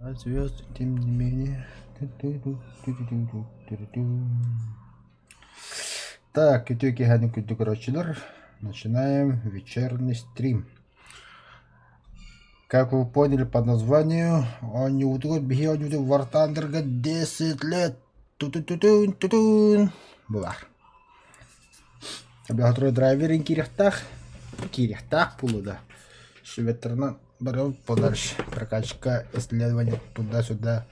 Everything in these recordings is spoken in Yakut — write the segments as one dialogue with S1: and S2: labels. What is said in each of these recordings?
S1: А звезды, тем не менее. Так, үтүө киэһэни күндү көрөөччүлэр. Начинаем вечерний стрим. Как вы поняли по названию, оонньуубутугар биһи оонньуубутугар War Thunder-га 10 лет ту-ту-ту-тун ту-тун булар. Бөҕөтөрө драйверин киириэхтээх, киириэхтээх буолуо да. Шведтарынан барыл подальше прокачка исследование туда-сюда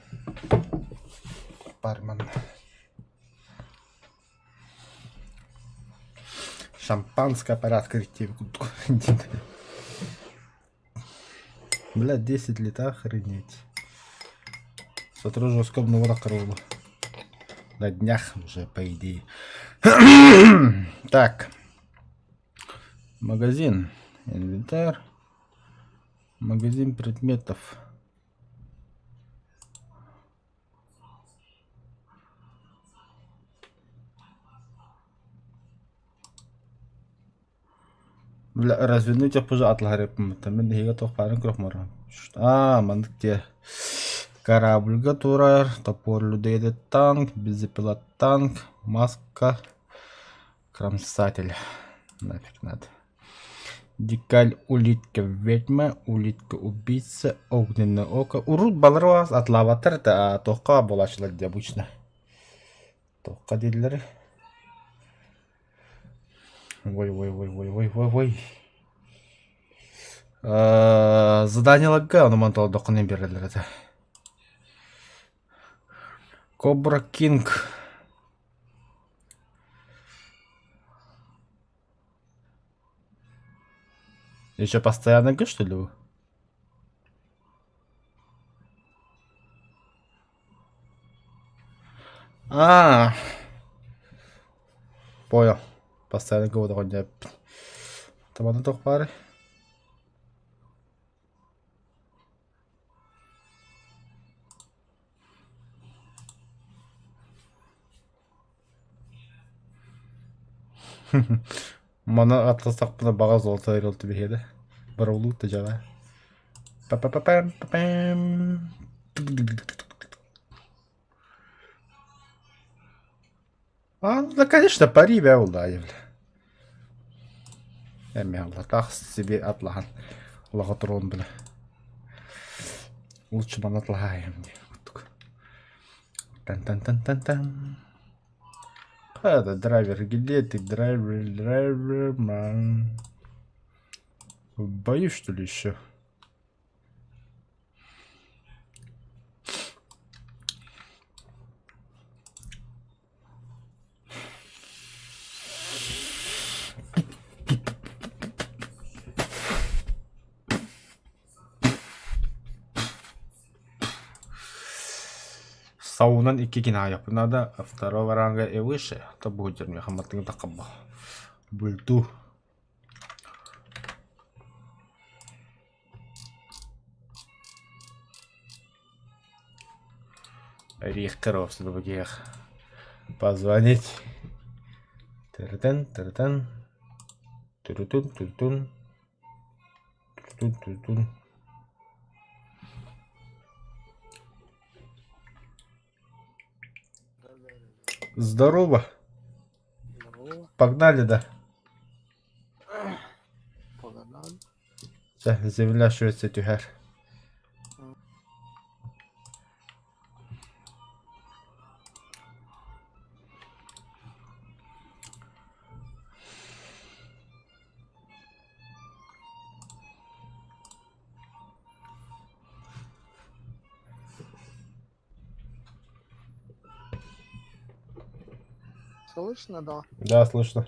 S1: барман. Шампанское пора открыть курдук. Бля, 10 лет охренеть. Сотору жестко обновила корову. На днях уже, по идее. Так. Магазин. Инвентарь. Магазин предметов. Развернуть оппузу атлаһарыппыммыттан мин биһиги туох баарын көрөх Аа, маннык диэ корабльга турар, топор людей танк, бензопила танк, маска, кромсатель. Нафиг надо. Дикаль улитка ведьма, улитка убийца, огненное око. Урут балар атлаабаттар да туохха буолааччылар дии обычно. Туохха дииллэр Ой, ой, ой, ой, ой, ой, ой. Заданиеларга ону манталдоххун биэрэллэр этэ. Кобра Кинг. Еще постоянно что ли? А, понял. Постоянно кого-то Табаны туох баарый? Маны аттастахпына баҕа золотой орел түбэһиэ да. Барылуу да дьала. Па-па-па-пам, па-пам. А, ну да, конечно, пари бля. Эми аллатах себе атлахан. Лохотрон бля. Лучше маны атлаһаайым диye. Тан-тан-тан-тан-тан. Это драйвер, где ты, драйвер, драйвер, ман. Боюсь, что ли, еще? Саунан икки кинаайаппын наада второго ранга и выше, то будет миэхэ маттыҥ таххабба Бульту Рихтеров других позвонить. Тыртын, тыртын. Түрүтүн, түртүн. Түртүн, түртүн. Здорово.
S2: Здорово.
S1: Погнали, да.
S2: Погнали.
S1: Чэ, земля Швеция түһэр.
S2: Слышно, да?
S1: Да, слышно.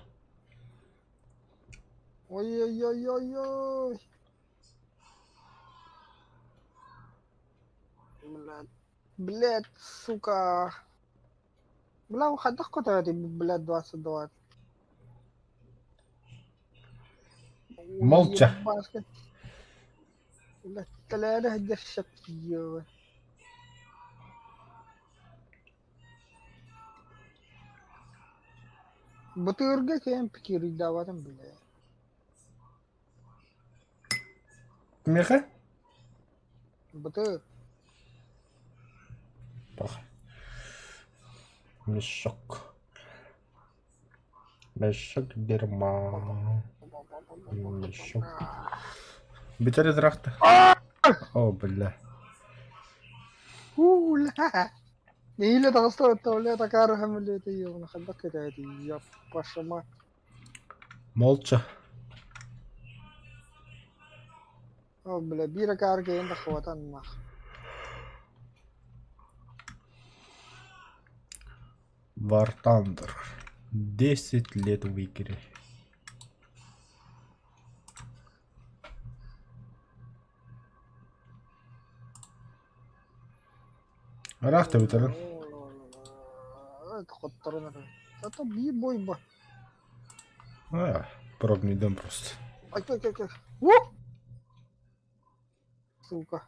S2: Ой-ой-ой-ой-ой. Блядь. Блядь, сука. Бля, выходных куда ты, блядь, 22.
S1: Молча.
S2: Ебашка. Блядь, тэлээрэ сылдьар сөп Бытыырга кэм киирийдаабатым бile.
S1: Миэхэ?
S2: Бытыр.
S1: Пох. Мешок. Мешок дерьма. Мешок. Бүтэр ыраахта. О, бля.
S2: Уу, ла. Нэһиилэ таҕыста бля такаары хамылыата ёбана хайдах кэтээтий яппашама.
S1: Молча.
S2: Ол бля биир акаары кэлэн таххыбатан нах.
S1: War Thunder. 10 лет в игре. Ыраах бүтэрин.
S2: Хотторон эрэ. Зато биир бойба.
S1: А, пробный дом просто.
S2: Ай, ай, ай, ай. У! Сука.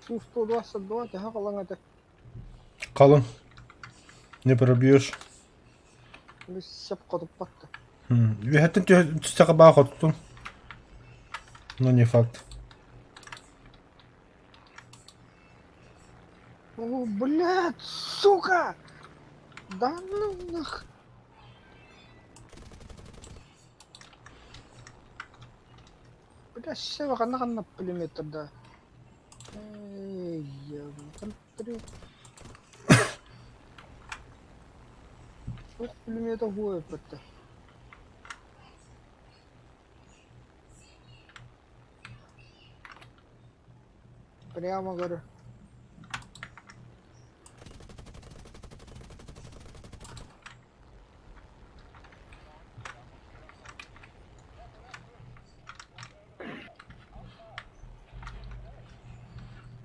S2: Су-122 төһө халыҥ этэ?
S1: Kalın. Не пробьешь.
S2: Сөп хотуппат да.
S1: Үөһэттэн түстэххэ баа хотуттун. Но не факт.
S2: О, блядь, сука! Да ну нах. Бля, все ханна ханна пулеметтер да. Эй, ебаный. Туох пулемета хуой эппэттэ. Прямо говорю.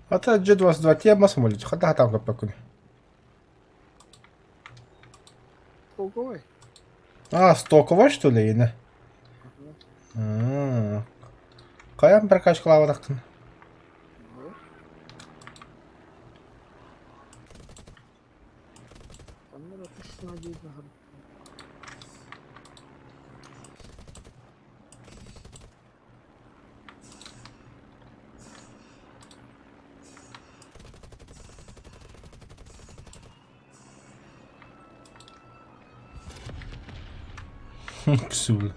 S1: Ата G22 тема самолет. Хата там капакун.
S2: Стоковый?
S1: А, стоковый что ли, не? А. Хайаан прокачкалаабатаххын?
S2: Онно эрэ надеюсь.
S1: Ксул.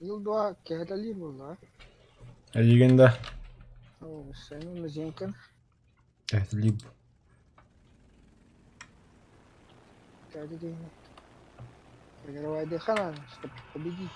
S2: Ил-2 кэһэтэлиир буолла.
S1: Эйигин да.
S2: Оо, сен мезенкин.
S1: Либ.
S2: Каждый Давай дыхана, чтобы победить.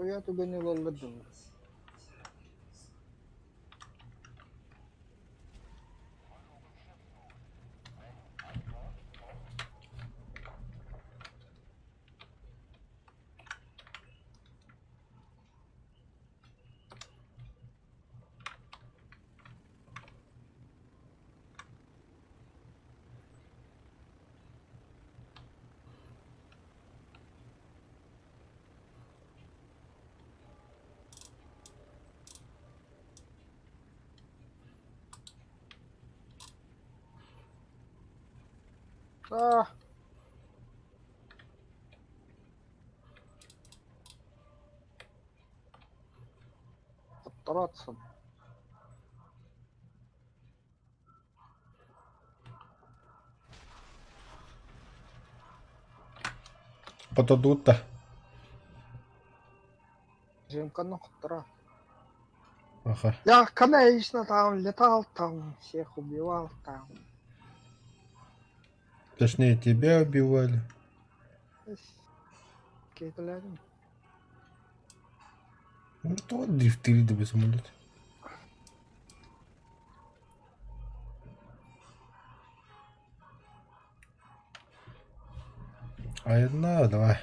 S2: Дохуя түгэни ылаллар дуу? Аа. Оттороотсун.
S1: Хотодуут да.
S2: Жемканы хотторо.
S1: Аха.
S2: Я, конечно, там летал там, всех убивал там.
S1: Точнее, тебя убивали.
S2: Кетлерин.
S1: Ну что, дрифтили да самолет. А одна, давай.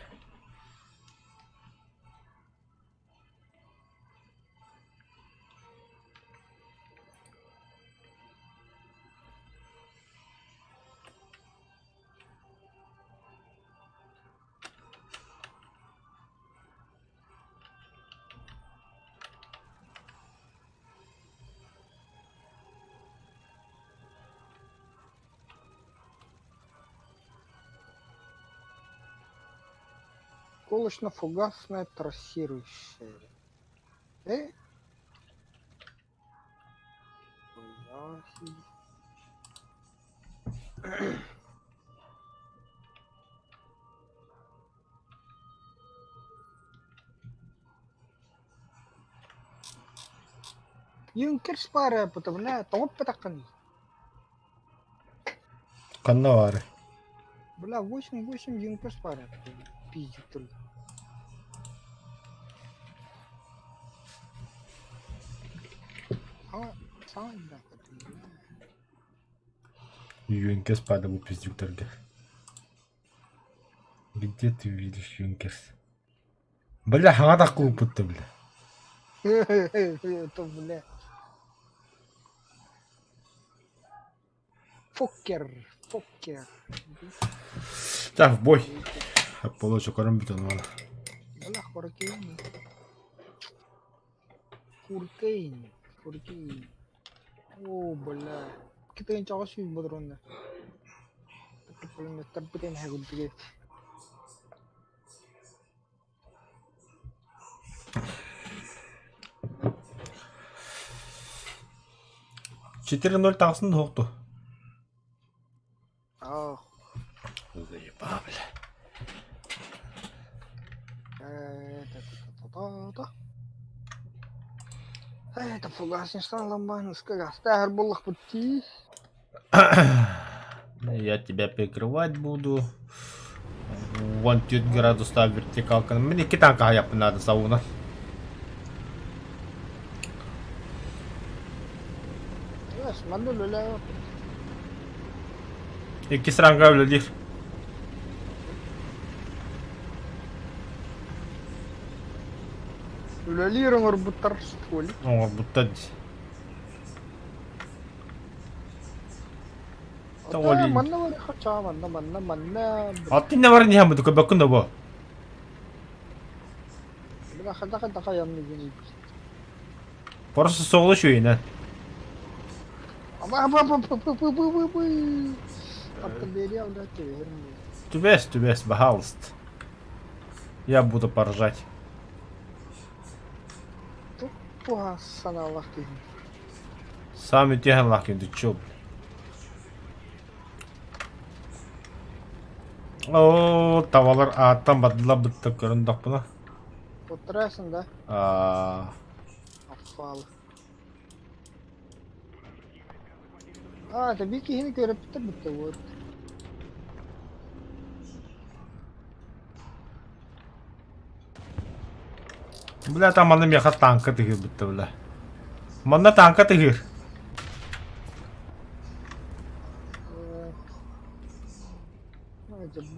S2: Осколочно-фугасное трассирующее. Э? Хуя себе. Юнкерс баара бля, тоҥоппатаххыный?
S1: Ханна баары?
S2: Бля, 8-8 Юнкерс баара пиздит турда. Саҥа саҥа бля.
S1: Юнкерс падал пиздюктерге. Где ты видишь Юнкерс? Бля, хаҥа кууппутта, бля.
S2: Это, бля. Фоккер, Фоккер.
S1: Так, в бой. Получу корм бүтэн мана.
S2: Бля, Хурикейн. Хурикейн. Хурикейн. О, бля. Китайын чаҕас сүүс ботуруонна. Пулеметтарбытын хагылдыгы.
S1: 4-0 таҕысын суохту.
S2: Ах.
S1: Заебал, бля.
S2: Та-та-та-та-та. Это фугасница ламбанская. Стар буллах пути.
S1: Я тебя прикрывать буду. Вон 4 градуса вертикалка. Мне китанка я надо сауна.
S2: Yes, манна үлэлээ.
S1: Иккис ранга үлэлиир.
S2: Үлэлиир оҥорбуттар стволик.
S1: Оҥорбуттар дии.
S2: Ата манна бар хача манна манна манна.
S1: Аттинна баран иһэн бу көбөккүн да бу.
S2: Бля хада хада хаянны гини.
S1: Просто соҕулу үчүгэйинэн.
S2: Аба Артиллерия, блядь, верно.
S1: Түбэс, түбэс, пожалуйста. Я буду поржать.
S2: Туха санаалах киһи.
S1: Сами теһэн лахкин, ты чё, блин? О, табалар ааттан бардылар бытта көрүндөхпүнэ.
S2: Туттарасың да?
S1: Аа.
S2: Аффал. А, это биир киһини көрөппүттэр бүттэ вот.
S1: Бля, там манна миэхэ тааҥка тыһыырбыт бля. Манна тааҥка тыһыыр.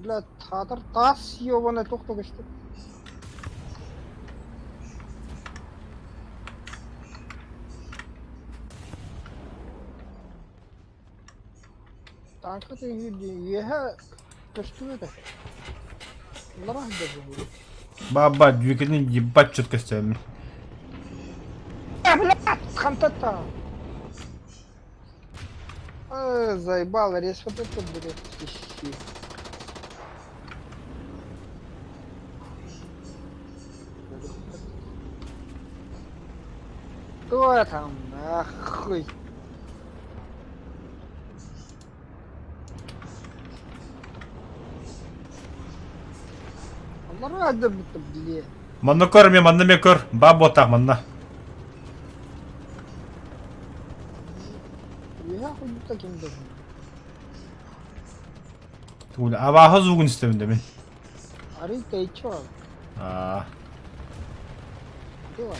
S2: Бля, хаатар таас ёбаный туох да көстөр. Тааҥка тыаһыыр дии үөһэ көстүбэт ээ. Лара сылдьар быһыылаах.
S1: Баба, дьүөкэни ебать чётко көстөөммүн.
S2: Э, блядь, хантата. Э, заебал, резко вот это, блядь, ищи. Кто там, нахуй? Аллараа да блин.
S1: Манна көр мен, манна мен көр. Баа буотаах манна.
S2: Үөһэ хуйбута ким да
S1: Тугу абааһы звугун истэбин да мин.
S2: Арый тэйчи ол.
S1: Аа.
S2: Давай.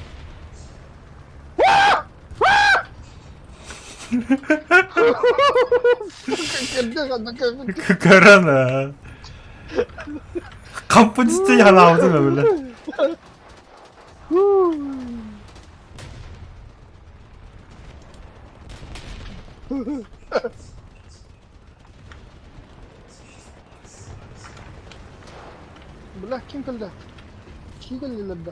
S1: Көрөн Кампы түсте ханаабытым эбиле.
S2: Бля, ким кэллэ? Кии кэллилэр да?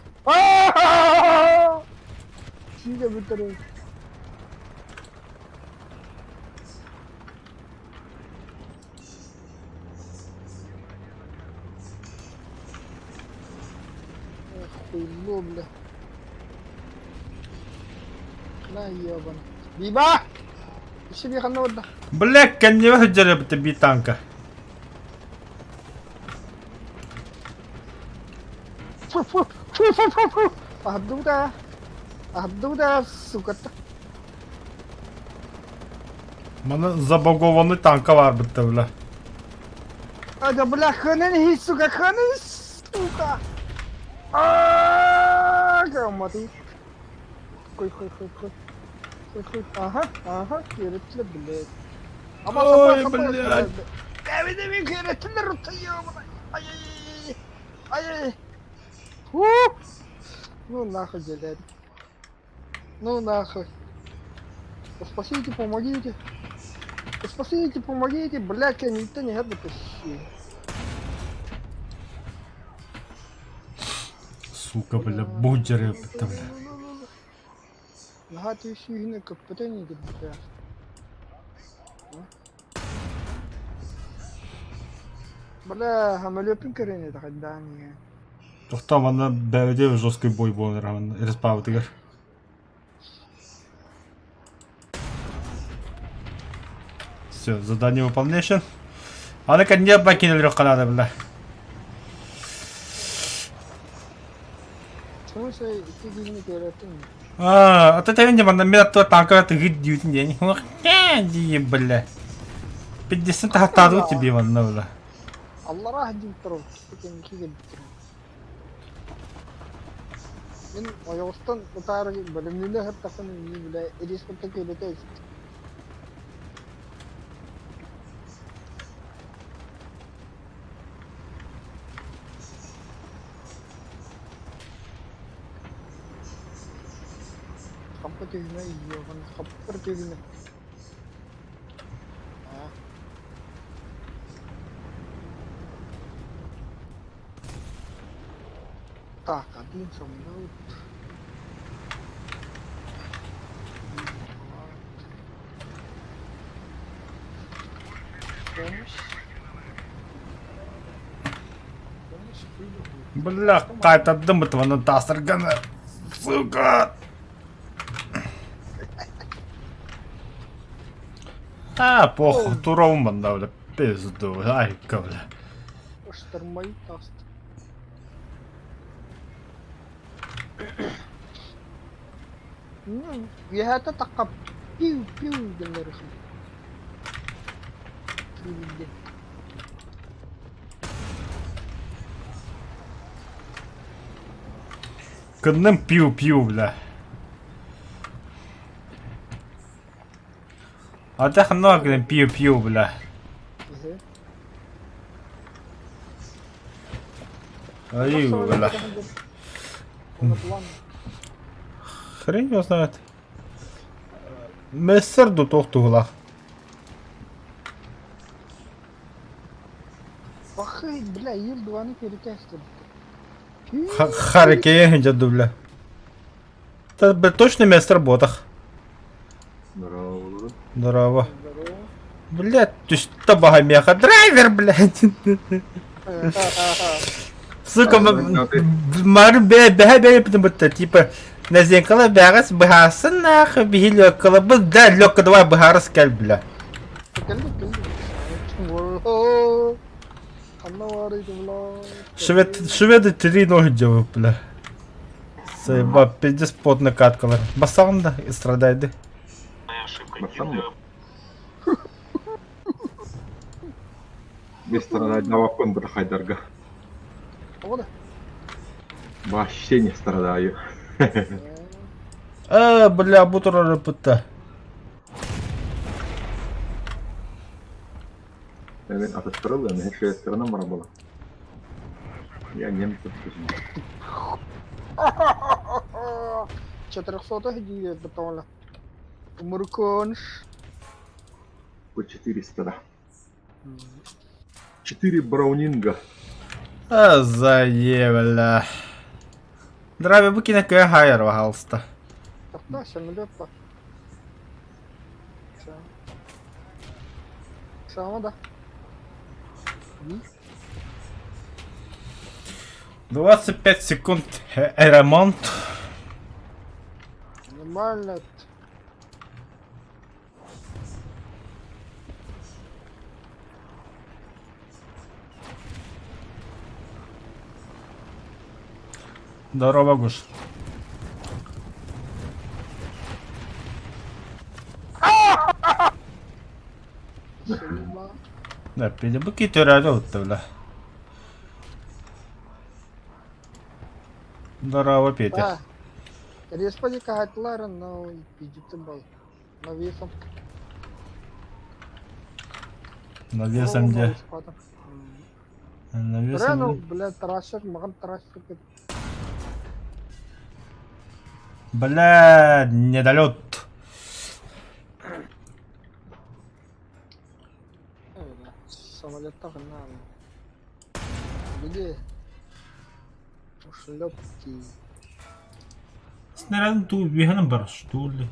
S2: Киигэ бүтэрин. Эх, хуйло, бля. На ебан. Биба! Иши ханна барда?
S1: Бля, кэннибэ сылдьар эбит би танка.
S2: Фу, фу, фу, фу, фу, фу. Аһардыбыта. Аһардыбыта, сука.
S1: Маны забагованный танка бар битте, бля.
S2: А да бля, ханан сука, ханан, сука. А, грамоты. Хуй, хуй, хуй, хуй. Хуй, хуй. Ага, ага, киритле, блядь.
S1: Ой, блядь.
S2: Дави, киритле, рута, ёбаный. Ай, ай, ай, ай. Фу. Ну нахуй, блядь. Ну нахуй. Спасите, помогите. Спасите, помогите, блядь, я никто не гадно почти.
S1: Сука, бля, будь бля.
S2: Наһаа сүүһүнэ көппөтөн бля. Бля, самолетын көрөн это хайдаан
S1: Тохтоо манна бэбэдэ жесткий бой буолар респаутыгар. Все, задание выполнено. Аны кэнниэ бакинелер канада бля.
S2: В смысле, икки киһини көрөтүн.
S1: А, а то тэвин манна мен аттыга танка тыгыт диютин диэн. Дии бля. Пиддесин тахаттаадыбыт тебе манна бля.
S2: Аллараа дьиҥ кэнники кэлбиттэр. Мин ойоҕостон утаары бэлэмнэнэ сыттахпына миигин бile илиис кытта күөлэтэ испит. Хампа түһүмэ иһиэҕин, хаппар түһүмэ. Аа. Так, один со мной. Помощь. Помощь выйду.
S1: Бля, кайтардым бытваны тасырганы. Сука! А, похуй, туровым манна, бля, пизду, айка, бля.
S2: Штормой таст. Ну, үөһээтэ тахха пиу пиу гыннар Киирдэ.
S1: Кынным пиу-пиу, бля. Ата ханна гынан пиу-пиу, бля. Ай, бля. Хрень его знает. Мессер ду туох туһулаах.
S2: Бахы, бля, Ил-2-ны перекастил.
S1: Харикея дьадду, бля. Это, бля, точно место работах.
S3: Здорово.
S1: Здорово. Блядь, ты что, богомеха? Драйвер, блядь! Сука, мар бэ бэ бэ потому что типа Назенкала бэҕэс быһаарсын нахуй биһи лёккалабыт да лёкка давай быһаарыс кэл бля. Швед, шведы три ноги делают, бля. Заеба, пиздец потная каткалар. Басаҕын да страдайды.
S3: Барсан да? Без страдайдаваппын бырахайдарга. Вообще не страдаю.
S1: Э, бля, бу турар ыппытта.
S3: Мен атастырылы, мен шведтерынан бара була. Я немцев өзүм.
S2: 400 диир бытола. Мурконш.
S3: По 400, да. 4 браунинга.
S1: А, заебля. Драйвер бу кине кыа хайар пожалуйста.
S2: Тохтоо, самолет па. Сама да.
S1: 25 секунд ремонт.
S2: Нормально.
S1: Здорово, Гуш. Да, бу китерәде утты бля. Здорово, Петя.
S2: Респади каһаттылар, но пиздится был. Навесом.
S1: Навесом где? Навесом
S2: Реально,
S1: где?
S2: бля, трассер, маған трассер деп.
S1: Бля, недолет.
S2: Самолеттар на. Где? Шлепки.
S1: Снарядын туу үөһэнэн бар что ли?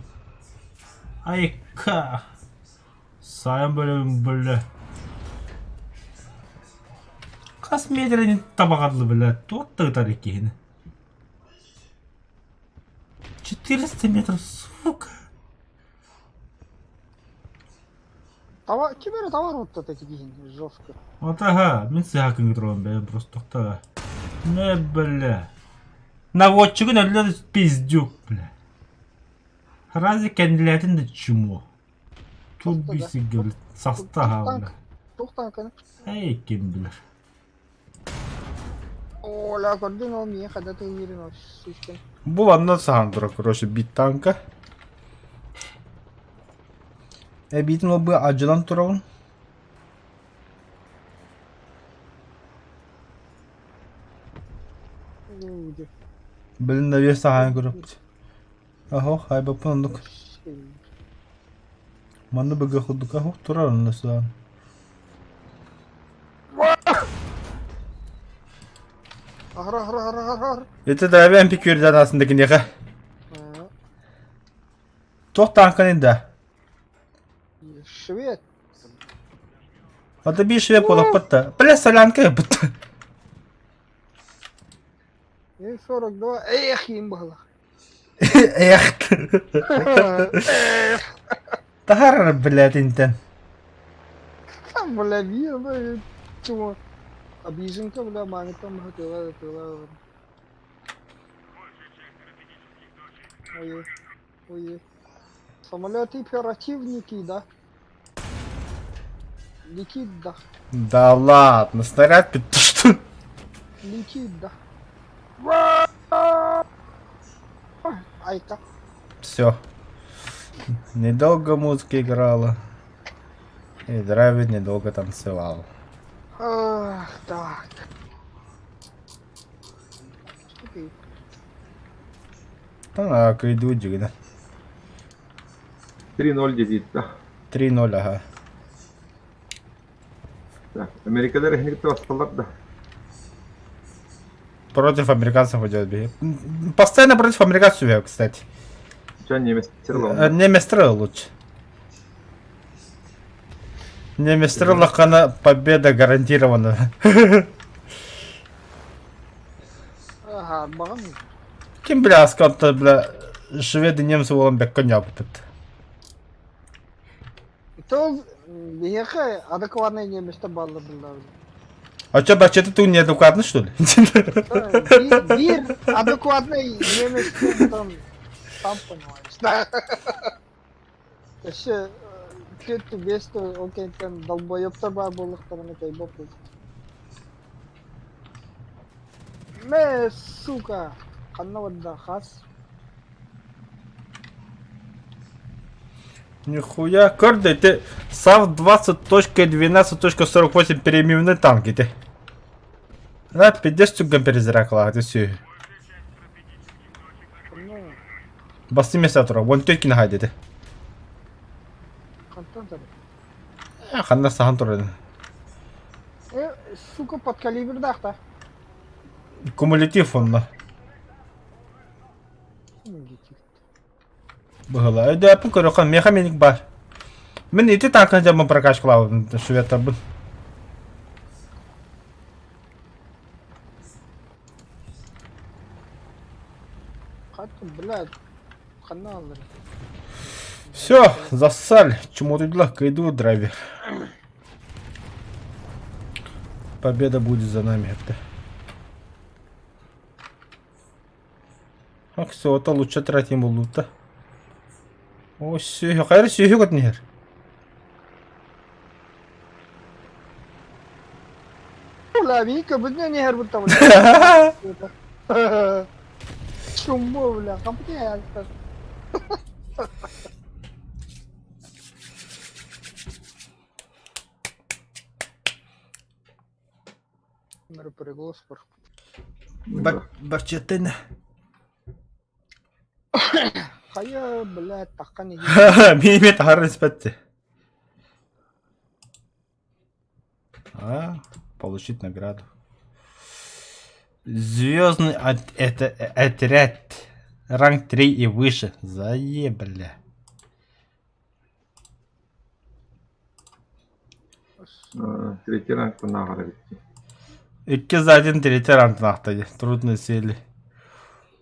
S1: Айка! Сайын бөлөбүн бөлө. Хас метрени табаҕарлы бля, туох да ытар киһини. 400 метров, сука!
S2: Товар, ким эрэ товар вот эти киһини жестко.
S1: Вот ага, мин сыһа кыҥытырабын бэйэм просто тохтоо. Не бля. Наводчигын өллөр пиздюк, бля. Разве кэннилээтин да чмо. Тут
S2: Саста да.
S1: бисигэ бля. Саста бля.
S2: Туох таҥканы?
S1: Эй ким билэр.
S2: Оля, көрдүҥ ол миэхэ да тыырын ол сүүскэн.
S1: Буланна саһан турар, короче, бит танка. Эбиитин ол бу адьынан турабын. Блин, навес саһаан көрөппүт. Аһо, хайбаппын оннук. Манна быга курдук аһо турар онно саһаан.
S2: Ахра, ахра, ахра, ахра.
S1: Это драйвен пикюрден астында киниэхэ. Туох таанканый да?
S2: Швед.
S1: Ата биир швед буолаппыт да. Бля, солянка ыппыт.
S2: 42. Эх, им было.
S1: Эх. Таһар, блядь, интен.
S2: Там, бля, видно, чего. Обиженка, бля, маме там хотела, хотела. Ой, ой. Самолеты оперативники, да? Летит, да.
S1: Да ладно, снаряд что?
S2: Летит, да. Айка.
S1: Все. Недолго музыка играла. И драйвер недолго танцевал.
S2: Ах, так.
S1: Так, иду дьигинэ.
S3: 3-0 дедит да.
S1: 3-0, ага.
S3: Так, Америкалар эһиникте басталар да.
S1: Против американцев идет бей. Постоянно против американцев я, кстати.
S3: Ча немецтер
S1: Немецтер лучше. Немецтер лахана победа гарантирована.
S2: Ага, баҕам.
S1: Ким бля асканта бля шведы немцы буолан бэккэ ньаабыт.
S2: То биһиэхэ адекватный немецтэр бааллар биллэҕин.
S1: А что, баччата ты неадекватный, что ли?
S2: Биир адекватный немец там, сам понимаешь, да. Өссө түөрт биэс ол кэнниттэн долбоебтар баар буоллахтарына кэйбоппут. Мэ, сука! Ханна барда хас?
S1: Нихуя, көрдө ити САВ 20.12.48 премиумный танк ити. Да, пиздец түгэн перезаракалааты сү.
S2: Ну,
S1: Басты место тура, вон төткін хай деді.
S2: хантан турар?
S1: Ханна сахан турар.
S2: Э, сука, подкалибердаах да.
S1: Кумулятив онно. Быһыла. Өйдөөппүн көрөххө, миэхэ миник бар. Мин ити танканы дьоммун прокачкалаабытым шведтарбын.
S2: Хат, блядь, ханна аллар.
S1: Все, зассали. Чему ты иду драйвер. Победа будет за нами. Это. Ах, все, это лучше тратим лута. О, все, хайр, все, гот нер.
S2: Бля, Вика, бу не хер бля. Чумбо, бля, компания. Переголос
S1: Барчатын.
S2: Хайа, блядь, таххан
S1: Мимет харрис бетти. А, получить награду. Звездный от, это, отряд. Ранг 3 и выше. Заебля.
S3: Третий ранг наҕара битти.
S1: 2 за 1 третий ранг нахтади. Трудные цели.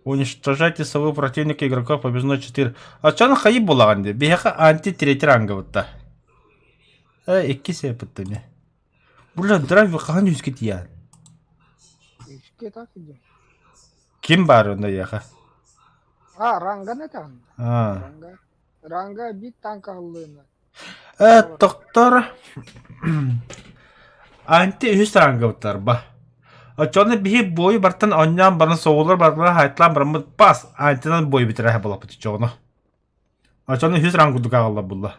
S1: Уничтожайте своего противника игроков побеждено 4. А чё на хаи булаган де? Биһиэхэ анти третий ранга бутта. Э, икки сепыттыне. Бля, драйвер хаһан үскэ тиийэн.
S2: Үскэ так идем.
S1: Ким баар онно яха?
S2: А, ранга не там.
S1: А.
S2: Ранга. Ранга бит танка аллына.
S1: Э, доктор. Анти үс ранга буттар ба. Очону биһи бойу бартан онньоон баран соҕулар барбара хайтлаан бараммыт пас антинан бой бүтэрэ буолаппыт чоҕуну. Очону үс ранг курдук аҕалла булла.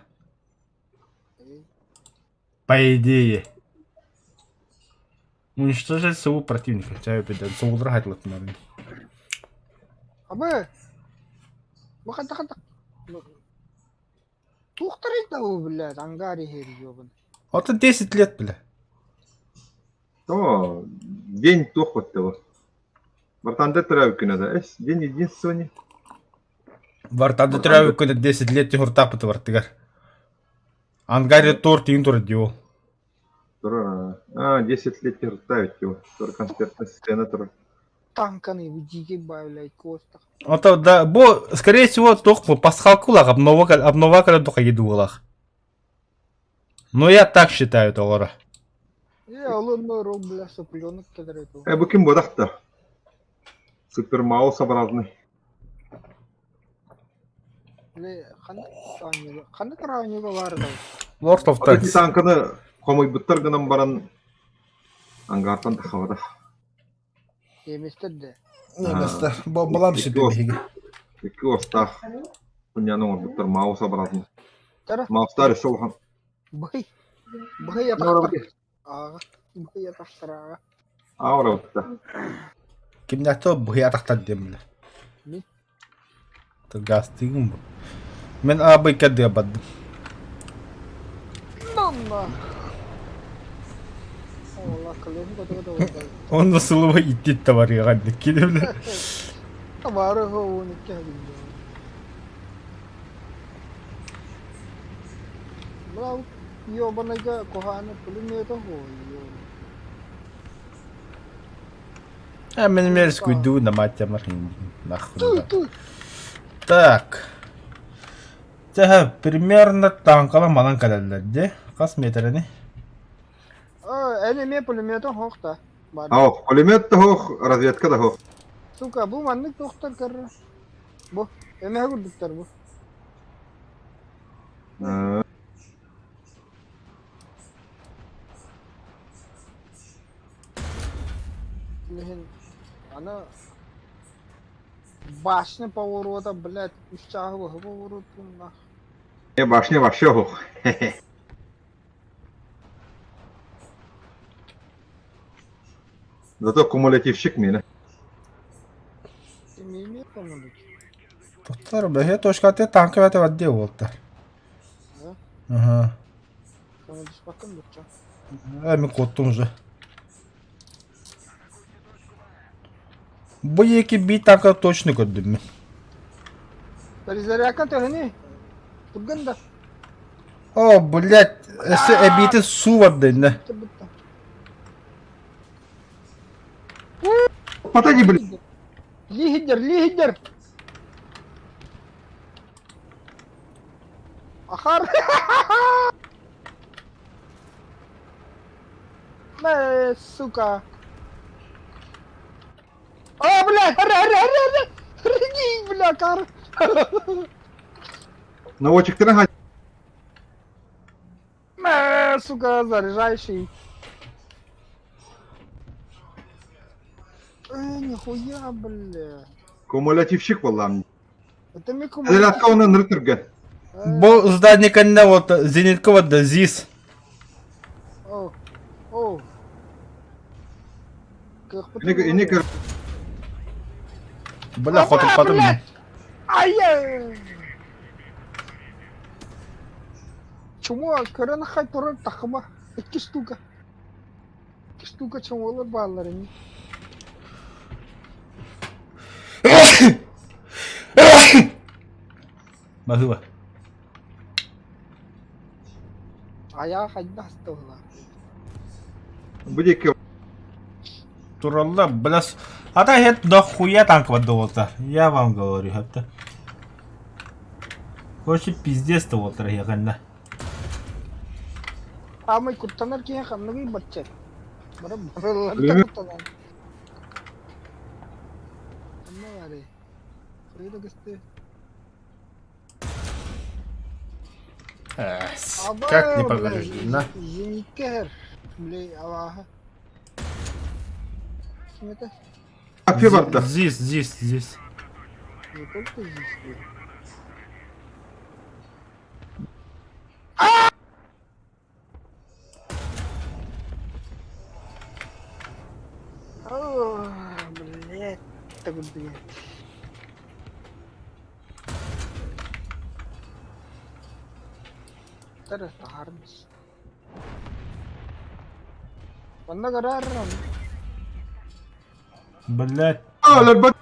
S1: По идее. Уничтожать своего противника. Чай опять соҕулар хайтлаттынарын.
S2: Абы. Бу хата хата. Тухтарый да блядь, ангари хер ёбан.
S1: Это 10 лет, бля.
S3: То день туох того. Вартанда төрөөбүт күнэ да. Эс день единства
S1: Вартанда төрөөбүт күнэ 10 лет тихуртаапыт вартыгар. Ангари торт иин тур дио.
S3: Тура. А, 10 лет ставить его. Тур концертная сцена тур.
S2: Танканы дикий блядь, коста.
S1: Это да, бо, скорее всего, только пасхалкулах, обнова, обнова только едулах. Ну, я так считаю, Толора.
S2: Э, олонно бля, сопленок кедерет.
S3: Э, бу ким бодахта? Супер Маус образный.
S2: Ханна тарааньыга бар да.
S1: Lord of
S3: Ата
S1: Tanks.
S3: танканы хомойбуттар гынан баран ангартан тахабада.
S2: Еместер де.
S1: Неместер. Бомбалам
S3: себе биһиги. Икки уостаах кунньаны оҥорбуттар Маус обратно. Маустар өссө улахан.
S2: Быһый. Быһый атахтар. Ааҕа. Быһый атахтар ааҕа.
S3: Аҕа
S1: Кимнээхтэ быһый атахтар диэн билэр.
S2: Мин.
S1: Тылгаастыыгын бу. Мин аабыйка дыа бардым.
S2: Манна.
S1: Онно сылыба иттит табарыаҕа кини билэр.
S2: Табары хоуун икки хагынньа. Мынау ёбаныйга куһааны пулемета хуойуо.
S1: А мен мерзкую иду на мать нахуй. Так. Тэһэ примерно танкала манан кэлэллэр дии. Хас метрэни?
S2: Эн эмиэ пулемета хоох да.
S3: Ох, пулемет да хоох, разведка да хоох.
S2: Сука, бу маннык тохтор көрөр. Бу, эмэһэ курдуктар бу. Билигин аны башня поворота, блядь, үс чааһы быһа поворотун нах.
S3: Башня вообще ох. Зато кумулятивщик миэнэ.
S2: Кимиэми кумулятив?
S1: Тоттор, бэһиэ точкаты танка бэт бардиэ буолтар. Ага.
S2: Көмөлөспөккүн бучча.
S1: Э, мин куоттум уже. Бу екі би танка точно көрдүм мин.
S2: Перезарядка төһөнүй? Турган да.
S1: О, блядь, өссө эбиитин суу барда инне.
S3: Потони, блядь.
S2: Лидер, лидер! Ахар! Мэ, сука! А, бля, аре, аре, аре, аре! Аре, бля, кар!
S3: Наводчиктарын
S2: Мэ, сука, заряжающий. Э, нихуя, бля.
S3: Кумулятивщик буоллаам.
S2: Это ми
S3: Зарядка онон ынырык түргэн.
S1: Бу здание кэннэ вот зенитка вот да ЗИС.
S2: О, о.
S3: Ини көр.
S1: Бля, хотун потом.
S2: Ай! Чмо, көрөн хай турар тахыма. Икки штука. Икки штука чмолар бааллар ини.
S1: Баһыба.
S2: Айаа хайдах астылла.
S3: Бу диэки
S1: Туралла, бля, а та это дохуя танк водовота. Я вам говорю, это. Короче, пиздец-то вот, я
S2: Аамай куттанар киһи ханныгый бачча. Бары барыларыттан куттанар. Онно баарый. Фрида көстүү.
S1: Как не повреждена?
S2: Зениткер. Бля, алаха. Ким это?
S3: Апе барда.
S1: Здесь, здесь, здесь.
S2: Не только здесь. О, блядь, так блядь. Тара таһаарбыс. Манна көрөр.
S1: Блядь.
S3: Өлөрбөт.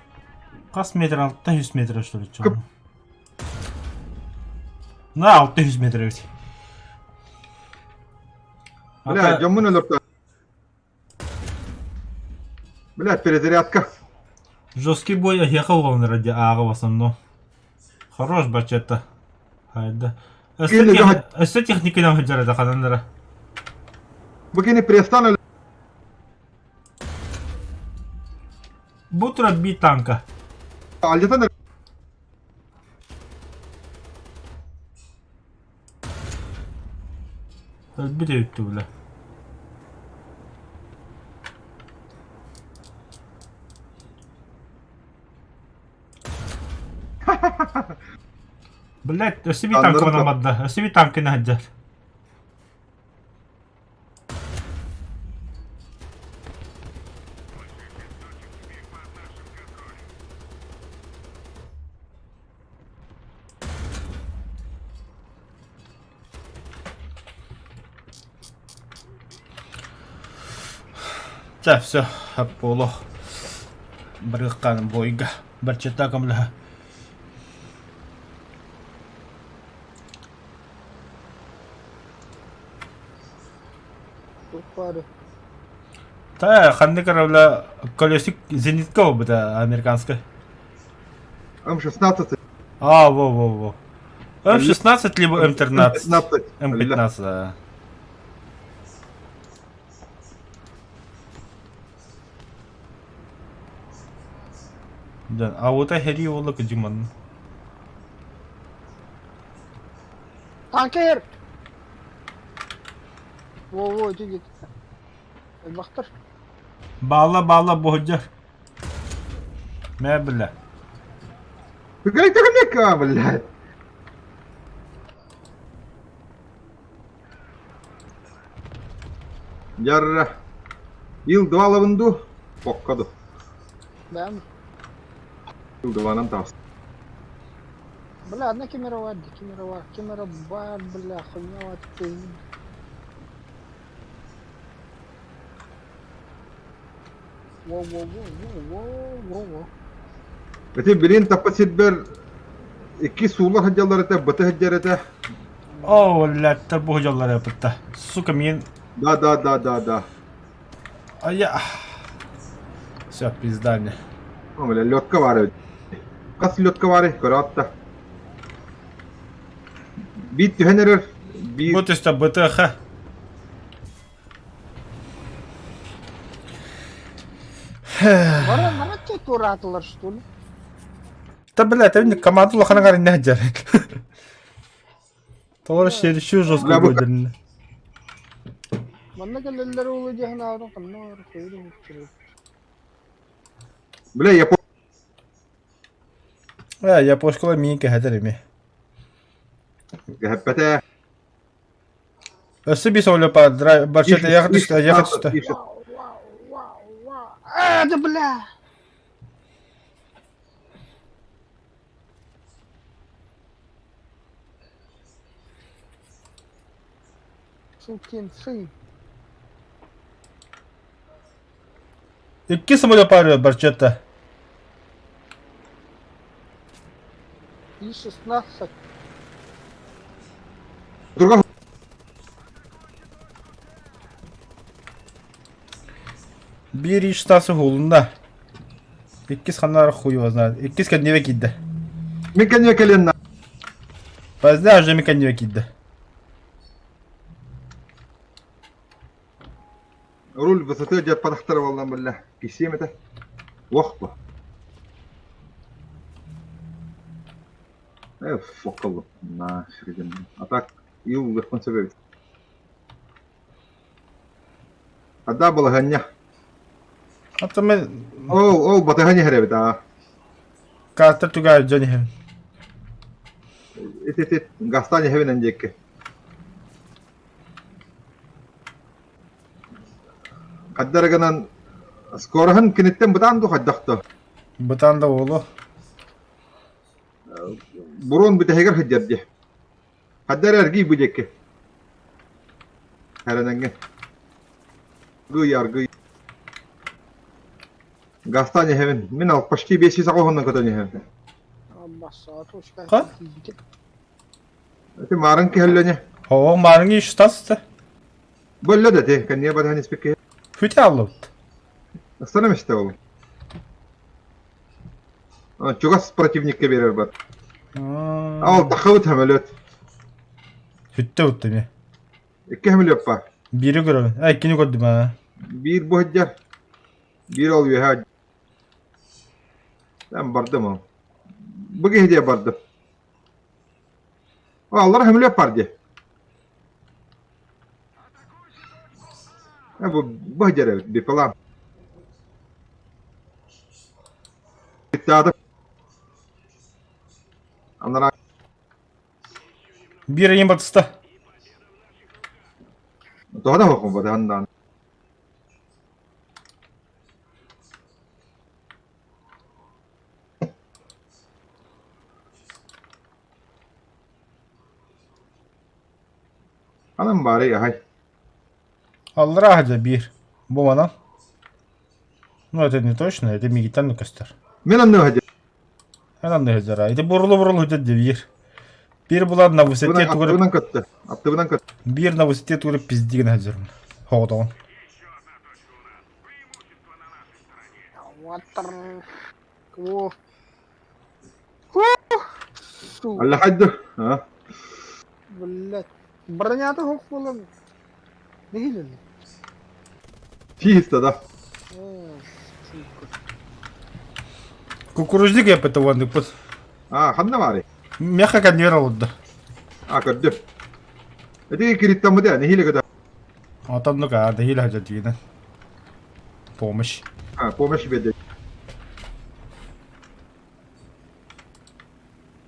S1: Хас метр? 600 метр что ли? Чё? На, 600 метр эбит.
S3: Бля, дьоммун өлөртө. Бля, перезарядка.
S1: Жесткий бой ехал он ради ааҕа в основном. Хорош бачата. Хайда. Өссө техниканан сылдьар этэ ханан
S3: Бу кини престан өлө.
S1: Бу турар биир танка.
S3: Алдьатан
S1: Өлбүт эбит бля. Блять, өссө биир танк
S3: Аннары
S1: барда. Өссө биир танкын сылдьар. Чэ, все, буолуо. Барыахханым буойга. Барчата көмөлөһө.
S2: Туох
S1: Та ханнык эрэ колесик зенитка буолбута американскай.
S3: М16.
S1: А, во-во-во. М16 либо М13.
S3: М15.
S1: М15, да. Да, а вот хери уола кыдьыман.
S2: Танкер! Во-во, ити гит. Элбахтар.
S1: Баала баала буһдьар. Мэ бля.
S3: Какая техника, блядь? Ярра. Ил-2 лабынду. Поккаду.
S2: Бэм.
S3: Ил-2-нан таас.
S2: Бля, одна камера бар, камера бар, камера бар, бля, хуйня вот ты. Во-во-во-во-во-во-во.
S3: Ити билин таппа сирбэр икки суула сылдьаллар этэ, быты сылдьар этэ.
S1: О, блядь, буһдьаллар эпитта. Сука, мин...
S3: Да, да, да, да, да.
S1: А я... Все, пизда мне.
S3: О, бля, лётка баар эбит. Хас лётка баарый, көрө атта. Биир түһэн эрэр, биир
S1: Бу түстэ БТХ.
S2: Бары манакка туораатылар, что ли?
S1: Да, блядь, это команду улахана гаринне сылдьар. Толор шерищу жестко
S3: Бля, бу-
S1: көдөрүннэ.
S2: Манна кэлэллэр уолу диэхин аарын ханна баар хуйу да
S3: Бля, я
S1: Э, япошкалар миин кэһэтэр эми.
S3: Гэппэтэ.
S1: Өссө биир самолет баар, барчата ехать түстэ, ехать түстэ.
S2: Вау, вау, вау, вау. А, да бля! Сукин сын.
S1: Икки самолет баар барчата.
S2: И 16.
S3: Друга
S1: Биир иш тасы уһулунна. Иккис ханна хуй его знает. Иккис кэннибэ киирдэ.
S3: Мин кэннигэ кэлиэн
S1: Позднее уже мин кэннибэ киирдэ.
S3: Руль высоты дьэ падахтар буоллан биллэ. Кисиэм этэ. Уох бу. Э, фокал нахрен. А так, ил лыхпын сөбөбүт. Ада балаһанньа.
S1: Ата мен
S3: Ол, ол батыһан иһэр эбит аа.
S1: карта түгэр дьон иһин.
S3: Ит ит ит гастан иһэбин диэкки. Хаддар гынан скороһын киниттэн бытаан ду хайдах да.
S1: Бытаан да уолу.
S3: Бурун бүтэһигэр сылдьар дии. Хаддар эргий бу диэки. Хэрэнэҥҥэ. Аргыый аргыый. Гастан иһэбин. Мин ал почти биэс аҕыс көтөн иһэбин.
S1: Ха?
S3: Ити маарын киһэллэни.
S1: О, маарыҥы иш тасты.
S3: Бөллө да ти, кэнниэ батыһан испикки.
S1: Хүтэ аллыбыт.
S3: Астана месте ол. Чугас противникке берер бар. Ал тахабыт самолет.
S1: Хүттэ утта ми.
S3: Икки самолет бар.
S1: Биири көрөбүн. А, иккини көрдүм аа.
S3: Биир бу сылдьар. Биир ол үөһэ. Мен бардым ол. Бу киһи диэ бардым. Аллар самолет бар дии. Бу бу сылдьар эбит бипалам. Иттаата.
S1: Биир ыйын батыста.
S3: Тоҕо да хоһум батыһан Анан баарый аһай.
S1: Аллараа сылдьар биир. Бу манан. Ну это не точно, это мигиттан көстөр.
S3: Мен анны сылдьар.
S1: Мен анны сылдьар. Ити бурулу-бурулу сылдьар диир. Биир булан на высоте тугур...
S3: Аттыбынан көттө. Аттыбынан көттө.
S1: Биир на высоте тугур пиздигин сылдьарым. Хоҕотоҕун.
S2: What О.
S3: Алла хайды. А?
S2: Блять. Бронята хук буолан нэһиилэ.
S3: Чисто, да.
S1: Кукурузник я пытываннык
S3: А, ханна баарый?
S1: Меха конвейер олордо.
S3: А, көрдүм. Эти кириттаммыт нэһиилэ көтө.
S1: Отоннук аа нэһиилэ сылдьар дигинэн. Помощь.
S3: А, помощь биэрдэ.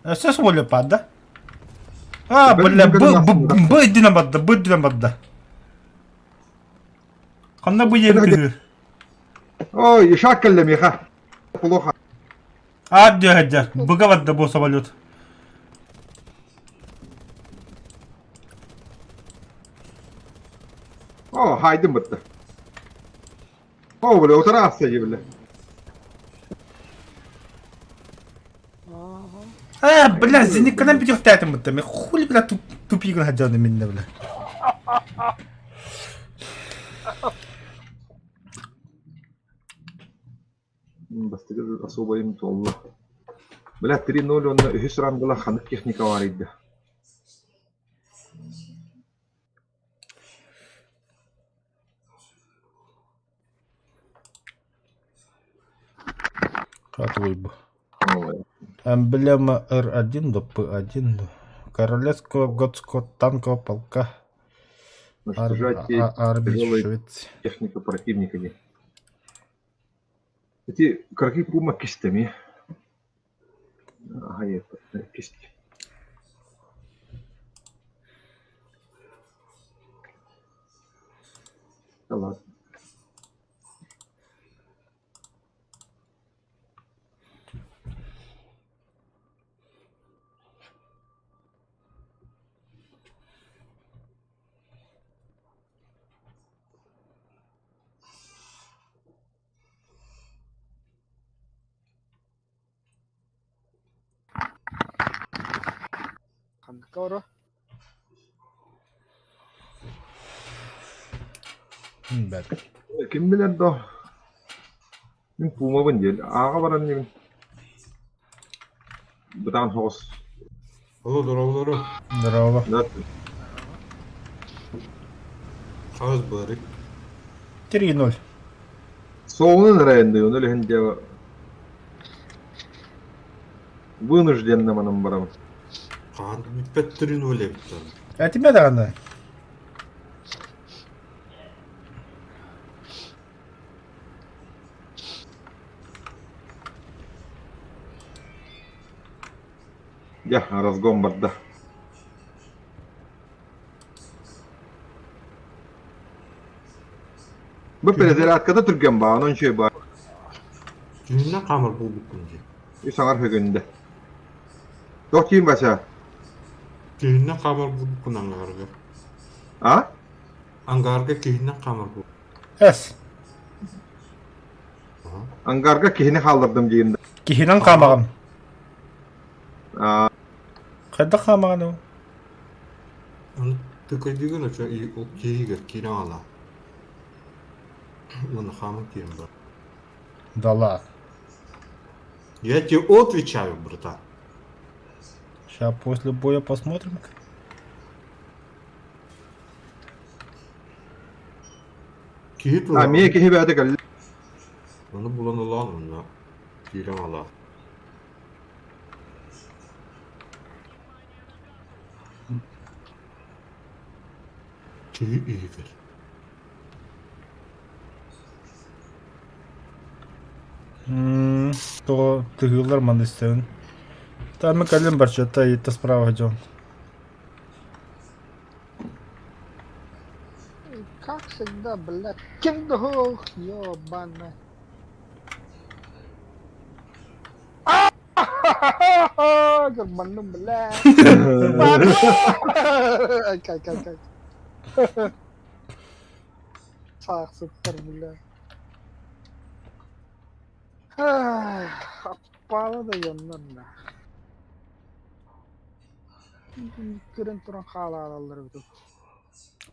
S1: Өссө самолет да? А, бля, б, б, б үрдүнэн барда, б үрдүнэн барда. Ханна бу диэки түһүр?
S3: Ой, ишак кэллэ миэхэ. Плохо.
S1: А, дьэ, быга барда бу самолет.
S3: О, хайдым бытта. О, бля, утара аста бля.
S1: А, бля, зеникканан бүтүөхтээтим бытта. Мен хули, бля, тупигын хадьаны миннэ, бля.
S3: Бастакы особо им туолла. Бля, 3-0 онно үһүс рангыла ханык техника бар иде.
S1: Катывай бу. Эмблема Р1 до П1 до Королевского готского танкового полка
S3: Уничтожать
S1: армии Швеции.
S3: Техника противника не. Эти какие пума кистями? Ага, это кисти. Да ладно.
S2: Ханныка оро.
S1: Бэт.
S3: Ким билэр до? Мин пумабын диэн. Ааҕа баран мин бытаан соҕус.
S4: Алло, здорово,
S1: Здорово.
S3: Здравствуй.
S4: Хаҕыс баарый?
S1: 3-0.
S3: Соҕунан эрэ ону илиһин дьэ вынужденно манан барабын.
S4: Хаһан бүппэт 3-0 эбит
S1: Этимэ даҕаны.
S3: Дьэ, разгон барда. Бу перезарядката түргэн баа, онон үчүгэй баа.
S4: Түүннэн хаамар буолбуккун дии.
S3: Үс аҥар хөгүндэ. Туох киин бача?
S4: Киһиннэн хаамар буолбуккун ангарга.
S3: А?
S4: Ангарга киһиннэн хаамар буол.
S1: Эс.
S3: Ангарга киһини хааллардым диим да.
S1: Киһинэн хаамаҕын. Хайдах хаамаҕын ол?
S4: Ону тыкайдыгын очо ол киһигэр киирэн ала. Уонна хааман киирэн бар.
S1: Да ладно.
S4: Я тебе отвечаю, братан.
S1: Сейчас после боя посмотрим.
S4: Киһи турар.
S3: Эмиэ киһи бэйэтэ кэллэ.
S4: Ону булан ылаан онно киирэн ала. Киһи иһигэр.
S1: То тыгыыллар маны истэбин. Там кэлин барчата иитэ справа дьон.
S2: Да, блядь, ким да ох, ёбаная. Гырбанным, блядь. Кай, кай, кай. Саахсыттар, блядь. Аппаала да дьоннор да. Көрөн туран хаалаалаллар эбит.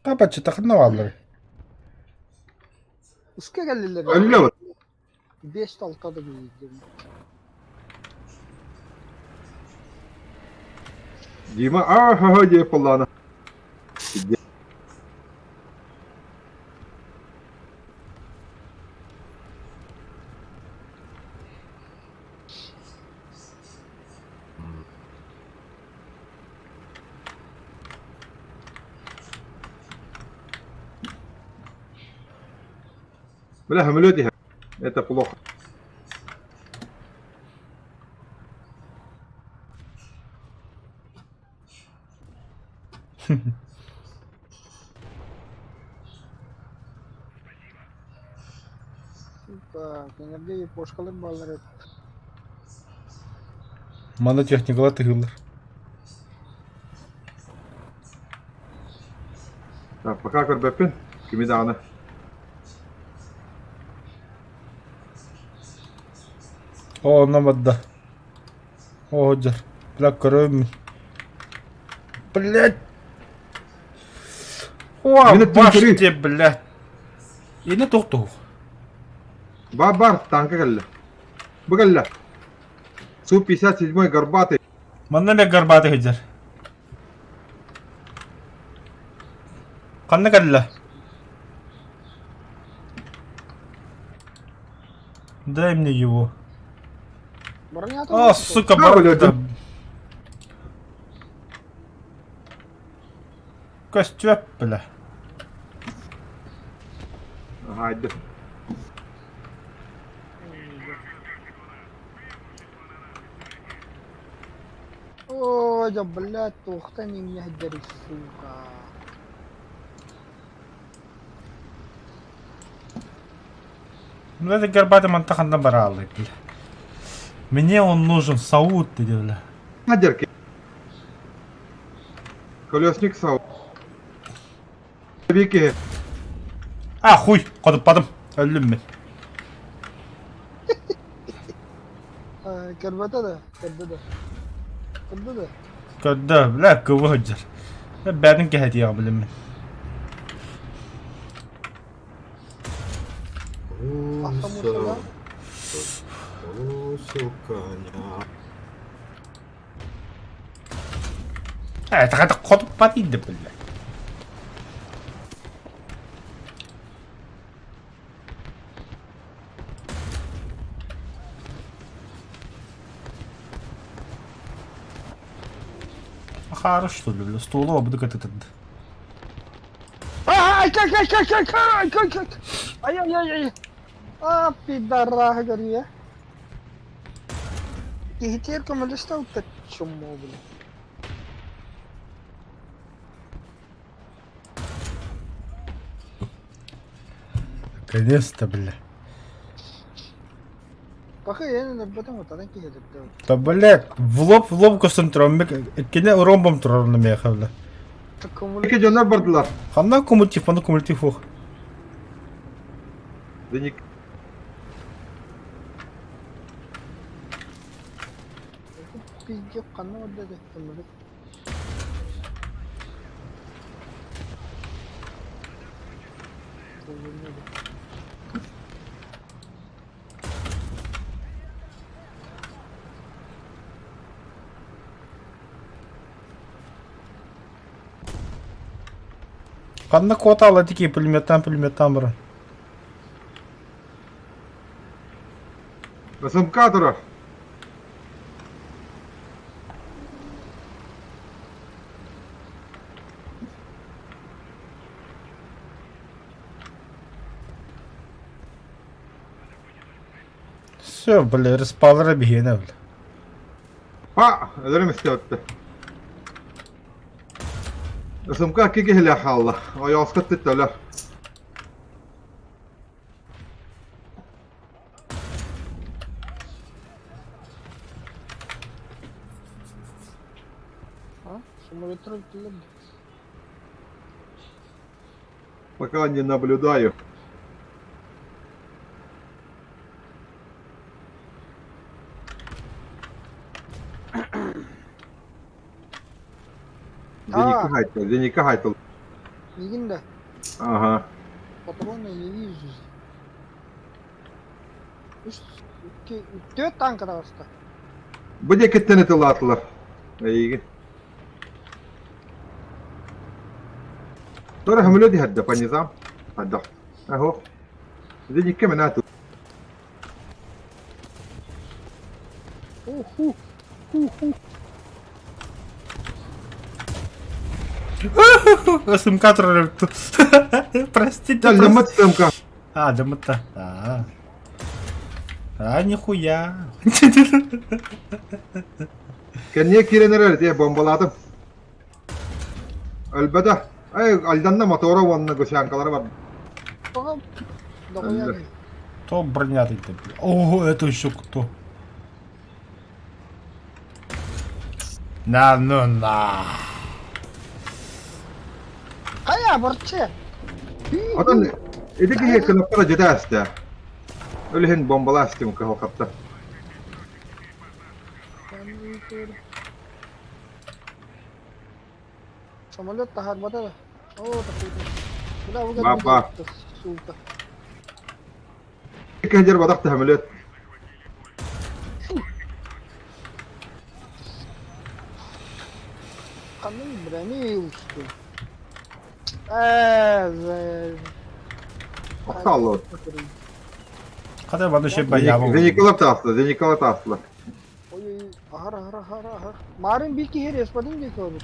S1: Капаччы тахынна бааллар.
S2: Ыска кэллилэр.
S3: Өллө
S2: Биэс алта да киирдим.
S3: Дима аа диye kullanı. Бля, хамлёте. Это плохо.
S2: Сука, кинилэргэ япошкалар бааллар эбит.
S1: Манна техникалар тыһыыллар.
S3: Так, пока көрбөппүн. Кими даҕаны.
S1: Оо, онно барда. Оо, дьэ. Бля, көрөм. Блядь. О,
S3: Мин өттүн көрүй.
S1: баште, блядь. Ини туох-туох.
S3: Бар бар, танка кэллэ. Бу кэллэ. Су-57 горбатый.
S1: Манна эмиэ горбатый сылдьар. Ханна кэллэ? Дай мне его.
S2: Бронята
S1: А, сука,
S3: Да,
S1: барда.
S3: блядь.
S1: Костюм, бля.
S3: Haydi.
S2: Оо, дьэ, блядь, туохтан иҥнэһдэрий, сука.
S1: Ну это горбатый манта ханна бараалый, бля. Мне он нужен, Сауд, ты, бля.
S3: Надерки. Колесник сау. Вики.
S1: А, хуй, ходуппатым, өллүм мин.
S2: Көрбөтө да, көрдө да. Көрдө да.
S1: Көрдө, бля, кыбы сылдьар. Бэйэтин кэһэтиэҕэ билиммин.
S4: Бросил, бросил коня.
S1: Э, это хотуппат иди, бля. Хорош, что ли, бля, столу обдык этот.
S2: Ай, кай, кай, кай, кай, кай, кай, кай. Ай, ай, ай, ай. А, пидорага, говорю Киһитиэр көмөлөстө ылта чуммо, бля.
S1: Наконец-то, бля.
S2: Паха я өлөрбөтөм отанан киһи өлөрдө.
S1: Да, блядь, в лоб в лоб көстөн туран, кини ромбом турар миэхэ, бля.
S3: Вики дьоннор бардылар.
S1: Ханна кумултив, аны кумултив ух.
S3: Деник.
S2: Пиздец, ханна барда да көмөлөс.
S1: Ханна куота ала тики пулеметтан пулеметтан баран.
S3: СМК турар.
S1: Все, бля, респаллара биһиэнэ, бля.
S3: Па, өлөрүм истэбиттэ. СМК киһилэ хаалла. Ойоҕоско түттөлөр.
S2: Самолеттар өлтүлэр да.
S3: Пока не наблюдаю.
S2: А.
S3: Зеника хайтал, Зеника хайтал.
S2: Мигин да.
S3: Ага.
S2: Патроны не вижу. Үс, икки, түөрт танка таҕыста.
S3: Бу диэкиттэн ытылаатылар. Эйигин. Тора хөмөлө диһэрдэ по низам. Хайдах. Аһо. Зеникке мена тыл.
S2: Уху. Ху-ху.
S1: СМК турар Простите,
S3: Дьэ,
S1: простите.
S3: СМК.
S1: А, дымыта. А. А, нихуя.
S3: Кэнниэ киирэн эрэр ити бомбалаатым. Өлбөтө. Эй, Алданна мотора уонна гусянкалара бар.
S2: Тоҕо доҕуйан.
S1: То бронятый ты. Ого, это еще кто? На, ну на.
S2: Хайа, борче.
S3: Отон ити киһи кынаппара дьэтэ аста. Ол иһин бомбалаастым кыһалҕатта.
S2: Самолет таһаарбата да. О, такой. Бля, вы
S3: Баба.
S2: Сука.
S3: Кэдэр бадах самолет.
S2: Ханнык брони устун. Ээ,
S3: Охталлар.
S1: Хата баны şey баябы.
S3: Зеникалар таастылар, Зеникалар таастылар.
S2: Ой, ахар, ахар, ахар, ахар. Марын bir киһи респадын диэки олбут.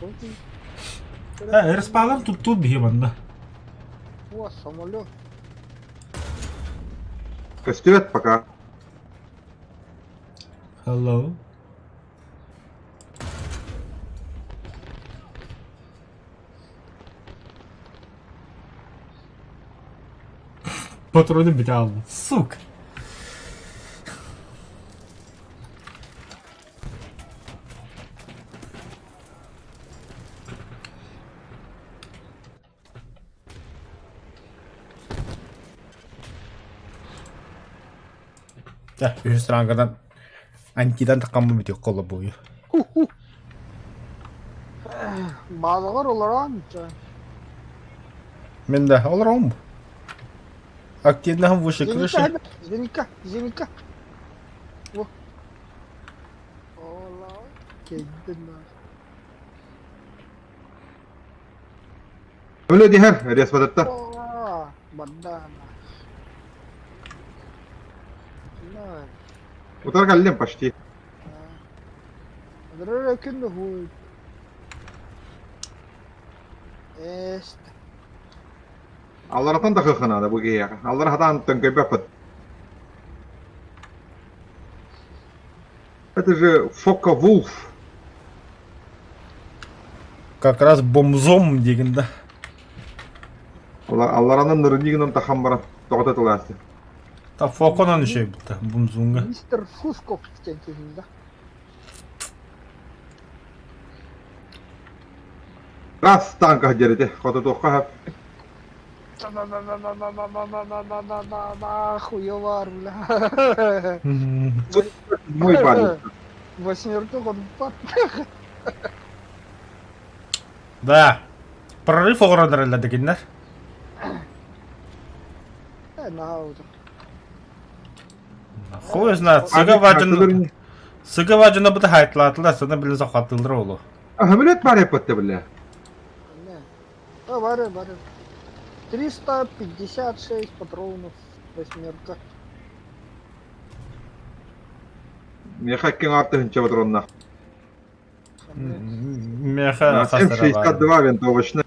S1: Респалар туттуу биһи манна.
S2: О, самолет.
S3: Көстүбэт пока.
S1: Hello. Патроны бүтэ хаалла. Сука. Дьэ, үһүс рангадан антидан таххаммын бүтүөх холобуйу.
S2: Баалаҕар олорон
S1: Мин да олором. Активно выше крыши.
S2: Зеника, Зеника. Во. Ола, кейдин.
S3: Өлө диһэр, респадатта.
S2: Банда.
S3: Утар кэллим почти.
S2: Күн Эст.
S3: Алларатан да кыхынаада бу киһиэхэ. Аллара хатаан төҥкөйбөппүт. Это же Фока Вулф.
S1: Как раз бомзом диигин да.
S3: Алларанан нырыннигынан тахан баран тоҕото тылаасты.
S1: Та фоконан үчүгэй бутта бомзуҥҥа.
S2: Мистер Фусков диэн киһи да.
S3: Раз танка дьэрити хототуохха сөп.
S2: Хуевар, бля.
S3: Мой парень.
S2: Восьмерка ходуппат.
S1: Да. Прорыв оҕорон эрэллэр дэгиннэр.
S2: Э, наһаа
S1: Хуй знает. Сыга вадьын Сыга вадьына быта хайтлаатылар, сына биле сахаттылар олу.
S3: Самолет бар эппетте бля.
S2: Да, бары, бары. 356 патронов восьмерка.
S3: Миэхэ икки аҥаар тыһыынча патроннаах.
S1: Миэхэ
S3: М62 винтовочный.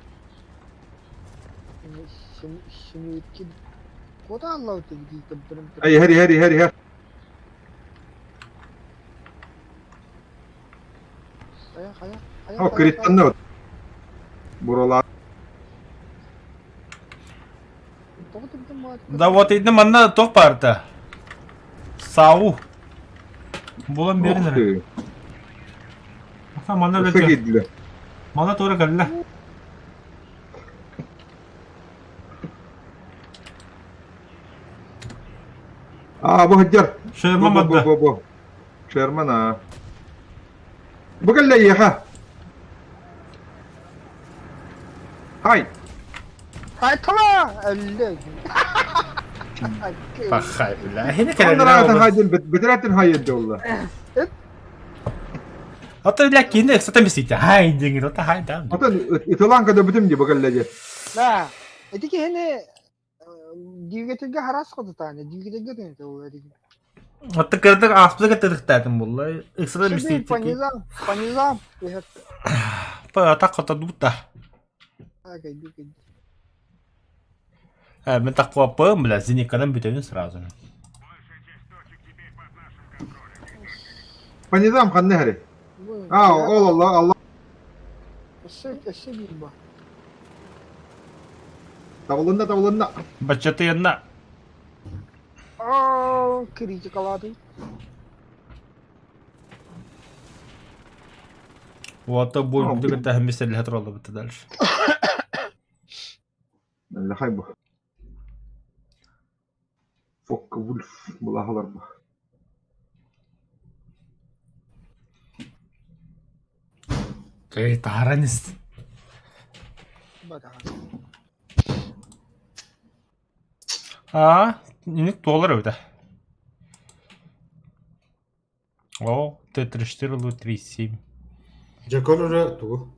S2: Семейки. Куда Аллах ты
S3: Ай, иһэр, иһэр, иһэр, иһэр. О, криттанна Буралаа.
S1: Да вот инде манна туох баарта? Сау. Булан берин
S3: Ух
S1: эрэ.
S3: ты.
S1: Манна
S3: Өссө киирдилэр.
S1: Мала туора кэллэ.
S3: Аа, бу сылдьар.
S1: Шерман
S3: Бу, бу,
S1: барда.
S3: бу, бу. Шерман, аа. Бу кэллэ эйиэхэ. Хай!
S2: Хайтала! Өллө.
S1: Пахай, бля. Хини
S3: Оннораатын
S1: кэлэллэр.
S3: хайдын, бэтэрээтин хайын олла.
S1: Ата бля кини эксата мисите. Хай диңги, ота хай да.
S3: Атын ытылаан көдөбүтүм ди бу кэллэ диэ.
S2: Да. Ити киһини двигательгэ харас хотутааны, двигательгэ төнөтө буолар дии.
S1: Ота кырдык ааспыта кытырыктаатым булла. Ыксата
S2: Себе
S1: мисите.
S2: по низам, по низам. Иһэр.
S1: Па атак хотодута.
S2: А, кайди, кайди.
S1: Э, мен таккуаппым, бля, зеникадан бүтэбин сразу.
S3: По низам ханна хары.
S2: Бу,
S3: Аа, ол алла, алла.
S2: Өссө, өссө биир ба.
S3: Табылынна, табылынна.
S1: Баччатыянна.
S2: Аа, критикалааты.
S1: Уота бу бүтүгүн таһым бисэллэһэ тураллабыт дальше.
S3: Лахай бу. Фокка Вульф былаһалар бу.
S1: Кэй таһаран ис.
S2: Бадаҕа.
S1: Аа, инник туолар эбитэ. О, Т-34 ылыы 3-7.
S4: Дьэ көр эрэ тугу?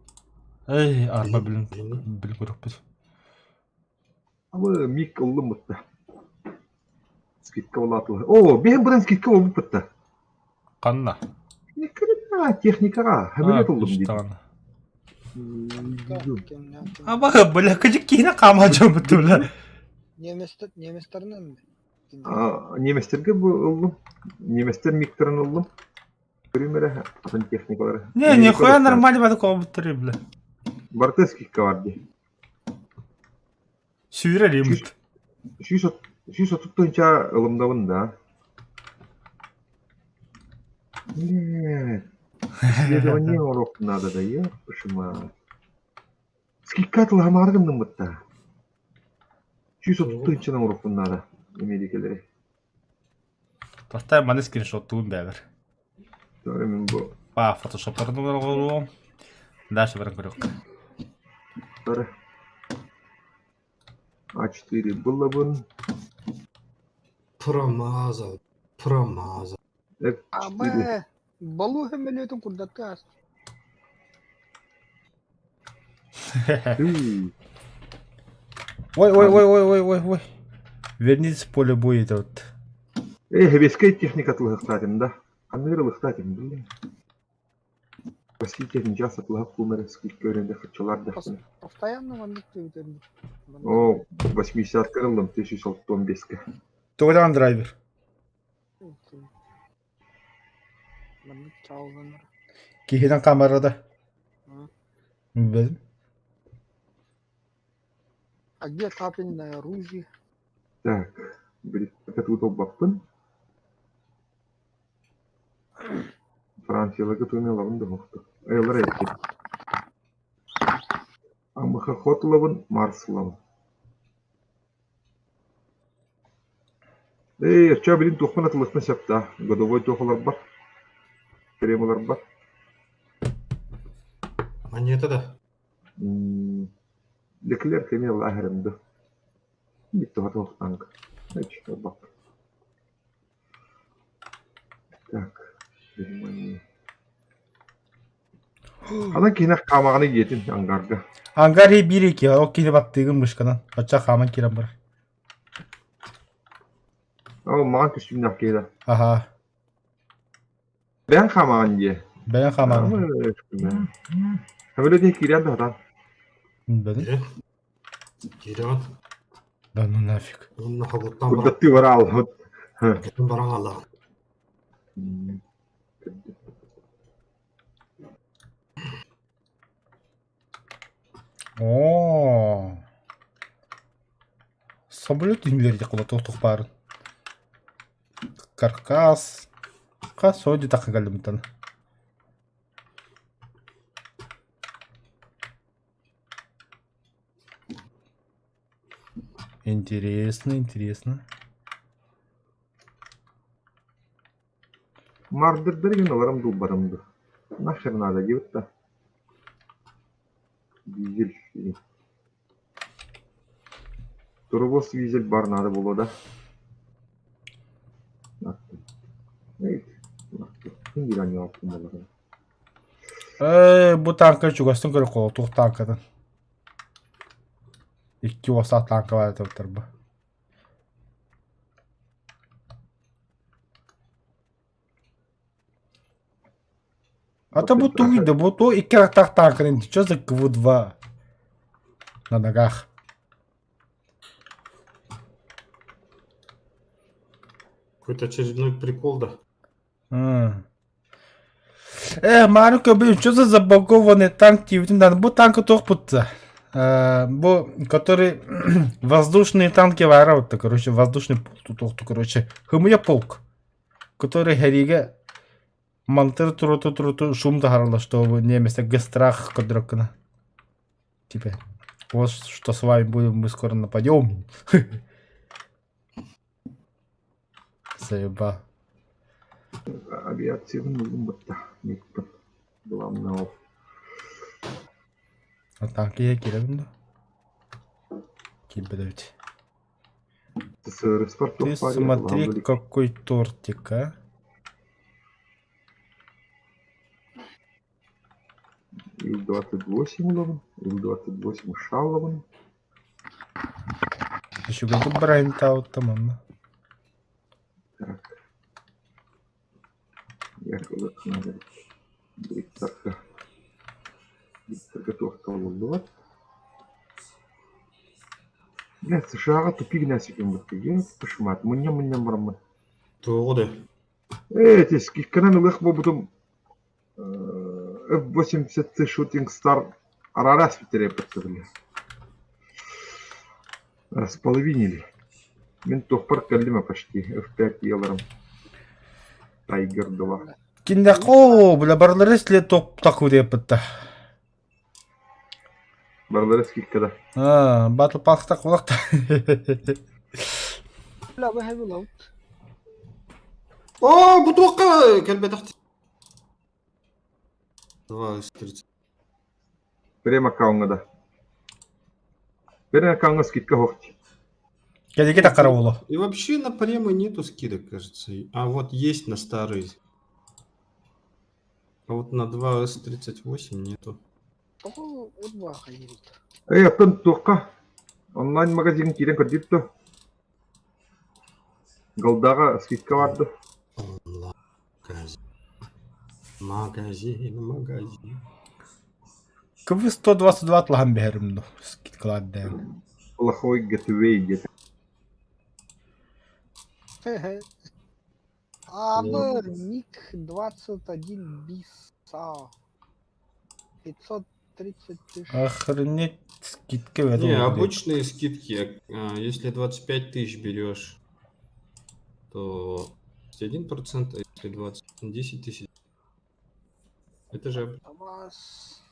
S1: Эй, арба билин
S4: Билин.
S1: билин көрүкпүт.
S3: Алы мик ыллым бутта. Скидка улаатылар. О, бэйэм бұрын скидка болбут бутта.
S1: Ханна?
S3: Техникаға хамелет ыллым дейді.
S1: Даҕаны. Аба, бля, кыжык киһини хаама дьоммут бля.
S2: Немецтер, немецтеринен
S3: Немецтерге бу ыллым. Немецтер миктерин ыллым. Көрүм эрэ атын техникалары.
S1: Не, нихуя нормально бады колбуттары, бля.
S3: Барыта скидка бар дии.
S1: Сүүрэр имит.
S3: 130 тыһыынча ылымдабын да. Нет. Исследование урок надо да, епшима. Скидка атылаһамаары гынныммытта. 130 тыһыынчанан урокпун надо. Эмиэрикэлэри.
S1: Тохтой маны скриншоттуун бэбэр.
S3: Τώρα мен бу.
S1: Па, фотошоптарын оҥоруом. Дальше баран көрүөх.
S3: Τώρα. А4 буллабын.
S4: Промазал. Промазал.
S3: F4.
S2: Абы, балу хөмөлөтүн курдатка аас.
S1: Ой, ой, ой, ой, ой, ой, ой. Вернись с поля боя это вот.
S3: Э, хебескей техника тылыхтатым да. Анныгыр ылыхтатым, блин. Простите, нчас атлыһах кумер скидка өренде хачалар дахтын.
S2: Постоянно маннык түбүтэрбит.
S3: О, 80 кырылым, 1065-ке.
S1: Тоҕо драйвер.
S2: Маннык чаалланар.
S1: Киһинэн камерада. Билбэтим.
S2: А где капельное оружие?
S3: Так, бритка тут баппын. Францияларга туймалабын да мохто. Айлар этти. Амыха хотлабын, Марслабын. Эй, оччо билин туохпун атылыспын сөп да. Годовой туохалар бар. Кремалар бар.
S4: Монета да.
S3: Леклер кемел ахырымды. Битті хатылықтанг. Бак. Так, Германия. Анан киһинэх хаамаҕаны диэтин ангарга.
S1: Ангар биир ики, ол киһи баттыгын мышканан. Очча хааман киирэн барар.
S3: Ол маҕан көстүүннэх киһи
S1: Аха.
S3: Бэйэҥ хаамаҕын дии.
S1: Бэйэҥ хаамаҕын.
S3: Самолет киирэн да хатан.
S1: Билбэтим.
S4: Киирэҕин.
S1: Да ну нафиг.
S4: Уонна хобуттан баран
S3: Курдаттыы бара албыт.
S4: баран аллаҕын.
S1: Оо. Самолет имилер кула туох баарын. Каркас. Ка соди тахха кэллимтан. Интересно, интересно.
S3: Мардердары гын ыларым дуу барым дуу. Нахер надо диэбит да. Дизель Турбос дизель бар надо буолуо да.
S1: Ээ, бу тааҥка чугастан көрө туох тааҥкатын. Икки уостаах тааҥка баар этэ бу. А то бу тугуй да бу то икки атахтаах тааҥканы что за КВ-2 на ногах?
S4: Какой-то очередной прикол, да?
S1: М. Э, Маары көбүн, что за забагованный танк диэбитин даҕаны бу танка туох бутта? Бу, который воздушные танки баара вот короче, воздушный полк короче, хымыйа полк, который хэриигэ мантыр туруту туруту шум таһаараллар, чтобы немецтергэ страх көрдөрөр гына. Типа, вот что с вами будем, мы скоро нападем. Заеба.
S3: Авиациябын ыллым батта. Микпин. Главное ол.
S1: А танки кирэбин да? Киирбэт
S3: СССР
S1: Ты смотри, какой тортик, а?
S3: Ил-28 ылабын, Ил-28 шалабын.
S1: Үчүгэйдик барайынтаабыттам онно.
S3: Так. Якобы надо Викторга. Викторга туохтаабыллыбат. Бля, США-ҕа тупик нээсикин бытты. Пышмат. Мунньа-мунньан бараммын.
S4: Туоҕу да?
S3: Ээ, ити скидканан ылыах буолбутум F-80C Shooting Star араас бүтэрээппит били. Располовинили. Мин туохпар кэллим почти F5 еларым. Tiger 2.
S1: Киндахо, бля, барлары след топ такой деппетта.
S3: Барлары скидкада.
S1: А, Battle Pass так улакта.
S2: Бля, вы heavy load.
S4: О, бутылка кэлбэтэх. 2 из 30.
S3: Прем аккаунга да. Прем аккаунга скидка хохти.
S1: Кэлиги таккара боло.
S4: И вообще на премы нету скидок, кажется. А вот есть на старый. А вот на 2С38 нету.
S2: Тоҕо утбаха едет.
S3: Эй, оттон туохха онлайн магазин киирэн көрдүүр дуо? Голдаҕа скидка баар дуо?
S4: Онлайн магазин. Магазин, магазин.
S1: КВ-122 атлаһан биһэрим ду. Скидкалаат дээн.
S3: Плохой gateway диэтэ.
S2: АБ ник 21 биса. 530 тысяч.
S1: Охренеть, скидка в этом
S4: Не,
S1: году.
S4: обычные скидки. А, Если 25 тысяч берешь, то 1%, а если 20, 10 тысяч. Это же
S2: Вас.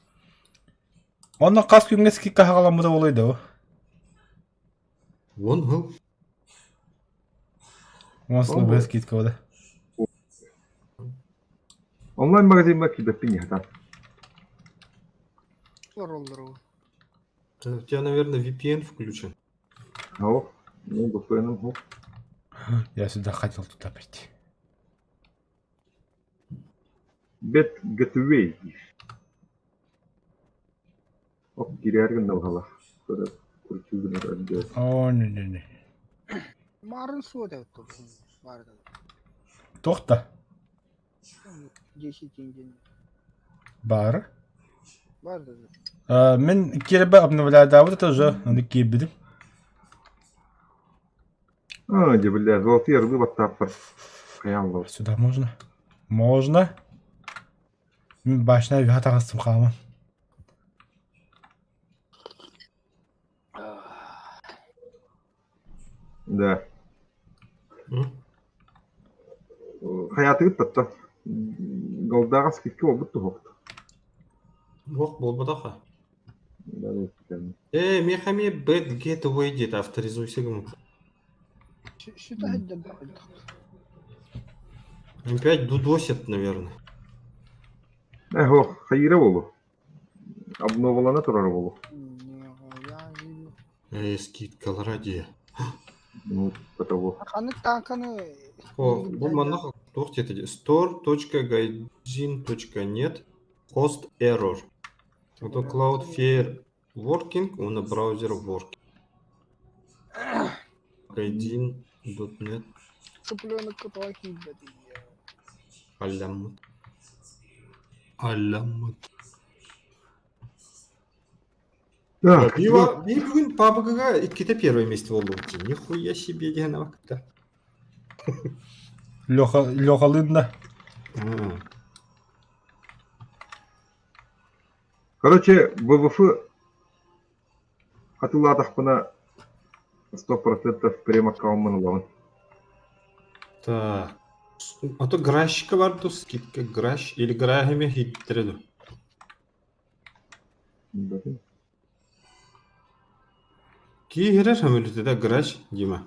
S1: Онно хас күҥҥэ скидка хаҕаламмыта буолуой дуу?
S4: вон был.
S1: Уон сылбыһа скидка буолар.
S3: Онлайн магазиҥҥа киирбэппин иһэтэ.
S2: Роллеру.
S4: У тебя, наверное, VPN включен.
S3: О, ну, VPN -м,
S1: Я сюда хотел туда прийти.
S3: Бет gateway диир. Ок киирээргин да баҕалаах. Көрө крутюгун өрдөө.
S1: О, не-не-не.
S2: Марын суот тут. Бар
S1: Туох да?
S2: 10 тенге.
S1: Баар.
S2: Бар да.
S1: Мин киирбэ обновлядаабыт это уже аны киирбитим.
S3: А, дьэ бля, золотые орлы баттааппар. Хайаан лов.
S1: Сюда можно? Можно. Мин башня үһэ таҕыстым хааман.
S3: Да.
S4: М?
S3: Хайаатыгыт татта. Голдаҕа скидка буолбут туһук.
S4: Ох, буолбатаха.
S3: Да,
S4: Мехами Bad Gateway диэтэ, авторизуйся гыммыт.
S2: Сюда да
S4: Опять дудосят, наверное.
S3: Эхо, хайыра буолу. Обновлана турар буолу.
S4: Скидкалара дии.
S3: Ну, того.
S2: Ханнык таанканы
S4: О, бу манна туох диэтэ дии? store.gaijin.net host error. Это Cloudflare working, уонна браузер working. Gaijin.net
S2: Цыпленок тоҕо киирбэтий
S4: Алляммыт. Алляммыт.
S3: Так,
S4: Пиво, и бүгүн PUBG-га иккитэ первое месте буоллум. Нихуя себе диэн абакта.
S1: Леха, Лехалыын да.
S3: Короче, ВВФ атыылаатахпына 100% прем-аккауммун ылабын.
S4: Так. А то гращика бар ду скидка гращ или грахами хиттире ду.
S3: Билбэтим.
S4: Киирэр хөмөлүтэ да грач Дима.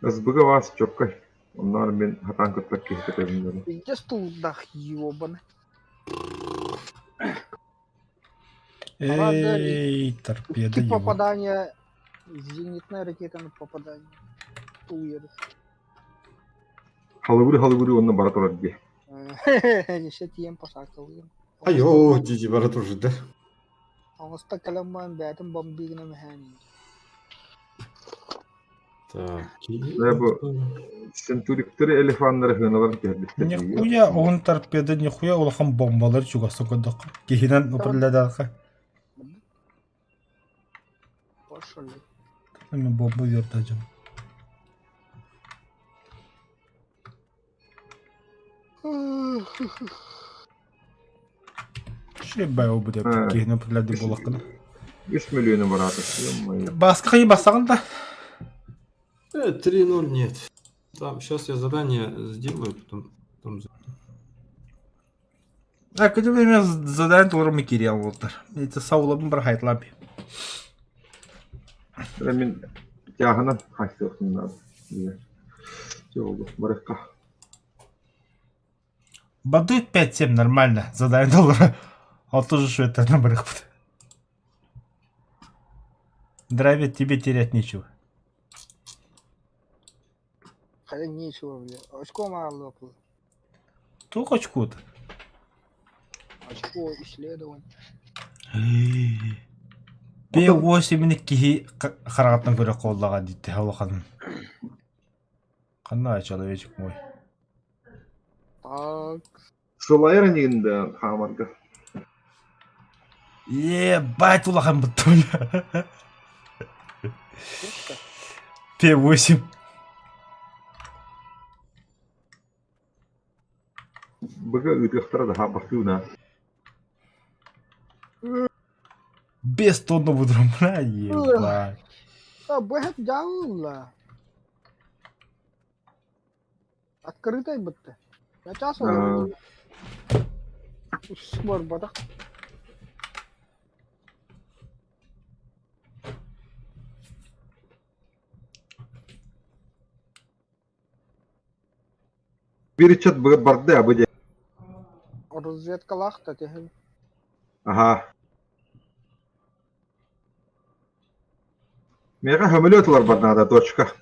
S3: СБГ вас чоккай. Онноор мин хатаан кытта киһи кэтэбин
S2: Пиздец тулдах ёбаный.
S1: Эй, торпеда
S2: Икки
S1: его.
S2: попадания зенитная ракета на попадание. Тулуйар.
S3: Халыбыры халыбыры онно бара турар дии.
S2: Еще тиен посакалыйым.
S4: Айо, диди бара турар да.
S2: Оҥосто кэлэн баран бэйэтин бомбигынан мэһээн
S4: Так.
S3: Да, бу Центуриктары элефаннары хыналарын түһэрбиттэр.
S1: Нихуя, он торпеда, нихуя улахан бомбалар чугас көрдөххө. Киһинэн управлядаахха.
S2: Пошли.
S1: Мен бомба үөрдэ дьон. Шебай ол будет киһинэн управляды буоллаххына.
S3: Үс миллиону бараата. Ё-моё.
S1: Баска хайы бассаҕын да?
S4: 3-0 нет. Там сейчас я задание сделаю, потом, потом
S1: А көтө время задание толору кириэн буолтар. Это саулабын бар хайтлап.
S3: Эрэ мин тяһынан хайсыахпын наада. Чэ, барыкка.
S1: Бадык 5-7 нормально, задание доллара. А тоже что это на барых. Драйвер тебе терять нечего.
S2: Хотя нечего, бля. Очко мало было.
S1: Туох очкута?
S2: Очко исследование.
S1: П8 киһи хараҕыттан көрө холлаҕа дийтэ улахан. Ханна человечек мой.
S2: Так.
S3: Сылайар инигин да хаамарга.
S1: Ебать улахан буттум. П8.
S3: Быга ыытыахтара да хааппахтыына.
S1: Без тонна будрум, бля, ебать.
S2: А, бэхэт дьаалла. Открытай бытта. Начаас
S3: Аа.
S2: Барбатах.
S3: Биир ыччат быга барда абы дьэ.
S2: Разведкалаах да түһэн.
S3: Аһаа. Миэхэ сөмөлүөт ыларбар наада, точка.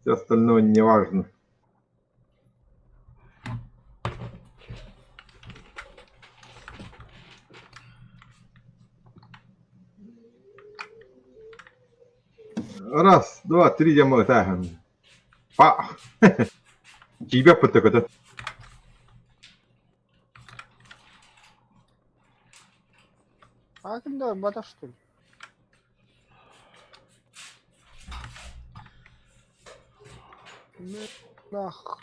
S3: Все остальное не важно. Раз, два, три, дьэ ытааһын. Па! Киибэппит көтө.
S2: А ким да барбатах что ли? Нах.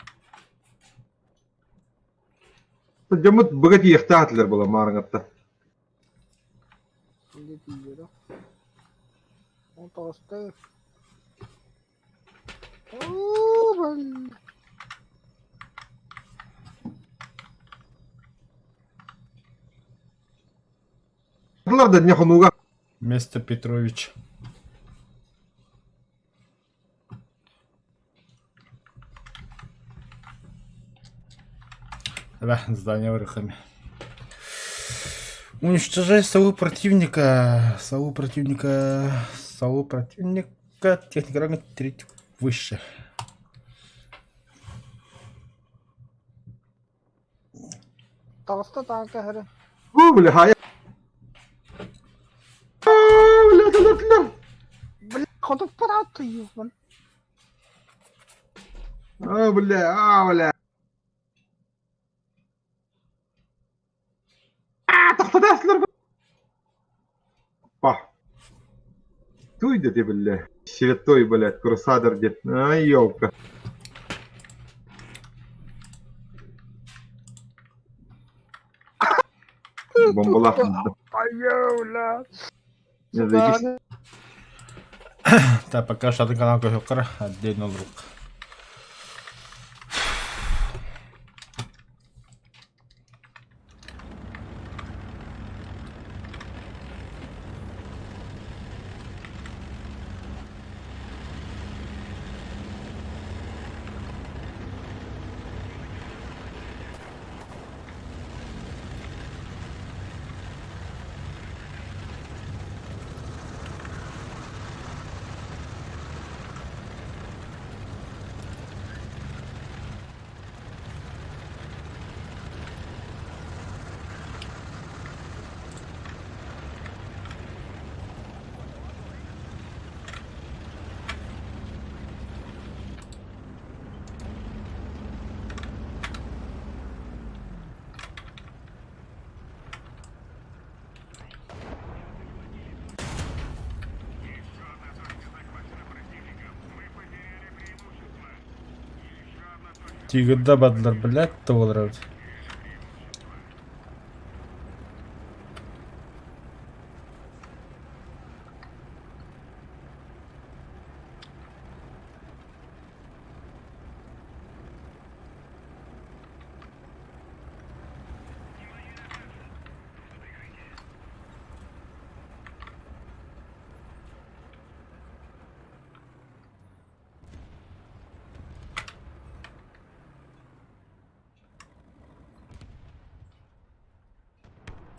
S3: Дьоммут быга тиийиэхтээх этилэр буола маарыҥатта.
S2: Инде тиийиэ Он тоҕустай. Оо, блин.
S3: Бардылар да не хонууга.
S1: Место Петрович. Да, здание врыхами. Уничтожай сову противника. Сову противника. Сову противника. Техника ранга треть выше.
S2: Таҕыста тааҥка иһэрэ.
S3: Уу, бля, хайа. Бля, өлөрдүлэр.
S2: Бля, хотуппар ааттыйыыбын.
S3: А, бля, а, бля. А, тохтотослар. Па. Туй да ты, бля. Святой, блядь, крусадер дед. Ай, ёлка. Бомбалах.
S2: Айыла.
S3: Не заебись.
S1: Так, пока шатын канал көһөккөр отдельно друг. Тигрда бардылар, блядь, тоҕолор эбит.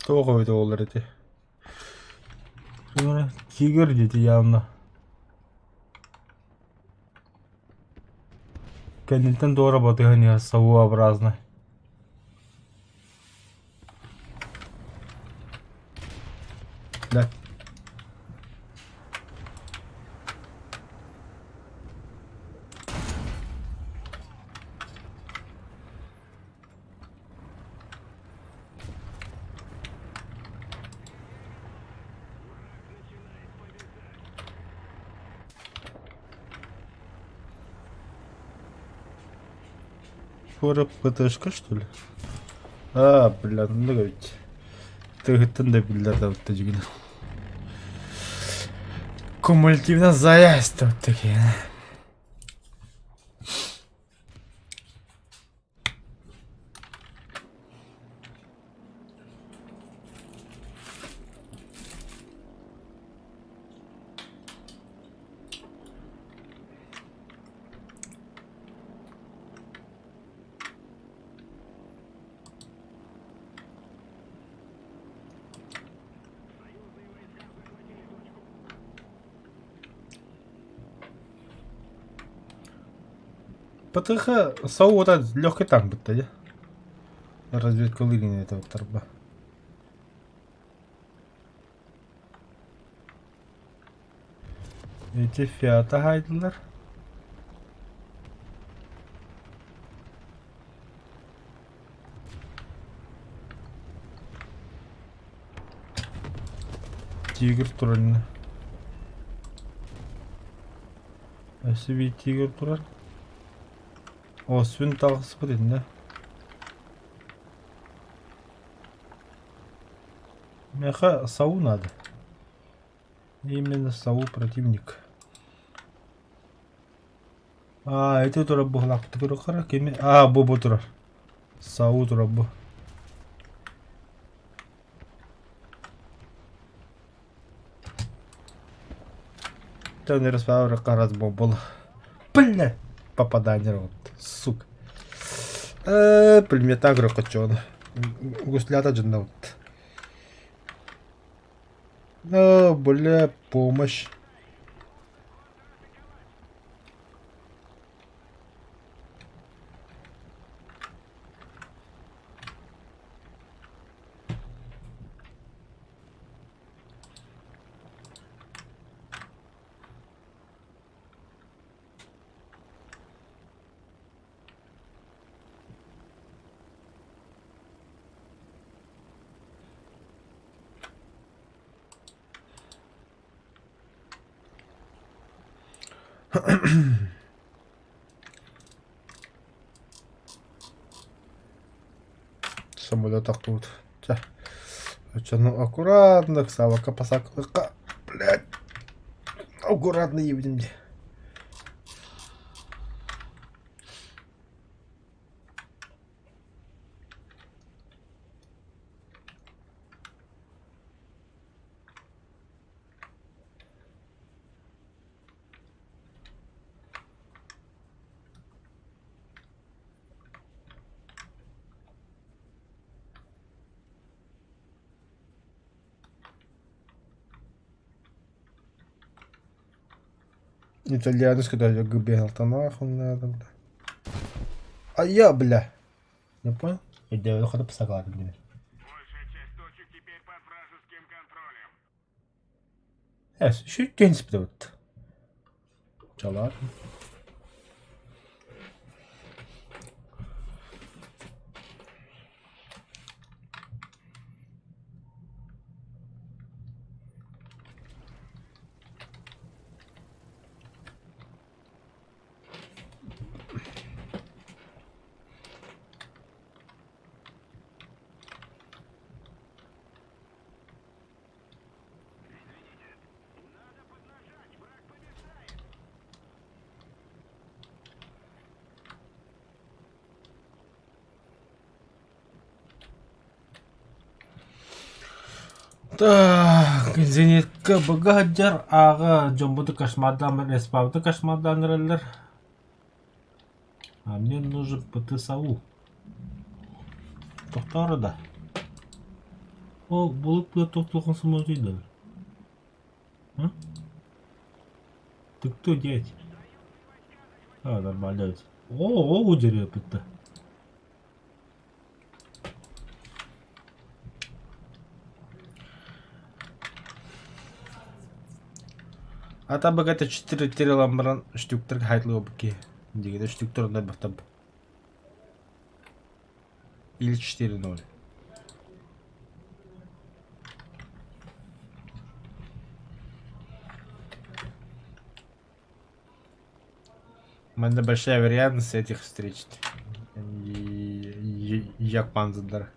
S1: Туох эбит оҕолор ити? Тигр диэти явно. Кэнниттэн туора батыһан иһэр совообразно. Да. Фора ПТшка, что ли? А, бля, ну ведь. Тыгыттан да биллэр да дьигин. Кумулятивно заезд вот такие. ПТХ САУ вот этот легкий танк будто, да? Разведка лыгина этого торба. Эти Фиата Хайдлер. Тигр турар. Өссө биир тигр турар. Освин таҕыспыт иннэ. Миэхэ САУ надо. Именно САУ противник. А, ити турар быһылаахпыт көрөххө кими? А, бу бу турар. САУ турар бу. Тön раз был. Бля! Попадание вот, сука. Пулемета грохочон. Гуслята джинна вот. Бля, помощь. Самолет тут. Ну аккуратно, савака посаклыка. Блядь. Аккуратно ебнем. Итальянец, когда я бегал, там нахуй надо, бля. А я, бля. Не понял? Я хотя бы согласен, блин.
S5: Большая часть точек теперь под вражеским контролем.
S1: Еще день вот. Чалар. Так, зенитка быгаджар ага жомбуду кошмардан респавды кошмардан реллер. А мне нужен ПТСАУ. Тохтар да. О, булып бу тохтолгон самолет А? Ты кто, дядь? А, нормально. О, о, дерево это. А там богато 4 ламбран штуктер хайтлы обки. Дигде штуктер на бахтаб. Или 4-0. Манна большая вероятность этих встретить. Як панзер.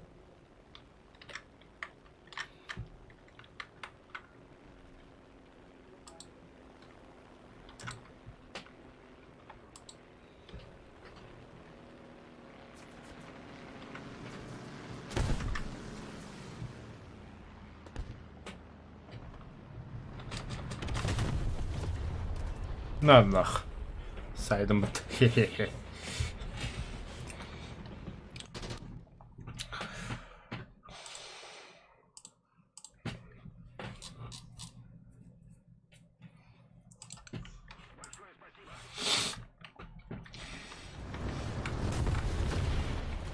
S1: На нах. Сайдым бит. Хе-хе-хе.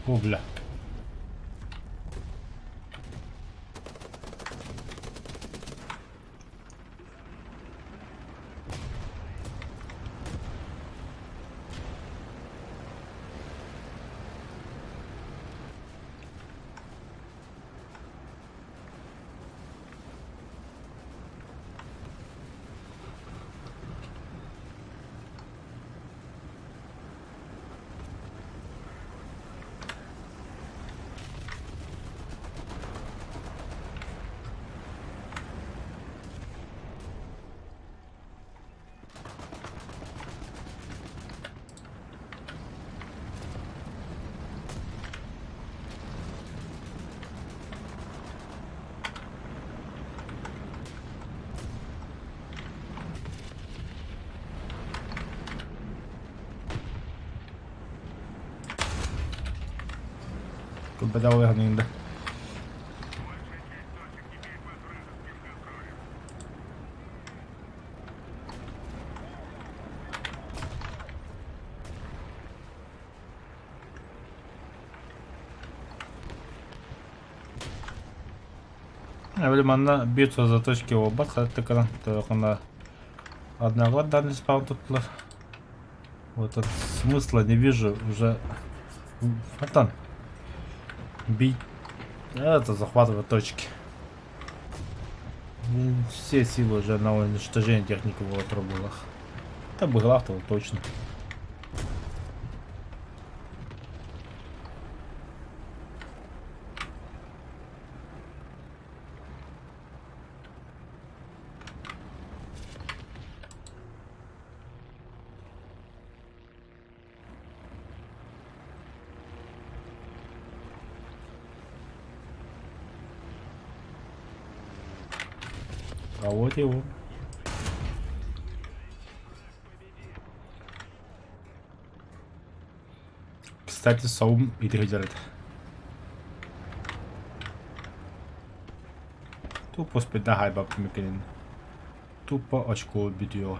S1: О, бля. Көрбөтөх уйаһаныйын да.
S5: Большая часть точек теперь под вражеским контролем.
S1: Били манна битва за точки буолбат хаттыкынан тоҕо одного данный спаун туттулар. Вот от смысла не вижу уже. Братан, бить это захватывать точки. Все силы уже на уничтожение техники было отрублено. Это бы главного точно. А вот его. Кстати, Саум и делает. Тупо спидна хайба мекенин. Тупо очко видео.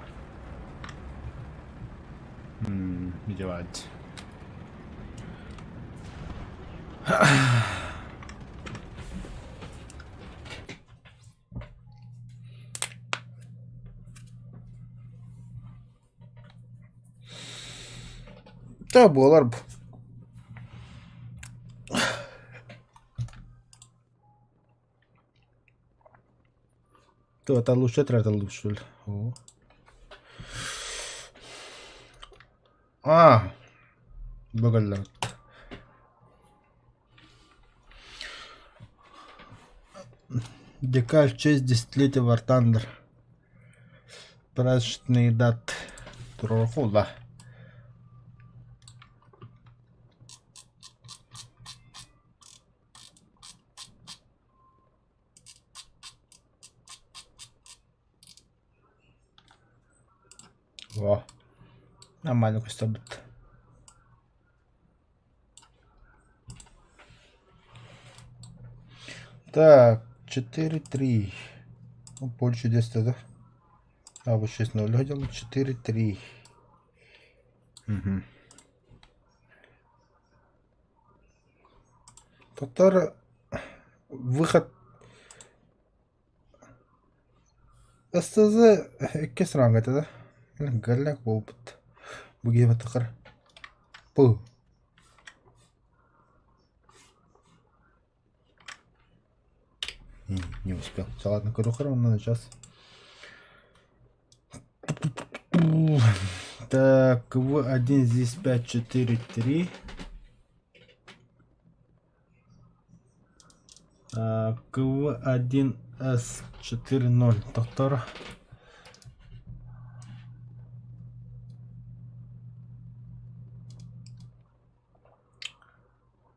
S1: Видевать. Та буолар бу. То это лучше, это лучше. О. А, бөгөллөр. Декаль в честь десятилетия War Thunder. Праздничные даты. Турорхула. Во. Нормально көстөбүт. Так, 4-3. Ну, больше 10, да? А, вот 6-0 делал. 4-3. Угу. Татар выход СТЗ иккис ранга этэ да? Галляк буолбут. Бу гиэбэтихэр П. Не успел. Все, ладно, көрүөххэ онно сейчас. Так, В1 здесь 5, 4, 3. КВ1 С 4, 0. Доктор.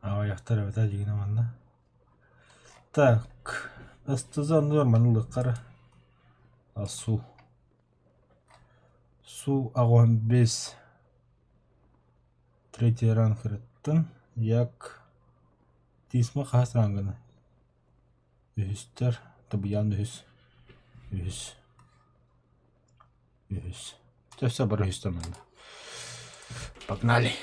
S1: Аҕыйахтар эбэтэ дьигинэ манна. Так, СТЗ оннугар маны ылыахха Су. Су аҕыһын бес. Третий ранг ырыттын. Як Тисма хаһыс ранганы? Үһүстэр. Табыйаан үһүс. Үһүс. Үһүс. Чэ, бары үһүстэр манна. Погнали.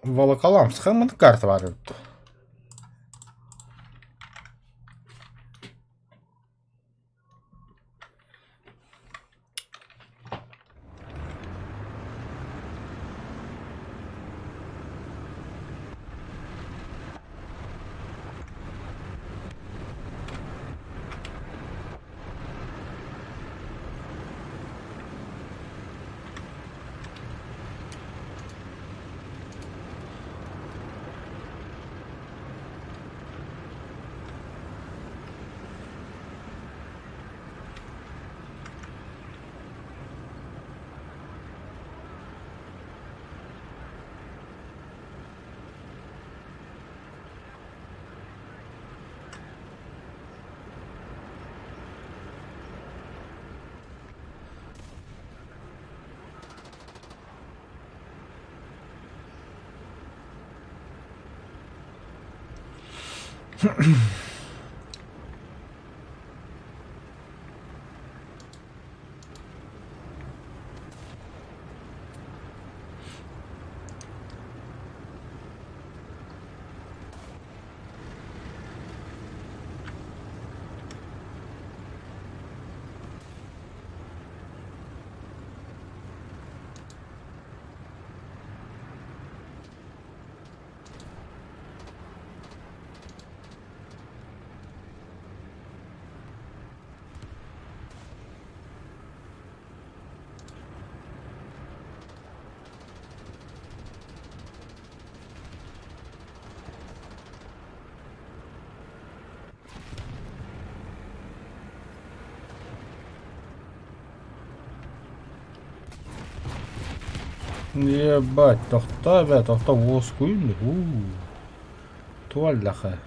S1: Волоколамск маннык карта баар эбит дуо? Ебать, тохтоо эбээ, тохтоо уоскуйун уу. Туоллаха.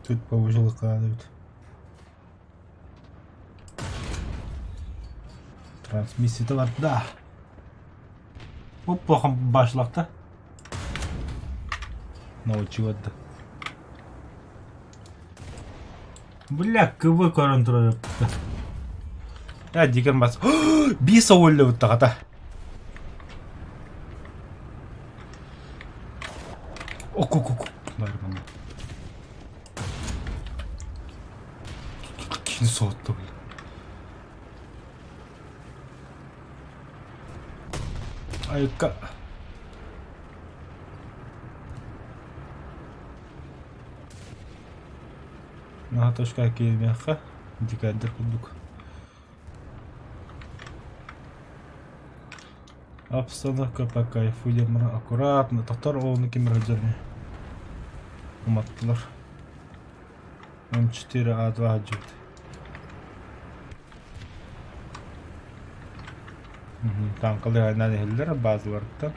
S1: Тут повыжилыкаадыбыт. Трансмиссията барда. Оп-плохом башлахта. Научила да. Бля, КВ көрөн турар Я дигэн бас биис оҕоллубут таҕата. Окукуку. Кини соһутта бля. Айка. Наһаа точка кииримиэххэ, дикэрдэр курдук. Обстановка по кайфу диэн баран аккуратно тохтор оҕону ким сылдьар уматтылар. М4 А2 сылдьыбыт. Танкалар айнаан иһэллэр базаларыттан.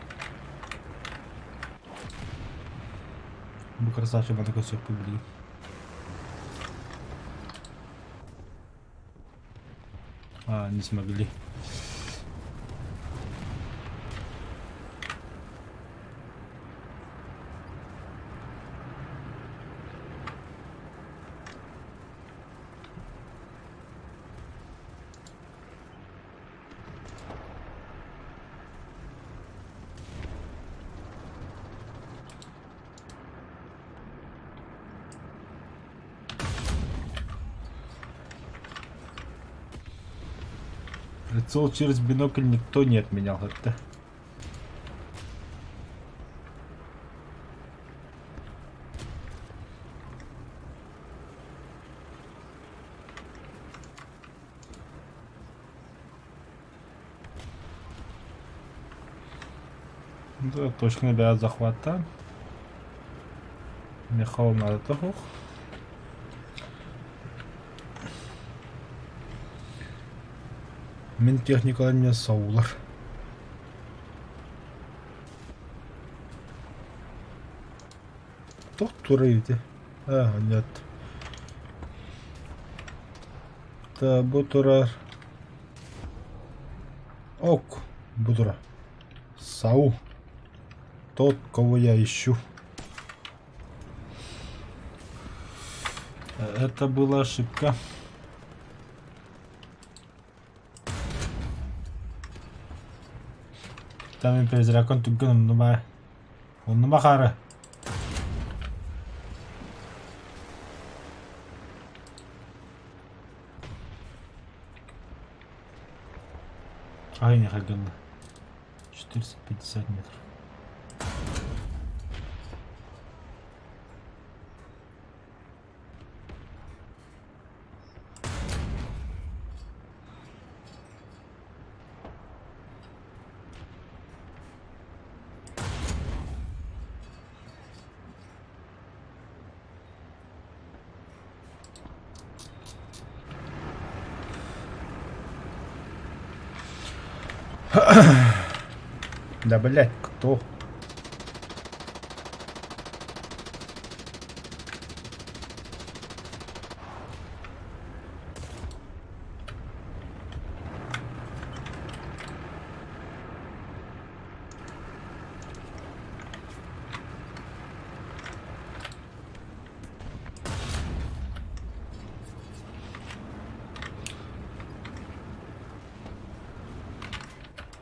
S1: Бу красавчик маны көрсүөхпүн билигин. А, не смогли. Прицел через бинокль никто не отменял это. Да, точно бэйэ захваттаан. Михаил наадата суох. Мин техникалар эмиэ соҕуулар. Туох турар ити? Аа, нет. Та бу турар Ок, бу турар. Сау. Тот, кого я ищу. Это была ошибка. Там мен перезарядкан түргэн умнума. Умнума хаары. Ай, не гынна. 450 метров. Да блять, кто?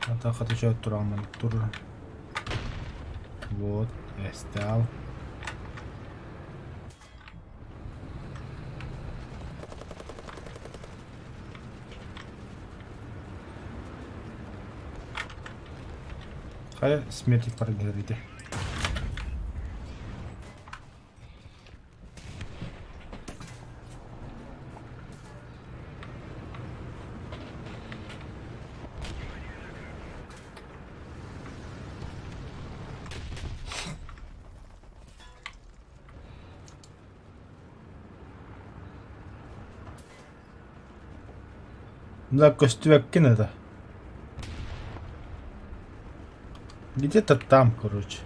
S1: Атака отвечает Тураман. Тур. Вот, я стал. Хайа смерти парагерите. Да, көстүбэккин это. Где-то там, короче.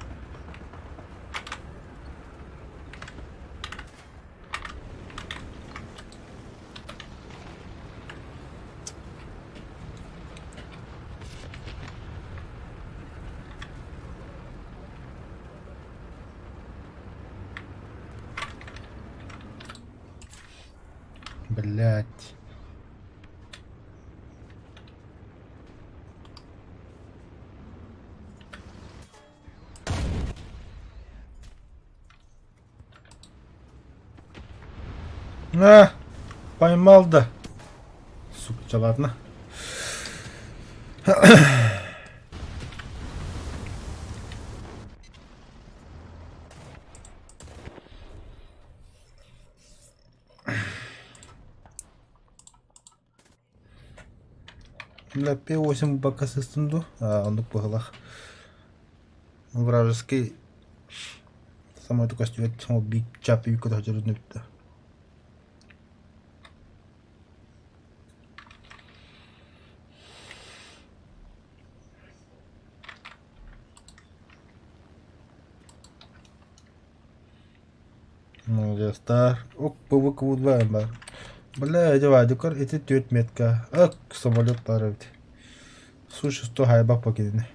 S1: Блять. На, поймал да. Сука, ладно. Бля, П8 бака сыстым ду. А, оннук быһыылаах. Вражеский самолет көстүбэт ол биир чап үүккэ сылдьарын бүттэ. Молодецтар. Ок, бу бар. Бля, эти вадикор, эти түөрт метка. Ок, самолет бар эбит. Существо хайбах покидини.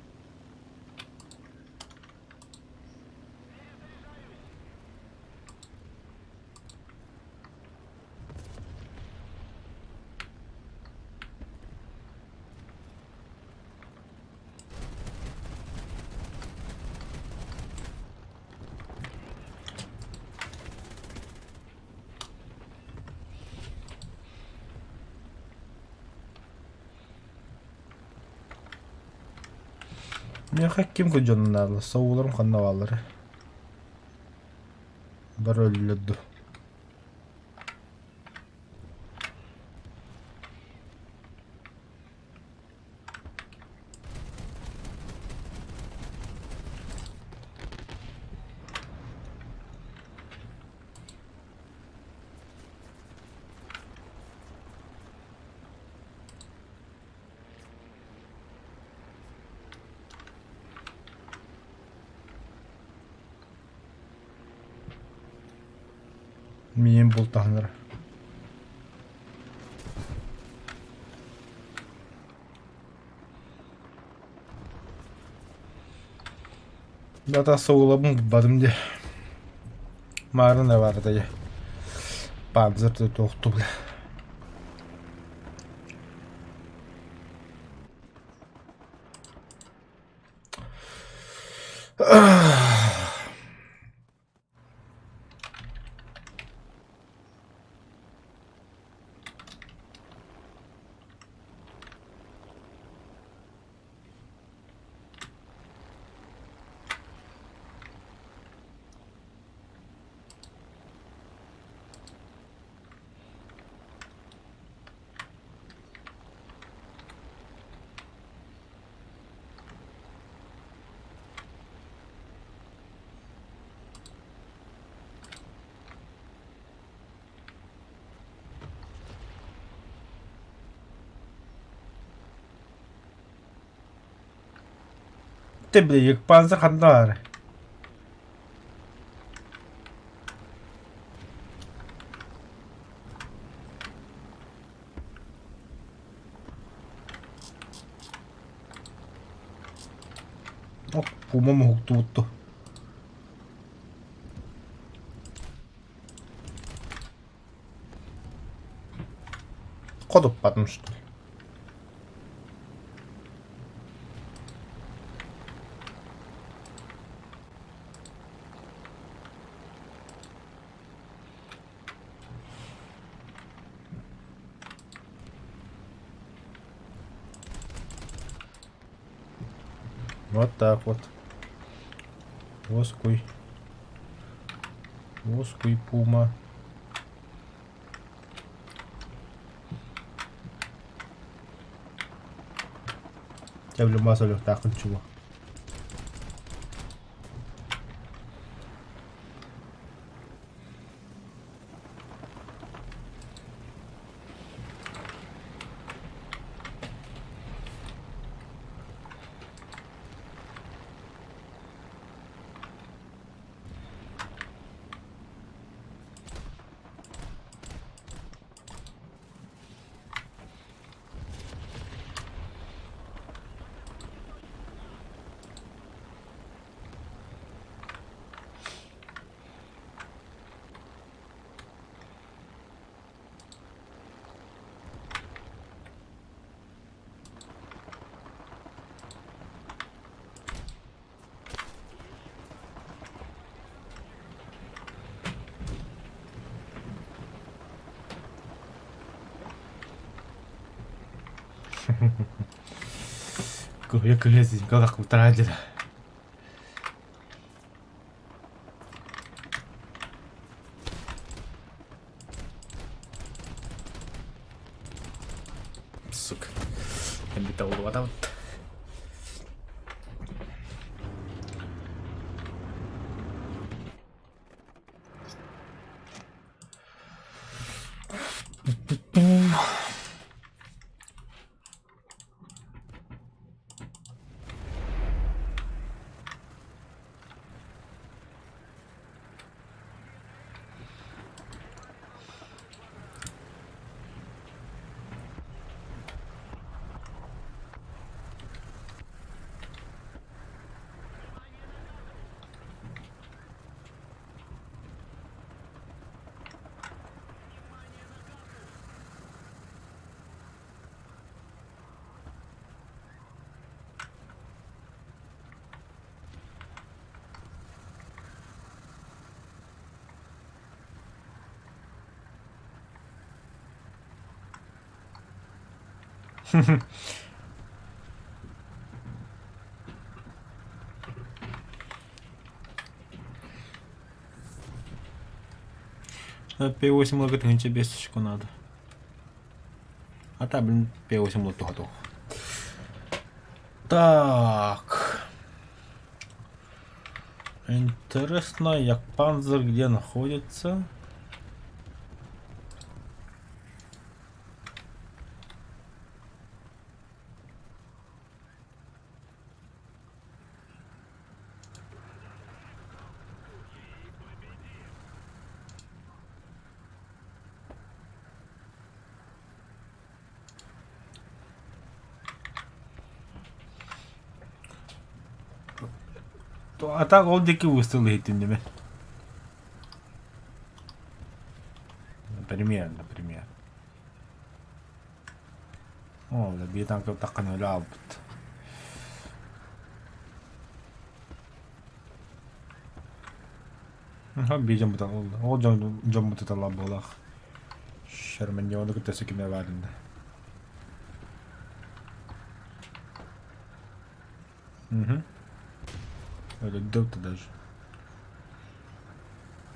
S1: Миэхэ ким кудьоннаалар, соуларым ханна бааллара? Бары өллүлэр дуу? Миин бултаһыннар. Дата соулабын булбатым дии. Маарын да баарта дии. Панцирь туохту бля. Ты, бля, Ягдпанзер ханна баарый? Ок, пумам уһуктубут Ходуппатым что ли? Вот так вот. Воскуй. Воскуй, пума. Чэ, блин, өлүөхтааххын чума. Кыһыйа кыһыйа синка дьэ Сука. Эбитэ улугатабыт. П8 лыгы тыһыынча биэс очко надо. А та, блин, П8 лык туһа Так. Интересно, Ягдпанзер где находится? А так ол диэки выстрел иһитинними. Например, например. О, да биир танка таххана өлө аалбыт. Биир дьоммут ол дьоммут ыталлар буолаах. Шерманьону кытта өссө баарында. Угу. Это Делта даже.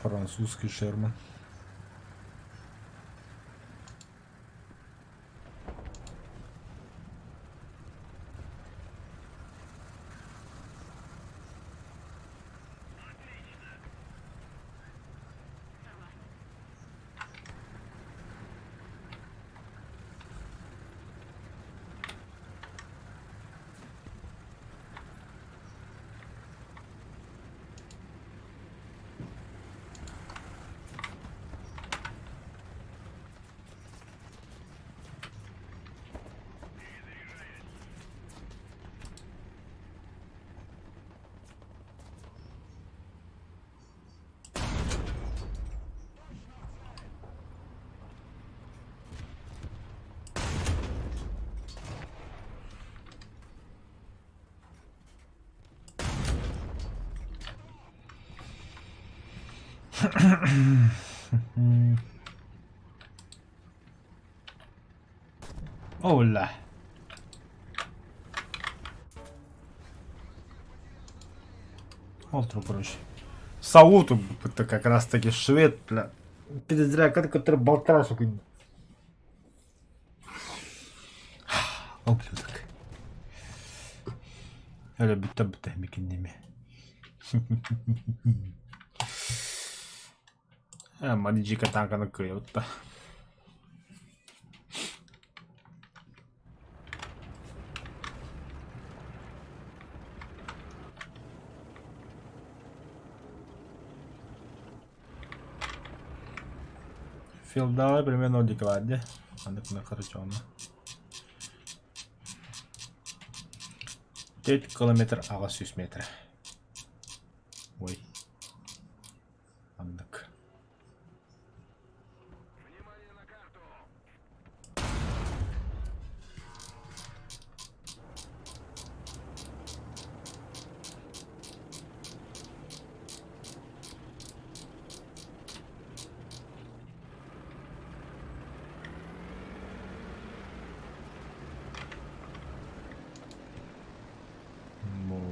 S1: Французский Шерман. Ола. Олтро, короче. Сауту, это как раз таки швед, бля. Подозреваю, который болтал, сука. Ублюдок. Өлө бүттэ бүттэ микиннеме. Манижика танканы кыайбытта. Филдала примерно декладе. Андык на короче 4 километр 800 метр. Ой. Андык.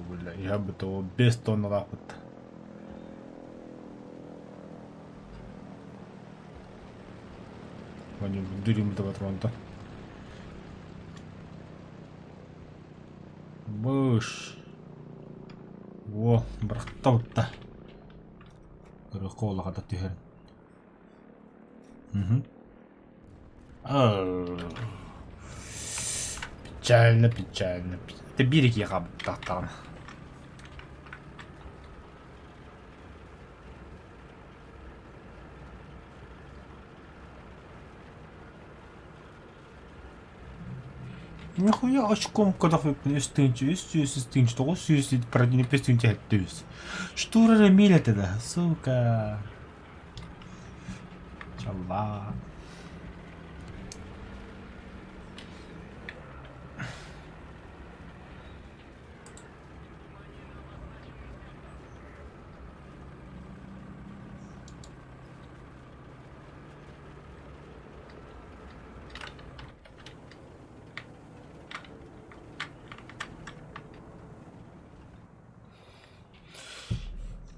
S1: Бля, я бы того без тонна вот. Они дырим этого патронта. Быш. Во, бырахтабытта. Көрө түһэр. Угу. Печально, печально. Это бирики хабыттахтаҕына. Нихуя очком кодах үстүнчү, үс сүүс үстүнчү, тоҕус сүүс продини пестүнчү хэттүүс. Что миля тогда, сука. Чалла.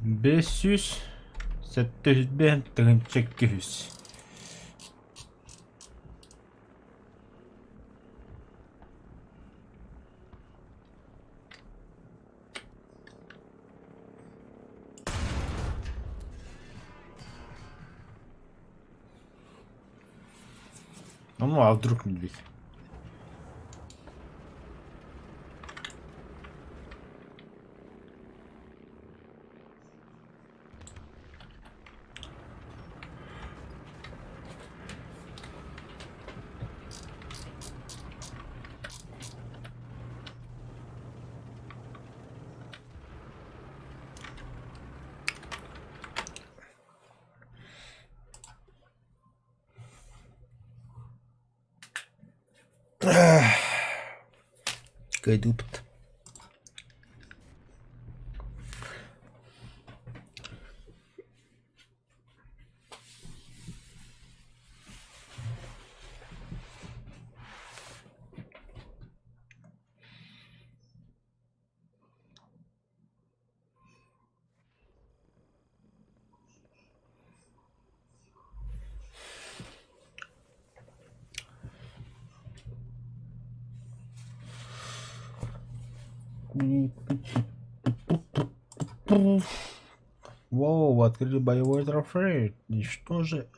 S1: Бес сүүс, сэттэ сүүс бэһин тыһыынча икки сүүс. Ну, а вдруг медведь? Кайдупт. Воу, открыли боевой трофей. И что же?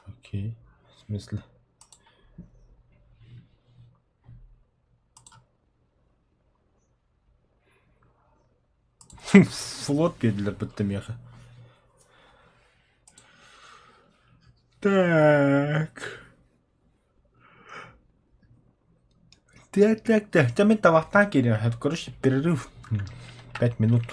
S1: Окей, в смысле? Флот для подтемеха. Так. Так, так, так. Там это в атаке. Короче, перерыв. 5 минут.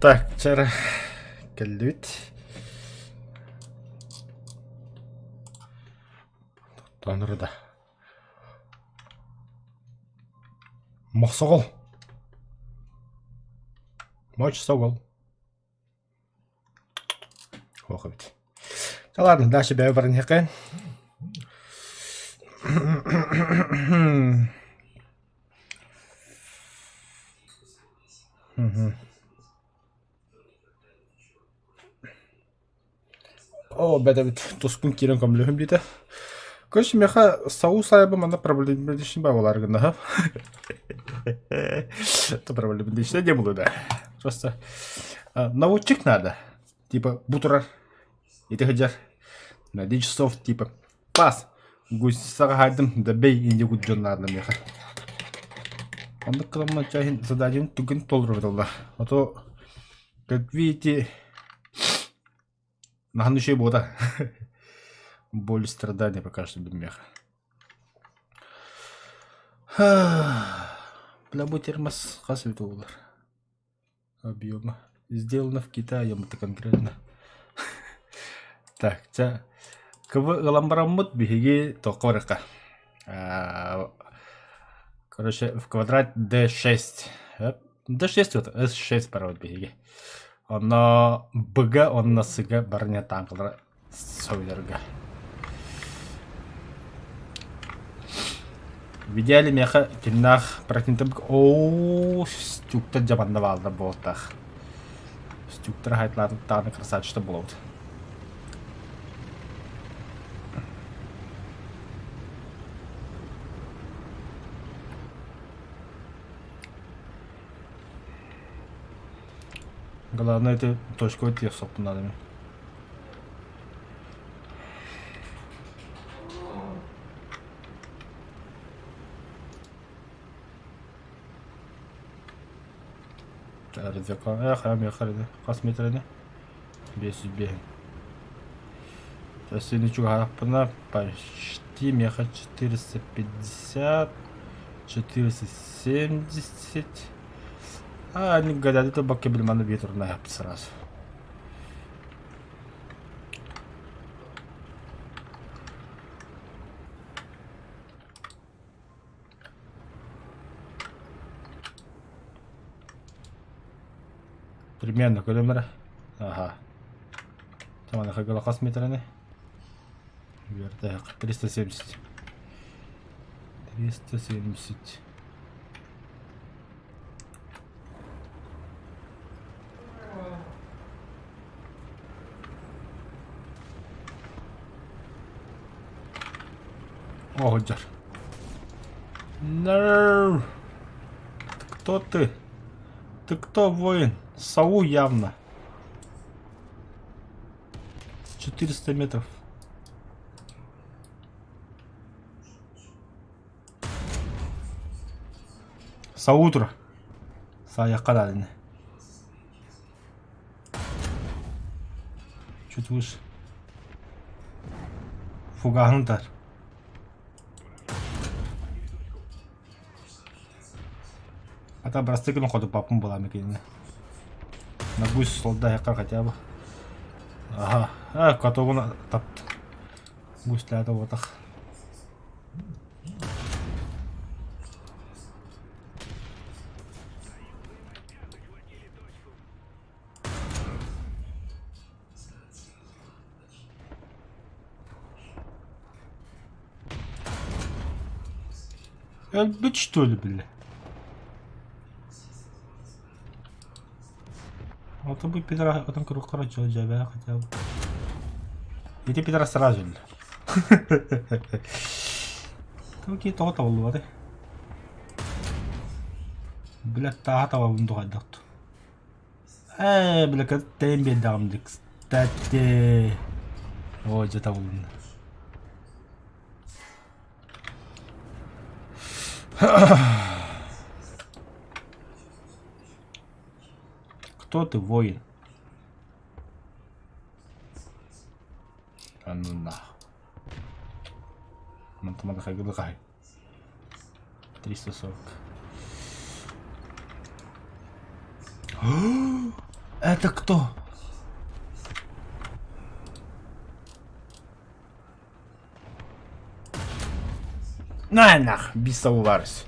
S1: Так, чара кэллибит. Тонруда. Мохсоҕол. Мочсоҕол. Суох эбит. Да ладно, дальше бэйэ баран иһиэххэ. Оо, бэдэбит тускун киирэн көмөлөһүм диэтэ. Короче, миэхэ сау сайба манна проблематичный баалар гына. Это проблематичное не было, да. Просто наводчик надо. Типа, бу турар. Ити сылдьар. На 10 часов, типа, пас. Гусицаҕа хаайдым, да бэй инди гуддьон наада миэхэ. Оннук кыламман чайын заданием түгэн толорбуталлар. А то, как видите, Наһан үчүгэй буота. Боль страдания пока что меха. Бля, бу термос хас эбит буолар? Объема. Сделано в Китае, это конкретно. Так, ча. КВ ылан бараммыт биһиги тоққа барыахха. Короче, в квадрат D6. D6 вот S6 барабыт биһиги. Онно Б-га уонна С-га барыня тааҥкалара сойларга. В идеале миэхэ кимнээх противникам оо стюктар дьабанна бааллар буолтаах. Стюктар хайтлаатыттаҕына красавчик буолабыт. Главное это точку тиэх соппун надо мне. Хас метрени? 505. Өссө чугаһаахпына почти меха 450, 470. А, они говорят, это баки бельмана ветер на сразу. Примерно көрөмөрө. Аха. Тамана хагала хас метрени? 370. 370. Оҕонньор. No! Кто ты? Ты кто, воин? Сау явно. 400 метров. Саутра. Саайахха даҕаны. Чуть выше. Фугаһын утар. А там простыгын хотуппаппын буолаамы кинини. На гусь солдаһыахха хотя бы. Ага, а, котогун тапт. Гусь-лаата буотах. Өлбүт что ли, бля? Вот бы пидора, потом круг короче, дьэбэ хотя бы. Ити пидора сразу өллө. Туки тоҕо табыллыбатай? Бля, тааһа табабын дуҕайдах Ээ, бля, тэйэн биэрдэҕим дии, кстати. Оо, дьэ табылынна. Кто ты, воин? А ну нахуй. 340. Это кто? На нах, бисоварс.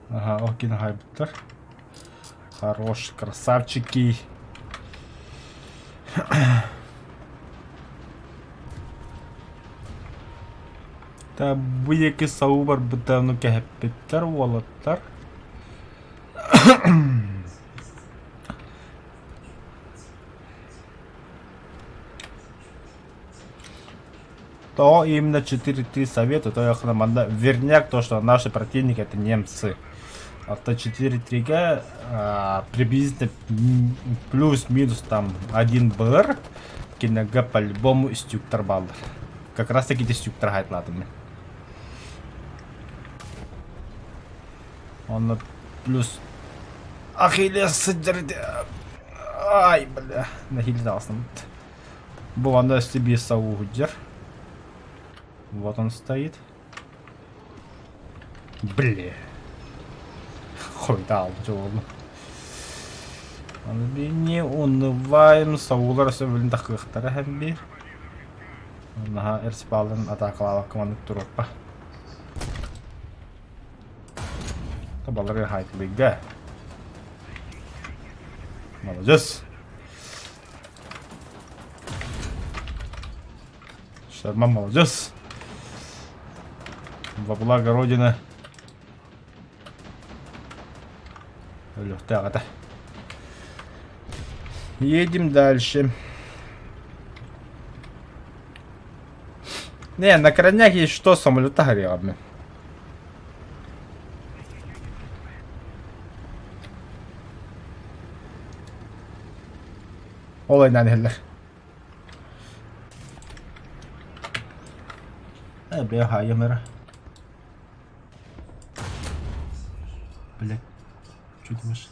S1: Ага, окин хайбыттар. Хорош, красавчики. Та бу диэки сау барбыта, ну кэһэппиттэр уолаттар. То именно 4-3 совета, то я манна верняк то, что наши противники это немцы. А то 4-3 а, приблизительно плюс-минус там 1 БР, кинега по-любому истюктор баллар. Как раз таки дестюктор хайтлатым. Он плюс Ахиллес сыдьар Ай, бля, нэһиилэ таҕыстым. Бу анда себе саудер. Вот он стоит. Бля. Хуй дал, дьолу. Аны не унываем, саулар сөбүлүн тахыахтара һэм биир. Наһаа эрспалын атаакалаабакка маннык туруохха. Табалары хаайтылыйга. Молодец. Шарман молодец. Во благо Родины. Өлүөхтээх этэ. Едем дальше. Не, на крайняк есть что, самолета горела. Ол айнаан иһэллэр. Э, бля, хаайым эрэ. Блядь, что думаешь?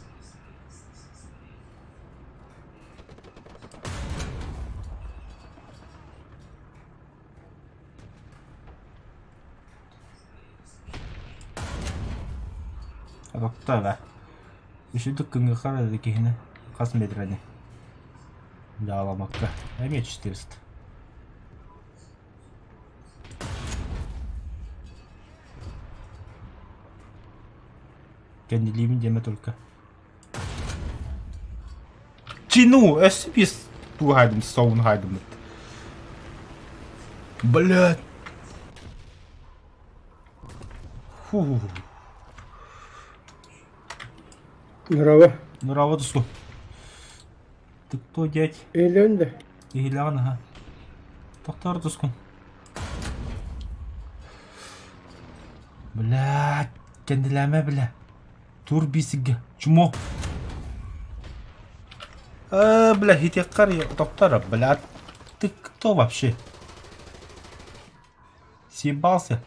S1: Токтоо Үсүдүк кыҥыхар эрэ киһини хас метрэни дьааламакка эмиэ 400 Кэннилиибин диэмэ только Чину, өссө биэс туһаайдым, соун хаайдыммыт. Блядь. Фу.
S2: Нұрава.
S1: Нұрава тусу. Ты кто, дядь?
S2: Иһилээн да.
S1: Иһилэҕин аха. Тохтоор тускун. Блядь, кэннилээмэ бля. Тур бисигэ. Чмо. Э, бля, хитеккар токтора, бля. Ты кто вообще? Съебался?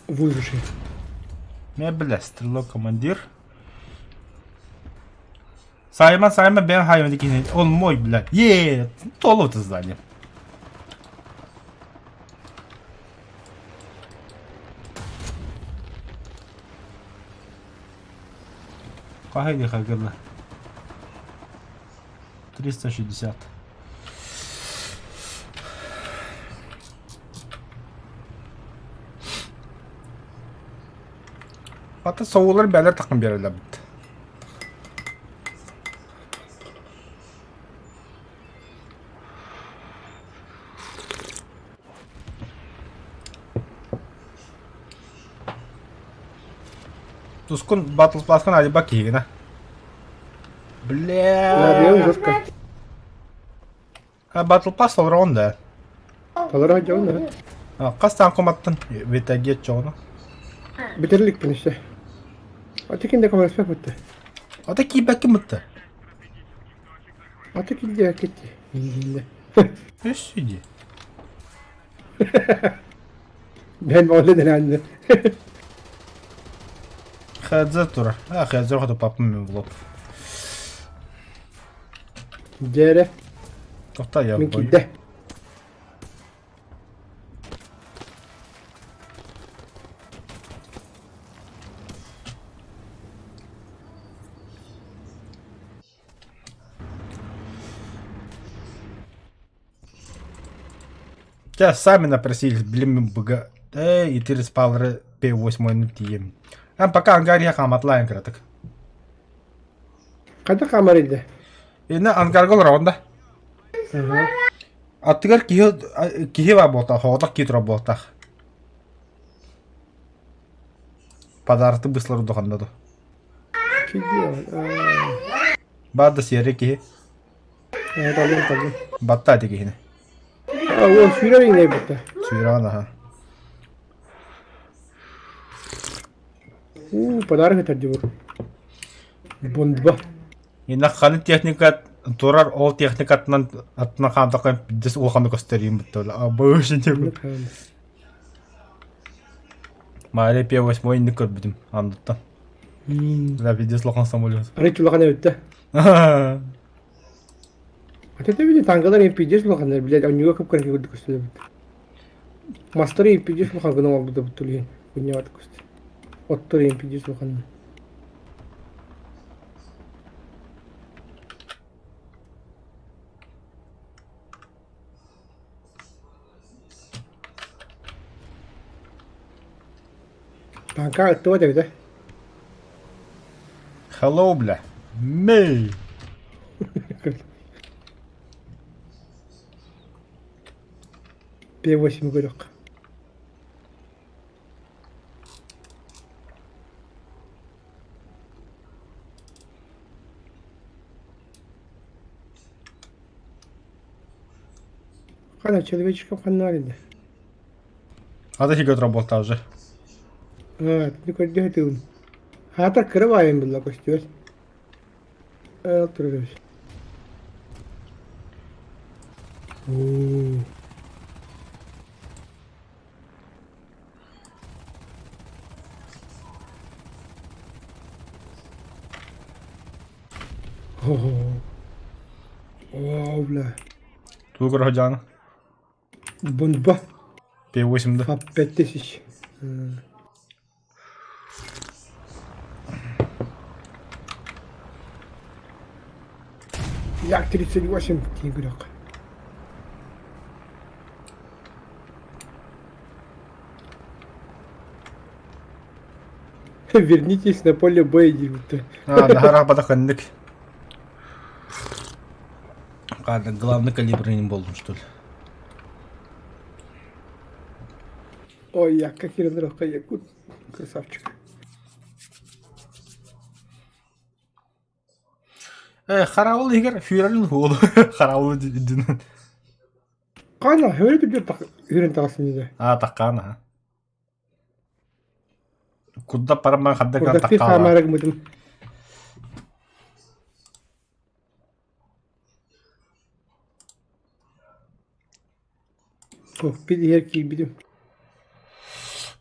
S2: Выживший.
S1: Мэ, бля, стрелок командир. Саймон, Саймон, Бен Хаймон, он мой, бля. Е, толу это здание. Хаһай хагырла. 360. Хата соулар бэлэр такын биэрэлэбит. Тускун батл паскан алиба киһигинэ. Бля.
S2: Бля, жестко.
S1: А батл пас толорон да.
S2: Толору дьон да.
S1: А, Хас коматтын ветагет чоҕуну.
S2: Бүтерликпин işte. Атыкин да көмөлөспөт бутта.
S1: Ата киирбэккин бытта.
S2: Аты килде кетти. Илде.
S1: Өссө дии.
S2: Ben böyle denendi.
S1: Хадза турар. А, Хадза хоту папам мен влог.
S2: Дьэ
S1: Тоқта я
S2: мин
S1: бою.
S2: киирдэ.
S1: Тебя сами напросились, блин, бг. Эй, и ты спал П8 тием. А пока ангария хаматлайын кыратык.
S2: Хата хаамар илдэ?
S1: Инна ангарга олоронда. Аттыгар киһи киһи бар буолтах, оҕотох киһи турар буолтах. Подарты быслар удаханда ду. Баар да сиэри киһи.
S2: Талым талым.
S1: Батта ити киһини.
S2: О, сүүрэр иҥнэй бутта.
S1: Сүүрэҕин аха.
S2: У, подарок этэр дьубур. Бондба.
S1: Инна ханы техника турар ол техникатынан аттынан хаамтахха пиздец улаханы көстөрүүм буттала. Абы
S2: Оннук
S1: Маре П8 инник көрбүтүм андыттан. Да пиздец улахан самолет.
S2: Арыч улахан эбитте. Ата били тангалар пиздец улаханнар, блядь, онньуга кып-кыракый курдук көстөлөр эбит. Мастары пиздец улахан гына оҥорбута буттулуйун, кунньаҕат көстөр. Оттор пиздец улахан. Танка ыттыбат эбит ээ.
S1: Hello, бля. Мэй.
S2: П8 көрүөх. Хана человечком ханна арыйда.
S1: Ата сигэ работа уже.
S2: Аа, итини көрдөһө тыыбын. Хаатар кыра баайым булла көстүбэт. Эл турар Оо. Оо, бля.
S1: Тугу көрө сылдьаҕын?
S2: Бонба.
S1: П8 да.
S2: 5000. Як 38 тигрек. Вернитесь на поле боя диэбиттэр.
S1: А, наһаа ханнык. Ладно, главный калибр не болдум, что ли.
S2: Ой, я как Кирилл Якут, красавчик.
S1: Э, хараул игер, фюрерин хуол. Хараул дин.
S2: Кана, хөрө түрдө үрен таҕасын дии.
S1: А, таккаан, аха. Кудда параман хадда ган
S2: Курдаттыы
S1: таккаала.
S2: хаамаара гыммытым. Кокпит иһэр киирбитим.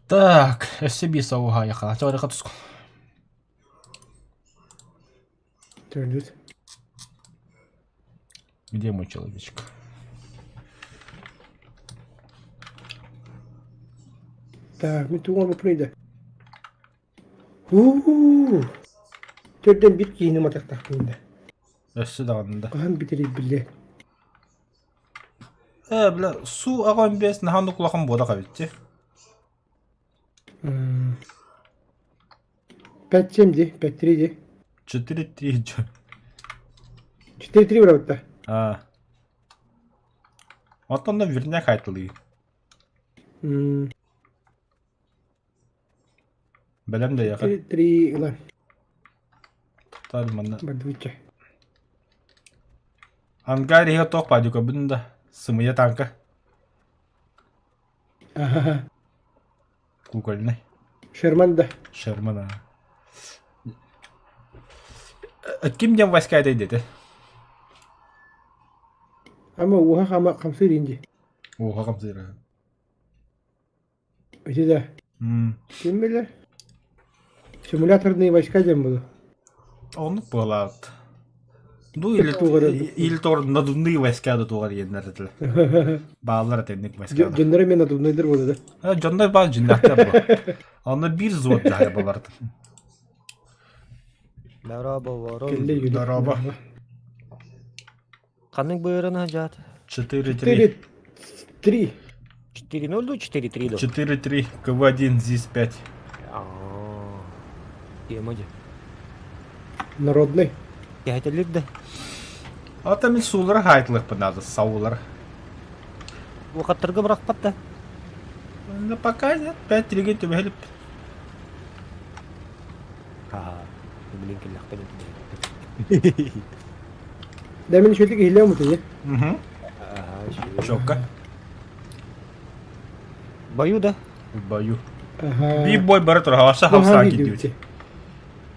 S1: Так, өссө биир соҕуһа яхала. Чоҕураха туску.
S2: Төрдүс.
S1: Где мой человечек?
S2: Так, мин тугу оҥорбуппун да. Уу! Төрдөн биир киһини матахтахпын да.
S1: Өссө даҕаны да.
S2: Хаһан бүтэрий биллэ.
S1: Э, бля, суу аҕам бес наһаа улахан буола хабитти.
S2: 5-7 дии, 5-3 дии.
S1: 4-3 чё.
S2: 4-3 бырабытта.
S1: А. Оттон да верняк айтылыы. Бэлэм да яха.
S2: 4-3 ылан
S1: Тар манна.
S2: бардыбычча.
S1: Ангар иһэ туох баадьы көрбүтүн да. Сымыйа танка.
S2: Аха.
S1: Кукольный.
S2: Шерман да.
S1: Шерман а. Ким диэн войска этэй диэтэ?
S2: Ама уоһа хама хамсыыр инди.
S1: Уоһа хамсыыр.
S2: Ити да. Ким билэр? Симуляторные войска диэн буолуо.
S1: Оннук буолаат. Ну или
S2: Туох эрэ
S1: или тор надувные войска да туох диэннэр этилэр. Бааллар этинник войска.
S2: Дьоннор эмиэ надувнайдар буолла да.
S1: Э, дьоннор баар дьиннэхтэр бу. Онно биир взвод дьаһайа боларт.
S6: Дорообо, ворон.
S2: Кэллэ юлик.
S1: Дорообо.
S6: Ханнык быырана дьаат?
S1: 4-3.
S2: 4-3.
S6: 4-0 ду 4-3 ду?
S1: 4-3, КВ-1, ЗИС-5.
S6: Аа. Тема дьэ.
S2: Народный.
S6: Кэһэтэллир да.
S1: Ата мин суулара хаайтылыахпын наада, саулар.
S6: Уохаттарга бырахпат да.
S1: Ну пока нет, 5-3-ге түбэһилип.
S6: Ха. Блин, кэллэхпин этэ.
S2: Да мин үчүгэй иһиллээн мутуйа.
S1: Угу. Чокка.
S6: Бою да?
S1: В бою.
S2: Ага.
S1: Би бой бары турар, хаша хавсаан киирдибит.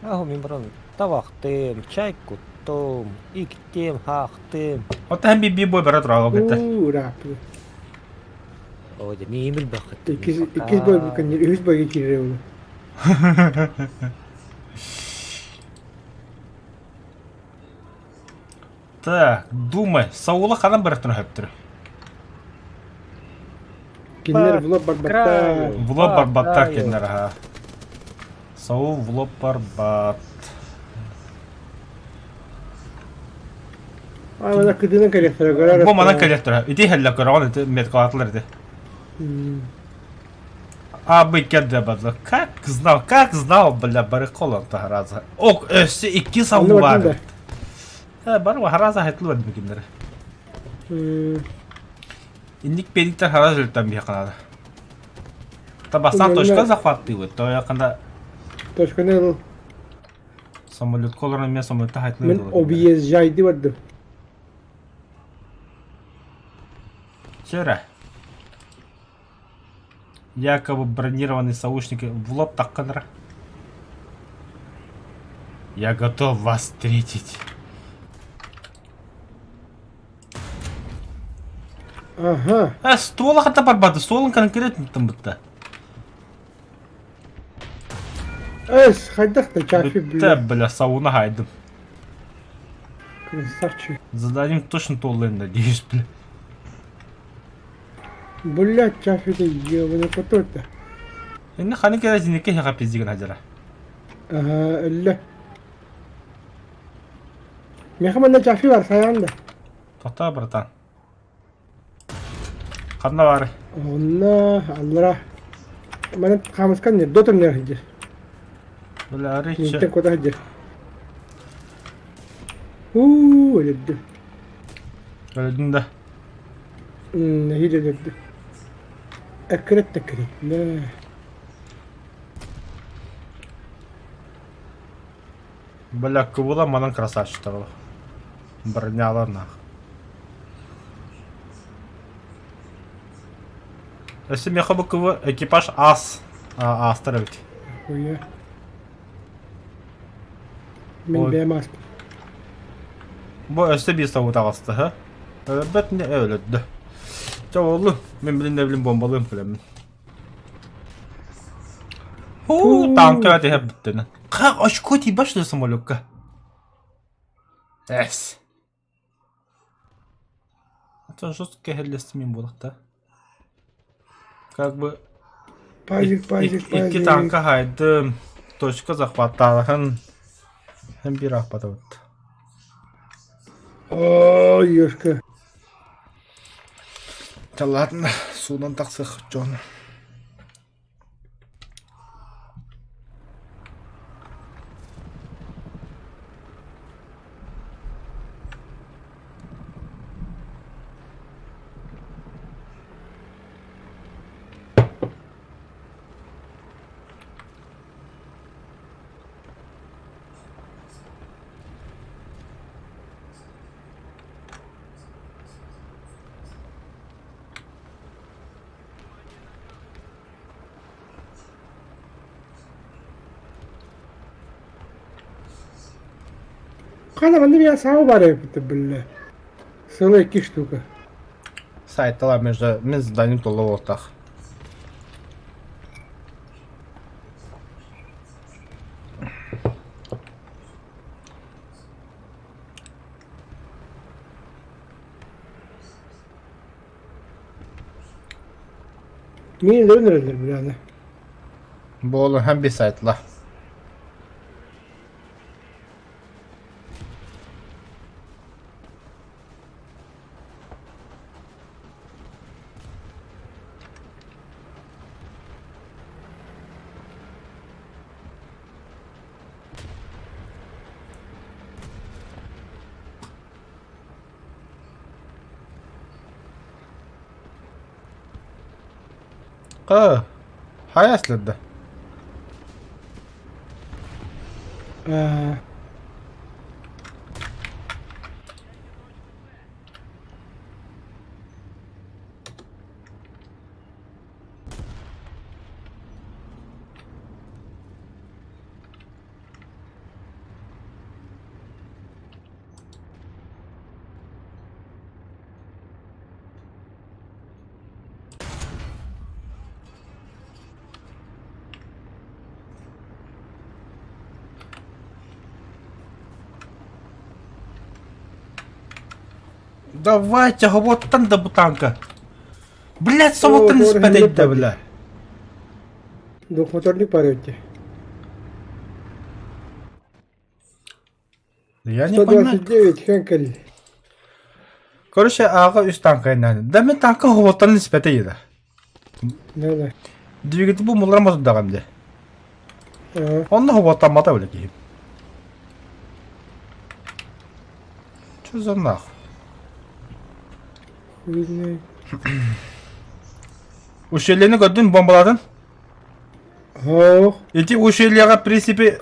S6: Аһу мин баран табахтым, чай куттум, иктим, хаахтым.
S1: Оттон би би бой бары турар ол кытта.
S2: Уу, рап.
S6: Оо, дьэ, миим билбэххит.
S2: Иккис иккис бой кэннир үһүс бойга киирэр ол.
S1: Так, думай, Саула ханан барахтан хөптөр.
S2: Кинилэр влог барбаттар.
S1: Влог барбаттар кинилэр аха. Саул влог барбат.
S2: Ана кытынан кэлиэхтэрэ көрөр.
S1: Бу манан кэлиэхтэрэ. Ити хеллэ көрөҕүн ити меткалаатылар ити. А бы кеде бадлы. Как знал, как знал, бля, бары колон таһараза. Ок, өссө икки сау бар. Э, бары хараза хетлы бар бикиндер. Инник педиктер хараз өлтөн бия канада. Табасан точка захватывает, то я когда
S2: Точканы ыл.
S1: Самолет колорон мен самолетта хайтлы.
S2: Мен объезжайды бардым.
S1: Вчера. Якобы бронированные соушники в лоб такканра. Я готов вас встретить.
S2: Ага.
S1: А, ствола хата барбады, стволын конкретно там бытта.
S2: Эс, хайдах да чафи,
S1: Бля, бля, сауна хайдым.
S2: Красавчик.
S1: Зададим точно толлын, надеюсь, бля.
S2: Блядь, чафи да ебаный котор-то.
S1: Инна ханы кера зинеке хага пиздиган хажара.
S2: Ага, өллө. Меха манна чафи бар, сайан да.
S1: Тота, братан. Ханна бар.
S2: Онно, аллара. Манан хаамыскан не, дотор не сылдьар.
S1: Бля, речи.
S2: Минтэн куота сылдьар. Уу, өлөрдүм.
S1: Өлдүн да.
S2: Нэһиилэ өлөрдүм. Эккирэт да эккирэт. Бля.
S1: Бля, кыбыла манан красавчиктар ол. Бронялар нах. Өссө миэхэ бу кыбы экипаж ас аастар эбит.
S2: Хуя. Мин бэйэм ааспын.
S1: Бу өссө биир собу таҕыста, һа? Өлөрбөт не өлөрдө. Чэ уолу, мин билин да билин бомбалыым кэлэммин. Хуу, танка түһэ бүттүнэ. Как очко тиийбэт что ли самолекка? Эс. Это жестко кэһэллэстим буолахта. Как бы
S2: Пазик, пазик,
S1: икки
S2: пазик.
S1: танка хайдым, точка захваттаалаһын һэн биир аахпатыбыт.
S2: Ой, ёшка.
S1: Да ладно, суунан тахсыах дьон.
S2: Хана манна миэхэ саҥа баар эбит биллэ. Сыла икки штука.
S1: Сайтала между мин заданием толло буолтах.
S2: Мин өлөн эрэллэр бляны.
S1: Буолу һәм бисайтла. Qa, хайа да? Давайте, хоботтан да бу танка. Блядь, соботтан испэтэйдэ, бля.
S2: Двухмоторник парете.
S1: Я не понимаю.
S2: 129 Хенкель.
S1: Короче, ааҕа үс танка иннэ. Да мен танка хоботтан испэтэйдэ.
S2: Да, да.
S1: Двигатель бу мулларам отурдаҕым дии. Онно хоботтаммата бile киһи. Что за нах?
S2: Хуй
S1: Ущельени көрдүн бомбалатын?
S2: Ох.
S1: Ити ущельеҕа в принципе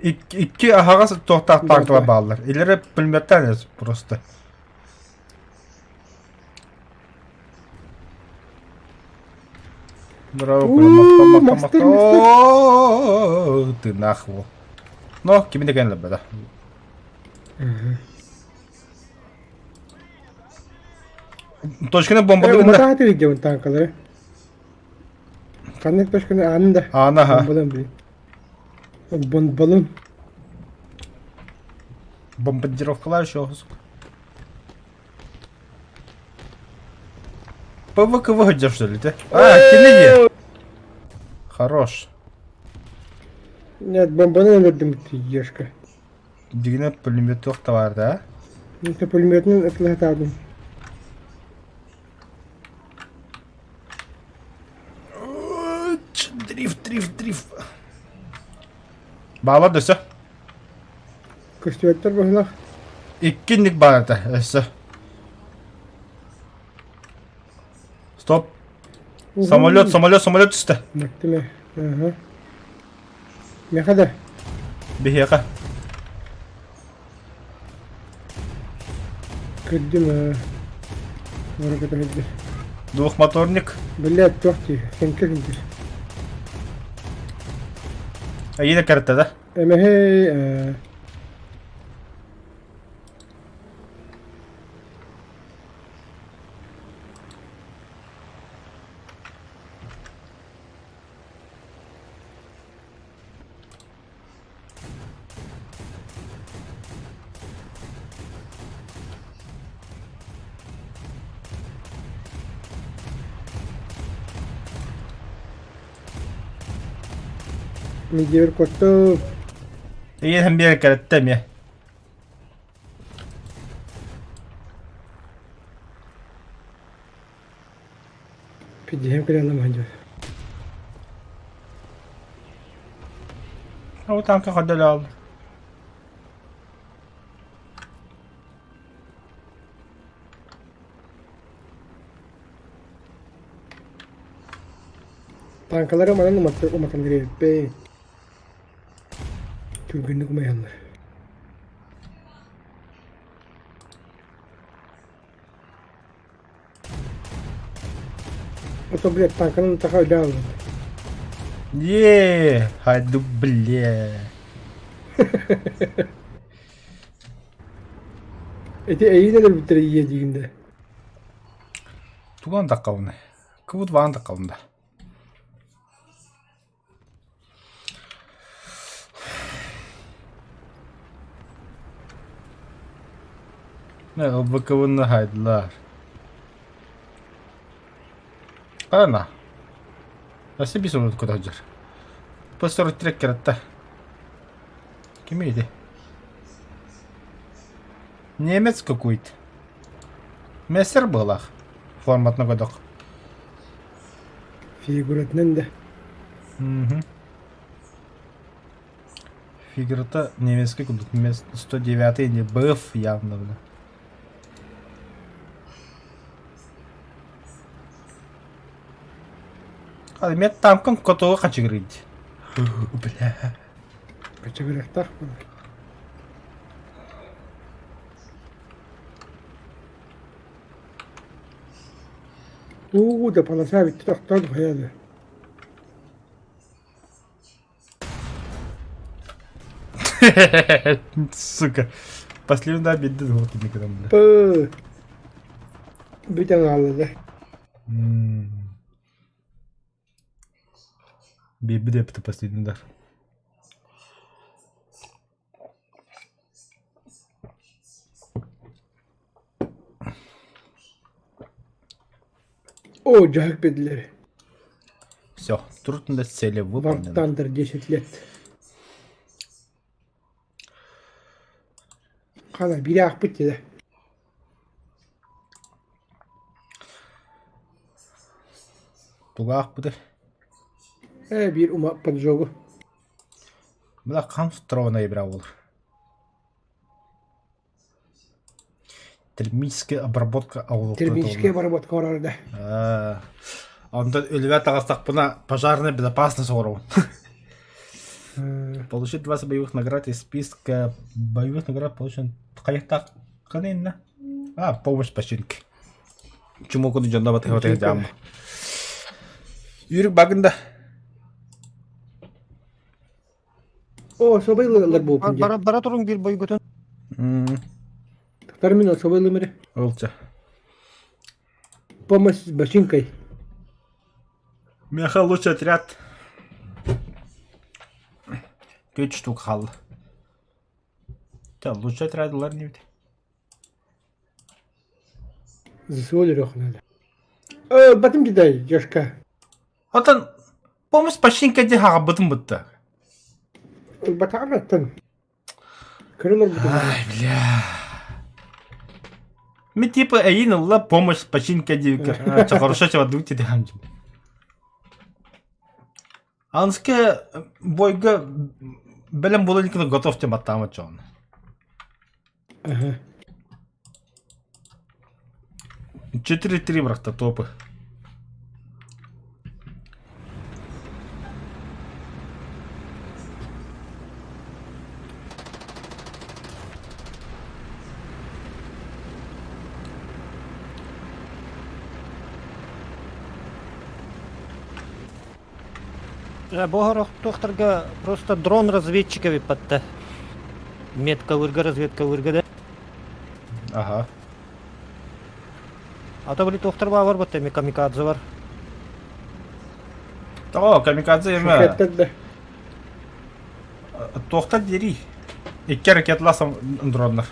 S1: икки аһаҕас туохтаах танкалар бааллар. Илэрэ пулеметтаан просто. Браво, махтал, махтал, Тынаах уол. Но кими да кэлэн да. Точканы бомбалыгын да.
S2: Уматааты видеон танкалары. Ханнык точканы аанын да.
S1: Аана ха.
S2: Бомбалын блин. Бомбалын.
S1: Бомбардировкалар еще. ПВК выходишь, что ли, ты? А, кини Хорош.
S2: Нет, бомбаны өлөрдүм ешка.
S1: Дигине пулемет туох бар да?
S2: Это пулеметный отлетадым.
S1: Дрифт, дрифт, дрифт. Баалар өссө.
S2: Көстүбэттэр быһылах.
S1: Иккинник баар этэ өссө. Стоп. Самолет, самолет, самолет түстэ.
S2: Мактыме. Ага. Меха да.
S1: Биһиэхэ.
S2: Көрдүм Бараката көрдүм.
S1: Двухмоторник.
S2: Блядь, туох дии, сэнкэ сылдьар.
S1: Айыына кэртэ да?
S2: Эмэһэй Мидиэр куоттум.
S1: Ийэм биэр кэрэттэ эмиэ.
S2: Пидиһэм кэлэн амандьар.
S1: Ол танка ходолол.
S2: Танкалары манан уматты уматан кириэппэй. Түргэнник умайаллар. Ото, блядь, танканан таха өлө аллын.
S1: Е, хайду, бля.
S2: Эти эйин өлөрбүттэр ийэ диигин да.
S1: Туган таккабын. Кыбыт баан таккабын да. Нэ, ылбыкыбын хайдылар. Ана. Өссө биир сонун көтө сылдьар. Постер треккератта. Ким ити? Немец какой-то. Мессер быһылаах. Форматына көдөх.
S2: Фигуратынан да.
S1: Мгм. Фигурата немецкий курдук. 109 или БФ явно, бля. Хады мен танкым котуга хачыгырыйд. Бля.
S2: Хачыгырыахтаах буолар. Уу да полоса бүттэ тохтоон хайа да.
S1: Сука. Последний да бедді вот никогда.
S2: Пы. Бүтэн хаалла да.
S1: Биирбит эппитэ последний удар.
S2: О, дьаһык биэрдилэр.
S1: Все, трудно цели
S2: War
S1: выполнены.
S2: Thunder 10 лет. Хана бири аахпыт дии.
S1: Тугу аахпыты?
S2: Ээ биир ума поджогу.
S1: Бля, хам второго ноября буолар. Термическая обработка
S2: Термическая обработка оҥорор да.
S1: Аа, онтон үлүбэ таҕыстахпына пожарная безопасность оҥоробун. Получить 20 боевых наград из списка боевых наград получен хайахтааххын инна? А, помощь починки. Чуму куду дьонно батыһа дьаам. Юрик багында.
S2: О, собайлылар буолбун дии.
S6: Бара, бара туруҥ биир бойгутун.
S2: Терминал собайлымыры.
S1: Олча.
S2: Помощь с бочинкой.
S1: Меха лучший отряд. Түөрт штук хаалла. Лучший отряд ылар инибит.
S2: ЗСО надо. Э, батым кидай, Дёшка.
S1: Оттон помощь починка диэн хаҕабытын бытта.
S2: Батаҕаттан. Көрөлөр бутун.
S1: Ай, бля. Ми типа эйин ылла помощь починка диэбиккэр. Хорошо чабадыбыт диэн хамдьым. Анска бойга бэлэм буола иликкинэ готов диэн баттаамат дьоҕун.
S2: Ага.
S1: 4-3 бырахта топы.
S6: Бу просто дрон разведчика эбиппатта. Меткалырга разведкалырга да.
S1: Ага.
S6: А то били туохтар баар батта эми камикадзе бар.
S1: Тоҕо камикадзе эме
S2: Шахеттар да.
S1: туохтан диэрий? Икки ракеталаах дроннар.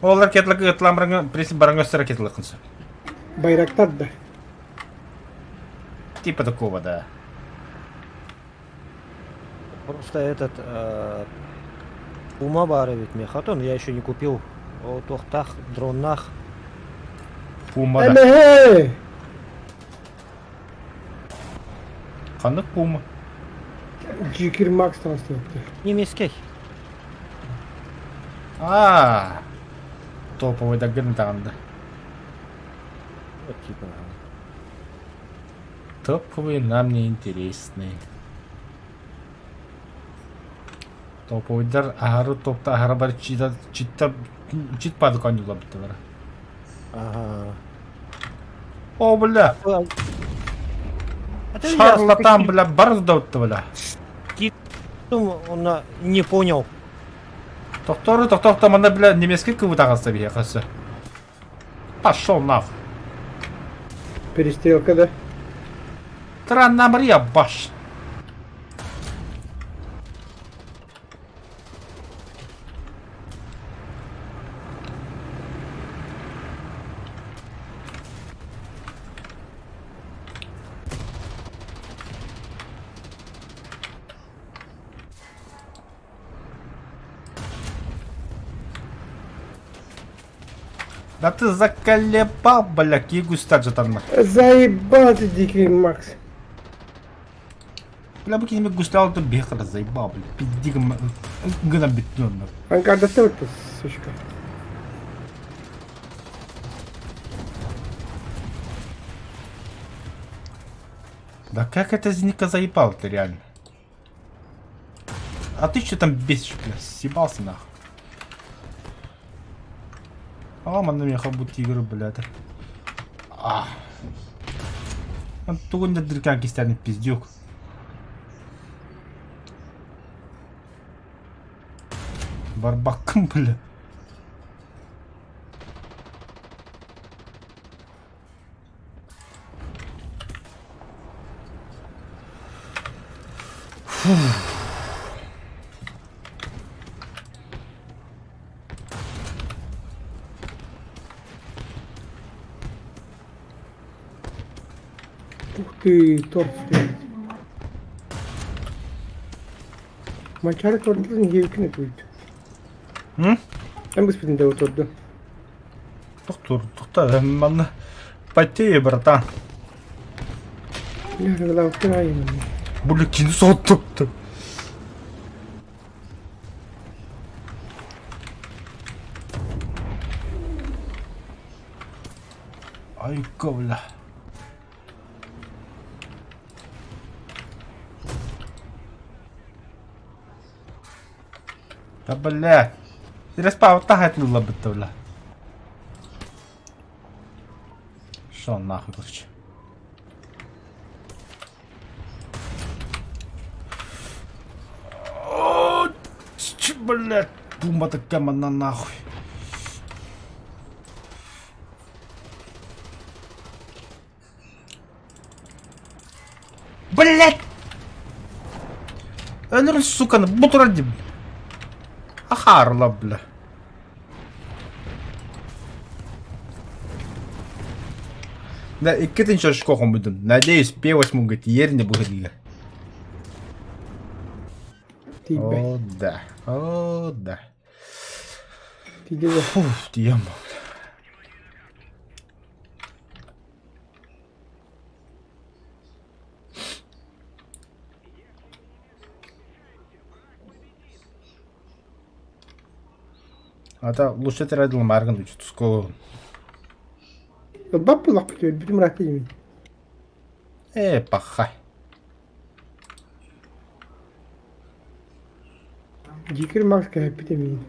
S1: Ол ракеталарга ыытылаан бараҥҥа, принцип бараҥҥа өссө ракеталыаххын сөп.
S2: Байрактар да.
S1: Типа такого, да.
S6: Просто этот Пума баар эбит миэхэ, я еще не купил. Ол туохтаах дроннаах.
S1: Пума да.
S2: Эмэһэ!
S1: Ханнык Пума?
S2: Джикир Макс таҥастабыттар.
S6: Немецкий.
S1: Аа, топовый даҕаны да.
S6: Вот типа.
S1: Топовые нам не интересны. Топовыйдар аһары топта аһара бар чита читта чит падык оонньууллар
S6: Ага.
S1: О, бля!
S6: А ты
S1: Шарлатан, бля, бар да бля.
S6: Он не понял.
S1: Тохтору, тохтор, манна, бля, немецкий кыбытаҕаста биһиэхэ өссө. Пошел нахуй.
S2: Перестрелка да.
S1: Транна Мария баш. Да ты заколебал, бля, кигустар жатарма.
S2: Заебал ты, дикий Макс.
S1: Бля, бу киними густал то бехара заебал, бля. Пизди гына биттен.
S2: Анкардатта бит сучка.
S1: Да как это Зеника заебал ты реально? А ты что там бесишь, бля, съебался нахуй. А, манна меха бу тигр, блядь. А. Тугун да дыркан кистерни пиздюк. Барбаккын, бля.
S2: Ух ты, торт стоит. Манчары тордун иһиэбиккин этибит.
S1: М?
S2: Эн быспытын да торду.
S1: Доктор, доктор, манна потею, братан.
S2: Бля, арыгылаабыттар аайы
S1: Бля, кини соттупту. Айка, бля. Да, бля. Респаун тахат лабытта, бля. Шо нахуй, короче. О, блядь, бумба такая на нахуй. Блядь! Өлөр, сука, бу турар дим. Ахарла, бля. Да, иккитин чашко хомбудун. Надеюсь, П8 говорит, ерне будет.
S2: Тиийбэт.
S1: О, да. О, да.
S2: Тиийдэ да.
S1: Фу, тием. Ата лучше тирадыл маргын үч туско.
S2: Ылбап буллахпыт өлбүтүм ыраатта димин.
S1: Э, пахай.
S2: Дикий Макс кэһэппит эмиин.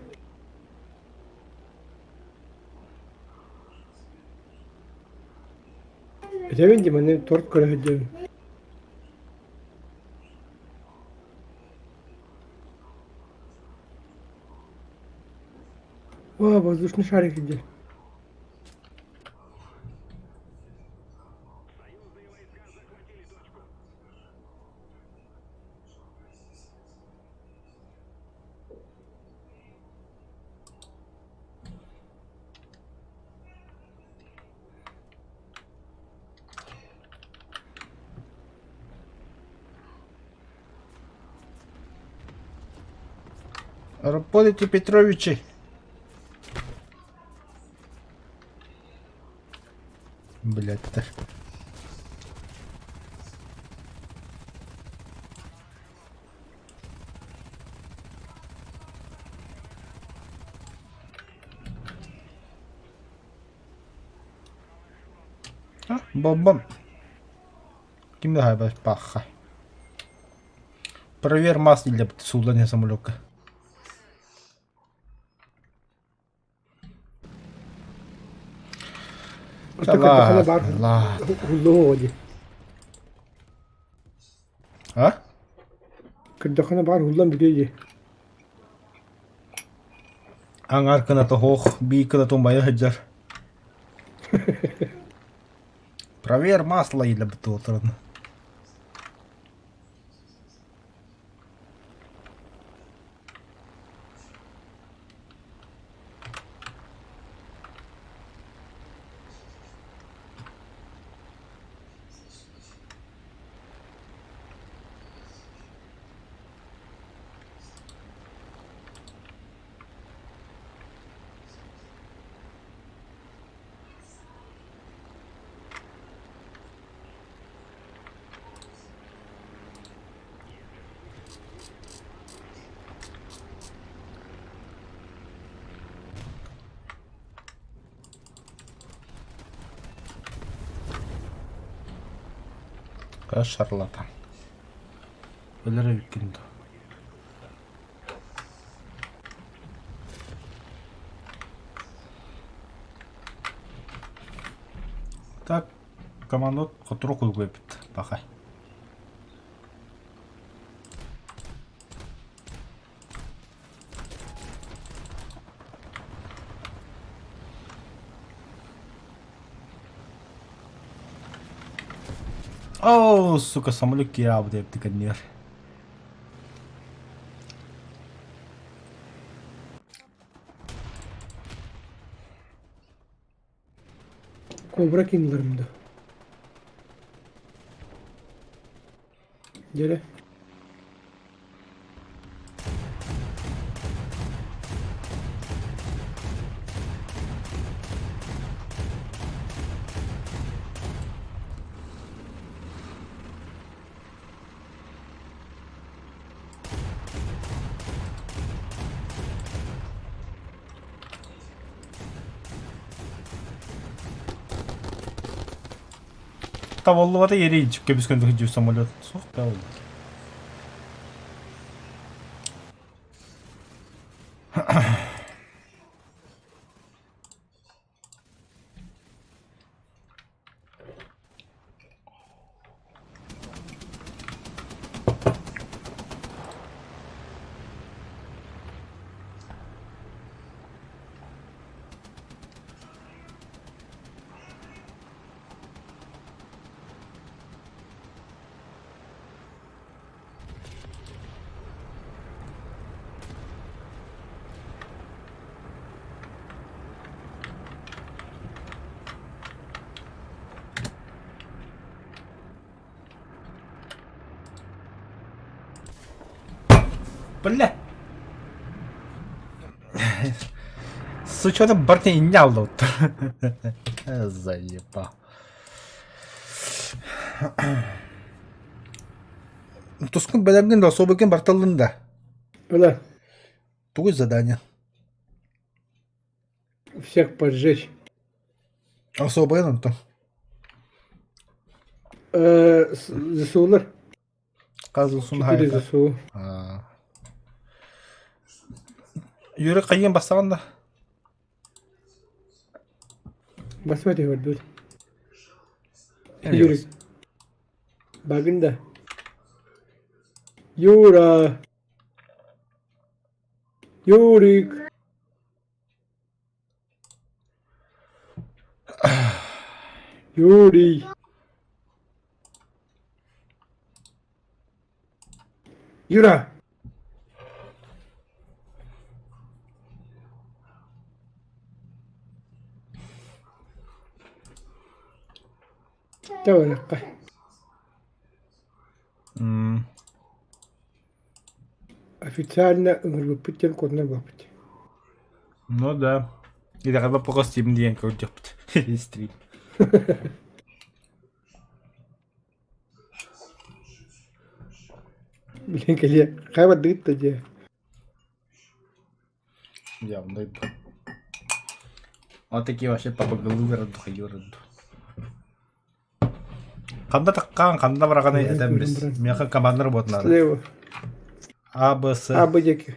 S2: Этэбин дии манна торт көрө сылдьабын. О, воздушный шарик сылдьар.
S1: Работайте, Петровичи. Блять, это... А, бом-бом. Ким да паха. Проверь масло для сулдания самолета.
S2: Оттон көрдөххүнэ баар
S1: Ладно.
S2: уһуллуо дии.
S1: А?
S2: Көрдөххүнэ баар уһуллан бүтүө дии.
S1: Аңар кыната хох, би кынаты умайа хаджар. Проверь масло или бутылку. Шарлатан. Өлөр эбиккин дуо? Так, команда хотура кулгу эбит, бахай. Оо, сука, самолет киирээбит эбит кэннигэр.
S2: Кобра кинилэрим да. Дьэрэ.
S1: Табыллыбата ерей көбүс көндү самолет суох да Бля! Сучонок барытын инньэ аллыбыттар. Заебал. Тускун бэлэмҥин да особыгын барталлын да.
S2: Бля.
S1: Тугуй задание?
S2: Всех поджечь.
S1: Особый онтон.
S2: ЗСУлар.
S1: Хас ЗСУ
S2: 4 ЗСУ.
S1: Юрий хайыан бастаҕын да?
S2: Баспат көрдүр. Юрий. Багын да. Юра. Юрик. Юрий. Юра. Таварахха. Официально ыҥырбыппыт диэн куотунар буолбут.
S1: Ну да. Идэҕэ пока Steam диэн көрдөхпүт. Стрим.
S2: Билин кэлиэ. Хайа бардыгыт да дьиэ.
S1: Явно Вот такие вообще папагалы духайоры. Ханна таккаан, ханна бараҕаный этэн бис. Миэхэ командир буолан наада.
S2: Слева.
S1: А, Б, С.
S2: А, Б диэки.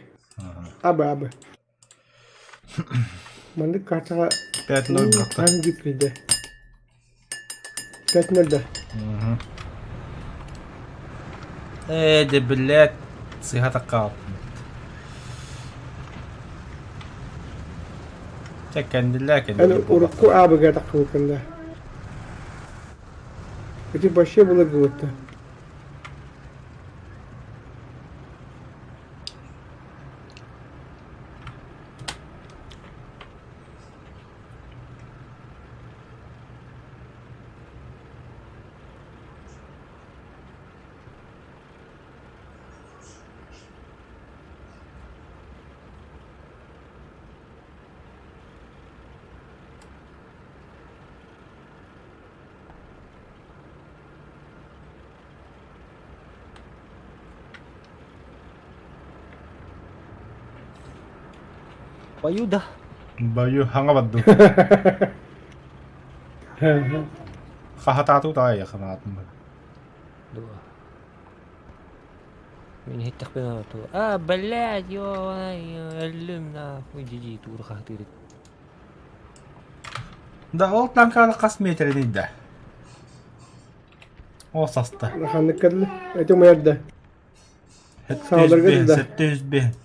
S2: А, Б, А, Б. Маннык картаҕа
S1: 5-0 бырахта.
S2: хаһан киирдэ? 5-0 да.
S1: Ээ, дьэ, блядь, сыыһа таккаабыппын. Чэ, кэннилээ,
S2: Эн
S1: кэннилээ
S2: урукку аабыга таххыбыккын да. Ити вообще былыргыбытта.
S6: Баю да.
S1: Баю хаҥа бардым. Хаһатаату таайа ханаатым.
S6: Дуо? Мин иһиттэхпинэ ту а блядь, ё өллүм нахуй дии туура хаһытыыр.
S1: Да ол танканы хас метрин да? Ол саста.
S2: Ханнык кэллэ? Эти умайар да. Сааларга да.
S1: 705.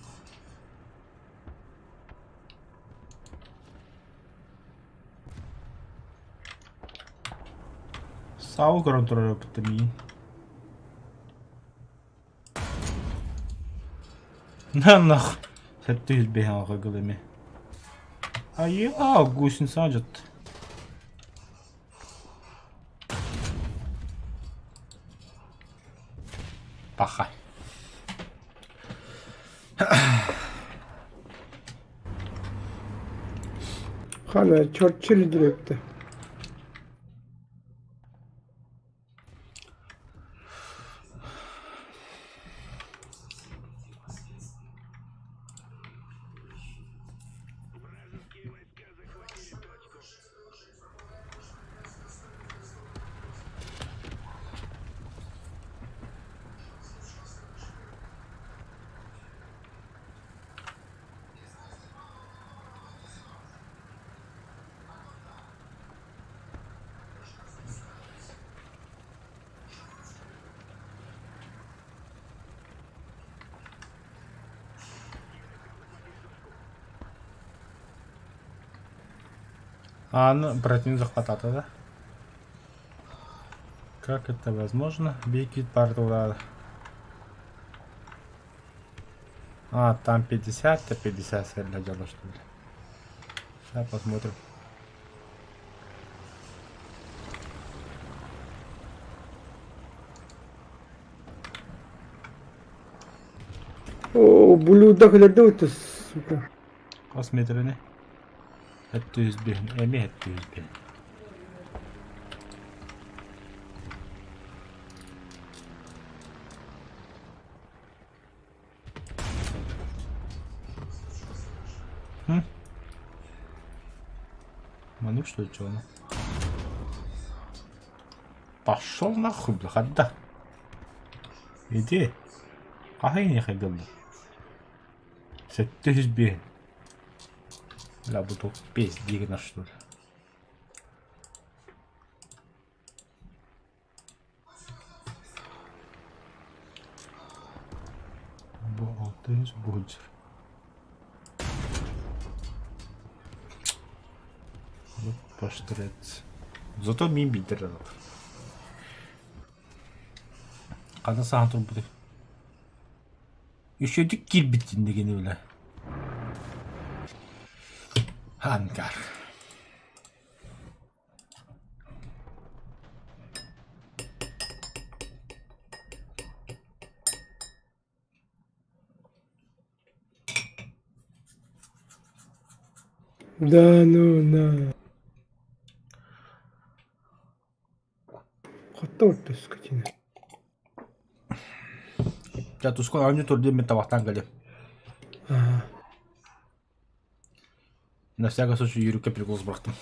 S1: Сау көрөн турар эбиттэр миигин. На нах. 705 алгы эми. Айа, гусеница жат. Паха.
S2: Хана Черчилль диэбитэ.
S5: Вражеские войска захватили точку.
S1: Аны братин захватата да? Как это возможно? Бикит бардулар. А, там 50, а 50 для дела, что ли? Сейчас посмотрим.
S2: О, блюдо кэлэрдэ сука.
S1: Хас метрини? 705, эми 705. Хм? Манук что ли, чё оно? Пошел нахуй, бля, да. Иди. Хаһый хайдалла. 705. Бля, буду пиздигна, что ли. Бу 600 буһуджар. Вот паштрец. Зато мин билдер Хана сахан турбутай. Үчүгэйдик киирбит дигини бile. Ангар.
S2: Да ну на. Хотто отто скотина.
S1: Дьэ тускул оонньуу тур диэн мин табахтаан кэлиэм.
S2: Ага.
S1: На всякий случай Юрикка прикол бырахтым.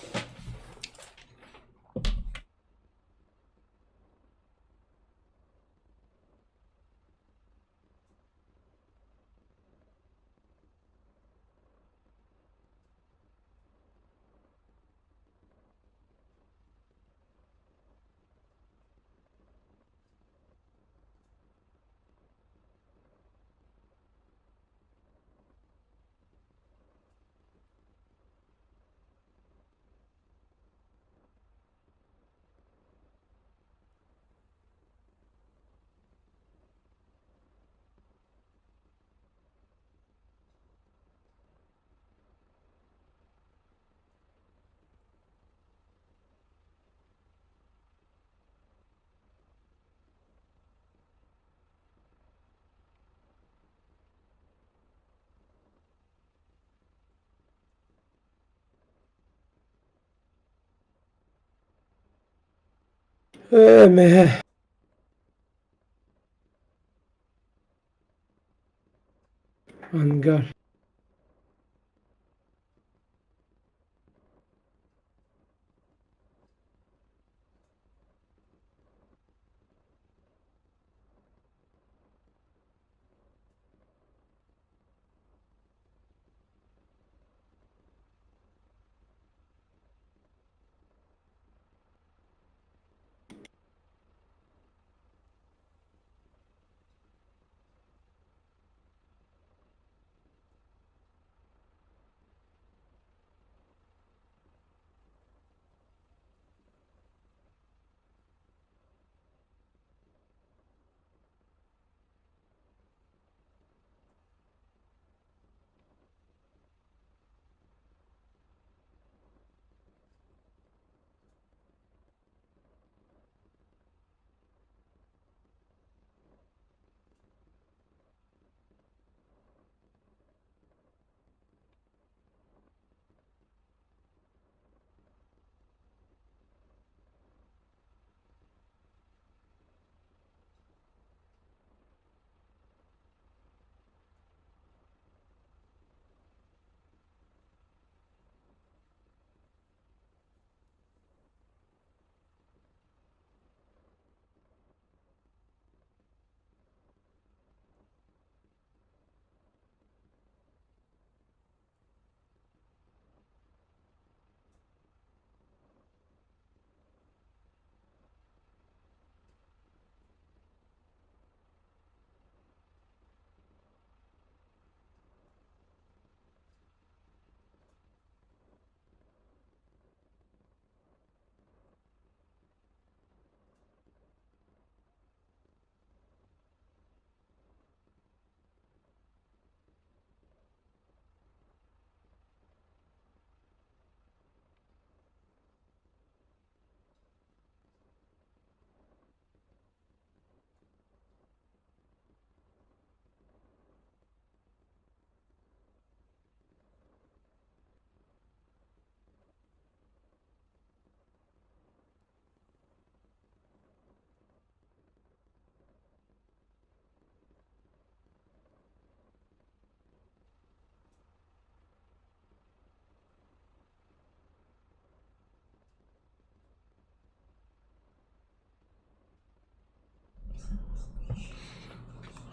S2: Ээ, мэ. Ангар.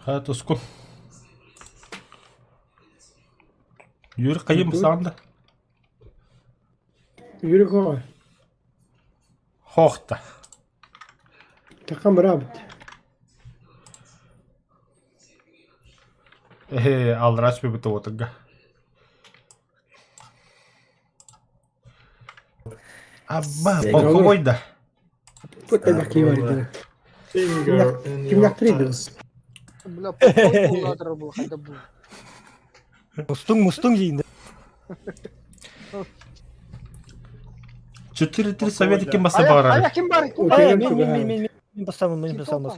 S1: Ха тускун. Юрий хайым саанда.
S2: Юрий хоҕо.
S1: Хохта.
S2: Такам быраабыт.
S1: Э, аллараа сүбүт уотуга. Абба, полковой да.
S2: Тут элбэх киһи бар итини.
S4: Finger in your
S2: Кимнээхтэрий дуу?
S4: ass.
S7: Бля, полковой буолаатар бу хайда бу.
S6: Мустуң мустуң жиында.
S1: 4-3 совет ким баса
S7: Ая,
S1: баарар.
S7: ая ким бар? Ким бар?
S6: Э, мен мен мен мен мен басамын, мен басамын.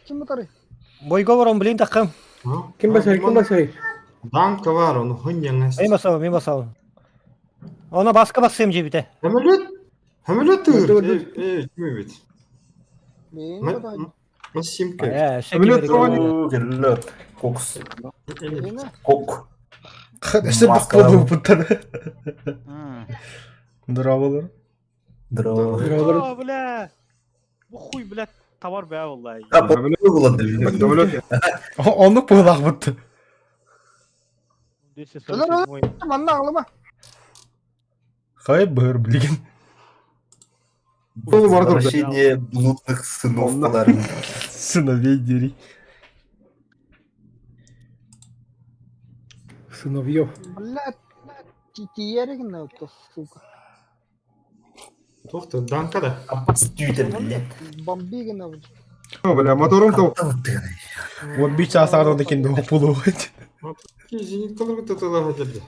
S7: Ким батары?
S6: Бойго барам, блин, таққам.
S4: А?
S2: Ким басар, ким басар?
S4: Данка бар, оны хыньяңас.
S6: Мен басамын, мен басамын. Она баска бассам жебите.
S4: Самолет? Самолет
S2: Dur,
S4: тыгыр.
S2: dur.
S4: Э, ким эбит?
S7: Мен бадай.
S4: Максимка.
S6: Э,
S3: Самолет
S8: Оо, кэллэ. Кокс.
S7: Мен
S8: Кок.
S1: Өссө
S8: Маскалар.
S1: баққы бұттар. Здраволар.
S8: Здорово.
S2: Здорово.
S9: О, бля. Бу хуй, блядь, товар бә валлаһи.
S8: А, полгода блин.
S3: Самолет.
S1: Оны пылақ бұтты.
S6: 247
S7: манна ағылыма.
S1: Хай быр, блин.
S3: Сол бар тұрды.
S8: Возвращение блудных сынов.
S3: Онна.
S8: Булар.
S1: Сыновей дери.
S2: Сыновьев.
S7: Бля, тиеригин то, сука.
S4: Тохта, данка да.
S8: Апостютер, блядь.
S7: Бомбигин.
S3: Бля, моторум то.
S1: Вот бич асардан екен де пулу.
S4: Зениткалар таталар хадырды.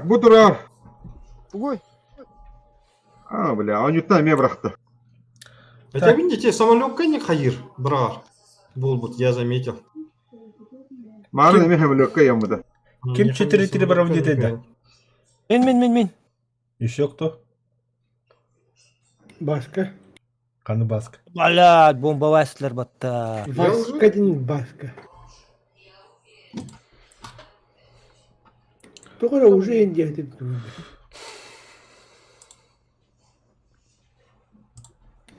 S3: Бу турар.
S7: Тугой.
S3: А, бля, онюттан ме бырахты.
S4: Хотя видите, самолетка не хайыр, брар. Был я заметил.
S3: Марын эме самолетка ямыда.
S1: Ким 4-3 барам деді да?
S6: Мен мен мен мен.
S1: Еще кто?
S2: Баска.
S1: Қаны баск.
S6: Блядь, бомбаластылар батта.
S2: Баска дин баска. Тоҕо уже индия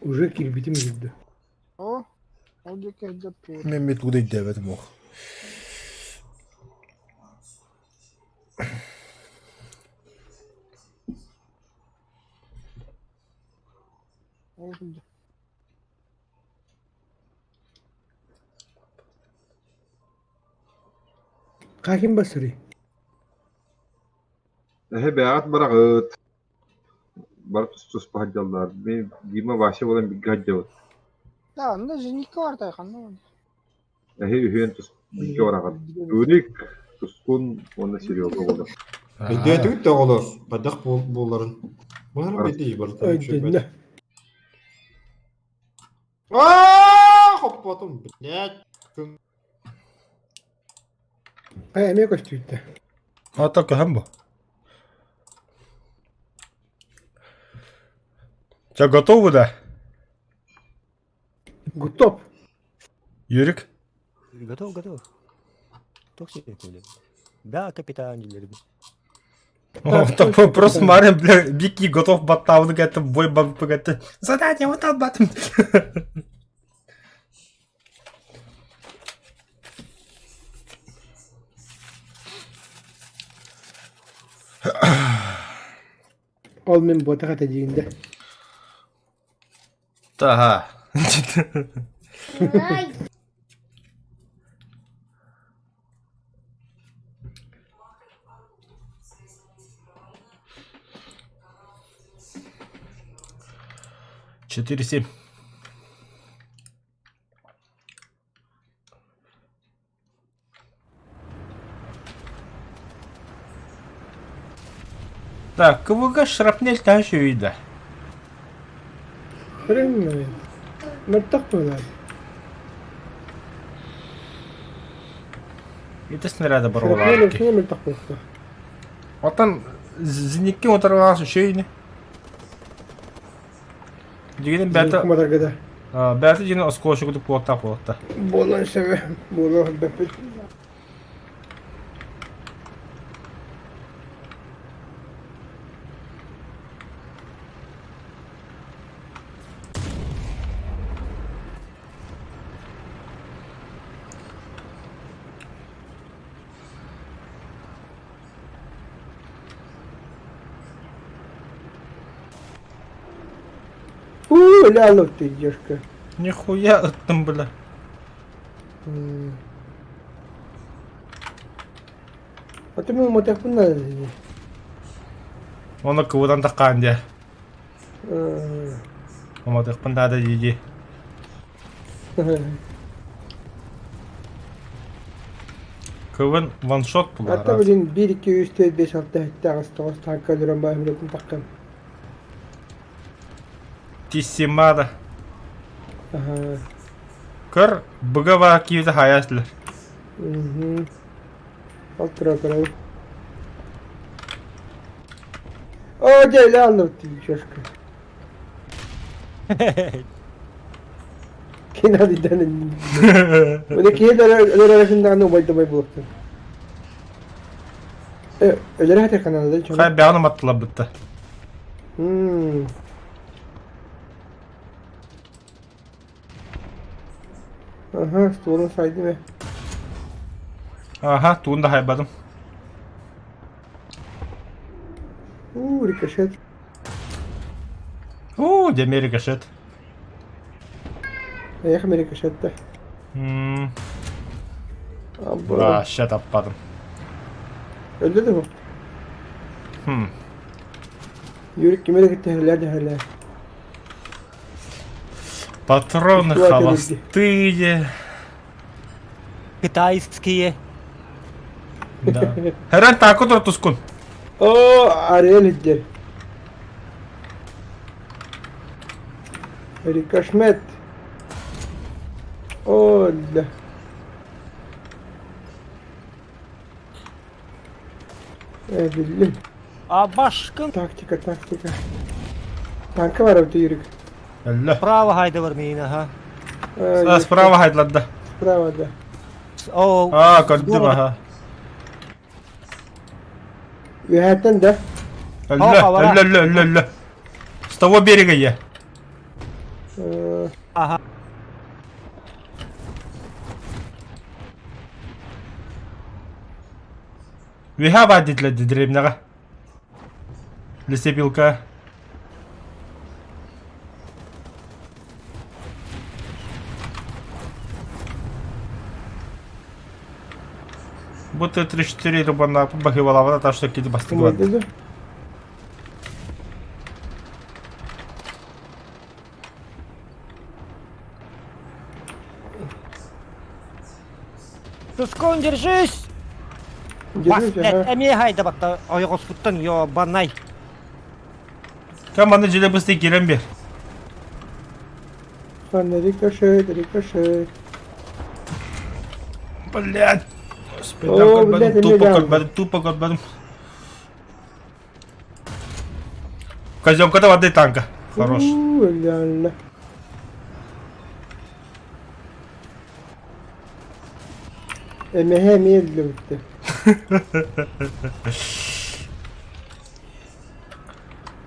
S2: Уже кирбитим жүрдү.
S7: О, ол жеке жат.
S1: Мен бет удай дәбетім оқ.
S7: Ол күнде.
S2: Каким басыры?
S3: Эһэ бэҕэт бараҕыт. Бар тус-туспа сылдьаллар. Мин Дима Вася буолан бииргэ сылдьабыт.
S7: Да, анда зенитка бар тайхан.
S3: Эһи үһүөн тус бииргэ бараҕыт. Юрик, Тускун уонна Серега буолар.
S4: Өйдөөтүгүт да оҕолор, бадах буоларын. Булар бити барыта.
S2: Өйдөннө.
S4: Аа, хоппотум, блядь.
S2: Ай, эмиэ көстүүттэ.
S1: Ата көһөн бу. Че, готовы да?
S2: Готов.
S1: Юрик?
S6: Готов, готов. Токсик, блин. Да, капитан, дилер.
S1: О, так просто Марин, бля, Бики готов баттауны это бой бабы Задание вот там батым.
S2: Ол мен ботаға тәжиінде.
S1: Тага. 4-7. Так, КВГ шрапнель та үйді.
S2: Хрен Мөлтөх буолар.
S1: Это снаряда
S2: Шрапнель
S1: барваларки.
S2: өксүнө мөлтөх буолуохта.
S1: Отан зеникке отырғансы шөйні. Дегенен бәті,
S2: Кумадаргада.
S1: бәті жені осколшы күтіп болатта болатта.
S2: Буолан сөбө. Буолан бэппит. У, ля, ты девушка.
S1: Нихуя ыттым, бля.
S2: А ты мин мотяхпын надо.
S1: Оны кыбыдан таххаан дии. Уматыахпын наада дии-дии. Кыбын ваншот
S2: Ата
S1: булар.
S2: блин 1 2 3 4 5 6 7 8 9 танка өлөрөн баһым билетин таххам.
S1: Тиссимада.
S2: Аха.
S1: Көр, быга баа киһитэ хайаслар.
S2: Мгм. Ол тура көрөбүн. О, дьэ, ляну ты, чешка. Кинадыдан. Оны киһи өлөрөсүн даҕаны убайдамай буолуохтун. Э, өлөрө хатыр каналда чоно.
S1: Хай бэҕэн уматтылар бытта.
S2: Мм. Аха, столун сайдым э.
S1: Аха, тугун да хайбадым.
S2: У, рикошет.
S1: Уу, дьэ рикошет.
S2: Эйиэхэ рикошет да.
S1: Мм.
S2: Абба.
S1: Вообще таппадым.
S2: Өлдө да бу.
S1: Хм.
S2: Юрик кими эрэ кытта иһэллэр дэһэллэр.
S1: Патроны
S2: Устуа
S1: холостые.
S6: Китайские.
S1: Да. Хэрэн таакы тускун.
S2: О, Ариэль иһдэр. Рикошмет. О, да. Э, биллим.
S6: А башкын
S2: Тактика, тактика. Танка бар эбит Юрик.
S1: Өллө.
S6: справа хайдылар миин, ага.
S2: А,
S1: Справа хайдларда.
S2: Справа, да.
S6: О,
S1: Аа, көрдүм аха.
S2: Үөһэттэн да.
S1: Өллө, өллө, өллө, өллө, өллө. С того берега я.
S2: Э,
S6: Ага.
S1: Үөһэ баар диэтилэр дэриэбинэҕэ. Лесопилка. Бу Т-34 рубаннааппын баһыыбалаабата так что кини бастыгы барда.
S2: умайда да.
S6: Тускун, держись! Бас,
S2: Держись,
S6: блядь,
S2: ага.
S6: эмиэ хайда батта ойоҕоспуттан ёбанай.
S1: Кам манна дьиэ быстый киирэн биэр.
S2: Ладно, рикошет, рикошет.
S1: Блядь. Господи,
S2: О, блядь,
S1: көрбөтүм, тупо
S2: эмиэ
S1: көрбөтүм, тупо көрбөтүм. Казёнката воды танка. Хорош.
S2: У, ля-ля. Эмэһэ эмиэ өллүбүттэр.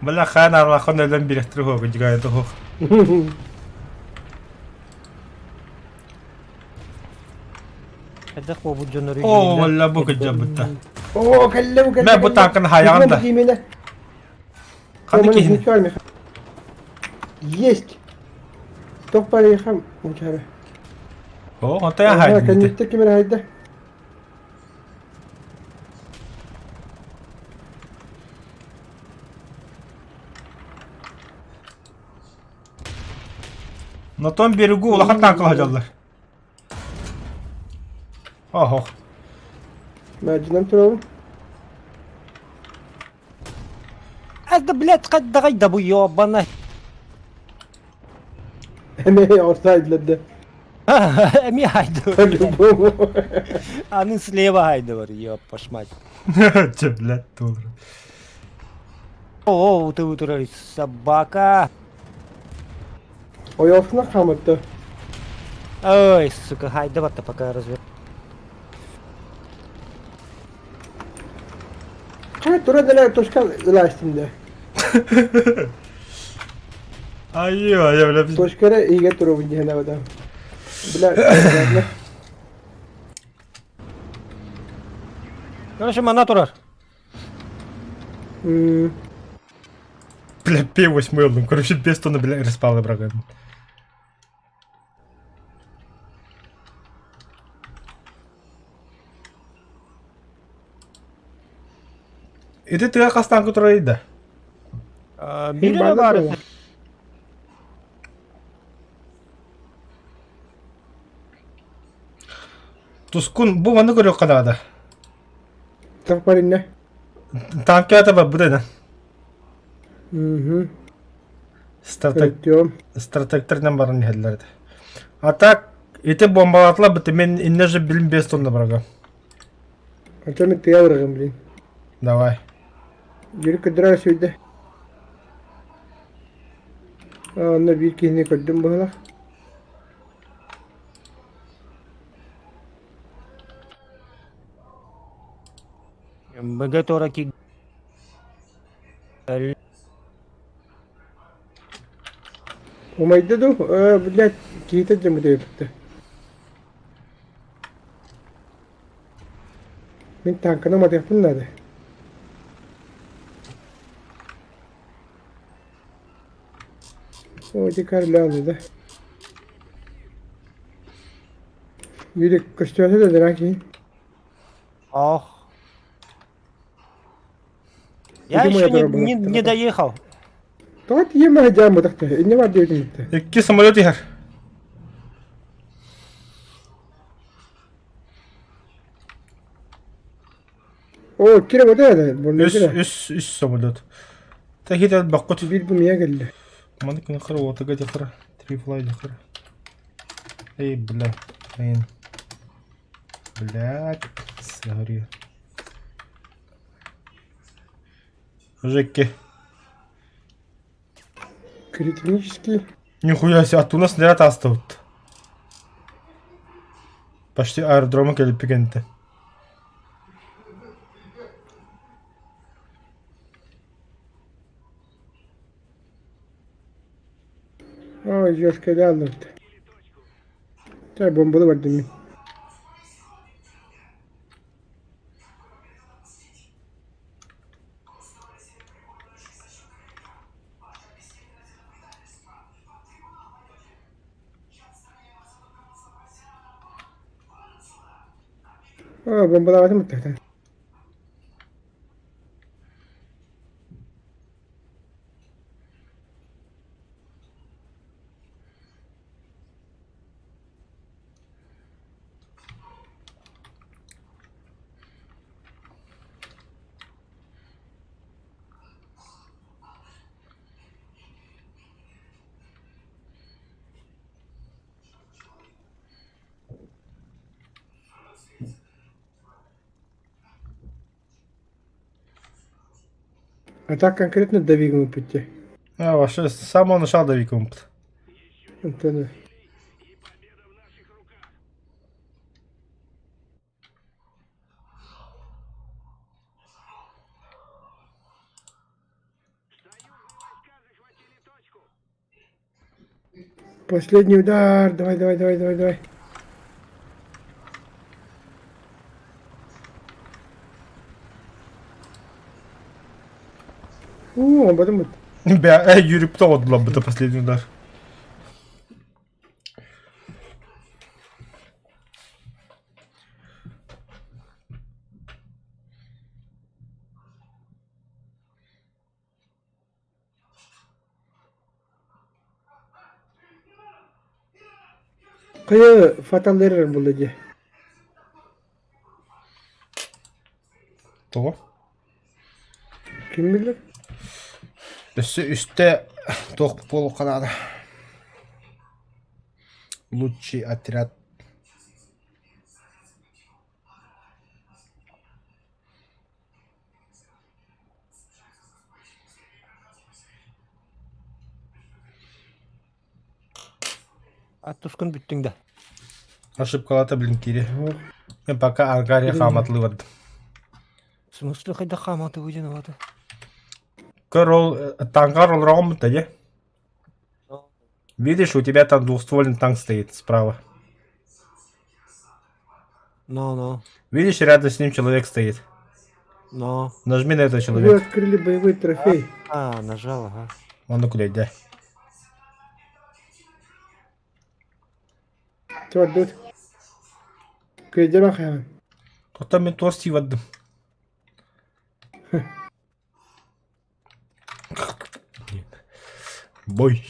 S1: Бля, хаан арлахан өлөн бирэхтэр хуога дьигаайда хуох.
S6: Хайдах буолбут дьоннору
S1: Оо, валла бу кыдьабытта.
S2: Оо, кэллэ бу кэллэ.
S1: Мэ бу танканы хайаҕын да.
S2: Киминэ.
S1: Ханна киһини?
S2: Есть. Тоқ барыхам мучара.
S1: Оо, онтон хайдын.
S2: Кэнниттэ кимэр хайда?
S1: На том берегу улахан танкала сылдьаллар. Оһох.
S2: Мадьынан турабын.
S6: Это, блядь, хайдаҕай да бу ёбанай.
S2: Эмээ офсайдларда.
S6: Эмиэ хайдылар.
S2: По-любому.
S6: Аны слева хайдылар, ёб мать.
S1: Че, блядь, тур.
S6: О, ты утырар собака.
S2: Ойоосуна хаамытта.
S6: Ой, сука, хайда батта пока разве.
S2: Хай тура дэлэ точка ылаастым да.
S1: Айыы, айа, бля.
S2: Точкара иигэ турабын диэн абата. Бля, ладно.
S6: Короче, мана турар.
S2: М.
S1: Бля, П8 ыллым. Короче, без тонны, бля, респалы бырагын. Ити тыа хастаан турар да?
S6: Биир эрэ баар этэ.
S1: Тускун бу манны көрүөххэ наада.
S2: Так бар инне.
S1: Танкета барбыт ene.
S2: Угу.
S1: Стратег
S2: Көрдүм.
S1: стратегтеринэн баран иһэллэр этэ. А так ити бомбалаатылар бит мен инне же билим 5 тонна барага.
S2: Антон мен тыа барыгым блин.
S1: Давай.
S2: Жүрүк көрдөрөр сүрдэ. Онно биир киһини көрдүм быһылах.
S6: МБГ туора киирдэ.
S2: Умайда дуу? Э, блядь, киһитэ дьэ бүттэ. Мин тааҥканы уматыахпын наада. О, ити карлааны да. Юрик, көстүөтэ да дыра киһи.
S6: Ох. Я
S2: Где моя
S6: еще не,
S2: дорога
S6: не,
S2: была?
S6: не доехал.
S2: Тоҕо тиийэн дьаам бытахта. Инне бар диэбитим битте.
S1: Икки самолет иһэр.
S2: О, кире бата да, бу
S1: Үс,
S2: кире.
S1: үс, үс самолет. Тахит баккут.
S2: Биир бу мия кэллэ.
S1: Маны күн хара отага дехара. Три флай дехара. Эй, бля. Блин. Блядь. Сгори. Жеки.
S2: Критический.
S1: Нихуя себе, а у нас снаряд астабыт. Почти аэродрома келип кенте.
S2: Ой, жестко алларда. Чэ, бомбалы бардым мин. О, бомбалаабатым быттахтан. А так конкретно давигам пути.
S1: А, вообще, с самого начала давиком.
S2: Антон. Последний удар. Давай, давай, давай, давай, давай. О, об этом вот.
S1: Бя, Юрий кто вот был это последний удар.
S2: Кайы fatal error булду дии.
S1: Того.
S2: Ким билэр?
S1: Өссө үстэ туох буолуохха наада. Лучший отряд.
S6: А тускун бүттүҥ да.
S1: Ошибкалата, блин, кири. Мен пока ангаре хааматлыы бардым.
S6: В смысле хайдах хааматы выдиноваты?
S1: Көр ол танкар олороҕун дии. Видишь, у тебя там двухствольный танк стоит справа.
S6: Но, но.
S1: Видишь, рядом с ним человек стоит.
S6: Но.
S1: Нажми на этого
S2: Вы
S1: человека.
S2: открыли боевой трофей.
S6: А, нажал, ага.
S1: Онно күлэйдэ.
S2: Чордут. Күөдьэ хайаан.
S1: Оттон мин туос тии бардым. Бой.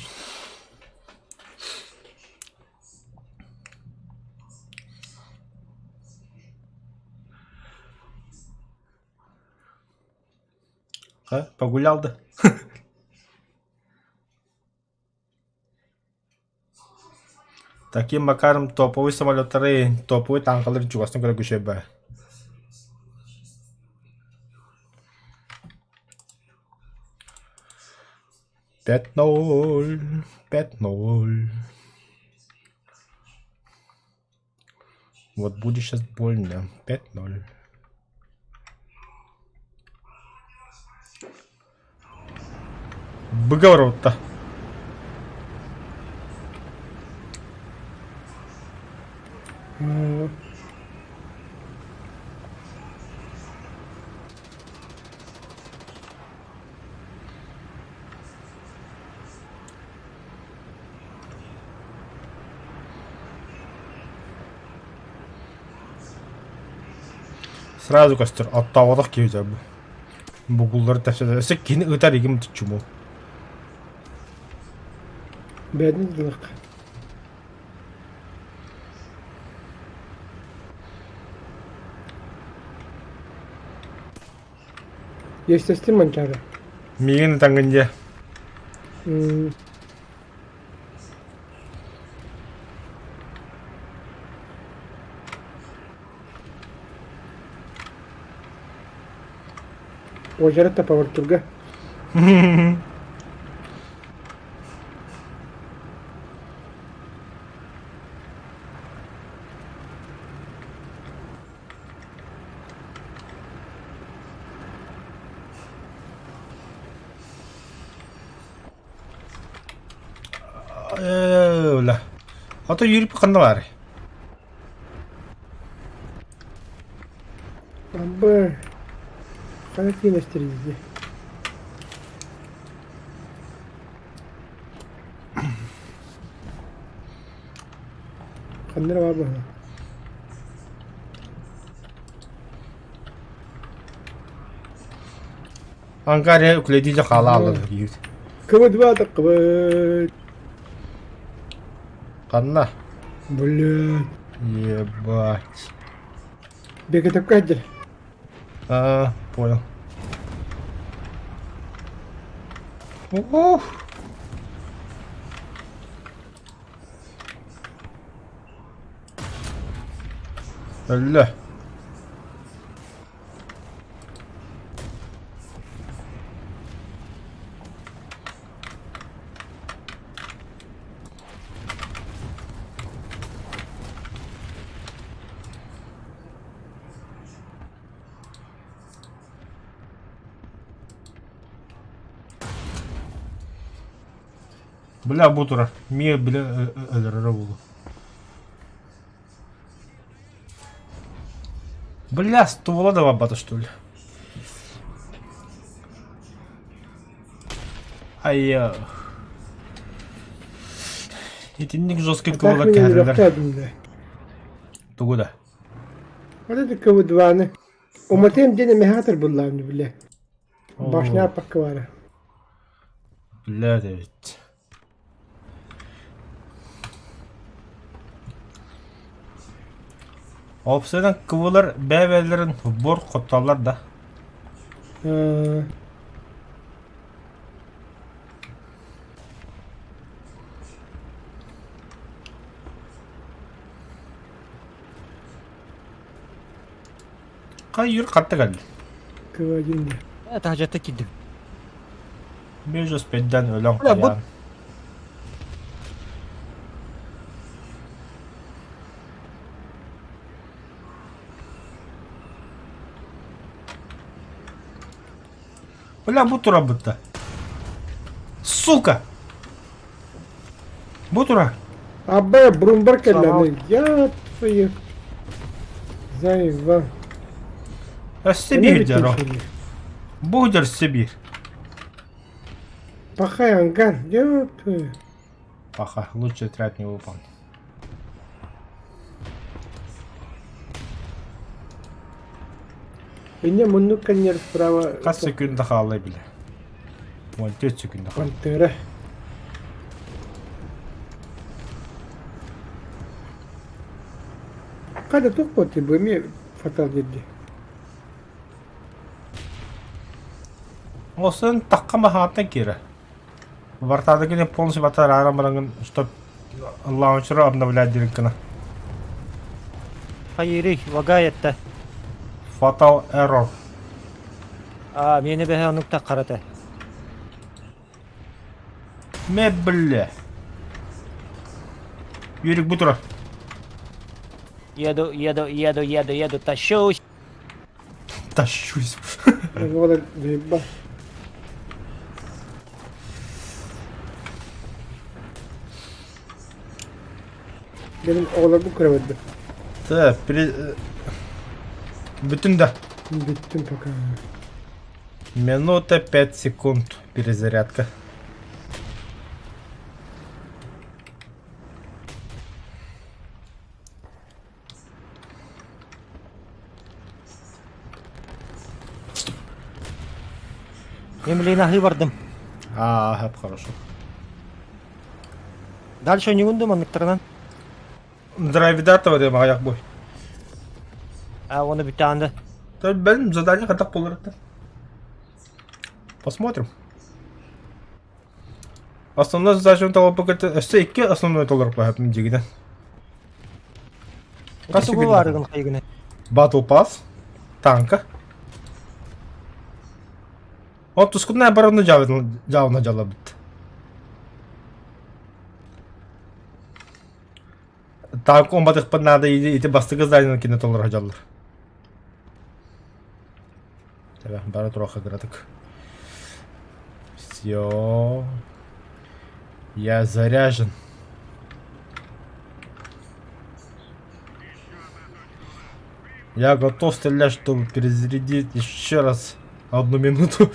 S1: А, погулял да? Таким макаром топовый самолеттары, топовый танкалары чугастан көрө күшөбө. 5-0, 5-0. Вот будет сейчас больно. 5-0. Быга Сразу көстөр, оттооботох киһи дьэ бу. Бугуллары тэпсэ өссө кини ытар игим чуму.
S2: Бэйэтин тылык. Естественно, манчары.
S1: Миигин ытаҥҥын дьэ.
S2: Уочарат тапавартурга.
S1: Ээ, Ото Юрий ханна баарый?
S2: Абы. Хайа киинэстэрийди. Ханна эрэ баар быһыылаах.
S1: Ангария үклэдиже хаала аллар диир.
S2: КВ-2 таххыбыт.
S1: Ханна?
S2: Блядь.
S1: Ебать.
S2: Бекетепкэ сылдьар.
S1: А, понял. Ух. Өллө. Бля, бу турар. Мия бile өлөрөрө буолуо. Бля, ствола да барбата что ли? Ай, итинник жесткий
S2: Так
S1: кылыла
S2: мин
S1: кэһэрилэр.
S2: өлүөхтээдим да.
S1: Тугу да?
S2: Вот это КВ-2-ны. Уматыам диэн эмэһээтэр буллаам бile. Башня аппакка баара.
S1: Бля, эбит. Опсайдан кыбылар бэйэ-бэйэлэрин буор хоттоллор да. Хайыр хатта кэллэ.
S2: КВ-1 да.
S6: Таһдьата киирдим.
S1: Между пэддэн өлөн
S6: Бля, бу
S1: хайаан. Бля, бу турабыт да. Сука! Бу тура.
S2: Абба Брумбар кэллэ. Я твою. Зайва.
S1: Өссө биир дьоро. Бу өссө биир.
S2: Пахай ангар, ёпты.
S1: Паха, лучше отряд не выполнить.
S2: Инне муннук кэннер справа.
S1: Хас секунда хаалла биле. 14 секунда хаалла.
S2: Пантера. Хада тух боти бу эми фатал дедди.
S1: Осын таққа махааттан киирэ. Вартадыгын полностью батар арам барангын, чтоб лаунчеры обновлять диэн гына.
S6: Хайырый, лагает да.
S1: Fatal error.
S6: А, мени бэһэ оннук таххарата.
S1: Мэ бля. Юрик бу турар.
S6: Еду, еду, еду, еду, еду, тащусь.
S1: Тащусь.
S2: Оҕолор заебал. Benim oğlanı көрөбөдүм.
S1: Та, пере... Бүтүн да.
S2: Бүттүм пока.
S1: Минута 5 секунд перезарядка.
S6: Емлина бардым.
S1: А, это хорошо.
S6: Дальше не ундум анныктарынан.
S1: Драйвидатова деп аяқ бой.
S6: А, оны бүтәнді.
S1: Бәлім задание қатақ болар еді. Посмотрим. Основной задача талап көтө өссө икки основной толоруп баһапым дигинен. Хас
S6: Тугу
S1: секунда.
S6: барыгын хайгыны.
S1: Battle Pass, танка. Ол тускунна оборону жабына жалабыт. Танк омбатыкпын надо ити бастыгы зданияны кине толору жаллар. Тебе бара тураха кыратык. Все. Я заряжен. Я готов стрелять, чтобы перезарядить еще раз одну минуту.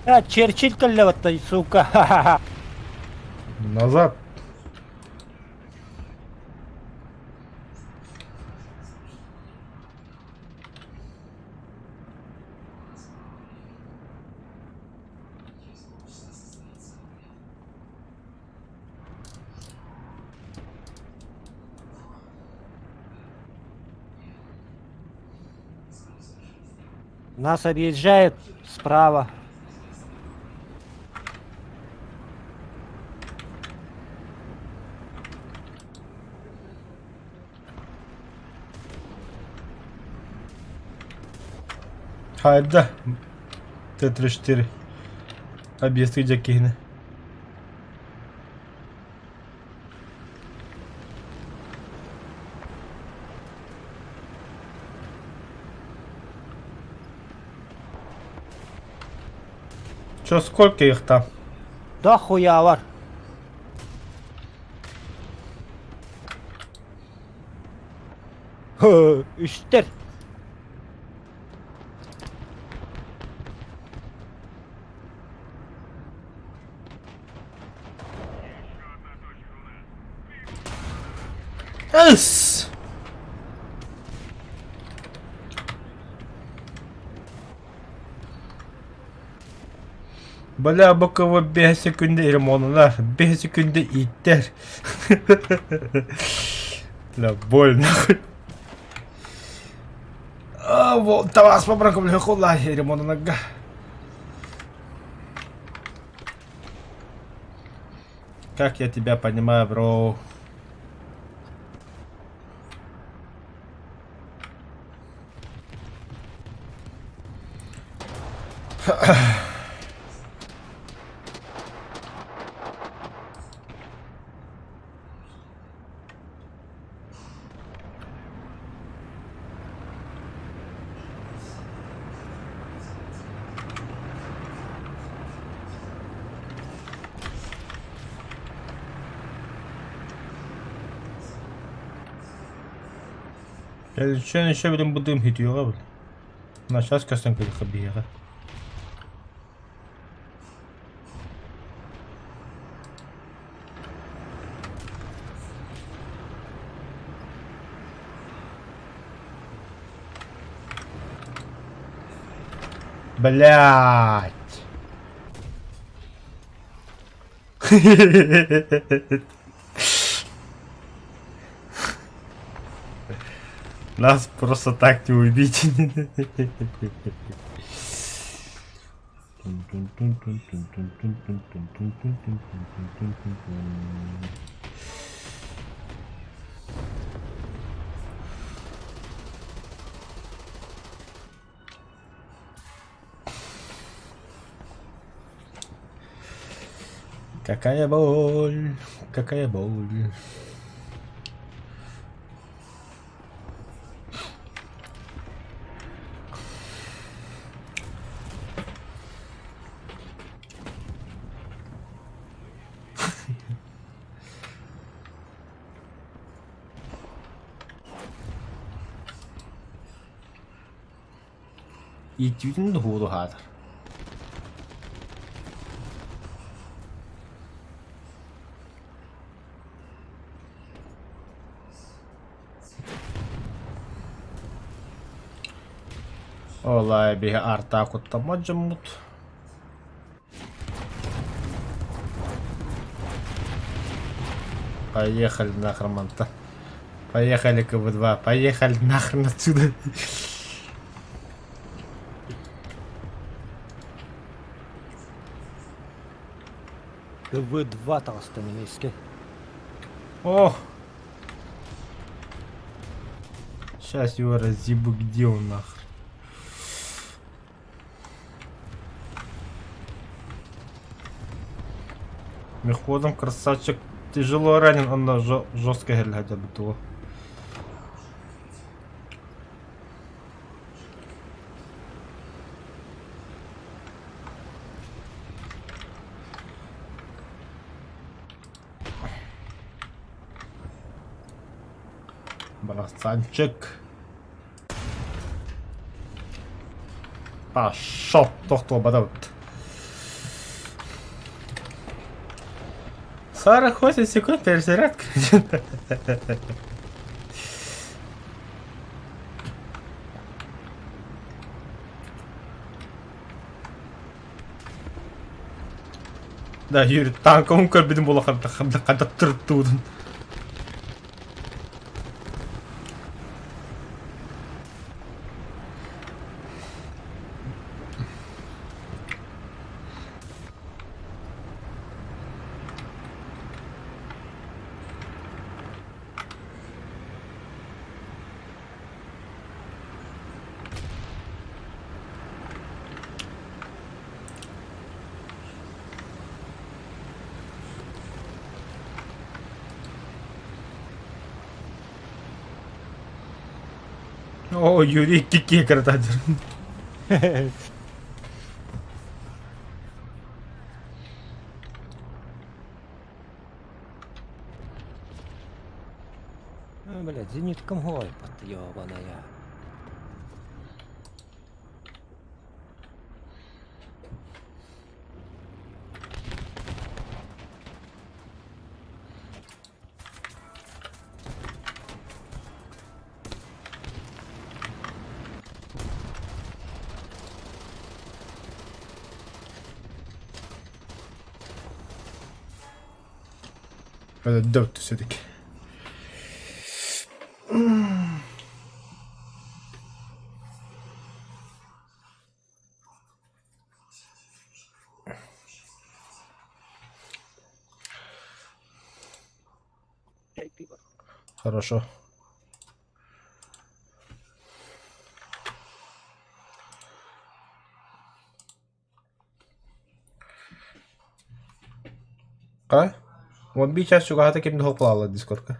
S6: А, Черчилль кэллэбэттэй, сука. Ха-ха-ха.
S1: Назад.
S6: Нас объезжают справа.
S1: Хайда. Т-34. Объезд дьэкиһини. Чё, сколько их там?
S6: Да хуя бар. Үстер.
S1: Эс! Бля, БКВ 5 секунда ремонтlar, 5 секунда иттер. Бля, больно. А, вот, давай, попробуем, бля, хула, ремонт нога. Как я тебя понимаю, бро? Еще еще блин будем хитюга блин. На сейчас көстөн кэлихэ биһиэхэ. Блять. Нас просто так не убить. Какая боль, какая боль. Иитиитин да хууру хаатар. Олай биһи артаа куттаммат дьоммут. Поехали нахрен манта. Поехали КВ-2, поехали нахрен отсюда.
S6: КВ-2 таҕыста немецкэй.
S1: Ох! Сейчас его разъебу, где он нахрен. Мехводом красавчик тяжело ранен, он на жестко хотя бы того. Братанчик. Пошел, тохтуобатабыт. 48 секунд перезарядка. Да, Юрий, танковым көрбүтүм буола ханта туртуутун. О, Юрий икки кырытаадыр.
S6: Блядь, зениткам гойпат, ёбаная.
S1: Dört все-таки. Хорошо. А? 11 час чугаһата ким да хоп буолаллар дискордка.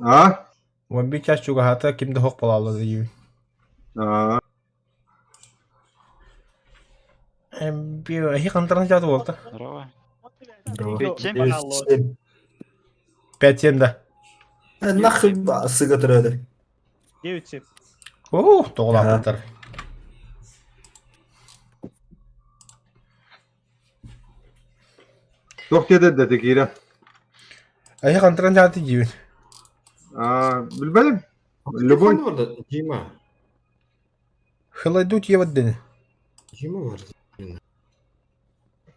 S3: А?
S1: 11 час чугаһата ким да хоп буолаллар диибин.
S3: А.
S1: Эһи хантаран чаата буолта?
S10: Здорово.
S8: Здорово.
S10: 5-7?
S8: 5-7.
S1: 5-7 да.
S8: Нахуй сыга төрөөдө.
S9: 9-7.
S1: О, тоҕолаахтар.
S3: Туох диэтэ да киирэ.
S1: Айа хантан дьааты диибин.
S3: Аа, билбэтим. Любой.
S4: Дима.
S1: Хылайду тиэбэт дени.
S4: Дима бар.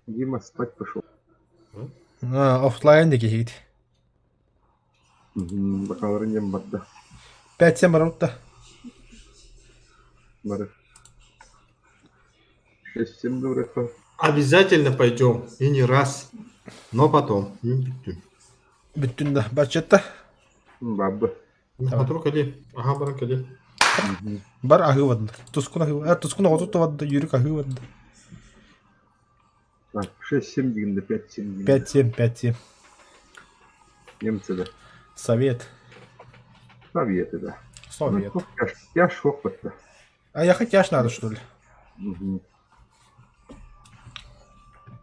S3: Дима спать пошел.
S1: А, оффлайн диэки иһигит.
S3: Бакаларын диэн барда.
S1: 5-7 барабыт да.
S3: Бары. 6-7 дурака.
S4: Обязательно пойдем. И не раз. Но потом. Не бүттүм.
S1: Бүттүн да. Баччатта.
S3: Бабы.
S4: Смотрю, кали. Ага, баран кали.
S1: Бар аһыы бадда. Тускун аһыы. Тускун оҕоту тубадда, юрик аһыы бадда.
S3: Так, 6-7 дигинде, 5-7 дигинде.
S1: 5-7, 5-7.
S3: Немцы да.
S1: Совет.
S3: Советы да.
S1: Совет.
S3: Ну, я шок батта.
S1: А я хотя надо, что ли?
S3: Угу.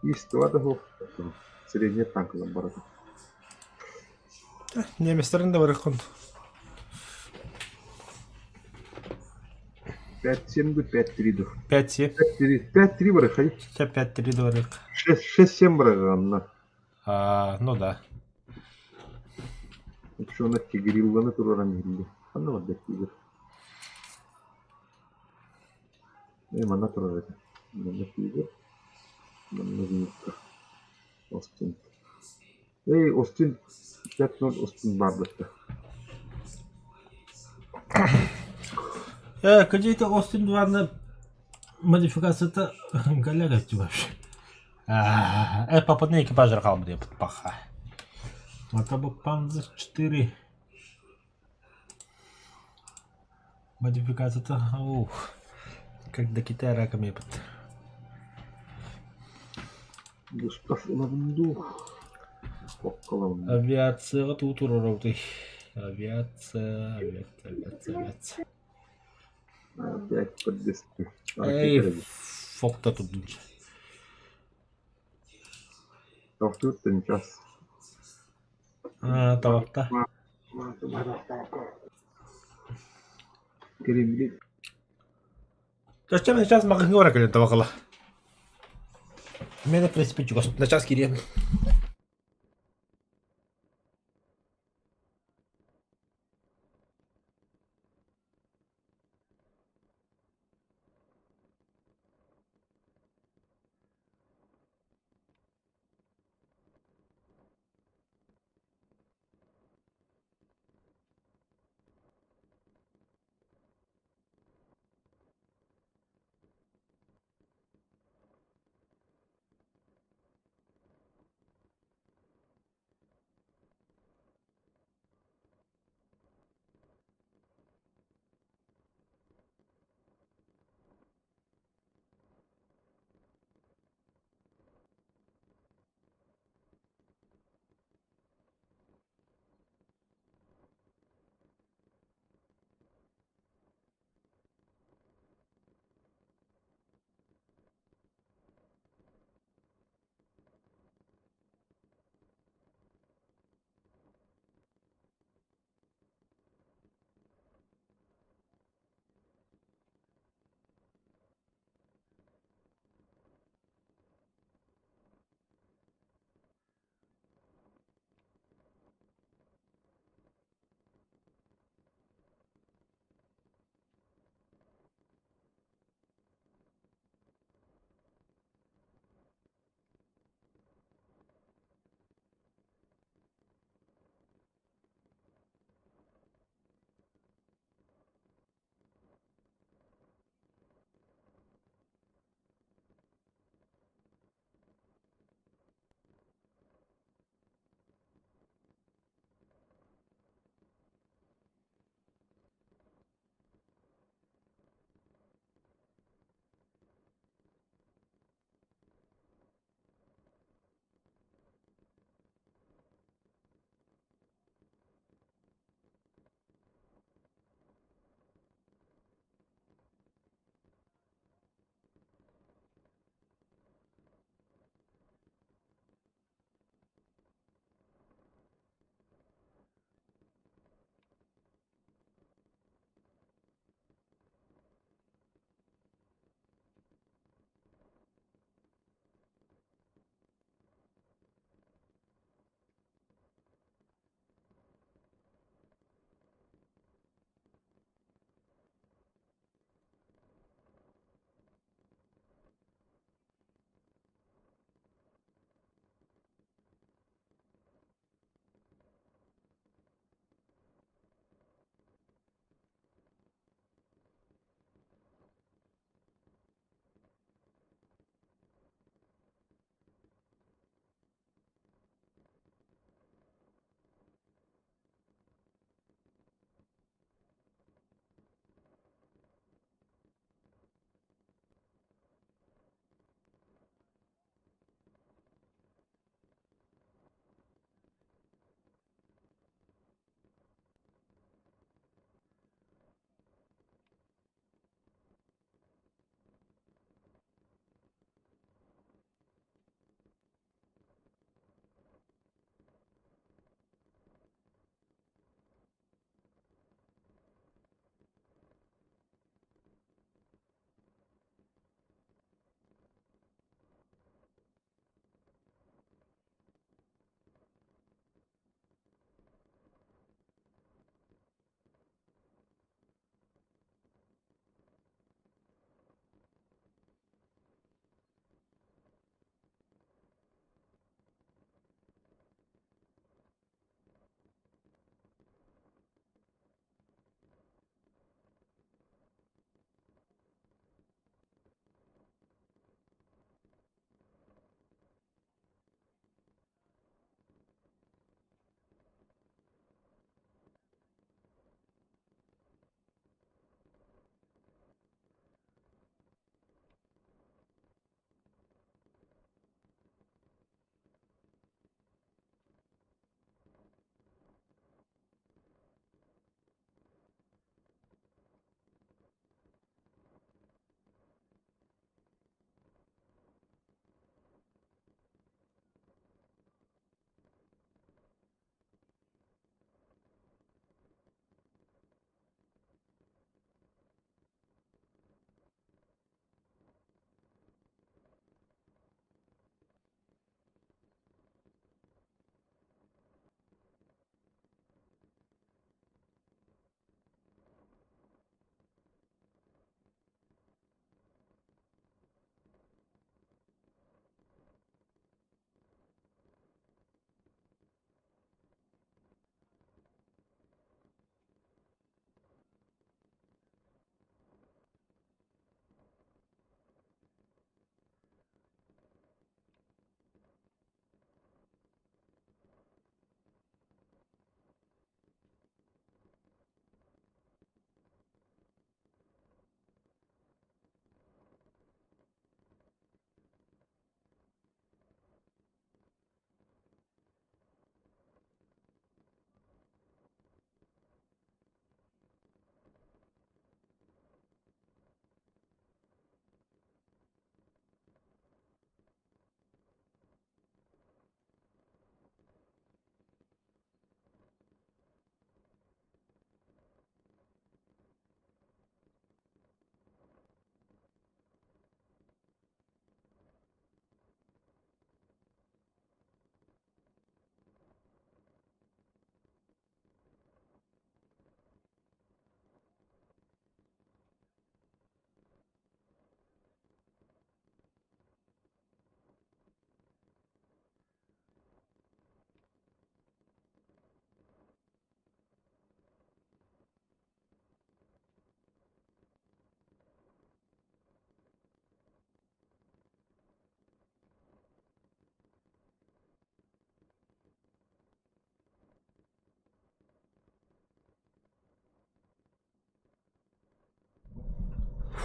S3: Есть два того. Средний танк барата.
S1: Немецтерин да барыккын.
S3: 5-7 ду, 5-3 ду.
S1: 5-7.
S3: 5-3, 5-3 барыхай.
S1: 5-3 барык.
S3: 6-7 барыганна.
S1: А, ну да.
S3: Шона тигрилланы тураран килди. Ханна барда тигр? Манна турар этэ. Манна тигр. Манна зенитка. Остин. Эй, Остин 5-0 Остин барбытта.
S1: Какие-то Остин 2 модификацията галяга вообще. Попадные экипаж хаалбыт паха. Это был Панзер 4. Модификацията, ух, как до Китая раками под.
S3: Густав Лавнду. Около.
S1: Авиация тут уроты. Авиация, авиация, авиация, авиация.
S3: Опять под десятку.
S1: Эй, фокта тут.
S3: Тохтууттан час.
S1: А, тавакта.
S3: Кремли.
S1: Зачем сейчас магазин кэлэн табакала? Мен, в принципе, чугас. На час кириэн.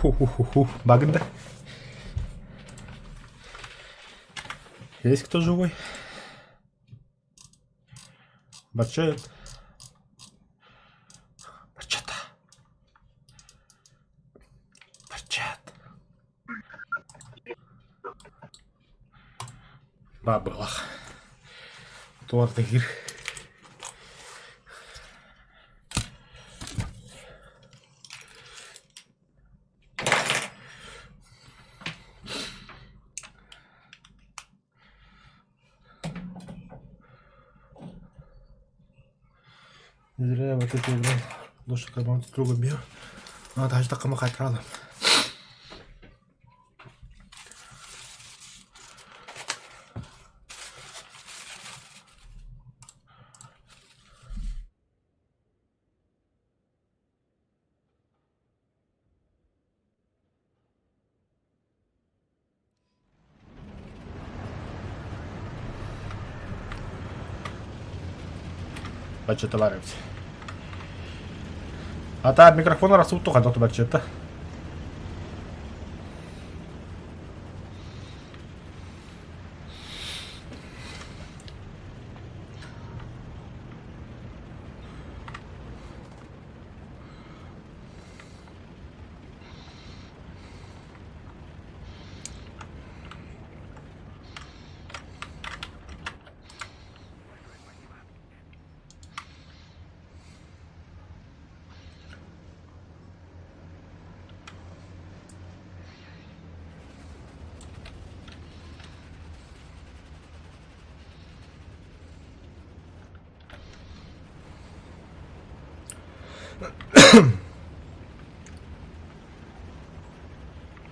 S1: Ху-ху-ху-ху. Багында. Есть кто живой? Барчает. Барчата. Барчат. Бабылах. Туордыгыр. Не зря я вот эту играл. Лучше команду с другом бью. А, даже так махать рано. Баччаталар эбит. Ата микрофон арасыбыт хайдах баччата.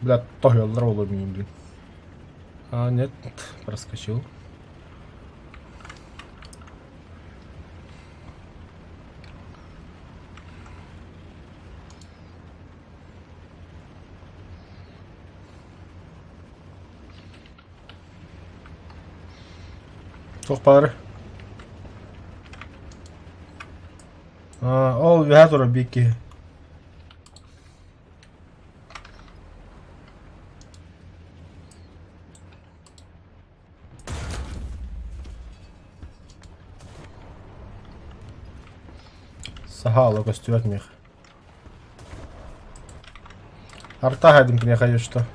S1: Бля, тоһуйаллар буолуо миигин блин. А, нет, проскочил. Туох баары? Ол үөһэ турар биир киһи. Сахала көстүбэт миэхэ. Арта хайдым киниэхэ что.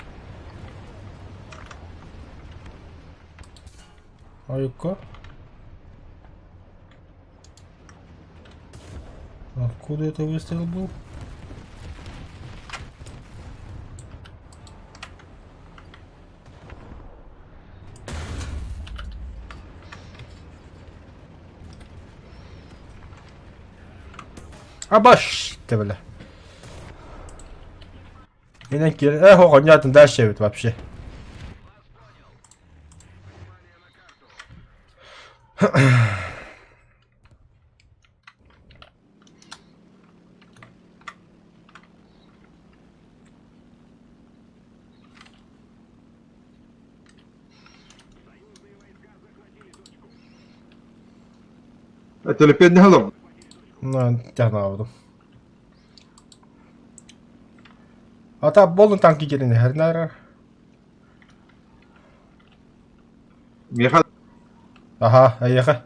S1: Ойукка. Откуда это выстрел был? Абаш ты, бля. Эх, оҕонньоотун дальше эбит вообще.
S3: Төлөпүөннэһэ олордум.
S1: Тянаабытым. Ата болун танки кэлин иһэр
S3: Миэхэ
S1: Аха, эйиэхэ.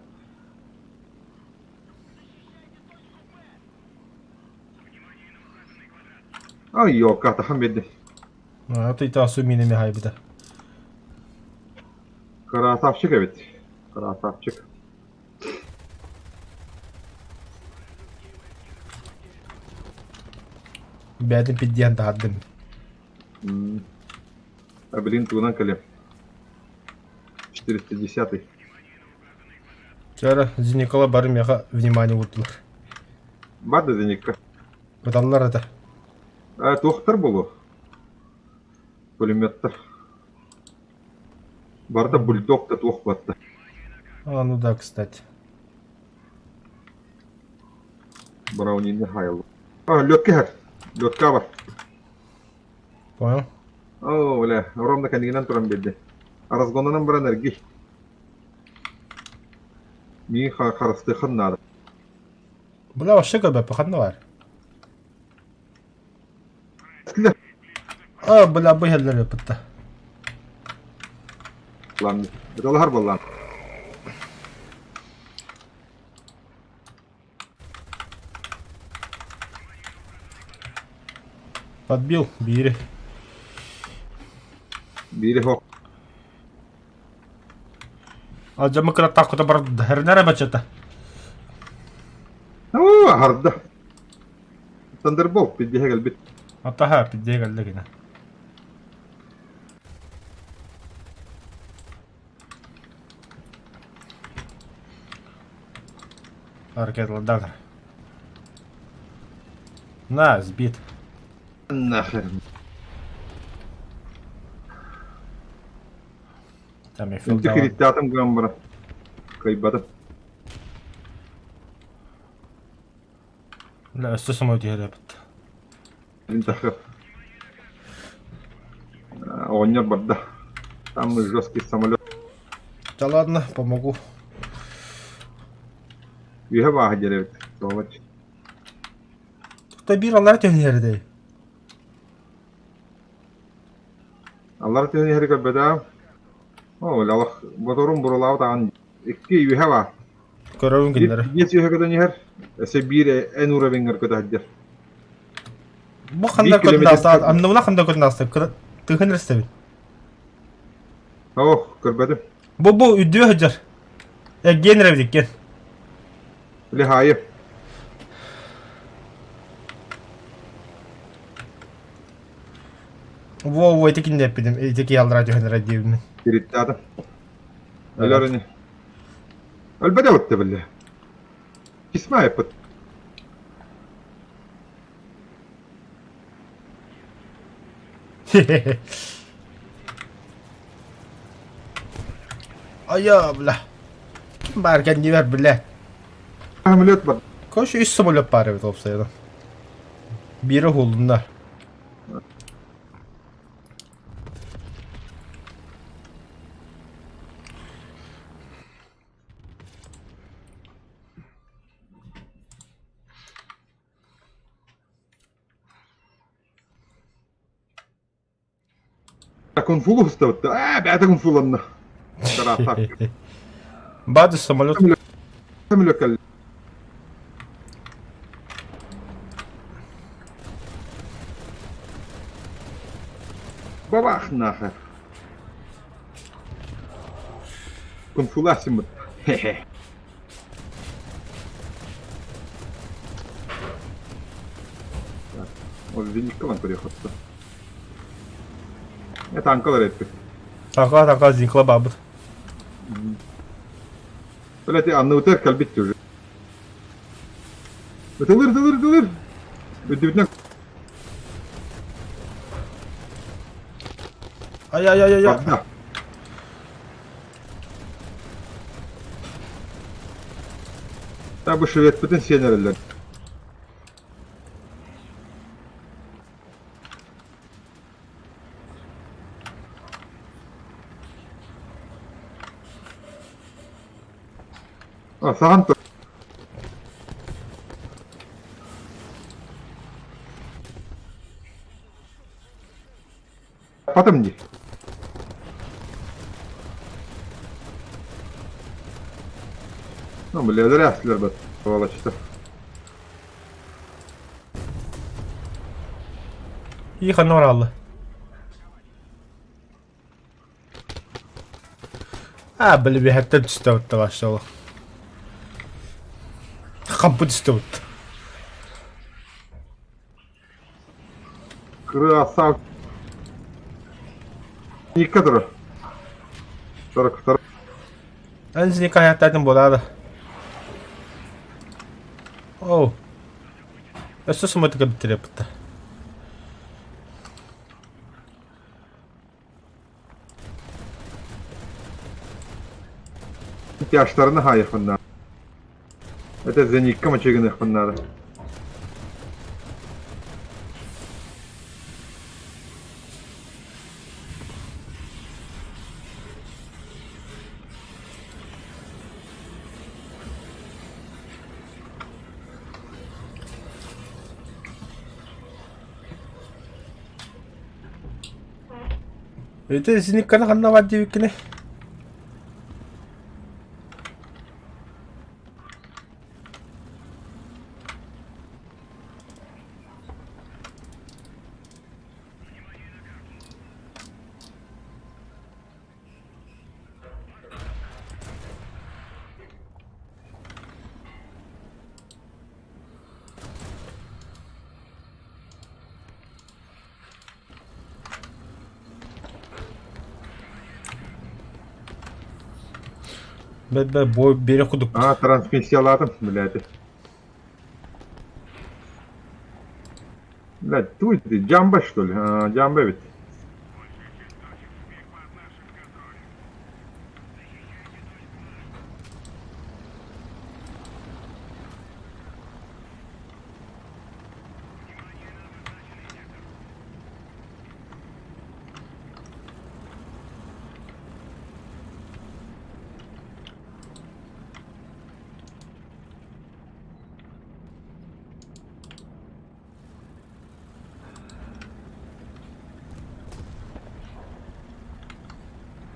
S3: Ай, ёлка, атахам биэрдим.
S1: Аты су минеми хайбыта.
S3: Красавчик эбит. Красавчик.
S1: Бэйэтин пиддиэн таһардым.
S3: А блин, тугунан кэлиэм. 410-й.
S1: Вчера Зеникола бары миэхэ внимание уурдулар.
S3: Бар да Зеникка.
S1: Ыталлар это.
S3: А, туохтар буолуо. Пулеметтар. Барда бульдог да туох батта.
S1: А, ну да, кстати.
S3: Браунини хайл. А, лётка иһэр. Лётка бар.
S1: Понял?
S3: Оо, бля, ровно кэннигинэн туран биэрдэ. Разгонунан баран эргий. Миигин харыстыаххын наада.
S1: Бля, вообще көрбөппүн ханна баар? А, бля, бу иһэллэр эппитта.
S3: Лан. Ыталаһар буоллаан.
S1: Подбил биири.
S3: Биири хоқ.
S1: Алдьаммыт кынаттаах кута барда. Эрэнэр баччата.
S3: Оо, аһарда. Thunderbolt пиддиһэ кэлбит.
S1: Атаһа пиддиһэ кэллэ гинэ. Ракеталардаах. На, сбит.
S3: Нахер.
S1: Там я
S3: Үнтү кириттаатым гынан баран. Кыайбатым.
S1: Бля, өссө самолет иһэр эбит.
S3: Тахы. Оҕонньор барда. Там жесткий самолет.
S1: Да ладно, помогу.
S3: Үһэ бааһы дьэрэбит. Сволочь.
S1: Та биир аллара түһэн иһэр
S3: Аллара түһэн иһэри көрбөтөм. Оо, алах моторум бурулаабыт аҕан икки үһэ баар.
S1: Көрөбүн кинилэри.
S3: Биэс үһэ көтөн иһэр. Өссө биир эн уровеҥҥар көтө сылдьар.
S1: Бу ханна
S3: Биир
S1: көтөн
S3: километр
S1: ааста, анныбына ханна көтөн ааста, тыһын эрэстэбин.
S3: Ох, көрбөтүм.
S1: Бу үрдүө сылдьар. Эргиэн эрэбит иккиэн.
S3: Били хаайы.
S1: Во-во, ити кинини эппитим, ити киһи аллараа түһэн эрэр диэбиппин.
S3: Тириттаатым. Өлөр ини. Өлбөтө бутта биллэ. Письма эппит.
S1: Айа, бля. Ким баар кэннибэр, бля.
S3: Самолет бар.
S1: Короче, үс самолет баар эбит уопсайынан. Биирэ уһулунна.
S3: Кунг-фу устабытта. Ээ, бэйэтэ кунг-фуланна.
S1: Бады самолет.
S3: Самолет кэллэ. Бабах нахер. Кунг-фулаах симмит. Хе-хе. Ол зенитка көрүөххэ. Э, танкалар эппит.
S1: Танка, танка, зенитка баабыт.
S3: Блядь, анныбытыгар кэлбит уже. Ытылыр, ытылыр, ытылыр. Үрдүбүтүнэн
S1: Ай-ай-ай-ай.
S3: барда. Та бу шведпытын сиэн эрэллэр. А, саҕан тур. Потом дии. Ну, бля, зря слербет, сволочь-то.
S1: И ханна баралла. А, били биһэттэн түстэ вообще. Хампы түстэ
S3: Красавчик. Никка турар. Сорок
S1: Эн хайаттаатын буолаары. Оу. Өссө суматыга бүтүрэ бутта.
S3: Тяжтарына хайыхпын Это зенитка мачыгыныахпын наада.
S1: Ити синикканы ханна бар диэбиккиний? Бэ-бэ бу биэрэ кудук.
S3: А, трансмиссиялаатым, блядь. Блядь, туй ты, джамба что ли? А, джамба ведь.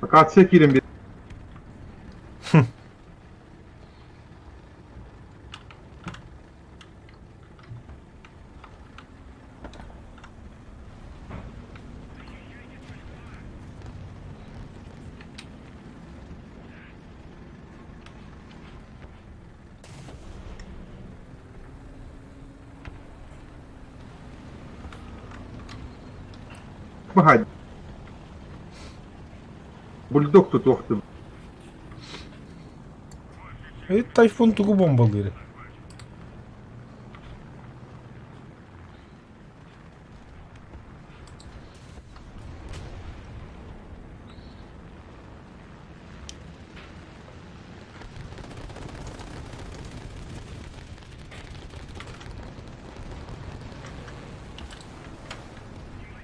S3: Акация киирэн биэр. Баһаай. Бульдог тутуохтум.
S1: Тайфун тугу бомбалыыр?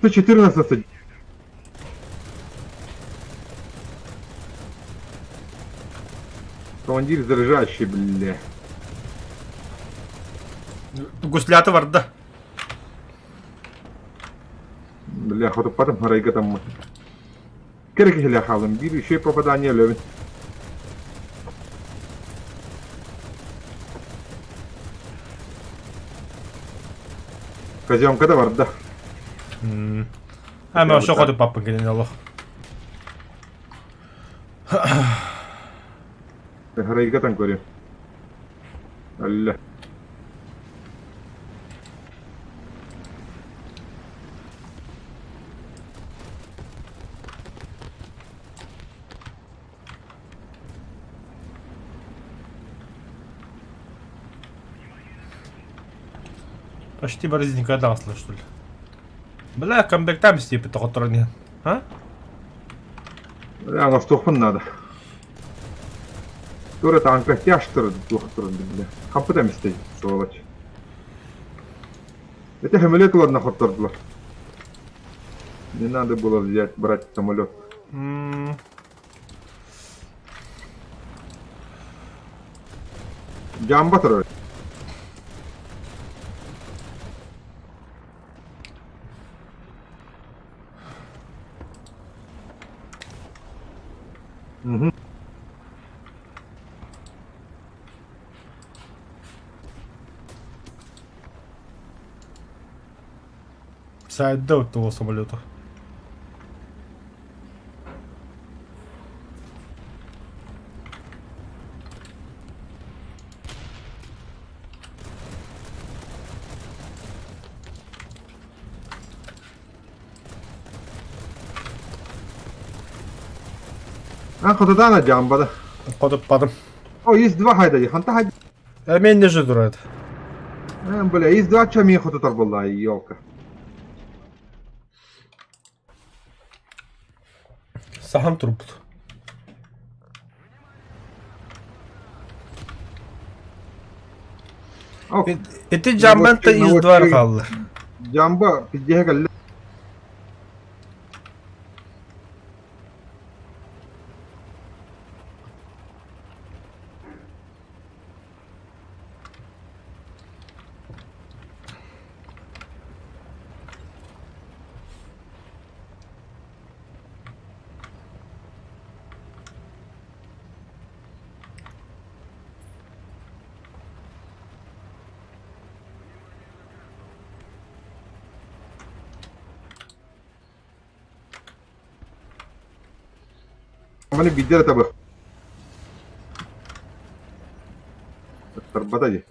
S3: Т-14. Командир заряжающий, бля.
S1: Гуслята барда.
S3: Бля, хотуппатым харайга таммыт. Кэрэ киһилээх хаалым, биир үчүгэй попадание өлөбүн. Казёнка да барда.
S1: А, мен ошо хотуппаппын кинини олох.
S3: Харайгатан көрүм. Алла.
S1: Почти Борзенька даҕаслар, что ли? Бля, камбэктаам истиэппит тоҕотторон иһэн. А?
S3: Бля, оҥостуохпун наада. Тура танка тяжтыр туохтурун бля. Хампыт эмистэй, сволочь. Это самолет ладно хоттордулар. Не надо было взять, брать самолет. Дьамба турар. Мгм.
S1: Сайда от того самолета.
S3: А, хототана дьамбада.
S1: Хотуппатым.
S3: О, есть два хайда, ханта хайда.
S1: Э, мен не турат.
S3: Э, бля, есть два чё мен хототар была, ёлка.
S1: Сахан турбут. Ити дьамбанта из двар хаалла.
S3: Дьамба пиздеһэ кэллэ. Маны биирдэ эрэ табыах. Тарбата дии.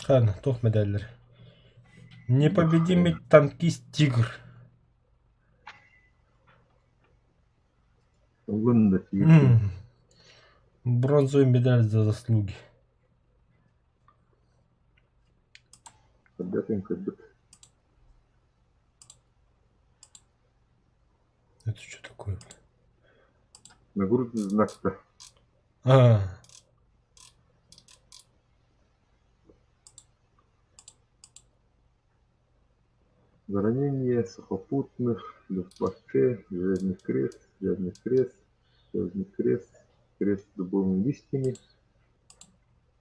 S1: Ладно, туох медаллар. Непобедимый танкист Тигр.
S3: Ыллын да тигр.
S1: Бронзовая медаль за заслуги.
S3: Көрбөтүн көрбүт.
S1: Это что такое, бля?
S3: Нагрудный знак-то.
S1: А,
S3: За ранение сухопутных, Люфтваффе, Железный крест, Железный крест, Железный крест, крест с дубовыми листьями,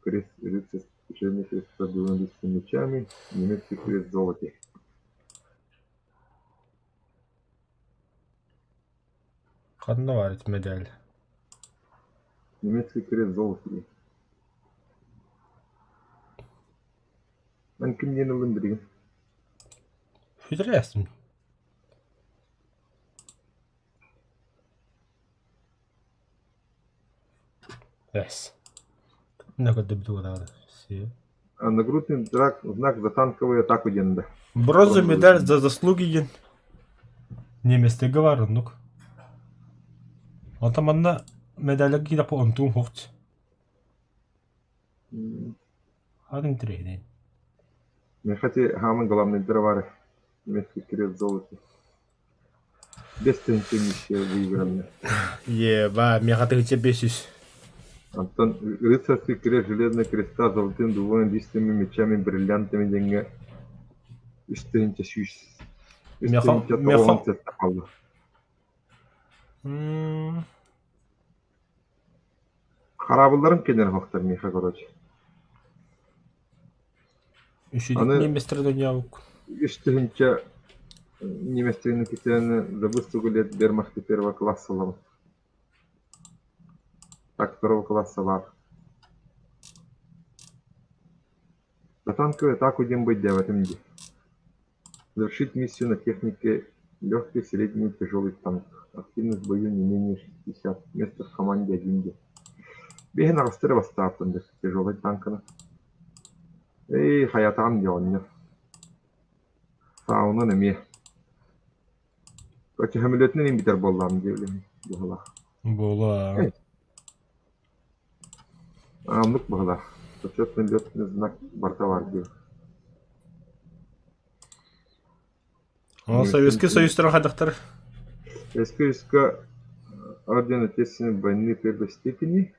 S3: крест рыцарь, Железный крест с дубовыми листьями мечами, немецкий крест в золоте.
S1: ханна баар ити медаль?
S3: Немецкий крест в золоте. Эн ким диэн ыллын билигин?
S1: Интересно. Yes. На Все.
S3: А нагрудный знак, знак за танковую атаку диэн да.
S1: Бронзовая
S3: Бронзовый.
S1: медаль за заслуги диэн. Немецтэргэ баар оннук. Онтон манна медальга киирэххэ онтуҥ суох. Атын интэриэһинэй.
S3: Миэхэ ити хааман главныйдара баар немецкий крест в золоте. Без тыһыынча миссия выигранная.
S1: Еба, миэхэ тыһыынча биэс сүүс.
S3: Онтон рыцарский крест железного креста с золотым дубовыми листьями, мечами, бриллиантами диэҥҥэ үс тыһыынча сүүс үс
S1: Миэхэ
S3: тыһыынча
S1: миэхэ
S3: тоҕус уон сэттэ хаалла.
S1: М,
S3: Хараабылларым кэлэн оһохтор миэхэ короче.
S1: Үчүгэй
S3: Аны
S1: немецтэр донньообуккун.
S3: үс тыһыынча немецтэрин китэни за выслугу лет вермахта первого класса ылабын. Так, второго класса баар. За танковую атаку диэн быйдээбэтим дии. Завершить миссию на технике легкий, средний, тяжелый танк. Активность в бою не менее 60. Место в команде один диэн. Биэһин аҕыстары бастаабытым да тяжелый танканы. Эй, хайатаҕын дии оҕонньор. Саунан эмиэ. Короче, сөмөлүөтүнэн имитэр буоллаҕым дии билигин быһыылаах.
S1: Буолуо.
S3: Эй, оннук быһыылаах. Почетный летный знак барыта баар дии.
S1: Ол Советский Союзтара хайдахтар?
S3: Советский Союзка орден Отечественной войны первой степени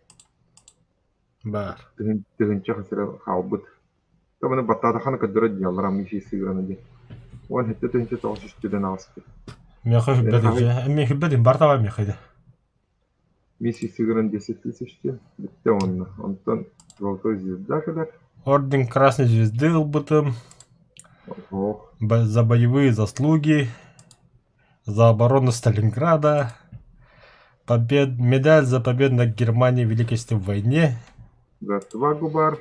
S1: Баар.
S3: тыһыынча хасыра хаалбыт. Табаны баттаатаххына көрдөрөр дии, аллараа миссия сыграна диэн. Уон сэттэ тыһыынча тоҕус жүз түлэн аҕыспыт.
S1: Миэхэ хүббэт дьэ. Эмиэ хүббэтин бар табаа миэхэ дэ.
S3: Миссия сыгран 10 тысяч диэн бүттэ уонна. Онтон Золотой звезда кэлэр.
S1: Орден Красной Звезды ылбытым.
S3: Ох.
S1: За боевые заслуги, за оборону Сталинграда, побед... медаль за победу над Германией в Великой Отечественной войне,
S3: За отвагу бар.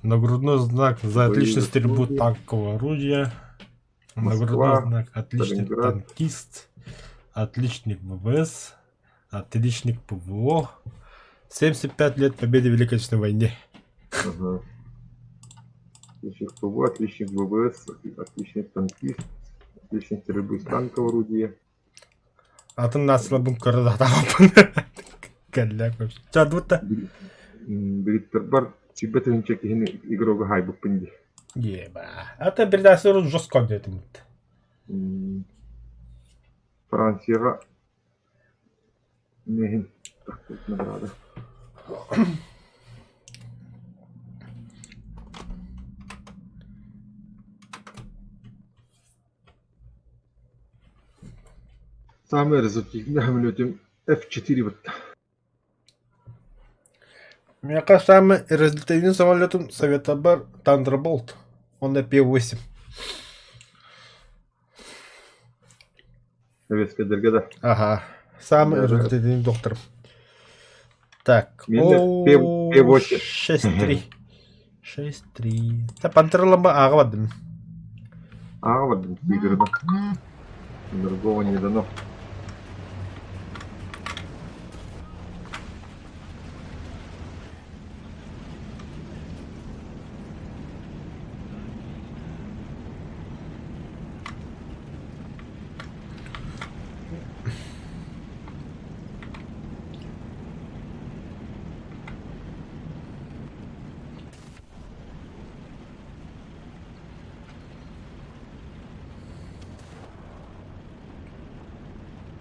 S1: нагрудной знак за
S3: Боевые
S1: отличную стрельбу
S3: заслуги.
S1: танкового орудия,
S3: Москва,
S1: нагрудной знак отличник
S3: Сталинград.
S1: танкист, отличник ВВС, отличник ПВО, 75 лет победы в Великой Отечественной войне.
S3: Ага. Отличник ПВО, отличник ВВС, отличник танкист, отличник стрельбы из танкового орудия.
S1: Атын нацияларбын көрө сатаабаппын. Кэллээх вообще. Ча, будто.
S3: Бриттарбар сүүрбэ тыһыынча киһини игрога хаайбыппын дии.
S1: Еба. А то передача жестко где-то.
S3: М, Францияҕа иһин награда. Самый результативный самолетым F4 бытта.
S1: Миэхэ самый результативный самолетум Советабар Thunderbolt. Он на П-8.
S3: Эбиэскэдэргэ да.
S1: Ага. Самый результативный доктор. Так.
S3: Мин П8.
S1: 6-3. 6-3. Та пантерламба ааҕа бардым.
S3: Ааҕа бардым тигрына. Другого не дано.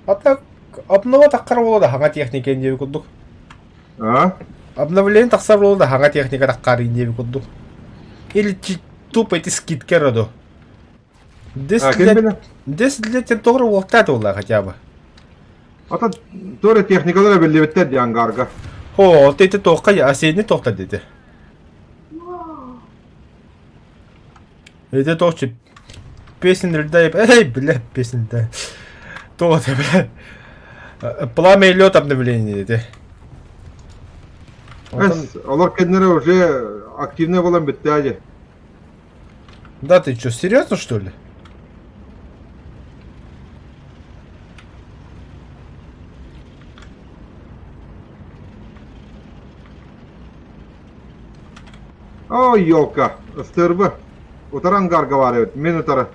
S1: А так обнова таххар буолла да хаҥа техника диэби курдук.
S3: А?
S1: Обновление тахсар буолла да хаҥа техника таххар диэби курдук. Или тупо эти скидки роду.
S3: А, ким билэр?
S1: 10 лет тоҕо уолтаат буолла хотя бы.
S3: Ата туора техникалар эбиллибиттэр дии ангарга.
S1: О, ты тоққа осенний тоқта деді. Это тоқчы песен льда Эй, бля, песен льда. То, бля. Пламя и лед обновление деді.
S3: Эс, олор кэннэрэ уже активнай буолан бүттэ дии.
S1: Да ты что, серьезно что ли?
S3: О, елка, ыстырбы. Утары ангарга баар эбит, мин утары.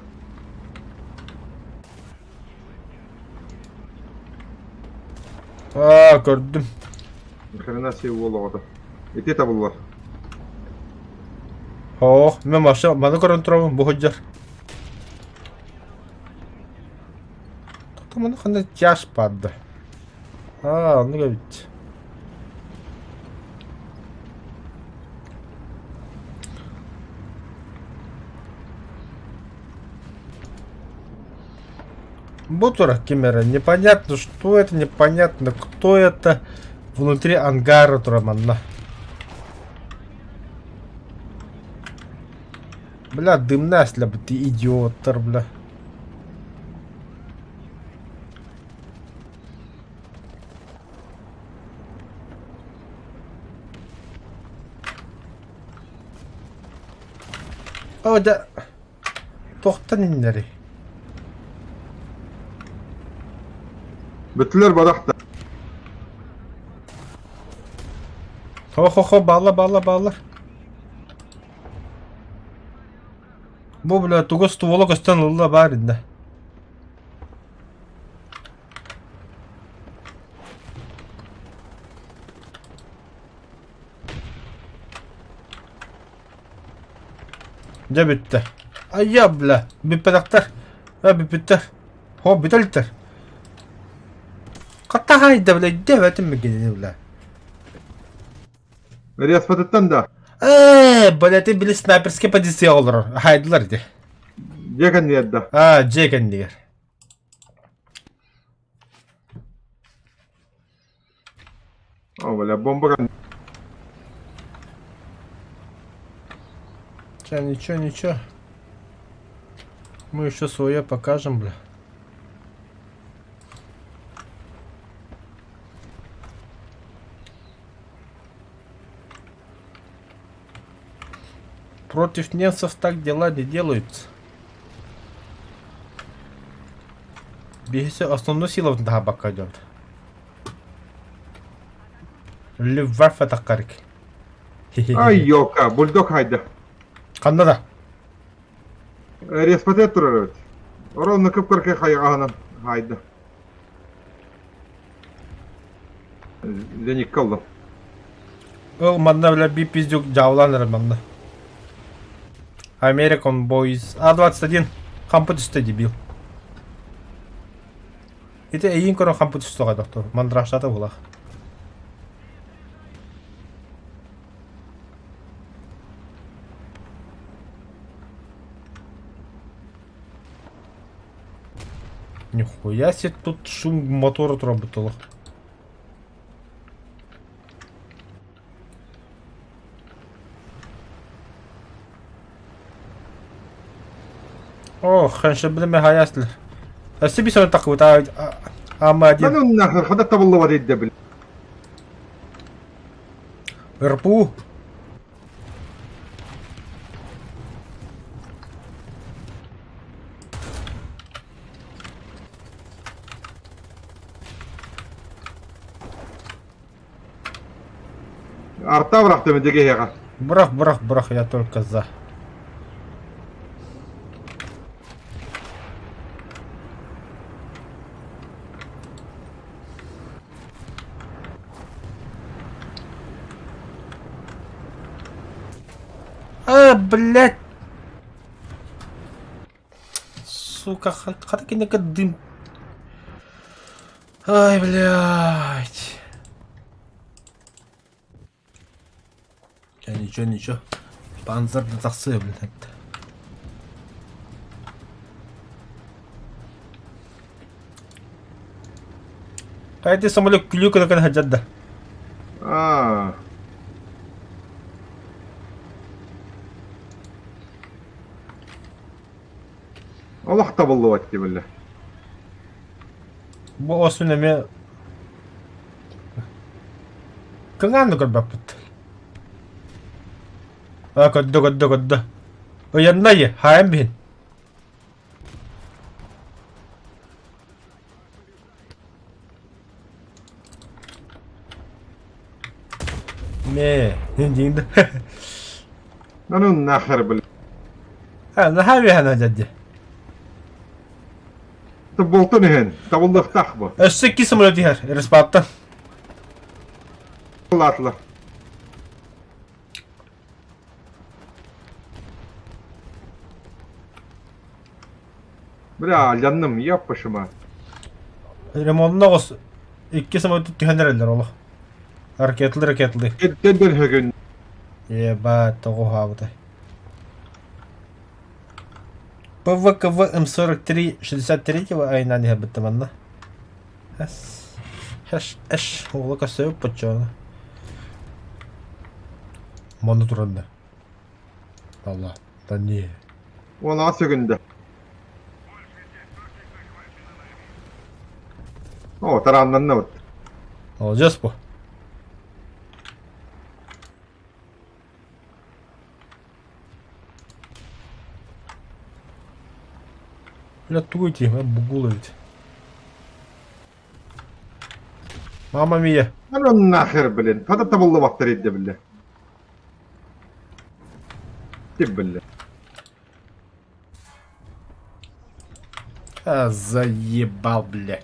S1: Аа, көрдүм.
S3: Хрена себе уол оҕото. Ити табыллар.
S1: Ох, мен маша маны көрөн турабын бу сылдьар. Маны ханна тяж падда. Аа, оннук эбит. Бутура Кимера. Непонятно, что это, непонятно, кто это. Внутри ангара тураманна. Бля, дымна сля, ты идиоттар, бля. О, да. Тохтан иннери.
S3: Бүттүлэр бадахта.
S1: Хо-хо-хо, баалар, баалар, баалар. Бу, бля, тугу ствола көстөн ылла баар иннэ. Дьэ бүттэ. Айа, бля, бүппэтэхтэр. Э, бүппүттэр. Хо, бүтэлтэр. Хатаһайда, бля, диэбэтим мигини, бля.
S3: Респатыттан да.
S1: Ээ, бля, ты били снайперский позиция олорор. Хайдылар ди.
S3: Дьэ кэннигэр да.
S1: Аа, дьиэ кэннигэр.
S3: О, бля, бомба кэннигэр.
S1: Ча, ничего, ничего. Мы еще свое покажем, бля. Против немцев так дела не делаются. Биһиси основной сила бакка идет. Люфтваффе таххарик.
S3: Ай, елка, бульдог хайда.
S1: Ханна да?
S3: Респатет турар эбит. Ровно кып-кыркай хайаҕаһынан хаайда. Зеникка ыллым.
S1: Ол манна бля би пиздюк дьаабылаан эрэр манна. American Boys А21 хампы түстэ дебил. Ити эйиин көрөн хампы түстэ доктор. Мандраштата булах. Нихуя себе тут шум мотора отработало. Ох, ханшабыны хаяслар. Өссө бис оны такыбыт ама
S3: Да
S1: один.
S3: ну нахер, хада табыллыбат идде бил.
S1: РПУ.
S3: Арта бырахтым дегеһеҕэ.
S1: Бырах, бырах, бырах, я только за. А, блядь! Сука, хата кинека дым. Ай, блядь. Я ничего, ничего. Панцир да тахсыа, блядь. Хайди самолет күлүү кына сылдьар да.
S3: Аа. Олох табыллыбат дии биллэ.
S1: Бу осун эмиэ кыҥаан да көрбөппүт. А көрдө көрдө көрдө. Ыйаннай хаайан биһин. Мэ, диин да.
S3: Да ну нахер, блин.
S1: А, наһаа үөһэн дьадди.
S3: Болтон иһин, табыллыахтаах бу.
S1: Өссө икки самолет иһэр, респаптан.
S3: Латлар. Бля, алдьанным, еппашыма.
S1: Ремонна оҕус икки самолет түһэн эрэллэр олох. Ракеталыы ракеталыы.
S3: Эдден хөгүн.
S1: Ебать, тоҕо уһаабытай. ПВКВ М43 63-го айнаан иһэрбиттэ манна. С Хэш Эш уола көрсөбүт поччоҕуна. Манна туран да. Алла, да не.
S3: Уон сөгүндэ. О, тарааннаннабыт.
S1: Молодец бу. Бля, тугуй тиим, бугул эбит. Мама мия.
S3: Да ну нахер, блин. Хата табыллыбаттар идде биллэ. Тип биллэ.
S1: А, заебал, бля.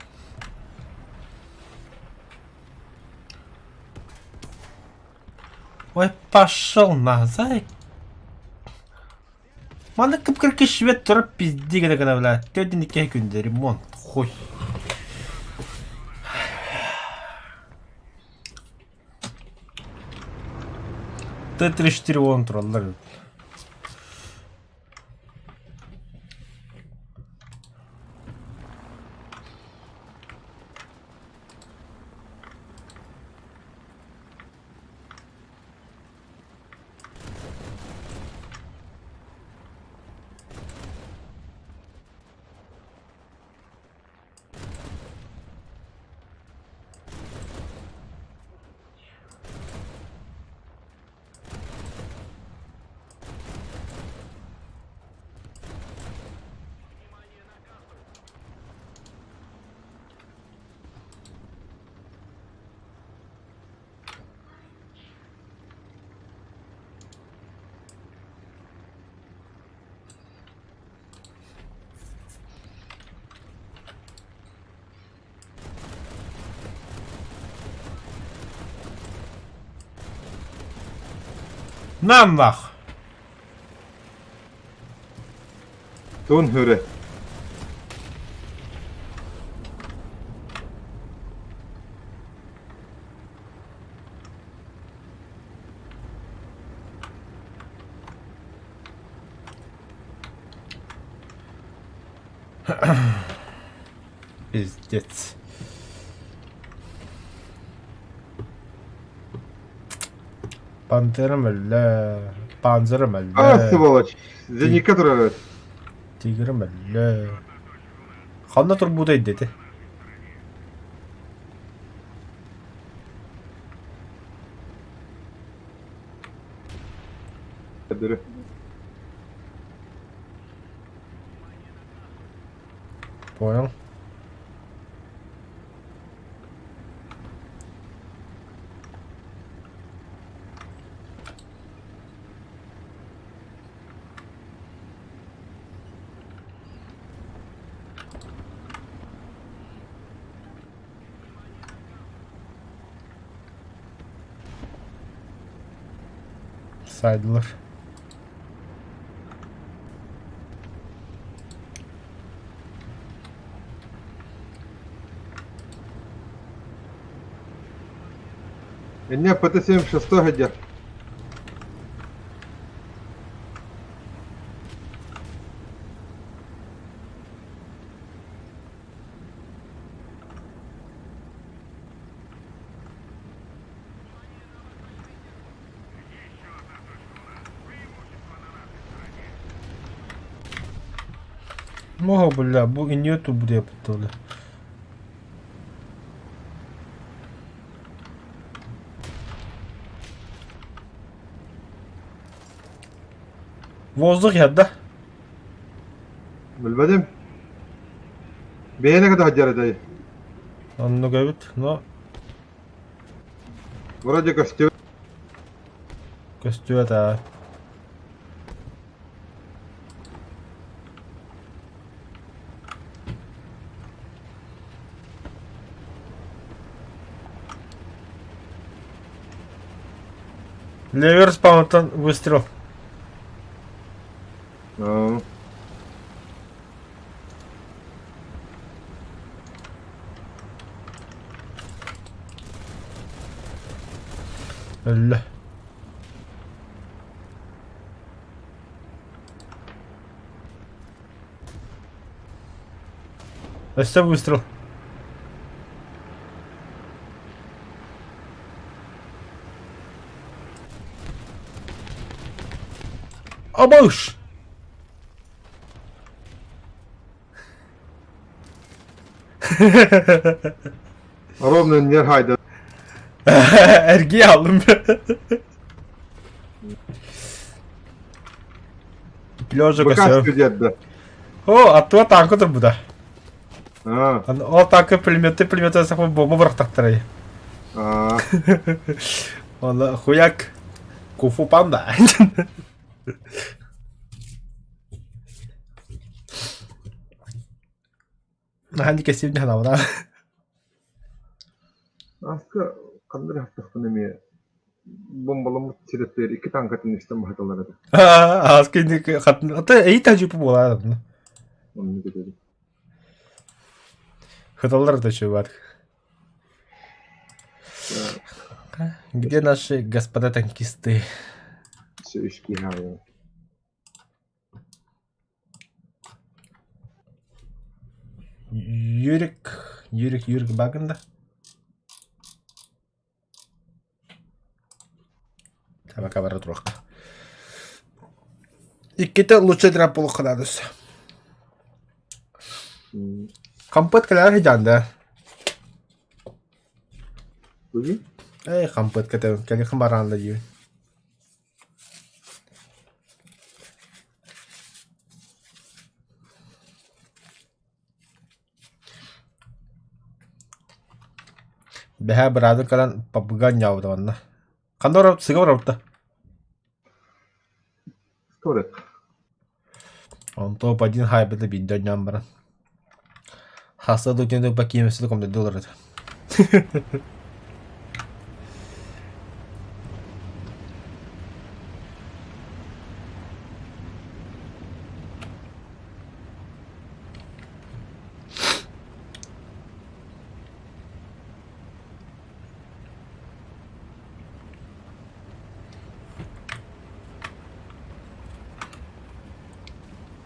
S1: Ой, пошел на, зай. Манна кып-кыркы швед турар пизди гына гына бля. Төрдүн икки күндө ремонт. Хуй. Т-34 уон тураллар. Намнах!
S3: Тун хүрэ.
S1: Пиздец. Пантерам өллө, Панзерам
S3: А,
S1: өллө.
S3: сволочь. Зенитка турар.
S1: Тигрим өллө. Ханна турбутай дети?
S3: Дыры.
S1: Понял. Saydılar.
S3: Инне ПТ-76 где?
S1: Мого, бля, бу нету бля, бля. Воздух ядда.
S3: Билбэтим. Бэйэни кытта сылдьар этэй.
S1: Оннук эбит, но
S3: Вроде көстүбэт.
S1: көстүбэт аа. Левер спамтан выстрел.
S3: Аа.
S1: Өллө. Өссө выстрел. Абыш!
S3: Ровно не хайда.
S1: Эргийэ аллым. Лежа
S3: Быкас
S1: көсөм.
S3: студент
S1: О, аттыга танка турбута.
S3: Аа.
S1: Ол танка пулеметы пулеметы сахма бомба бырахтахтарай.
S3: Аа.
S1: Оны хуяк Куфу панда. Наһаа кэсиэбин санаабына.
S3: Ааска ханна эрэ хаттахпын эмиэ бомбаламмыт сирэттэр икки танкатын истэн баһаталлар этэ.
S1: Ааска инник хатын ата эйит ажыпы буолаар
S3: Оннук этэ.
S1: Хыталлар да чувак. Где наши господа танкисты?
S3: Все үс киһи аайы.
S1: Юрик, Юрик, Юрик Баганда. Табака бара туруохха. Иккитэ лучше драп буолуохха Хампыт кэлэр сыдьаан да?
S3: Тугуй?
S1: Эй, хампыт кэтэбин, кэлиэххин бараан да диибин. Бэһээ быраатын кэлэн пабыга анньаабыта манна. Ханна барабыт? Сыга барабыт да?
S3: Скорик.
S1: Онто один хайбыта биирдэ оонньоон баран. Хаста дутин ылба киэмэсэ комнатда олорор этэ.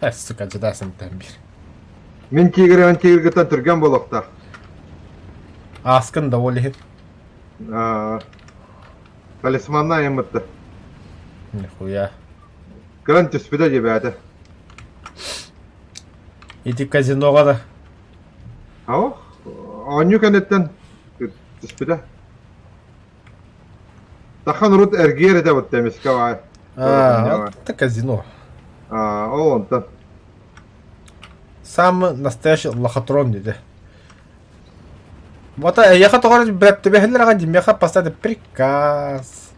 S1: Э, сука, дьадаа биир.
S3: Мин тигрин тигргыттан түргэн буолуохтаах.
S1: Ааскын да ол иһин.
S3: Аа, талисманна айыммытты.
S1: Нихуя.
S3: Кыран түспүтэ диэбээтэ.
S1: Ити казиноҕа да.
S3: Ох, оонньуу кэнниттэн түспүтэ. Тахан урут эргиэр этэ бутта эмискэ баай.
S1: А, это казино.
S3: А, ол онтон.
S1: Самый настоящий лохотрон диде. Вот эйиэхэ тоҕо эрэ бэрэптибэһэллэр аҕай димиэхэ поставить приказ.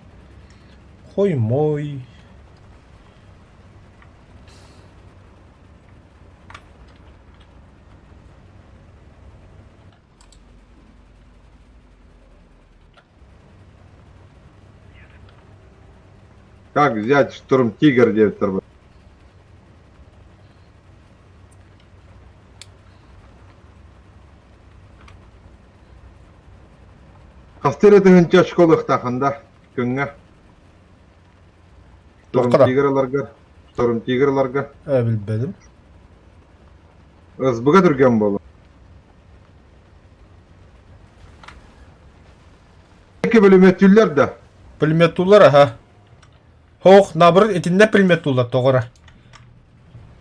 S1: Хуй мой.
S3: Как взять штурм Тигр диэбиттэр Хастыы эрэ тыһыынча очко ылыахтааххын да күҥҥэ. Штурм Тигр ыларгар, Штурм Тигр ыларга.
S1: Ээ билбэтим.
S3: СБ-га түргэн буолуо. Икки пулеметтүүллэр да?
S1: Пулеметтуулар аха. Хоох, наоборот, итиннэ пулеметтуулар тоҕо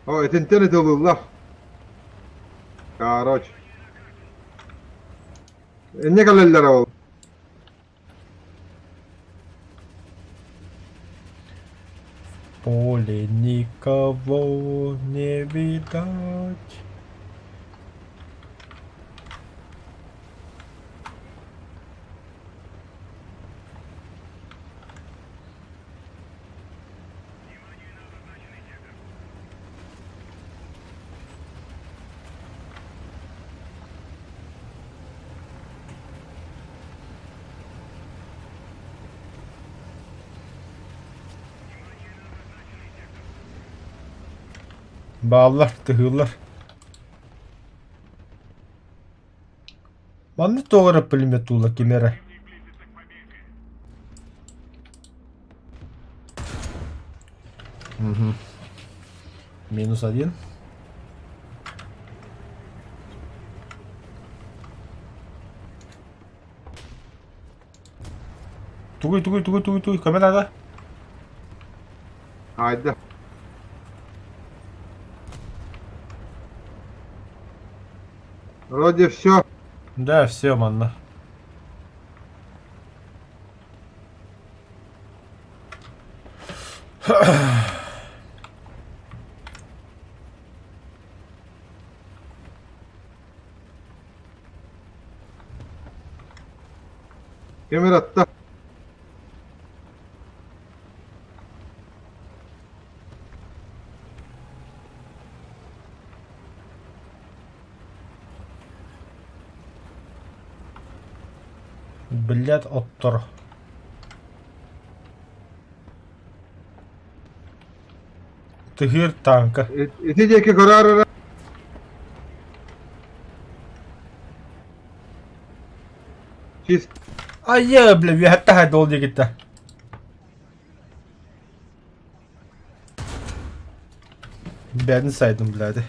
S3: О, итинтэн ытылыллар. Короче. Инне кэлэллэр ол.
S1: Поле никого не видать. Бааллар, тыһыыллар. Манна туох эрэ пулемет уула ким эрэ. Угу. Минус один. Тугуй, тугуй, тугуй, тугуй, тугуй, көмө наада.
S3: Айда. Вроде все.
S1: Да, все, манна.
S3: Кемер атта.
S1: Блядь, оттор. Тыһыыр тааҥка.
S3: Ити диэки көрөөр эрэ. Чист.
S1: Айа, бля, үөһэттэ хайда ол диэкиттэ. Бэйэтин сайдым, блядь.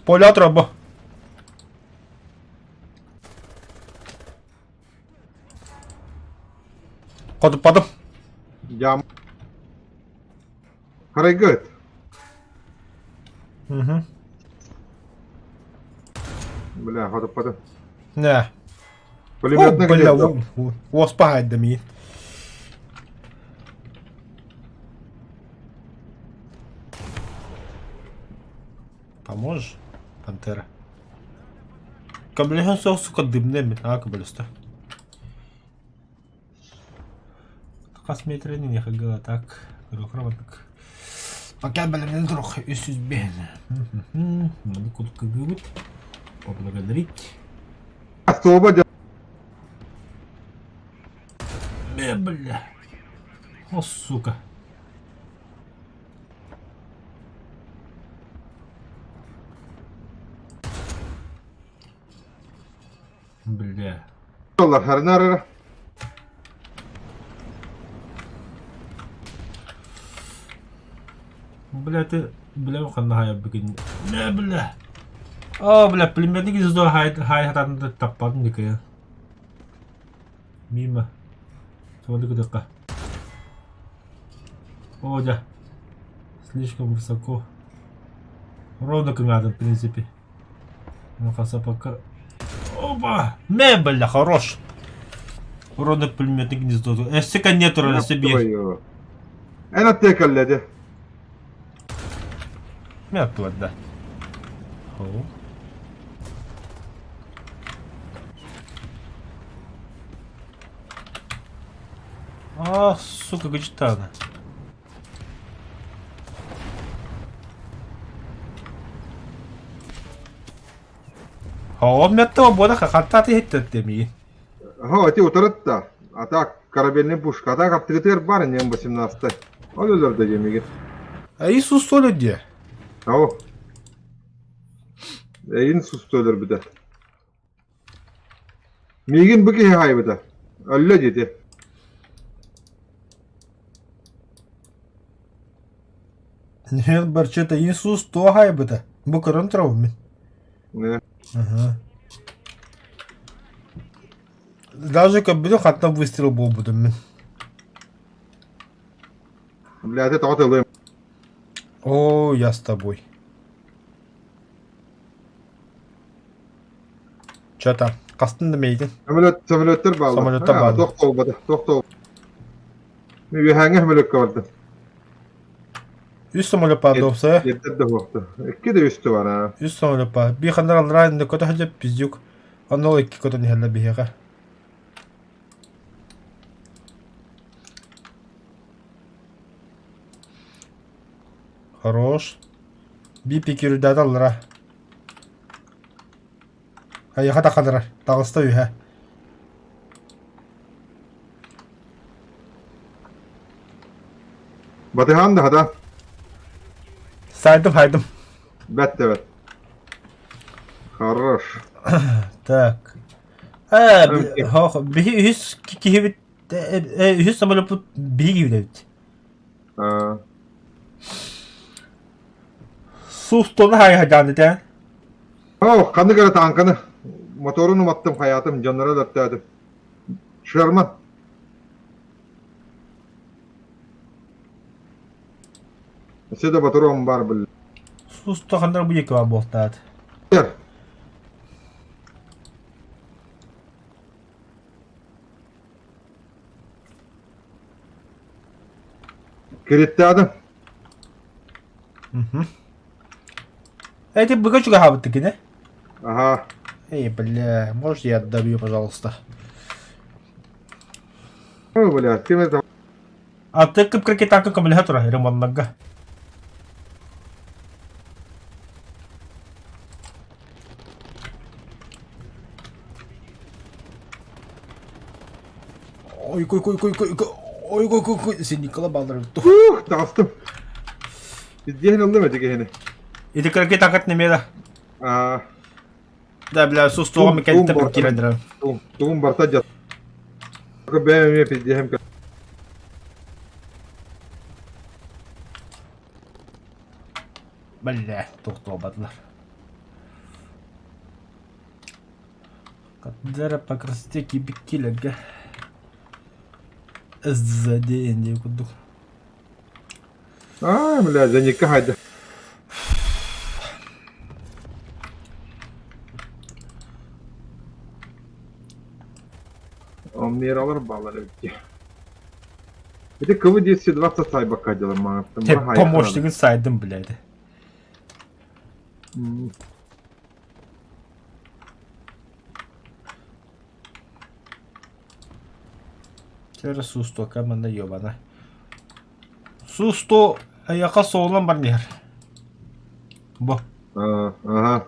S1: Полет робо. Хотуппатым.
S3: Дьам. Харайгыт.
S1: Угу.
S3: Бля, хотуппатым.
S1: Не.
S3: Пулеметный
S1: Бля, уоспа хайда миин. Поможешь, Пантера? Көмөлөһөн суох сука дымны эмит аа көмөлөстө. Хас метрени не хагыла так. Рохроматык. Пока бэлэмнэн турух 305. Маны кудуккыгыбыт. Поблагодарить.
S3: Особо
S1: Бля, бля. О, сука. Бля.
S3: Харнар.
S1: Бля, ты, бля, ханна хайа бүгүн. Бля, бля. О, бля, пулеметник из хай хай хатан таппадым дикая. Мимо. Смотри, куда О, да. Слишком высоко. Ровно надо, в принципе. Ну-ка, пока. Опа! Мебель, хорош! Ровно пулеметное гнездо. Эссе нет, ровно себе.
S3: Эн аттыа кэллэди.
S1: Мертвый, да. О. А, сука, гачтана. О, мертвого бода хахататы хеттемии.
S3: Һо, ити утарытта. А так корабельный пушка. А так аптыгытыгар бар м 18 Ол өлөрдө диэмигит.
S1: А Иисус солю де.
S3: Ау. Эйин сусту өлөрбүтэ. Миигин бу киһи хаайбыта. Өллө диэти.
S1: Нет, барчета Иисус то хайбыта. Бу көрөн турабын мин. Ага. Даже көрбүтүм хатта выстрел буолбутум мин.
S3: Бля, это тоҕо тылым.
S1: О, я с тобой. Чё там? Хастын да мейдин.
S3: Самолет, самолеттар бааллар.
S1: Самолеттар бааллар.
S3: Туох буолбата, туох туох. Мен үөһээҥҥэ самолекка бардым.
S1: Үс самолет баар дуопса.
S3: Еттер да буохта. Икки да үстү бар аа.
S1: Үс самолет баар. Биир ханнар аллараа иннэ көтө сылдьар пиздюк. Онно ол икки көтөн иһэллэр биһиэхэ. Хорош. Биир пикируйдаата аллараа. Айаха таханырар. Таҕыста үһэ.
S3: Батыһаан да хата.
S1: Сайдым хайдым.
S3: Бэт да бэт. Хорош.
S1: Так. Э, хох, биһи үһүс киһибит үһүс самолеппут биһи киһибит Суустуна хайа этэ.
S3: Оо, ханнык эрэ тааҥканы моторун уматтым, хайаатым, дьонноро өлөртөөтүм. Шерман. Өссө да ботуруом баар бил.
S1: Суусто ханнар бу екі буолтаат.
S3: Кириттаадым.
S1: Эти быка чугаһаабыт кини.
S3: Ага.
S1: Эй, бля, можешь я добью, пожалуйста?
S3: Ой, бля, ким это?
S1: А ты кып танка көмөлөһө турар ремоннарга. Ой, кой, кой, кой, кой, ой, кой, кой, кой, сен Никола балдыр.
S3: Ух, таҕыстым. Издиһин ыллым эти киһини.
S1: Ити кыракый танкат немеда.
S3: Аа.
S1: Да, бля, сустуға мекенте бір кирендір.
S3: Тугум барта жат. Бэм эмиэ пиздиһим.
S1: Бля, тоқтолбадылар. Каддара по красоте кибиккилерге. Сзади инде курдук.
S3: Аа, бля, зеникка хайда. Миралар баллар эбит. Ити КВ 220 сайбакка дьалар маҥаттан.
S1: Помощнигын сайдым, блядь. Через сусто камена ёбана. Сусто аяка соолан бар нер. Бу.
S3: Ага.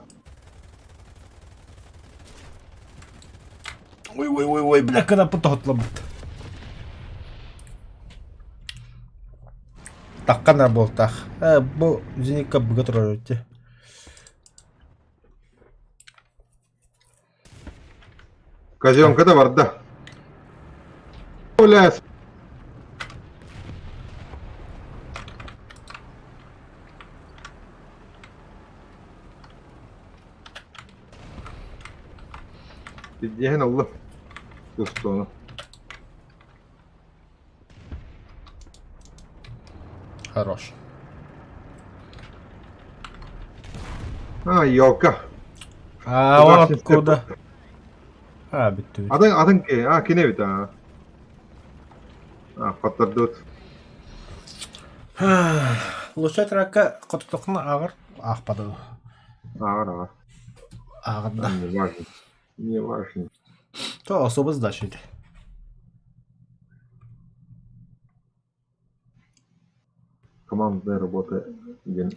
S1: Ой, ой, ой, ой, бля, когда потохотлабыт. Тахханар буолтаах. Бу зенитка быга турар эбит.
S3: Казенка да барда. Бля, Диэн ыллым. Тустууну.
S1: Хорош.
S3: А, елка.
S1: А он откуда? А, бүттүбүт.
S3: Атын, атын, а, кини эбит, а. А, хоттордут.
S1: Лучше тракка хототохуна ааҕар аахпата дуо?
S3: Ааҕар, ааҕар.
S1: Ааҕар да.
S3: Не важно. Не важно.
S1: То особо сдача ити.
S3: Командная работа диэн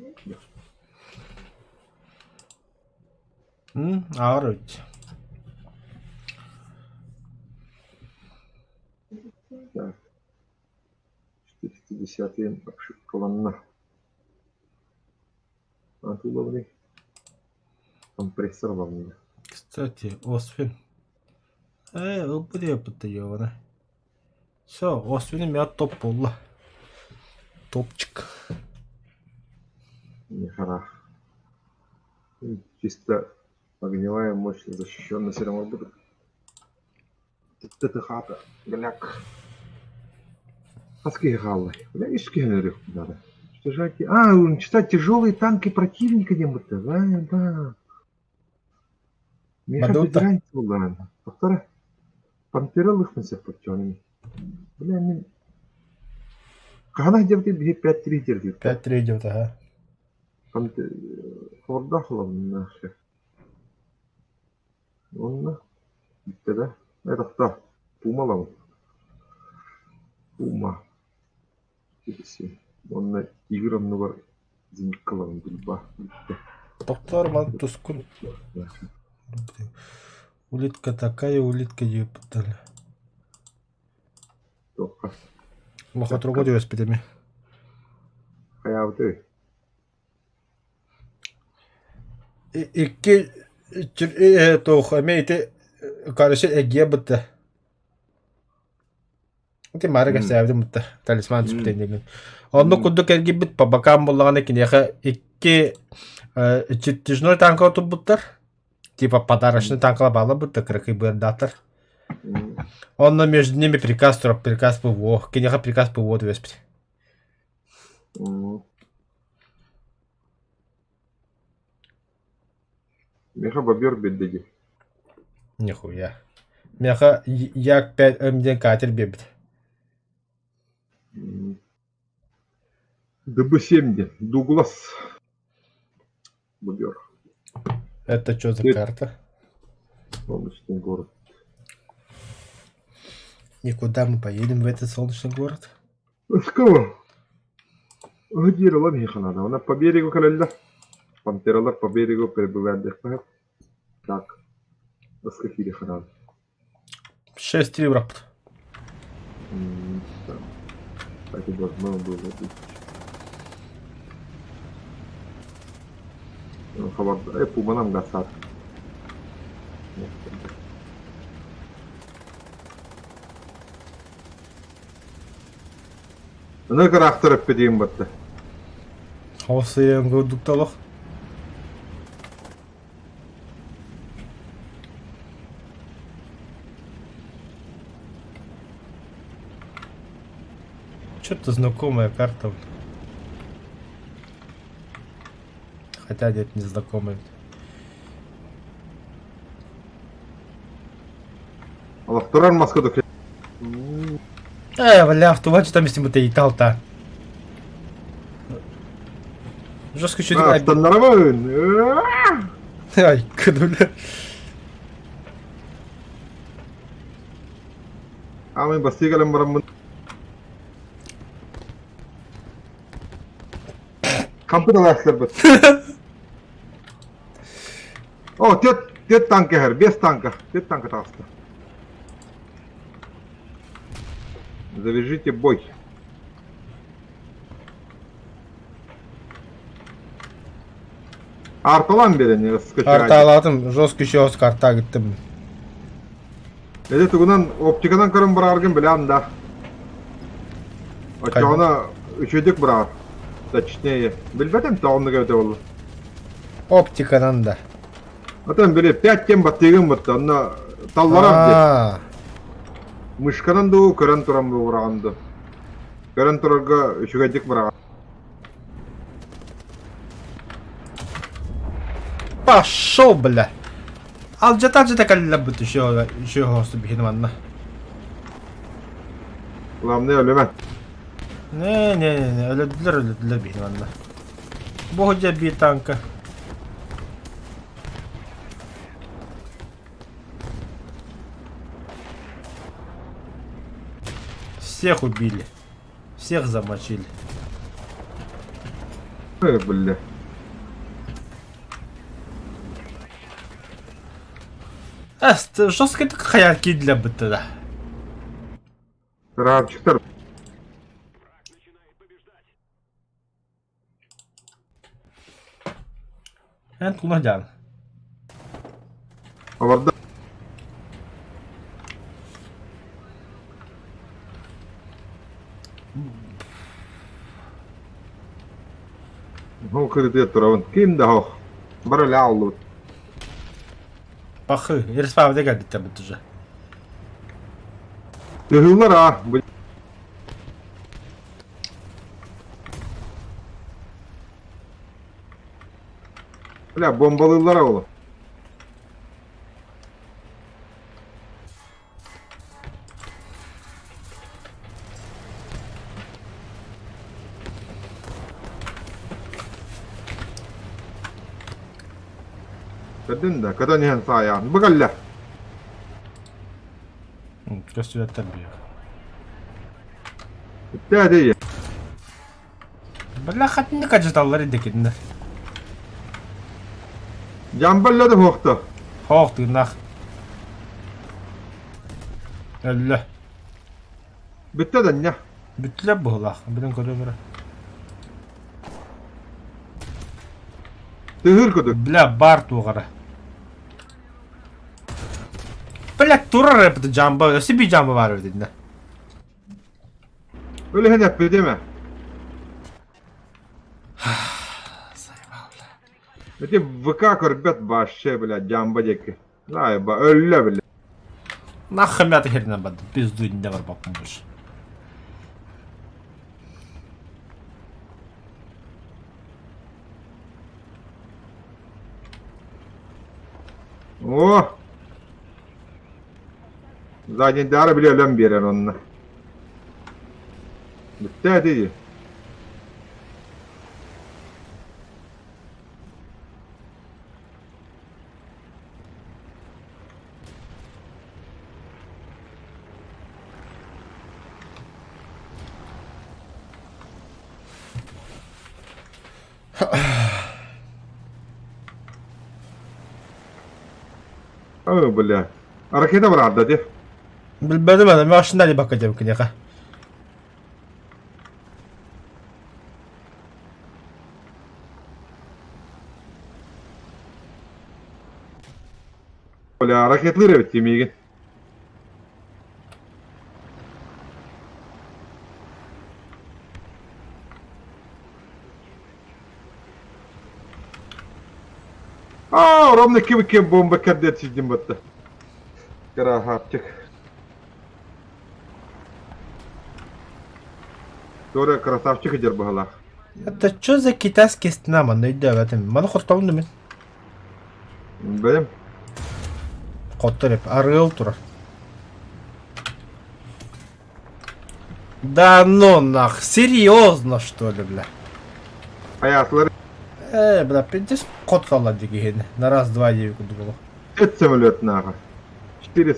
S1: Ааҕар эбит.
S3: Так. 410 обшивкаланна. Атыылабыный. Компрессор ылабын.
S1: Кстати, Освин. Ээ, ылбыт диэппит ёбана. Все, Освин эмиэ топ буолла. Топчик.
S3: Нихера. Чисто огневая мощь защищенная серым будет. ТТХ-та, голяк. Хас киһи хааллай? Бля, үс киһини өлөрүөхпүн Уничтожайте. А, уничтожать тяжелые танки противника диэн бытта. Да, да. Миэхэ
S1: Мадута.
S3: без разницы буоллаҕына. Повтора. Пантера ылыахпын сөп оччоҕуна. Бля, мин хаһан диэбитий биһи 5-3 диэбит.
S1: 5-3 идет, ага.
S3: Хордоох ылабын Уонна бүттэ да? Ээ, тохтоо, Пума ылабын. Пума. Уонна Тигр оннугар Зенитка ылабын билба бүттэ.
S1: Тохтоор маны тускун. Улитка такая улитка диэбиттэр.
S3: Туохха?
S1: Лохотруга түбэспит эмиэ.
S3: Хайаабытый?
S1: Икки туох эмиэ ити короче эгиэ бытта. Ити маары кэпсээбитим бытта талисман түспүтэ диэн. Оннук курдук эргийбит по бокам буллаҕына киниэхэ икки чертежной танка отурбуттар. Типа подарочный танкала баалар бытта кыракый быардаатар. Онно между ними приказ турар, приказ ПВО. Киниэхэ приказ ПВО түбэспит.
S3: Миэхэ бобер биэрдэ дии.
S1: Нихуя. Миэхэ Як-5М диэн катер биэрбит.
S3: ДБ-7 диэн. Дуглас. Бобер.
S1: Это что за карта?
S3: Солнечный город.
S1: Никуда мы поедем в этот солнечный город?
S3: Ыскова. Диир ылан иһиэхэ наада. Она по берегу кэлэллэр. Пантералар по берегу перебывают Так. Ыска киириэхэ наада.
S1: 6-3 бырахпыт.
S3: Так и должно было быть. Хабар, пуманам гасар. Аны кыраахтар эппитиим батта.
S1: Хаос курдукталах. Что-то знакомая карта. Хотя нет, не знакомая.
S3: Олохторор маска док.
S1: Э, бля, автомат там если бы ты итал-то. Жестко чуть
S3: Остановын.
S1: Ай, кыдуля.
S3: Аамай бастыы кэлэн бараммын Хампы талаахтарбыт. О, түөрт, түөрт танка иһэр, биэс танка, түөрт танка таҕыста. Завяжите бой. Арталаан биэрэн скачать.
S1: Арталаатым, жестко еще карта гыттым.
S3: Эдэ тугунан оптиканан көрөн бырааргын билэҕин да. Оччоҕуна үчүгэйдик быраар. Точнее, билбэтим тоҕоннук эбитэ буолла.
S1: Оптиканан да.
S3: Отон били пять тем баттыгын бутта, онно талларар диэн. Мышканан дуу көрөн туран быраҕан дуу. Көрөн турарга үчүгэйдик быраҕар.
S1: Пошел, бля! Алдьата-алдьата кэллэрбит еще еще хосту биһини манна.
S3: Главное өлүмэ.
S1: Не не не не өлөрдүлэр өлөрдүлэр биһини манна. Бу дьэ биир танка. Всех убили. Всех замочили.
S3: Ой, бля.
S1: Жестко хайа киирдилэр быттыда.
S3: Красавчиктар.
S1: Эн тула дьаан.
S3: Олордо. Ол кырытыа турабын. Ким да ох. Бары лааллыбыт.
S1: Пахы, Ярославда кэлбиттэр бут уже.
S3: Тыһыылар а. Бля, бомбалыыллар ол. Көрдүн да, көтөн иһэн саайаҕын. Бу кэллэ.
S1: Көстүбэттэр биир.
S3: Үттээ дии.
S1: Бля, хатыннык ажыталлар идекиннер.
S3: Жамбалла да хуохта.
S1: Хоох тыыннаах. Өллө.
S3: Бүттэ да ньа.
S1: Бүттүлэр быһылаах. Билин көрүөм эрэ.
S3: Тыһыыр кудук.
S1: Бля, бар туоҕара. Бля, турар эбит жамба. Өссө биир жамба баар эбит иннэ.
S3: Өлөһөн эппит эмэ. Эти ВК көрбөт вообще, блядь, жамба диэки. Лайба, өллө, блядь.
S1: Нахуй мята херня барды. Пизду не барбаппын больше.
S3: О! Заднийдары били өлөн биэрэр онно. Бүттэ дии. Ой, бля. Ракета барарда дии.
S1: Билбэтим аны, машина ли бакка диэм киниэхэ.
S3: Бля, ракетлыыр эбит миигин. Аа, ровно ким бомба кэрдиэт сидим батта. Красавчик. Туора красавчик дьэр быһалаах.
S1: Это что за китайский стена манна өйдөөбөтүм. Маны хоттобун да мин.
S3: Бэйэм.
S1: Хоттор эп. Арыал турар. Да ну нах, серьезно что ли, бля?
S3: Хайаатылар
S1: Э, бля, пиздец кот салла дигиһин. На раз, два, девять курдук
S3: эт самолет нааҕа. Четыре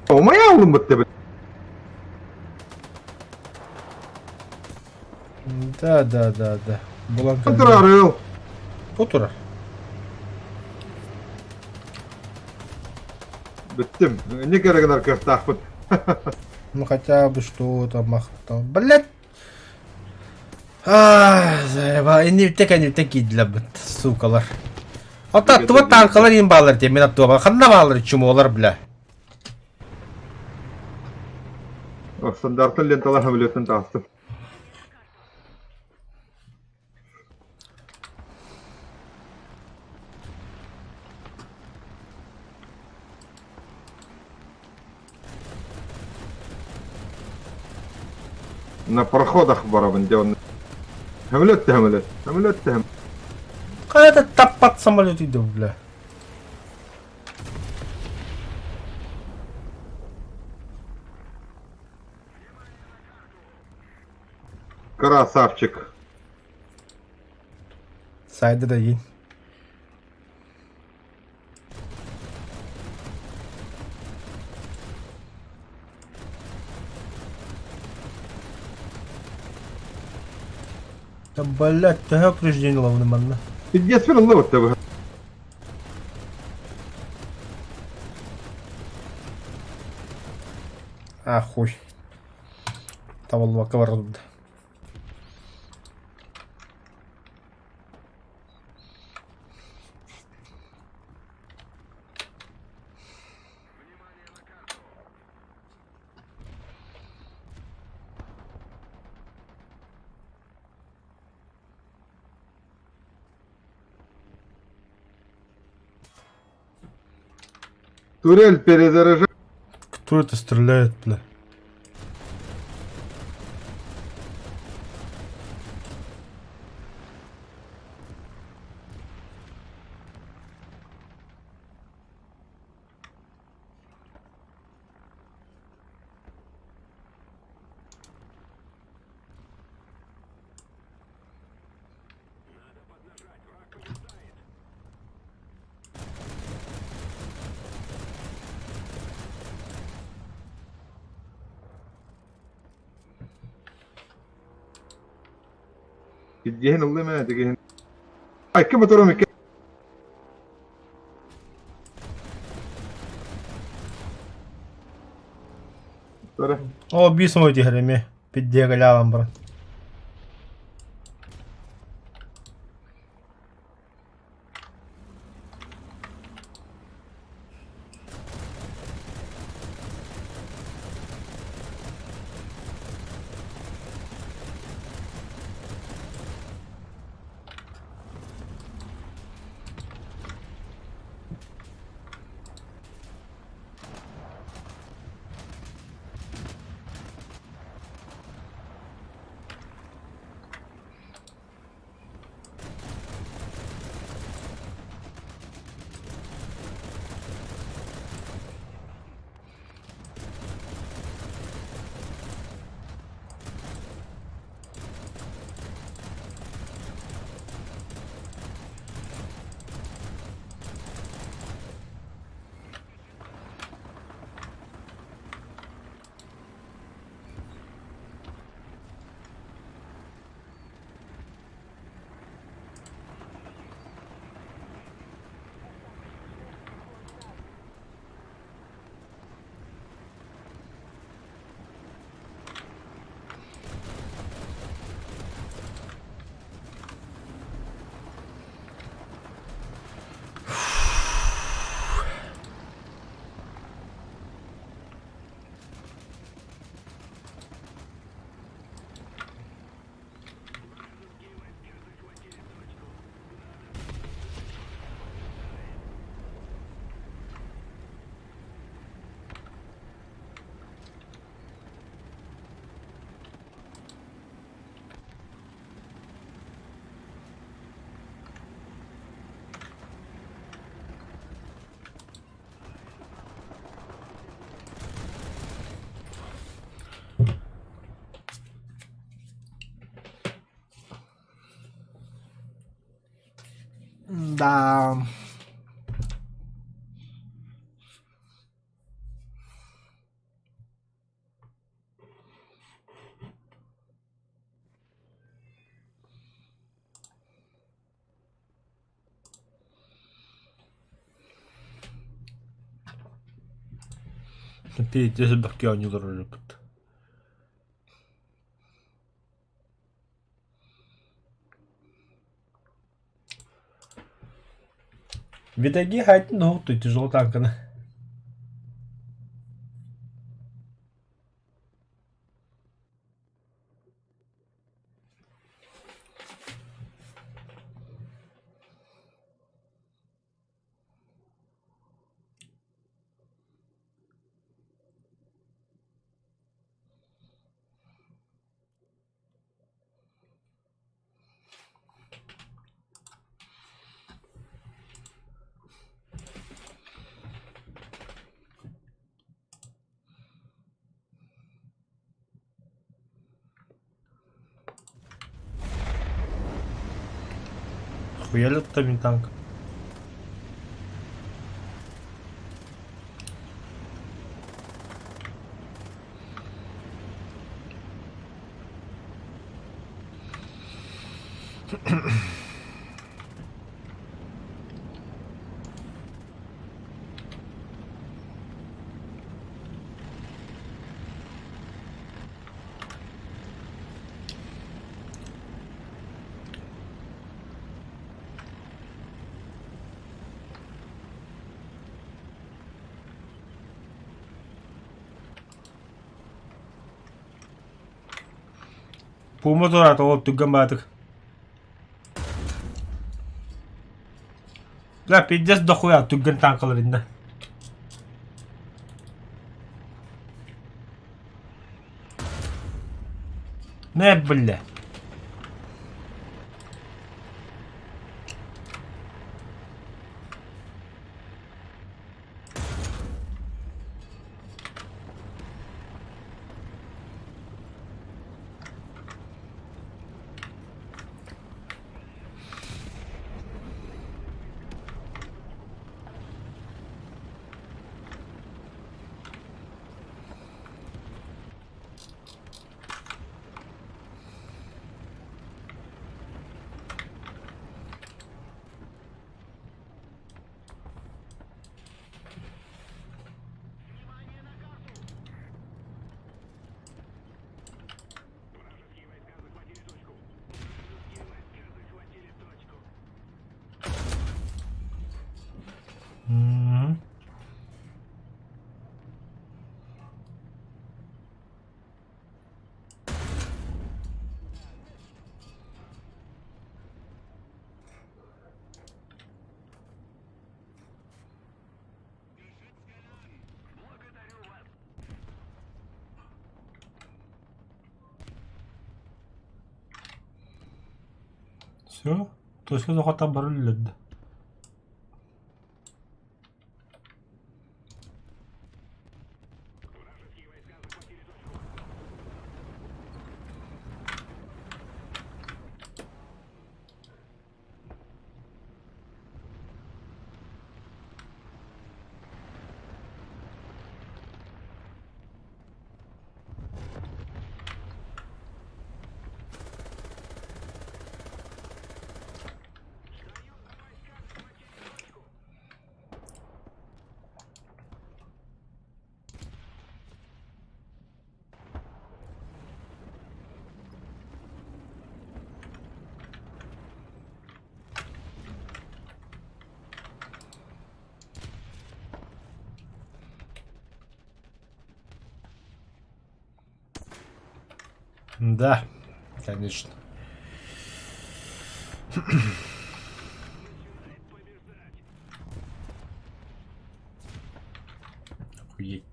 S3: Омай алдым бытты.
S1: Да, да, да, да. Булан
S3: Турар ыл.
S1: Бу турар.
S3: Бүттүм. Не керек гынар кыахтаахпыт.
S1: Ну хотя бы что-то махтал. Блять! Заеба. Иннибиттэ кэннибиттэн киирдилэр быт, сукалар. Ота аттыба танкалар иин баалар диэн мин аттыба ханна баалар чумолар бля.
S3: Стандартын ленталар самолеттан таҕыстым. На проходах барабын дьэ онно. Сөмөлүөт да сөмөлүөт, сөмөлүөт да
S1: Хайа таппат самолет иди, бля.
S3: Красавчик.
S1: Сайды да иин. Да блядь, төһө упреждение ловны манна.
S3: Пиздец ыллыбыт да быһа.
S1: А хуй. Табыллыбакка барылды.
S3: Турель перезаряжай.
S1: Кто это стреляет, бля?
S3: Пиздеһин ыллым ээ, тигиһин. Икки моторум икки. Моторы.
S1: О, биир самолет иһэр эмиэ. Пиздега лялам баран. Да. Пиздец, бакки оонньуулар өлүппүт. Видаги хайтын уһуктуй тяжело танканы. Хуялит там танк. Пума тураата ол түргэн баатык. Бля, пиздец дохуя түргэн танкалар иннэ. Не, бля. М. Все, точка захвата бары үллэрдэ. Да, конечно. Охуеть.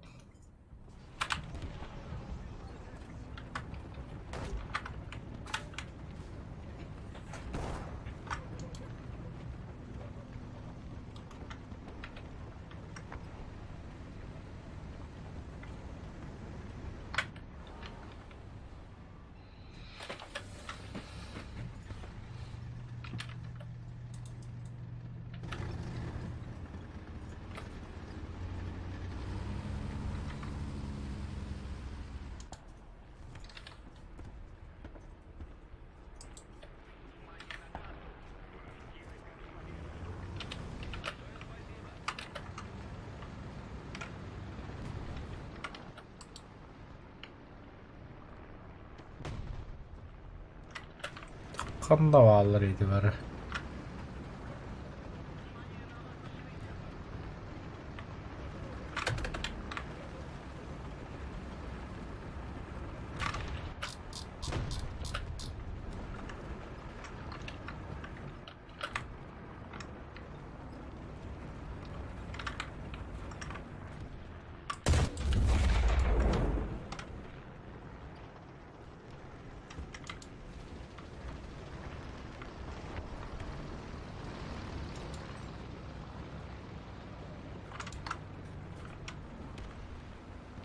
S1: Ханна бааллар ити бары?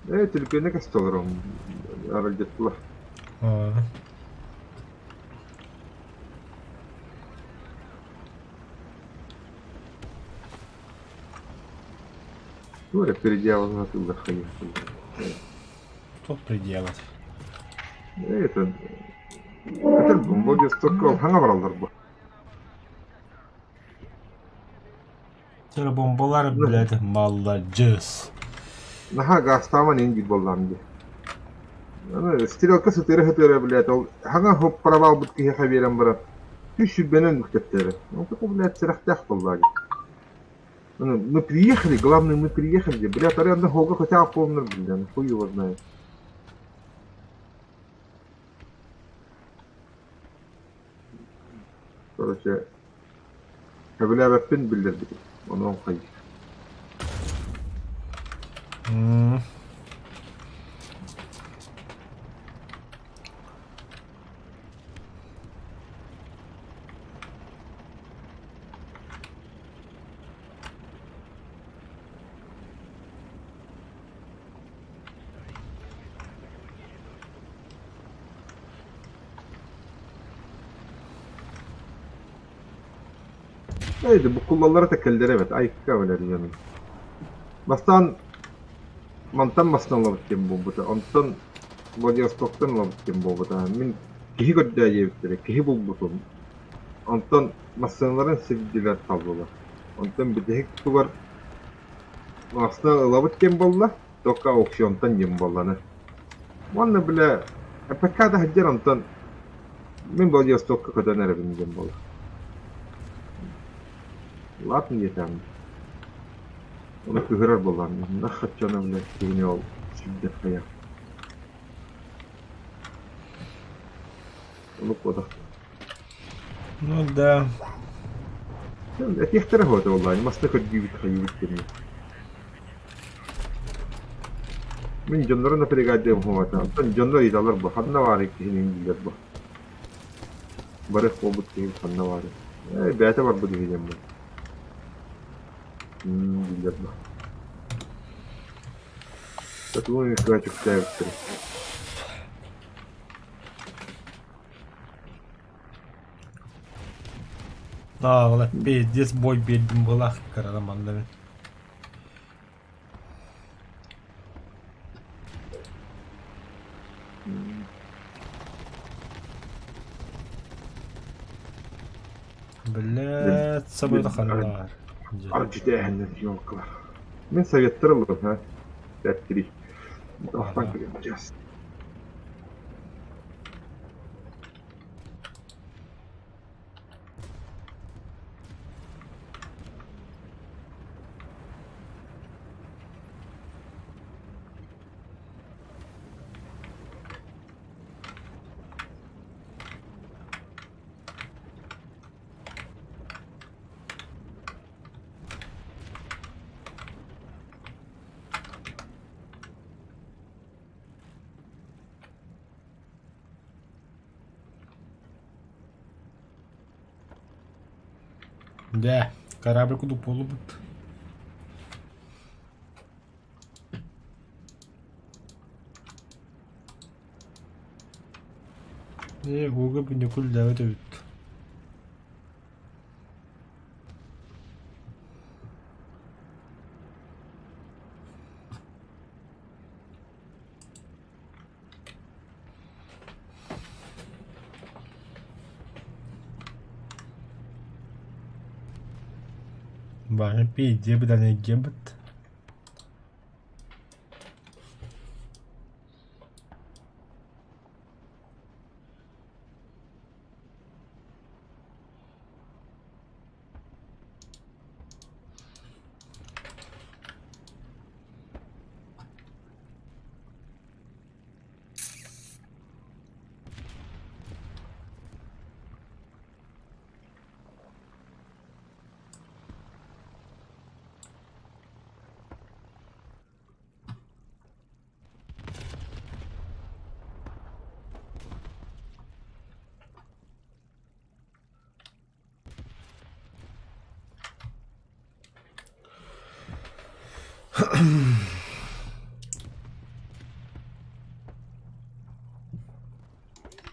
S3: Ээ, түлкүнү көстө олорон аралдьыттылар.
S1: Аа.
S3: Туох эрэ переделывать хайыахтыыр.
S1: Кто предъявит?
S3: Это это Владивостокка хаҥа бараллар бу.
S1: Тэр бомбалар, блядь, маладьыас.
S3: Наһаа гаастааман иҥ диир буоллаҕым дии. Аны стрелка сытыара-сытыара, блядь, ол хаҥа хоп провалбыт киһиэхэ биэрэн баран үс сүүрбэнэн үктэттэрэ. Ол блядь, сэрэхтээх буоллаа дии. Ну, мы приехали, главное, мы приехали. Блядь, аренда холга хотя полный, блин, хуй его знает. Короче, сөбүлээбэппин биллэрбитим. Онон хайыы. Эйди буккуллаллара тэккэллэрэ эбит, айыкка билэр дьонум. Бастаан мантан масынан ылабыт диэн буолбута, онтон Владивостоктан ылабыт диэн буолбута. Мин киһи көрдөө диэбиттэрэ, киһи булбутум. Онтон массыыналарын сирдилэр таллылар. Онтон бүтэһик тугар массыына ылабыт диэн буолла, только аукционтан диэн буолланы. Уонна бile АПК да сылдьар онтон мин Владивостокка көтөн эрэбин диэн буолла. Ладно диэтэҕим. Ону кыһырар буоллаҕым. Нахаччана бile киһини ол сирдэр хайа. Ону куотах.
S1: Ну да.
S3: Этиэхтэрэ хоото буоллаҕа, маста көрдүүбүт хайыыбыт диэн. Мин дьоннору напрягайдыам суоҕа Оттон дьоннор ыйыталлар бу ханна баарый киһини дииллэр бу. Барыах буолбут киһи ханна баарый? Ээ, бэйэтэ барбыт үһү диэн бу. Дииллэр бу. Татуун кыачыктаабыттар.
S1: Да, пиздец бой биэрдим былах кырара манна мин. Блядь, собой ханнаар.
S3: Ардьытээһиннэр ёлкалар. Мин советтар ыллым, ha? 5-3. Ахтан кэлиэм,
S1: Дьэ, корабль курдук буолбут. Ээ, ууга бүнүкүллээбит эбит. Баҕа пиздец гебет.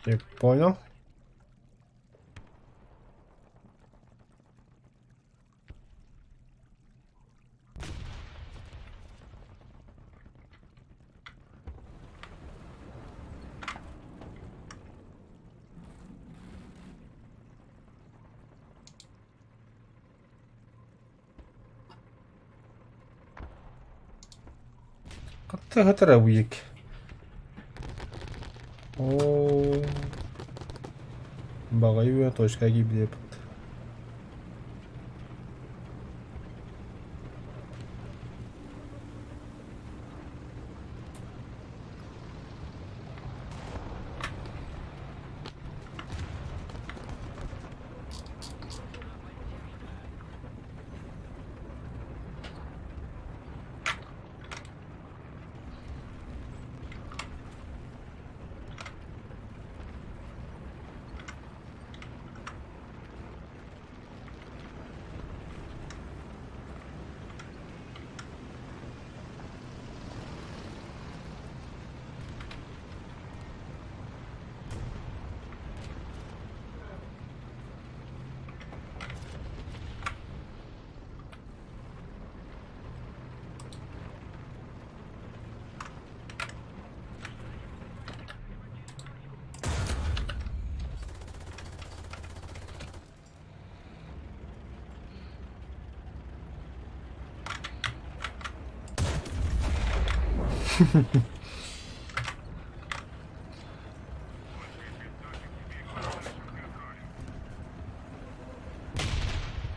S1: Ты понял? Хатта хатара буйык. Оо. Баҕайы точка гибли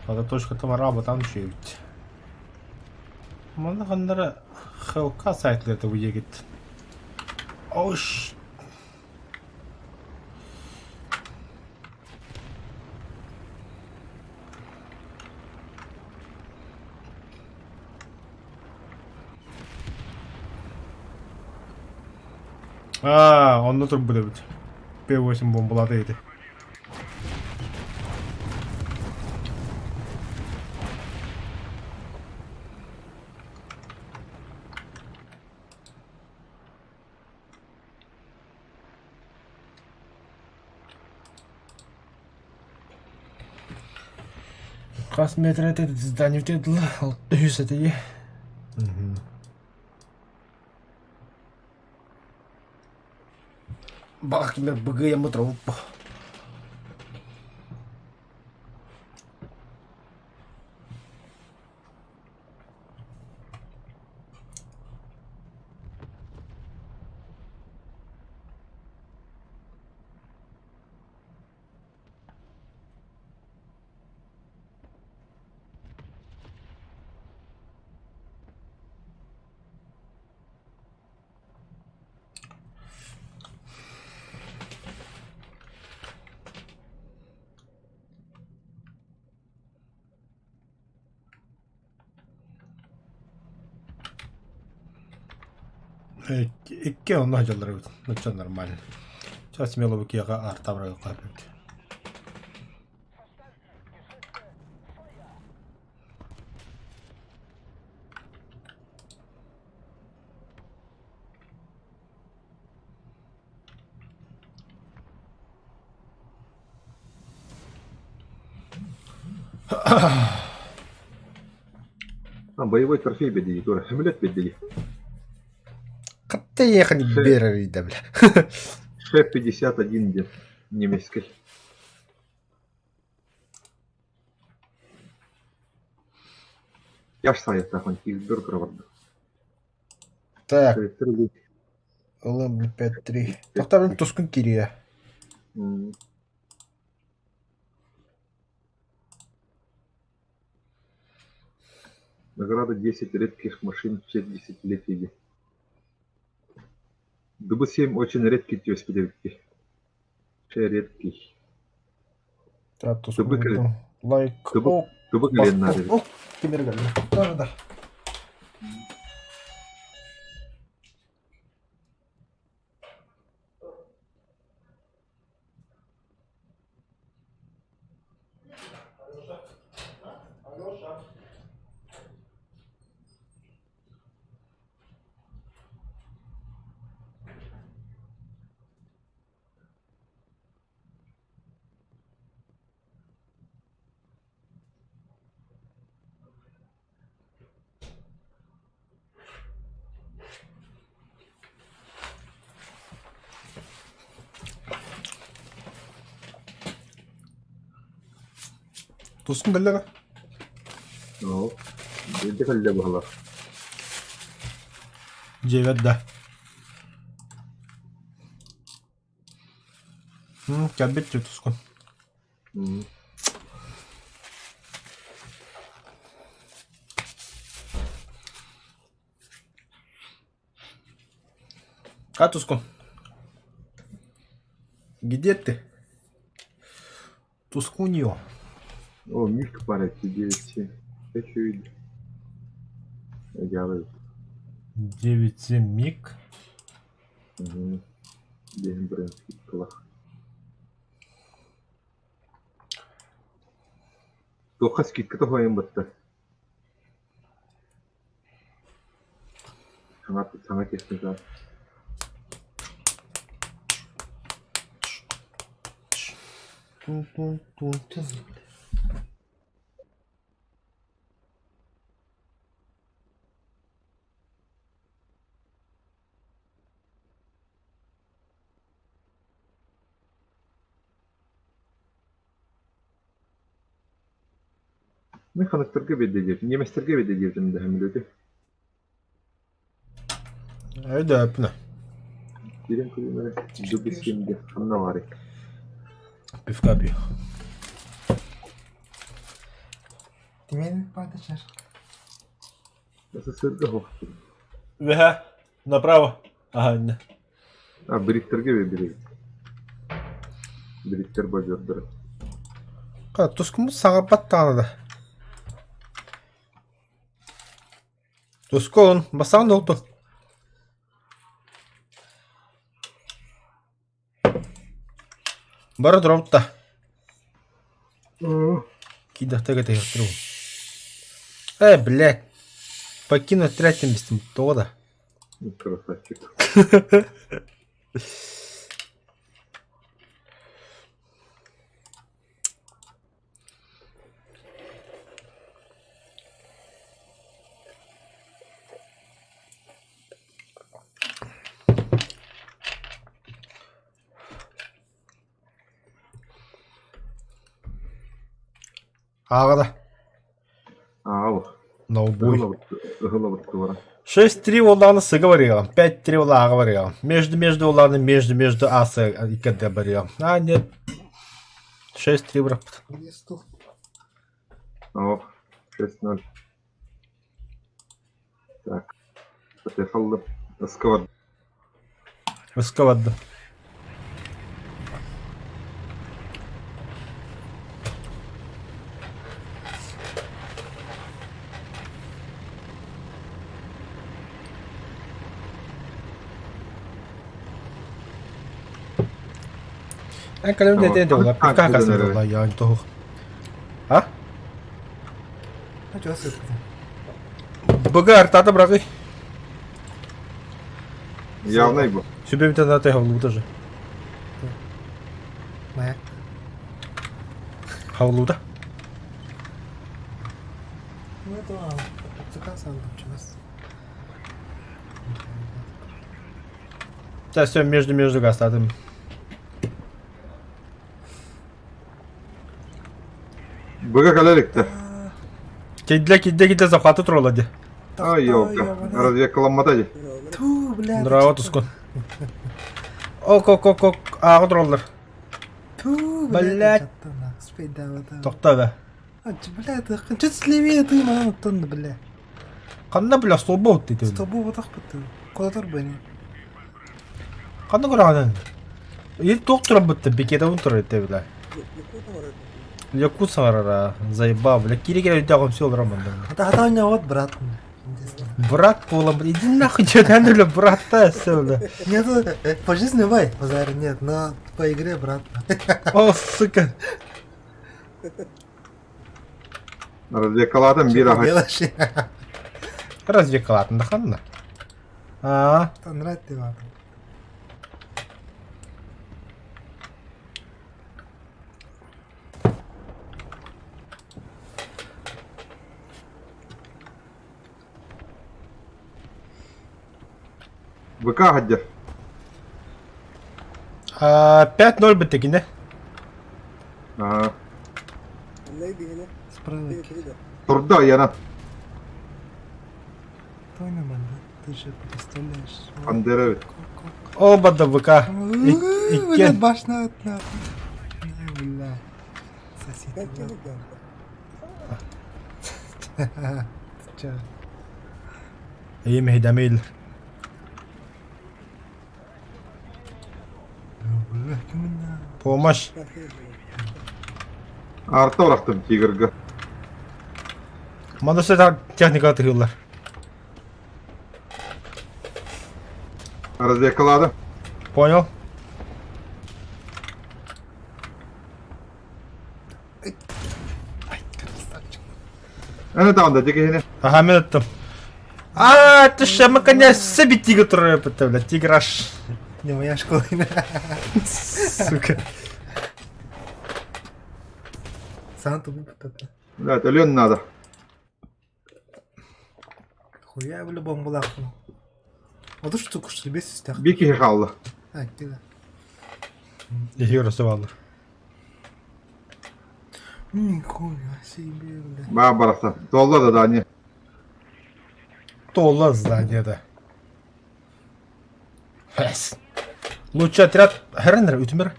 S1: Хата точка товара там чуйбут. Манна ханнара ХЛК сайтылар бу егит. Ош. Аа, онно турбут эбит. П8 бомбалаата ити. Хас метр этэ здание дылы 600 этэ Бах кимер быгыйаммыт робуппа. Икки онно сылдьаллар эбит, оччо нормально. Сейчас смело киэхэ артабырайыахха эбит.
S3: А, боевой трофей бедии тоже. Самолет бедии.
S1: Хатта ехать берер бля.
S3: Ш-51 где немецкий. Я ж сам я чизбургер барда.
S1: Так, ылым 5-3. Тоқтар тускун кирия.
S3: Награда 10 редких машин в честь десятилетия. ДБ-7 очень редкий түөспүт Редкий.
S1: Так, тускун лайк.
S3: Дубы кэлен
S1: О, кемер Да, да. Тускун кэллэҕэ?
S3: Оо, биирдэ кэллэ быһалар.
S1: Дьиэбэр да. Кэлбит тускун. А тускун. Где ты? Тускуньо.
S3: О, Мишка пара 9-7. Хочу видеть. Я
S1: 9-7 миг.
S3: Угу. День брэнский клах. Туохха скидка тоһойон батта. Саҥа, саҥа техника. Мин ханыктарга биэрдэ диэбитим, ньиэмэстэргэ биэрдэ диэбитим да һэмилиэти.
S1: Өйдөөппүнэ.
S3: Киирэн көрүүм эрэ, дубисим диэн ханна баарый?
S1: Пивка пью.
S10: Тимин Патычар.
S3: СССРга суох.
S1: Үөһэ, направо. Аха, иннэ.
S3: А, бриттэргэ биэрдилэр. Бриттэр бадьордара.
S1: Тускумут саҥарбат даҕаны да. Тускун, басаҕын да ту. Бары туробут да. Киирдэхтэ кэтэһиэхтэрэ Э, блядь. Покинуть третьим местом тоҕо да.
S3: Красавчик.
S1: Ааҕа да.
S3: Ааҕа
S1: Ноутбук.
S3: Ыһылабыт туора.
S1: 6-3 буоллаҕына сыга барыаҕым, 5-3 буоллаҕа барыаҕым. Между между буоллаҕына между между АС иккэрдэ барыаҕым. А нет. 6-3 бырахпыт.
S3: О, 6-0. Так. Поехал Сковорода.
S1: Сковорода. Эн кэлэн этэн да пивка касыр я тоһух. А? БГ артата бырагый.
S3: Явный бу.
S1: Сүбэбитен аты хавлута же.
S10: Маяк.
S1: Хавлута.
S10: Ну это заказ чувас.
S1: Да, все между между гастатым.
S3: Быга кэлэ
S1: Кидде кидде кидде захваты турала ди.
S3: Ай, ёлка. Разведкаламмата ди.
S10: Ту, бля.
S1: Браво тускун. Ок ок ок ок ааҕы тураллар.
S10: Ту,
S1: Блядь. Тохто бе.
S10: Бля, ты чуть левее ты манан оттон, бля.
S1: Ханна бля столба отты ты.
S10: Столбу вот так вот. Куда торбани?
S1: Ханна көрөҕүнэн? Ил туох турабыт бикета турар этэ бля. Якут саҥарара, заебал, бля, кири кире өйдөөх все олорон манна.
S10: Это хата у него вот брат.
S1: Брат буолан, иди нахуй, дьэ, бля, брат та все, бля.
S10: Нет, по жизни бай, базар нет, но по игре брат.
S1: О, сука.
S3: Разведкалаатым биир аҕай.
S10: Делаешь?
S1: Разведкалаатын да ханна? А,
S10: Нравится ты вам.
S3: ВК хаддер.
S1: 5-0 бүттекинде.
S3: Аа.
S10: Справа.
S3: Турда яна.
S10: Той на манда. Ты же представляешь.
S3: Пандера эбит.
S1: Оба да ВК.
S10: Блядь, башня одна. Бля. Сосед. Чё?
S1: Эйим эһидэмил. Помощь.
S3: Арта урахтым тигрга.
S1: Манна техника тыһыыллар.
S3: Разведкалаады.
S1: Понял.
S3: Аны таанда дикиһини.
S1: Ага, мен ыттым. А, ты ж мы себе тигр турар бля, тиграш.
S10: Не моя школа.
S1: Сука.
S10: Санту это.
S3: Блядь, Ален надо.
S10: Хуя в любом балаху. Вот что кушали без систем.
S3: Бики хаалла.
S10: А, кида.
S1: Егер сываллар.
S10: Нихуя себе, бля.
S3: Баа барахсан. Туолла да Дани.
S1: Туолла здание да. Хэс. Лучший отряд... Херенер, үтүмер.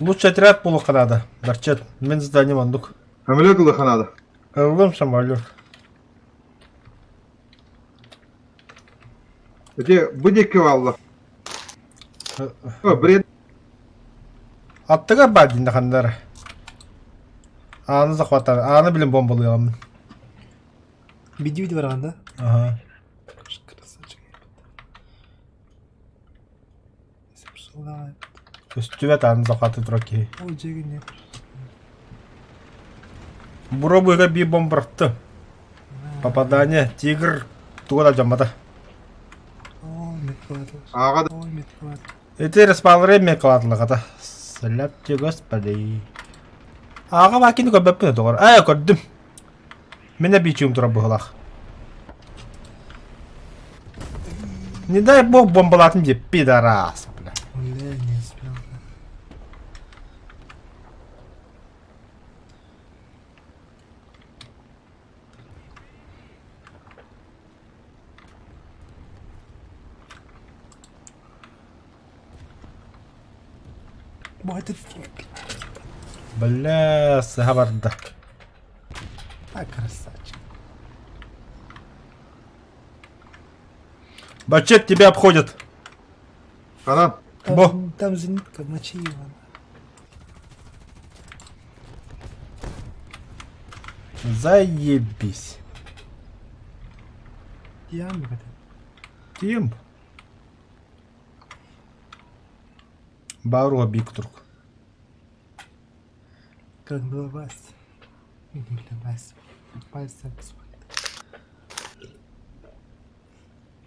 S1: Лучший отряд буолуохха наада. Барчет, мин здание мандук.
S3: Самолет ылыха надо.
S1: Ыллым самолет.
S3: Ити бу диэки баалла. О, бред.
S1: Аттыгар баар диэн ханнар. Ааны захваттар. Ааны билин бомбалыаҕым.
S10: Биди-биди бараҕын да?
S1: Ага.
S10: Красавчик.
S1: Көстүбэт ааны захваты турар киһи.
S10: Ол дьиэгин
S1: Буробуйга биир бомбарты. Попадание. Тигр туга да дьаммата.
S3: Ааҕа да.
S1: Ити респалары эмиэ кылаатыллахата. Слепьте, господи. Ааҕа баакини көрбөппүн доҕор. Аа, көрдүм. Мин эбиичиим турар быһылаах. Не дай бог бомбалаатын диye пидорас, бля.
S10: Бля, не успел.
S1: Бля, сыһа барда.
S10: А, красавчик.
S1: Бачет тебя обходят.
S3: Ханан.
S10: Там,
S1: Бо.
S10: там зенитка, мочи его.
S1: Заебись.
S10: Ямба это.
S1: Тим. Баруга Биктрук.
S10: Как было вас? Бля, Вась. Пальцы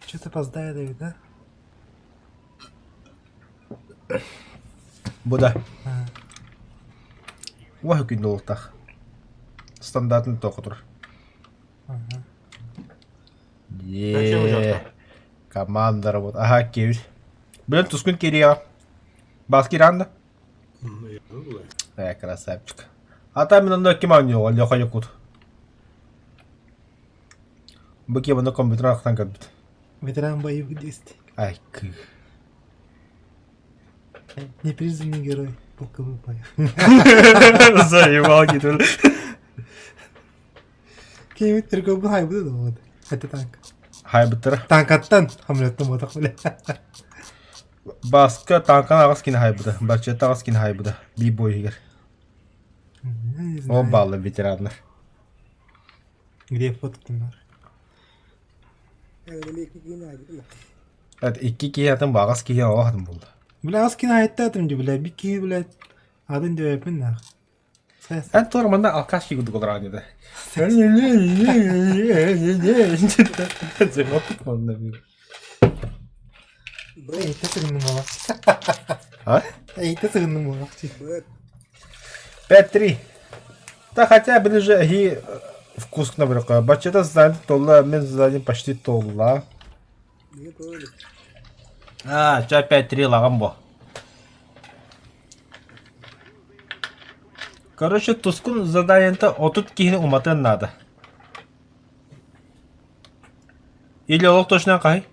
S10: Что-то опоздает, Давид, да?
S1: Бу да.
S10: А.
S1: Уоһу күн долуктах. Стандартын тоқы тур.
S10: Ага.
S4: Зачем
S1: Е,
S4: ужасно?
S1: команда работа. Ага, кевит. Блин, тускун кирия. Бас киранда. Э, красавчик. А там именно кем они, Леха Якут. Бу кем на компьютер ахтан көрбүт.
S10: Ветеран боевых действий.
S1: Ай, кы.
S10: Непризнанный герой полковых боев.
S1: Заебал гитул.
S10: Кемит торговый хайбы да вот. Это танк.
S1: Хайбыттара.
S10: Танкаттан хамлеттым вот бля.
S1: Баска танкан аҕыс кини хайбыта. Барчетта аҕыс кини хайбыта. Би бой иһигэр.
S10: Я не
S1: Ол
S10: знаю.
S1: баллы ветераннар.
S10: Где фотки нахуй?
S1: Это икки киһи атын баҕас киһи оҕо атын булда.
S10: Бля, аскин айттатым ди, бля, бики, блядь. Атын деп нахуй.
S1: Эн туора манна алкаш киһи курдук олорон деді.
S10: Эйте сыгынным буолар.
S1: А?
S10: Эйте сыгынным буолар.
S1: 5-3. Да хотя ближе и вкус к навряка. Бачета знает толла, мен знаем почти толла. А, ча 5-3 лагам бо. Короче, тускун заданиета отут киһини уматыан надо. Или олох точно хаһый?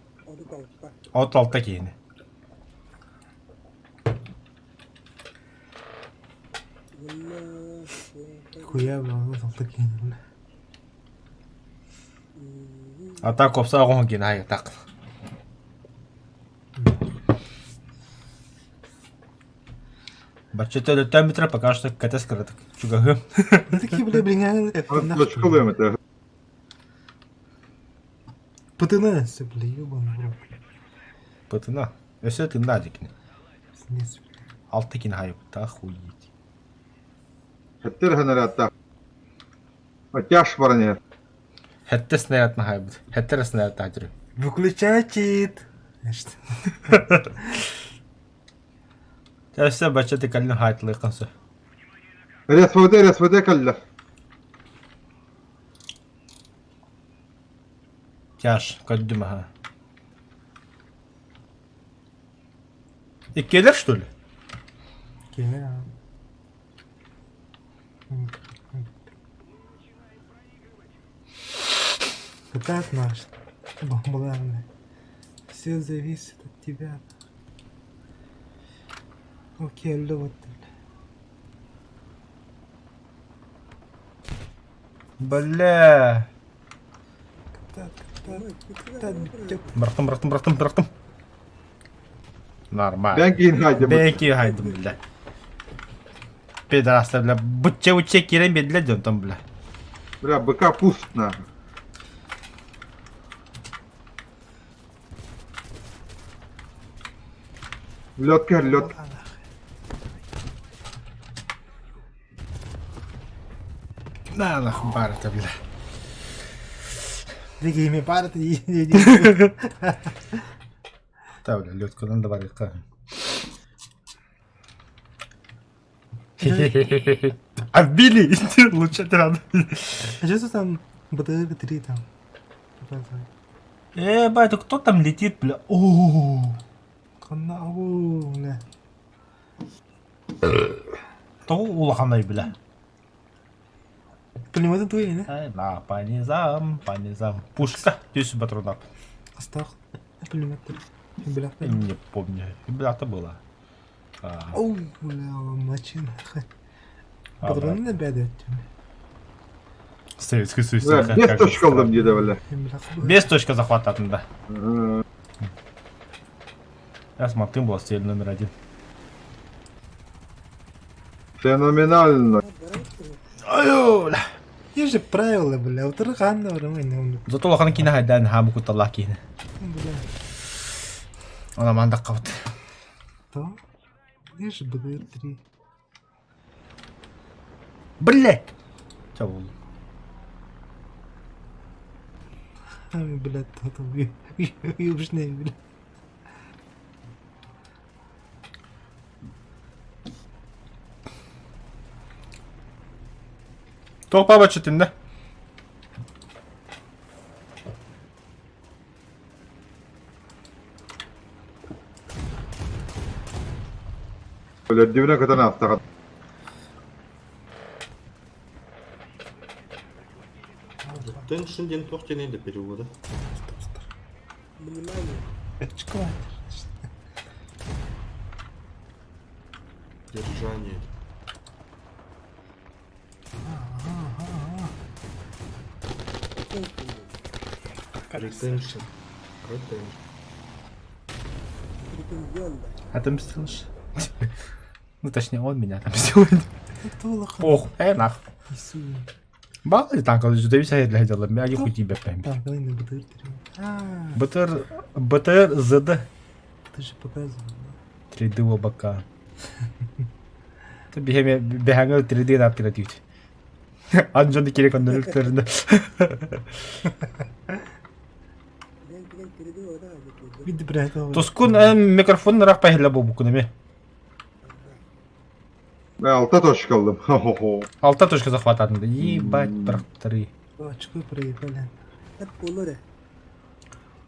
S1: 36 киһини.
S10: Хуя, бля, он алта киһини, бля.
S1: А так опса оҕоһун киһини хайы так. Бачча төлөттөн бүтэрэ пока что кэтэс кыратык чугаһыам.
S10: Да такие, бля, блин,
S3: Точкалыам этэ.
S10: Пытына, все, бля, ебаный в рот.
S1: Пытына. Өссө тынна дикини.
S10: Пиздец, бля.
S1: Алта кини хайыпта охуеть.
S3: Хэттэр ханарата. Оттяж баран иһэр.
S1: Хэттэ снаряд хайбыт. Хэттэр снаряд таһдыры.
S10: Выключай чит. Значит,
S1: Өссө бачча тикаллин хаайтылыаххын сөп.
S3: РСВД, РСВД кэллэ.
S1: Тяж, көрдүм аха. Иккиэлэр что ли?
S10: Киһи Пытает наш. Главное. Все зависит от тебя. Окей, вот.
S1: Бля.
S10: Так, так, так, так.
S1: Бырахтым, бырахтым, бырахтым, бырахтым. Нормально.
S3: Бэн киин хайдыбыт.
S1: Бэки хайдым, бля. Пидорасы, бля. Бучча-бучча киирэн биэрдилэр дьонтон, бля.
S3: Бля, быка пуст нахуй. Лётка, лётка.
S1: На нахуй барыта, бля.
S10: Дигими барыта
S1: Та, бля, лёткадан да барыахха. Отбили! Лучше отряд.
S10: А что там БТР-3 там? Показывай.
S1: Э, бать, кто там летит, бля? О,
S10: Ханна, ау, бля.
S1: То улаханай, бля.
S10: Пулеметы твои, да?
S1: Ай, на, по низам, по низам. Пушка, түс патронап.
S10: Астах. Пулемет. Бля.
S1: Не помню. Бля, это было. А,
S10: Оу, бля, мочи нахуй.
S1: а,
S10: Патроны набядают тебе.
S1: Советский Союз.
S3: Бля, без точка ыллым диэтэ, бля.
S10: Бля,
S1: Без точка захвата да.
S3: Ы,
S1: Я смотрю, был цель номер один.
S3: Феноменально.
S1: Ай, бля.
S10: Есть же правила, бля. Утыры ханна барым
S1: Зато улахан киинэ хайдаан хаамы кутталлаах киинэ.
S10: Бля.
S1: Она мандаккабыт.
S10: То? Есть же БТР-3.
S1: Блять! Чэ буолла.
S10: Ай, блядь, то там южный, бля.
S1: Туох бабачытынна?
S3: Өлөрдүбүнэ көтөн аастаҕа.
S4: Теншн диэн туох диэний да перевода.
S10: Очко.
S4: Держание. Ретеншн. Ретеншн.
S1: Отомстил же. Ну, точнее, он меня отомстил. Ох, нах. Бал танк, зависит для дела. Я не хуй тебя прям.
S10: Так, давай на БТР-3. А,
S1: БТР, БТР, ЗД.
S10: ты же показывал.
S1: 3D бока. Биһэҥэ 3D наап киратүүт. Ан дьон кире коннөрүлтөрүнэ.
S10: Види, бля, это...
S1: Тускун микрофон ыраах пахила буолбуккун эмиэ.
S3: Бля, алта точка ыллым. Хо-хо-хо.
S1: Алта точка захвататын. Ебать, тракторы.
S10: Очко проебали.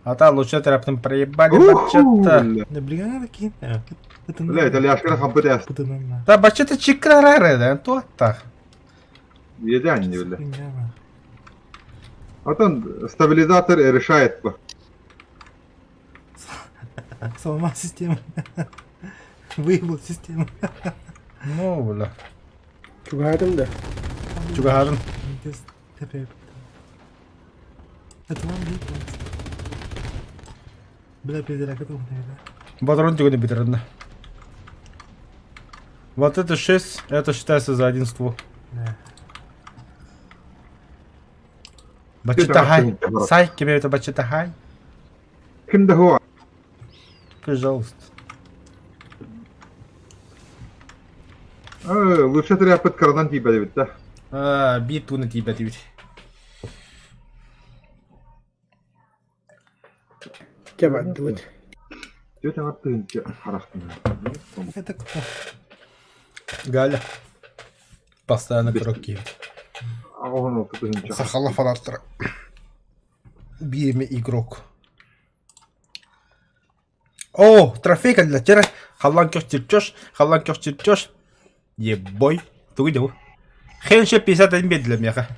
S1: Ата лучше терапевтом проебали
S3: Уху,
S1: бачата.
S3: бля.
S10: Да, бля, надо кинуть. Это
S3: Бля, итальяшкара хампы тээс.
S10: Это нормально.
S1: Та бачата чикрарара да, то так.
S3: Едянни, бля.
S10: Хуйня, нахуй.
S3: Отон стабилизатор решает.
S10: Сломал систему. Выебал систему.
S1: Ну, бля.
S2: Чугаһаатым да.
S1: Чугаһаатын.
S10: Это вам бит. Бля, пидорак, это
S1: Патрон тигони битердна. Вот это 6, это считается за один ствол.
S10: Да.
S1: Бачитахай. Сай, тебе это бачитахай?
S3: Ким да хуа?
S1: Пожалуйста.
S3: Лучше тряпыт каранан тиийбэт эбит да.
S1: А, биир тууна тиийбэт эбит.
S2: Чэ бардыбыт.
S3: Түөрт аҥар тыһыынча харахтанар.
S10: Это кто?
S1: Галя. Постоянно пирог киевит.
S3: Аҕыс тыһыынча.
S1: Сахала фанаттара. Биирме игрок. О, трофей кэллэ. Чэрэ, халлаан көх чертеж, халлаан көх чертеж. Ебой. Тугу дьабы? Хенше 51 биэрдилэр миэхэ.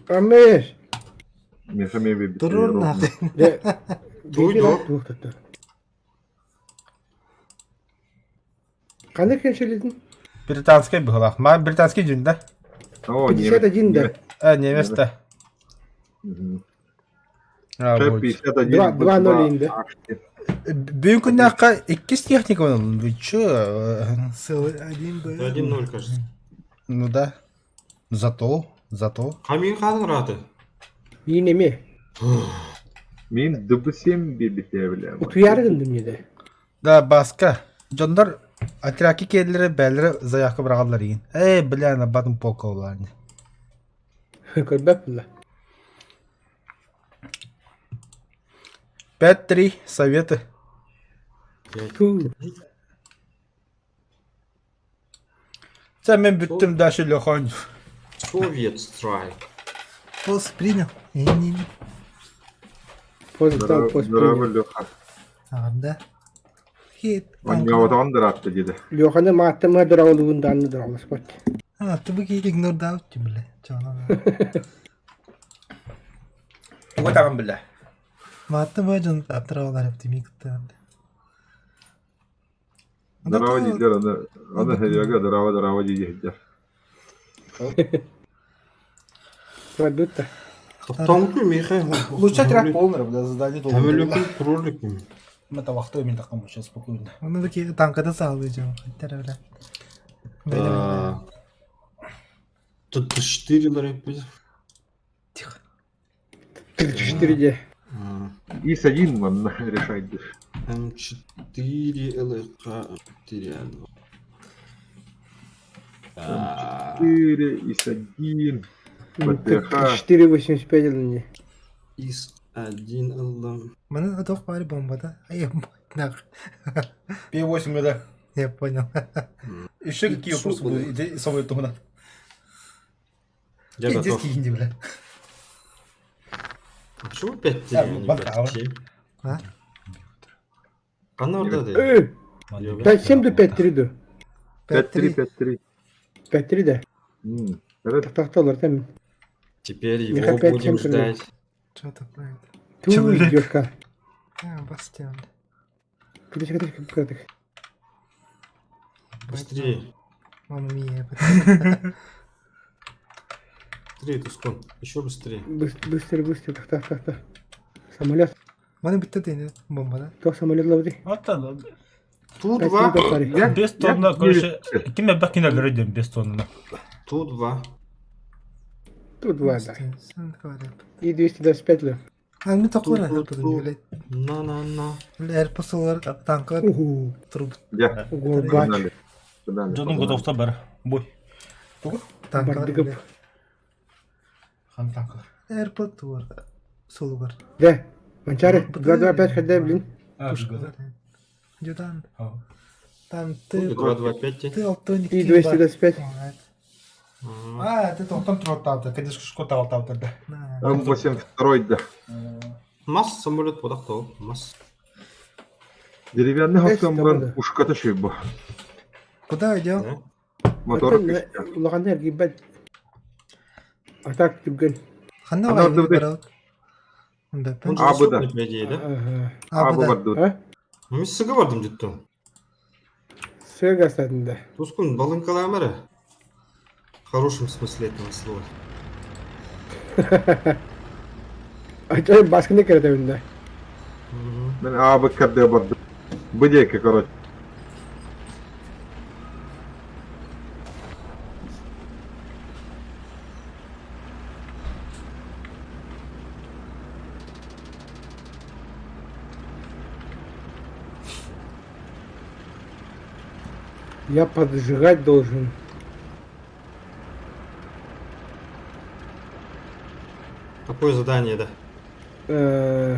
S2: Амеш.
S3: Миэхэ эмиэ биэрбит.
S10: Туруор нахуй.
S2: Дьэ,
S4: Туй
S2: биир
S4: дуо?
S2: туох туттар. Ханнык кэнсэлитин?
S1: Британскай быһылаах. Ма британский дьүн да?
S3: О, немец.
S2: 51 да.
S1: А, немец да.
S3: Мгм.
S1: А, вот.
S3: 51,
S2: Два- два ноль инде.
S1: Бүгүн күннээххэ иккис техника вы чё?
S10: Целый один Б.
S4: 1-0, кажется.
S1: Ну да. Зато, зато.
S4: Камин хадан рады.
S2: Миин эмиэ.
S3: Мин ДБ-7 биэрбитэ бile.
S2: Утуйаары гынным дьэ.
S1: Да, Баска. Дьоннор отрядки киэллэрэ бээлэрэ заявка быраҕаллар игин. Ээ, бля, на батын полка улаан.
S2: Көрбөт буолла.
S1: 5-3, советы.
S2: Туу.
S1: Це мен бүттүм дальше Лехон.
S4: Совет страйк.
S10: Пост принял. Не-не-не.
S2: Пост дал, пост
S3: Здорово,
S2: принял.
S3: Леха.
S10: А, да. Хит.
S3: Онньоотоҕун ыраатта диэтэ.
S2: Леханы мааттама дыраолугун даанны дыраоласпат.
S10: А, ты бы игнор дал, бля. Чё она?
S1: Тугу таҕын билэ.
S10: Маатты бөжөн аптыралар оптимикта.
S3: Здорово дииллэр, аны аны Серега здорово здорово дии иһдэр.
S2: Продукта.
S4: Тоқтамку Михаил.
S1: Лучше отряд полный, бля, задание долго.
S4: Әмілікін кроликім.
S1: Мы там вахтой мен таком сейчас спокойно.
S10: Оны бики танкада салды жо. Хаттар бля.
S4: Тут 4 ларек будет.
S10: Тихо.
S2: 34 де.
S3: ИС-1 манна решать диш.
S4: М4 ЛК 4
S3: 4, ИС-1, ПТХ.
S2: 4,85 или не.
S4: ИС-1 ЛМ.
S10: Маны атох пари бомба да. Ай, нах.
S1: П8 да.
S10: Я понял.
S1: Еще какие вопросы будут? Иди самый тугна.
S4: Я готов.
S1: Пиздец бля.
S4: А почему 5-3,
S1: Да,
S4: а не
S1: бакалавр.
S4: 5-7?
S10: А?
S4: Қана ордады?
S2: Э, 5-7 до 5-3 до.
S3: 5-3, 5-3.
S2: 5-3 да.
S3: М, это
S2: Тахталар там.
S4: Теперь
S2: Миха
S4: его
S2: 5-7
S4: будем
S2: примерно.
S4: ждать.
S10: Что такое?
S2: Ту
S10: Человек.
S2: идешь-ка.
S10: А, бастион.
S2: Кыдыш, кыдыш, кыдыш.
S4: Быстрее.
S10: Мама мия.
S4: Быстрее, Тускон. Еще быстрее.
S2: Быстро, быстро, так, так, так, так. Самолет.
S10: Маны битте дейdi бомба да.
S2: Тоқ самолет лабды.
S1: Вот так.
S4: Ту-2.
S3: Я-
S1: Без тонна,
S3: я
S1: короче, ким я бакина лөрөйдөн без тонна.
S4: Ту-2.
S2: Тут два, да. И 225 ле.
S10: А ми токура.
S4: Ту- ту- ту. На-на-на.
S10: Эр посылар танкалар
S2: Уху.
S10: труп
S3: Я.
S2: Горбач.
S3: Погнали. Погнали,
S1: Дьонун
S3: погнали.
S1: готовта бар. Бой.
S10: танкалар.
S2: Бардыгып.
S1: Хан танкалар.
S10: Эр туар. Солугар.
S2: Да. Манчары, 2-2-5 хода, блин.
S1: А,
S10: Пушкалар. Жудан. Там ты
S4: 2-2-5.
S10: ты алтоник.
S2: И 225.
S1: А, это там тротал, конечно, шкота алтау тогда.
S3: М82, да.
S4: Мас самолет подақтау. Мас.
S3: Деревянный
S2: Эс,
S3: автомобиль
S2: да.
S3: пушката шибу.
S10: Куда идем?
S3: Мотор күшкә.
S2: Улахан эргибет. А так түгел.
S10: Ханна
S3: Ана
S10: вай
S3: орда
S10: бараут.
S4: Он
S10: Бэпэн.
S4: же
S3: А, Б, да.
S4: доступный, по идее, да?
S2: Ага.
S3: А,
S10: А,
S3: бу
S10: да.
S3: бар
S2: А?
S4: Мин сыга бардым дьиттэн.
S2: Сыга астатын да.
S4: Тускун балыҥкалаама эрэ. В хорошем смысле этого слова.
S2: Ачай баскыны кэрэтэбин да.
S3: Мин аабыт кэрдэ бардым. Бу диэки, короче.
S2: Я поджигать должен.
S4: Какое задание, да?
S2: Э,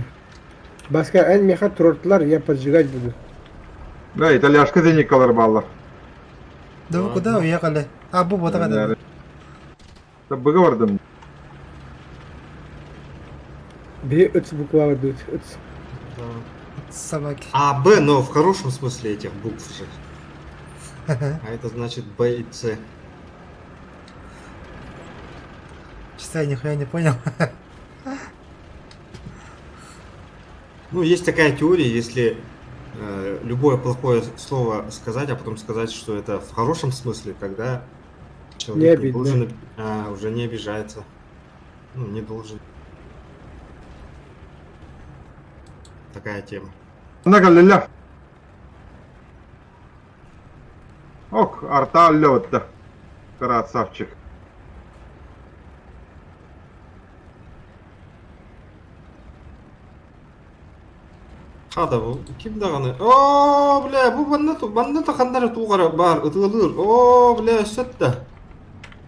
S2: Баска эн меха турортулар, я поджигать буду.
S3: Да, итальяшка зеникалар бааллар.
S10: Да вы куда уехали? А, бу вот это.
S3: Быга бардым.
S2: Бери ыц буква дут, ыц.
S4: Да.
S10: Собаки.
S4: А, Б, но в хорошем смысле этих букв же. А это значит Б и С.
S10: Честно, я нихуя не понял.
S4: Ну, есть такая теория, если любое плохое слово сказать, а потом сказать, что это в хорошем смысле, тогда человек
S2: Не
S4: не
S2: обидно.
S4: должен, уже не обижается. Ну, не должен. Такая тема.
S3: Нагалля. Ок, арта лётта. Красавчик.
S4: Хада бу ким даҕаны оо бля бу манна манна таханнара тугара баар ытыалыыр оо бля сөт да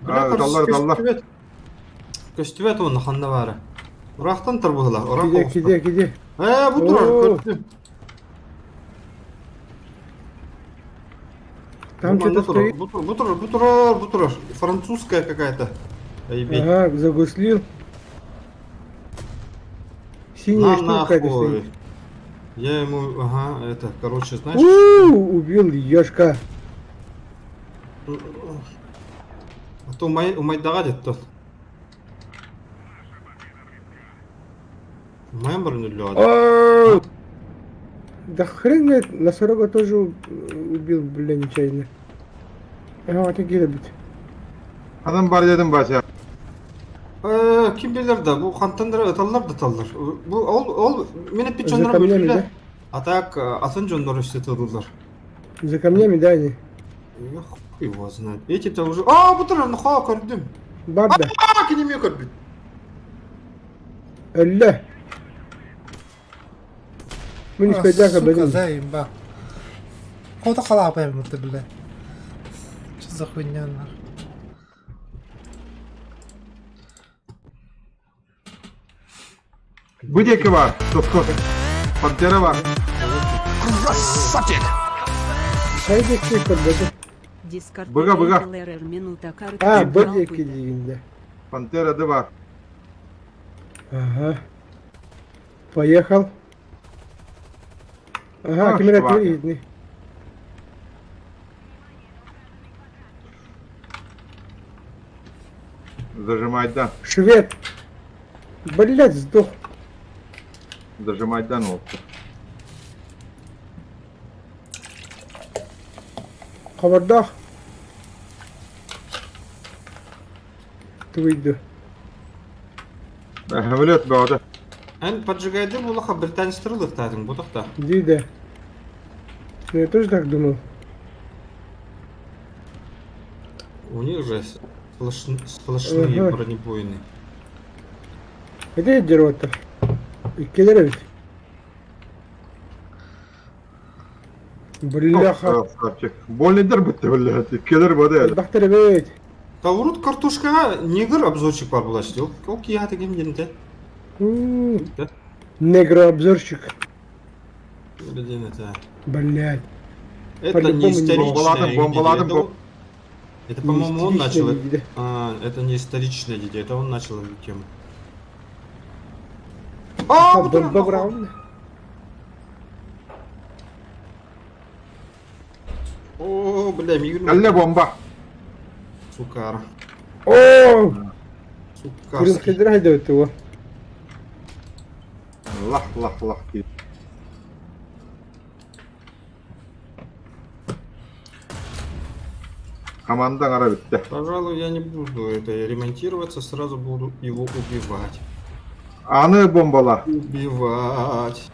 S4: бля
S3: Ыталлар ыталлар
S4: көстүбэт көстүбэт уонна ханна баара Ыраахтан тарбыһыла ыраах
S2: Киде, киде, киде.
S4: Ээ бу турар көрдүм
S2: Там что-то стоит.
S4: Бу турар, бу турар, бу турар. Французская какая-то.
S2: Ага, загуслил. Синяя штука какая-то стоит.
S4: Я ему, ага, это, короче, знаешь...
S2: У, убил ешка.
S4: А то у Майдага где-то. Мембр не
S2: Да хрен знает, носорога тоже убил, бля, нечаянно. Ага, вот такие бит.
S3: Адам бар дедим Вася.
S4: Ким билэр да, бу хантан эрэ ыталлар да ыталлар. Бу ол ол мин эппит
S2: За
S4: дьоннорум
S2: камнями,
S4: өллүлэр.
S2: да?
S4: А так атын дьоннор өссө тыллар.
S2: За камнями, да, они?
S4: Я хуй его знает. Эти-то уже... А, бу турар, нахуй көрдүм.
S2: Барда.
S4: А, кинеме көрбүт.
S2: Өллө. Мин
S10: А,
S2: испэйдээх
S10: сука,
S2: көрбөтүм.
S10: заебал. Кого-то халапаем, ты, бля. Что за хуйня, нахуй?
S3: Бу диэки бар, тоско. Пантера бар.
S5: Красавчик!
S2: Хайда көрбөтүм.
S3: Быга, быга.
S2: А, бу диэки диигин
S3: Пантера да бар.
S2: Ага. Поехал. Ага,
S3: А,
S2: камера
S3: чувак.
S2: видны.
S3: Зажимать да.
S2: Швед. Блять, сдох.
S3: Зажимать да, ну.
S2: Хабардах. Ты
S3: Самолет баҕата.
S4: Эн поджигайды булаха британецтары лыктаатыҥ бутахта.
S2: Дида. Ну я тоже так думал.
S4: У них же сплошные
S2: Ага.
S4: бронебойны.
S2: Где дерево-то? Иккилэр эбит. Бляха.
S3: Красавчик. Больный бітті, блядь. Келер бады әлі.
S2: Бахтар эбит.
S4: Та урут картошкаҕа негр обзорчик бар булачты. Ол ол киһи ким диэнте. Да?
S2: Негрообзорщик.
S4: Блин, это...
S2: Блять.
S4: Это не
S2: По-любому не
S4: историчная
S3: Бомбаладым, бомбаладым,
S4: Это, это, по-моему, он начал...
S2: Истеричная
S4: А, это не историчная идея, это он начал эту тему. А, вот он,
S2: Бомба
S4: нахуй.
S2: Браун.
S4: О, бля, мигрень.
S3: Әлле бомба.
S4: Сукара.
S2: О,
S4: Сукарский.
S2: Крым делает его.
S3: Лах, лах, лах. Команда аҥара бүттэ.
S4: Пожалуй, я не буду это ремонтироваться, сразу буду его убивать.
S3: Аны бомбала.
S4: Убивать.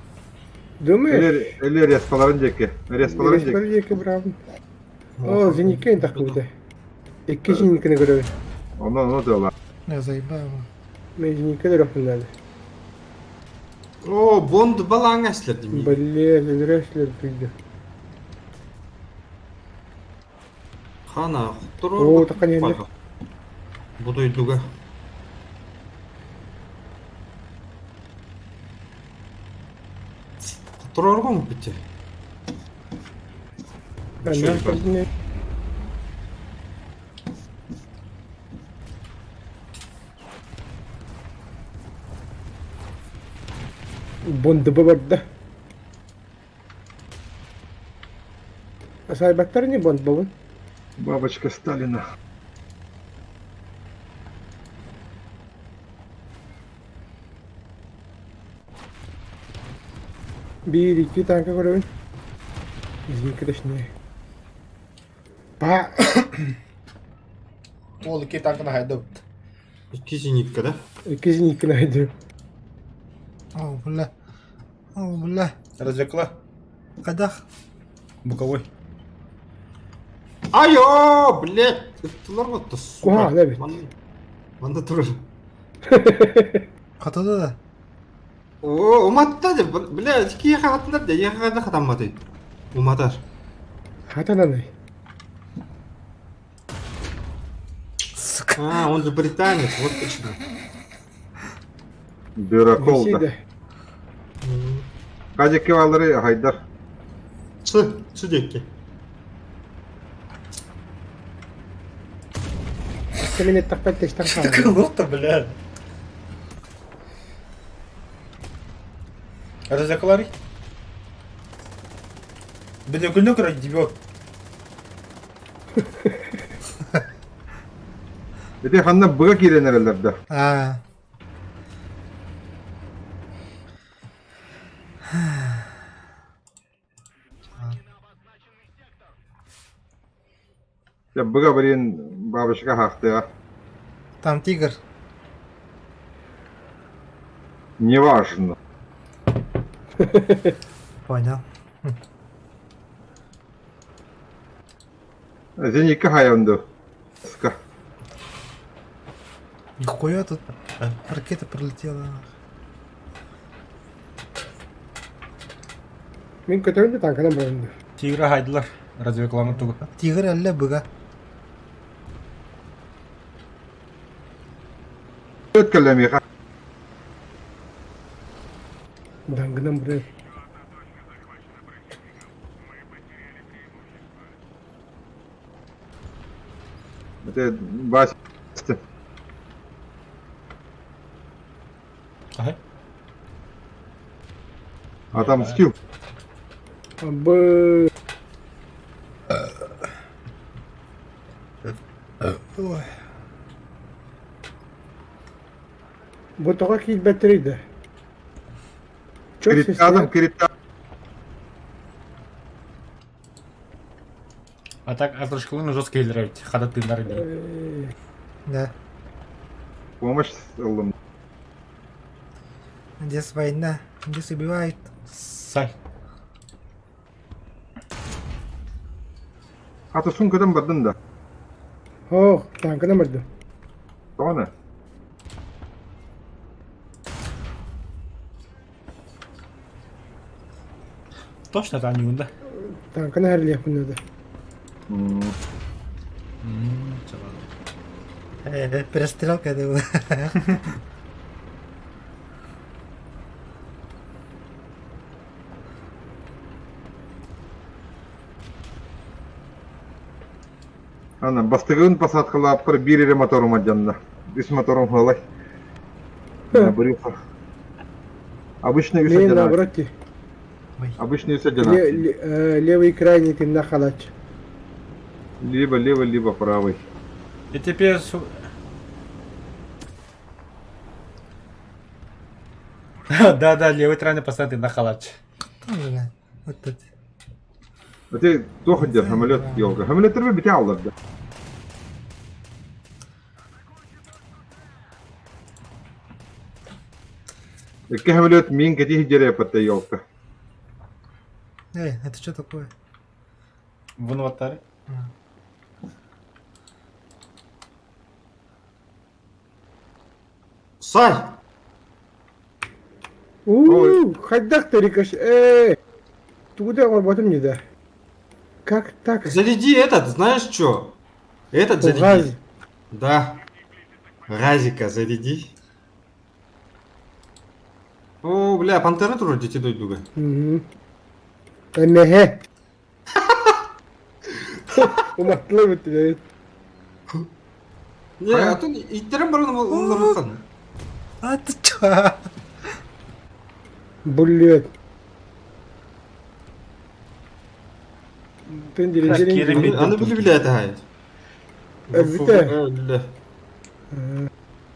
S2: Думаешь?
S3: Или, или респаларын диэки. Респаларын диэки.
S2: Респаларын диэки бравын. О, зенитка эн тахкыбыта. Икки зенитканы көрөбүн.
S3: Ону, ону тыала.
S10: Я заебал его.
S2: Мен зенитка көрөхпүн надо.
S4: О, бонд балаҥа эслэр
S2: Блин, өлөрөслөр пизде.
S4: Хана,
S2: Оо, такан иһэллэр.
S4: Бу дойдуга. Туруоргум бити.
S2: Бондуба барда. Асайбаттар не бонд болун?
S3: Бабочка Сталина.
S2: Биир икки танка көрөбүн. Извини, точнее. Па!
S10: Ол икки танканы хайдыбыт.
S4: Икки зенитка, да?
S2: Икки зенитканы хайдым.
S10: О, бля. О, бля.
S11: Развекла.
S10: Кадах.
S11: Боковой.
S4: Айо, блядь! Ыттылар вот сука.
S2: Куһаҕан эбит.
S4: Манна турар.
S10: Хатада да.
S4: О, уматта де, бля, киэхэ хатынар де, иэхэ да хатамматый. Уматар.
S2: Хатананай.
S10: Сука.
S4: А, он же британец, вот почему.
S3: Дыракол да. Хадики балары Хайдар.
S4: Сы, сы диэкки.
S2: Кэмин эттэхпэр тэстэн хаалла.
S11: Круто, бля. Развекларый. Бинокүлүнө көрөр дебил.
S3: Ити ханна быга киирэн эрэллэр да.
S10: Аа.
S3: Дьэ быга блин бабочка хаахтыа.
S10: Там тигр.
S3: Неважно.
S10: Понял.
S3: Зенитка хайан дуу. Ска.
S10: Нихуя тут ракета прилетела.
S2: Мин көтөрүн да танканан баран дуу.
S1: Тигра хайдылар. Развекламы тугу.
S10: Тигр әллә быга.
S3: Өт кэллэмиэхэ.
S2: Дангынан баран.
S3: Это Вася.
S1: Ага.
S3: Отомстил.
S2: Б.
S10: Ой.
S2: Бу тоҕо киирбэттэрий да? Чё
S3: Криптадом, криптадом.
S1: А так Артушкалын жестко играет. Хада тыннар дии.
S10: Да.
S3: Помощь ыллым.
S10: Здесь война. Здесь убивают.
S1: Сай.
S3: Хата сумкадан бардын да.
S2: Ох, танкынан бардым.
S3: Тоҕо
S1: Точно там да?
S2: Танканы хәрлиэхпин надо.
S10: Перестрелка это была.
S3: Ана, бастыгын посадкалааппар биир эрэ моторум алдьанна. Үс моторум халай. Брюхо. Обычно үс
S2: Не,
S3: алдьанар.
S2: наоборот.
S3: Обычно үс алдьанар.
S2: Левый крайний ты на халач.
S3: Либо левый, либо правый.
S1: И теперь... Да-да, левый крайний постоянно на халач.
S10: Вот тут.
S3: Ты туох дьэр самолет елка. Самолеттер бите аллар да. Икки самолет мин кэтии дьиэрэппэтэ елка.
S10: Эй, это что такое?
S11: В инвентаре.
S4: Сай!
S2: Уу, хайдах ты рикош... Э, туда оҥорботум не да. Как так?
S4: Заряди этот, знаешь что? Этот заряди.
S2: Газ.
S4: Да. Газика заряди. О, бля, пантера вроде тебе дойдуга.
S2: Мгм. Эмэһэ. Уматтылар бүттүлэр.
S4: Не, а то иттерен баран олорхан.
S10: А ты чё?
S2: Блядь. Тын дирин дирин.
S4: Аны били били это хай.
S2: Эбитэ.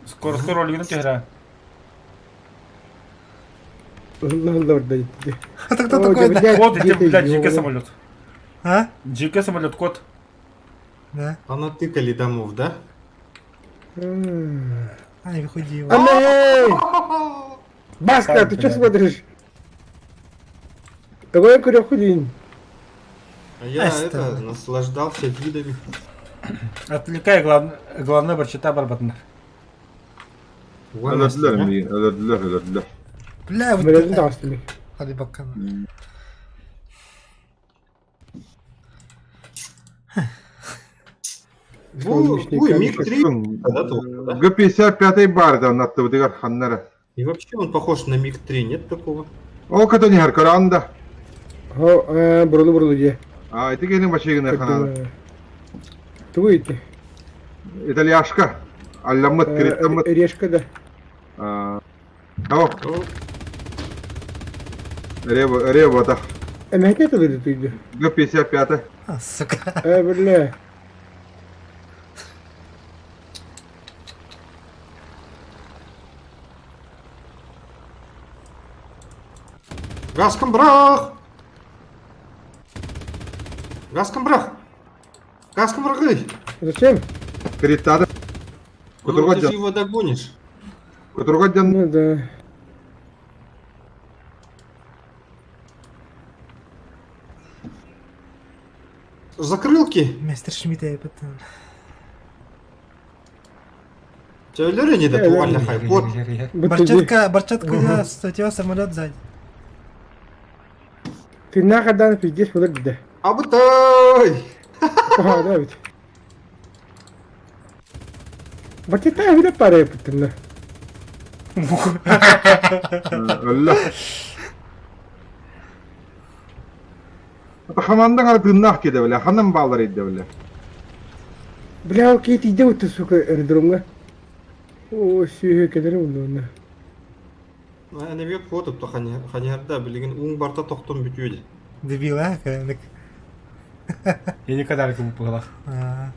S11: Скоростной ролигин түһэрэ.
S2: Ылла барда дии.
S10: Это кто такой? да?
S11: Код, это, блядь, ЖК самолет.
S10: А?
S11: ЖК самолет, код.
S10: Да.
S4: Понатыкали домов, да?
S10: Ай, выходи его.
S2: Аней! Баска, ты что смотришь? Давай курехудин.
S4: А я это, наслаждался видами.
S1: Отвлекай, главное, главное барчата барбатынар.
S3: Өлөрдүлэр миигин, өлөрдүлэр, өлөрдүлэр.
S10: Бля, вот
S2: Мөрөдүн
S10: это.
S2: таҕыстым.
S10: Hadi bakalım.
S4: Бу, бу МиГ-3. Когда-то, да?
S3: Г-55 баар аттыбытыгар ханнара.
S4: И вообще он похож на МиГ-3, нет такого?
S3: Ол кытын иһэр көрөөн да.
S2: Хо, бурулу бурулу дии.
S3: А, ити кини машина ханан.
S2: Тугу ити?
S3: Итальяшка. Алламмыт, кириттаммыт.
S2: Решка да.
S3: О, Рева, рева так.
S2: Эмэһэ тылы түйдү.
S3: Г-55.
S10: А, сука.
S2: Э, бля.
S4: Газкомбрах! Газкомбрах! Газкомбрахы!
S2: Зачем?
S3: Кириттады.
S4: Ну, ты же его догонишь.
S3: Кутурга дьон
S2: Ну да.
S4: Закрылки!
S10: Мистер Шмидт я потом.
S4: Тебя не да туальна хай. Вот.
S10: Барчатка, барчатка, у тебя, у тебя самолет сзади.
S2: Ты нахадан пиздец вот да.
S4: Абытай!
S2: Ага, да ведь. Барчата вида пара пытына.
S3: Өллө. Хамандан ара тыыннаах киде бile, ханан баалар идде бile.
S2: Бля, окей, ты иди вот ты, сука, аэродромга. О, сүйе кедер онна.
S4: Әнебек фото то ханярда билигин уң барта тоқтон бүтүөдү.
S10: Дебил, а? Кәдімгі.
S1: Я никогда не был
S10: А.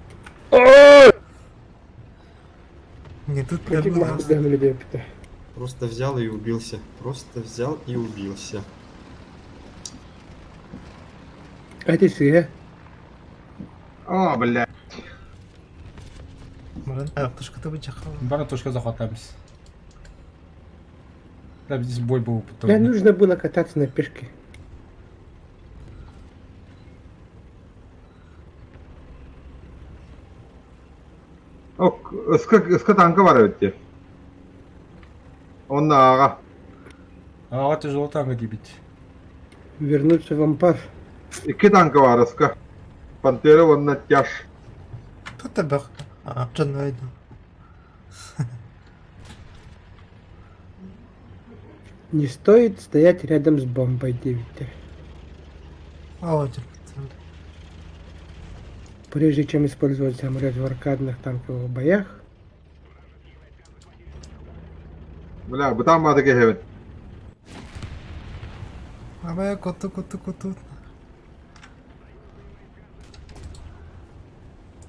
S10: Не тут
S2: Против
S10: прям
S2: махты людей пыта.
S4: Просто взял и убился. Просто взял и убился.
S2: А ты сүйе.
S3: О, бля.
S10: Мұрын, тушка ты бычахал.
S1: Бара точка захватабыз. Да, здесь бой был потом.
S2: Бля, нужно было кататься на пешке.
S3: О, ыска, ыска танка бар эбит Онна аға.
S1: Ага, тяжело танка дебить.
S2: Вернуться в ампар.
S3: Икки танка бар ыска. Пантера онна тяж.
S10: Тут тебе. А, жан айдым.
S2: Не стоит стоять рядом с бомбой, девять.
S10: А, вот.
S2: Прежде чем использовать самолет в аркадных танковых боях,
S3: Бля, бутан бады кehebit.
S10: Абай, коту, коту, коту.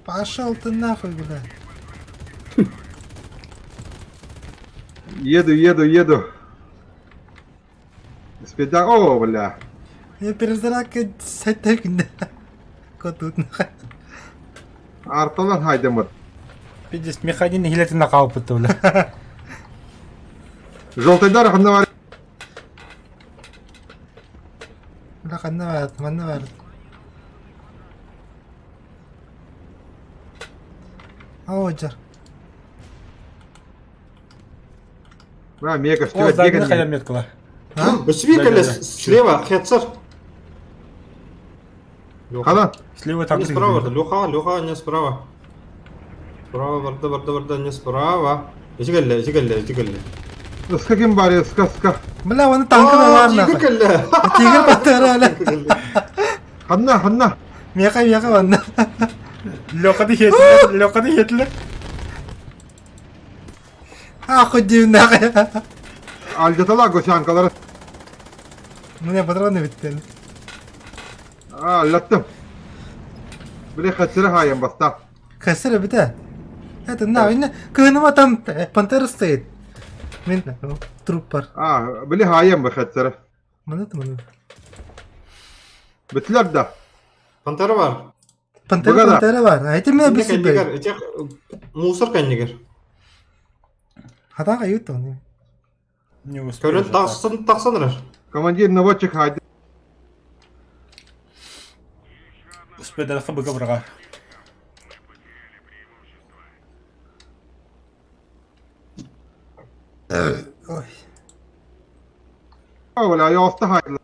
S10: Пошел ты нахуй, бля.
S3: Еду, еду, еду. Спеда, о, бля.
S10: Я перезарак сәттә күндә. Коту нахуй.
S3: Арталан хайдамыт.
S1: Пиздец, механин хилетин накалып бля.
S3: Желтыйдар ханна бар.
S10: Бля, ханна баар, манна баар. Оо, дьар.
S3: А, мега,
S11: О,
S3: что
S11: здание хайа меткала.
S4: Свикали слева, Хетцер. Леха.
S3: Хана?
S11: Слева
S4: Не
S11: там
S4: справа, Леха, Леха, не справа. Справа, барда, барда, барда, не справа. Итигэллэ, итигэллэ, итигэллэ.
S3: Ыска ким бар, ыска, ыска.
S10: Бля, оны танка бар
S4: Тигр
S10: нахуй.
S4: кэллэ.
S10: Тигр пантера, бля.
S3: Ханна, ханна.
S10: Меха, меха, манна.
S11: Леха ты хетле, Леха ты хетле.
S10: Ахуй дивин нахуй.
S3: Алдьатала госянкалары.
S10: Мне патроны биттен.
S3: А, аллаттым. Бile хатсыры хайын баста.
S10: Кассира бите. Это на, инна кыыныма там пантера стоит. Мин труп бар.
S3: А, бile хайын бу хатсыры.
S10: Маны маны.
S3: Бүтләр да.
S4: Пантера бар.
S10: Пантера
S3: Быгада.
S10: пантера бар. А это меня
S4: Кэннигэр,
S10: бесит.
S4: этих мусор кэннигэр.
S10: Хата кают он.
S11: Не успел.
S4: Көрөн тахсан тахсан эрэр.
S3: Командир наводчик хайды.
S11: Успел быга браға.
S10: Ой.
S3: Оля, я оста хайды.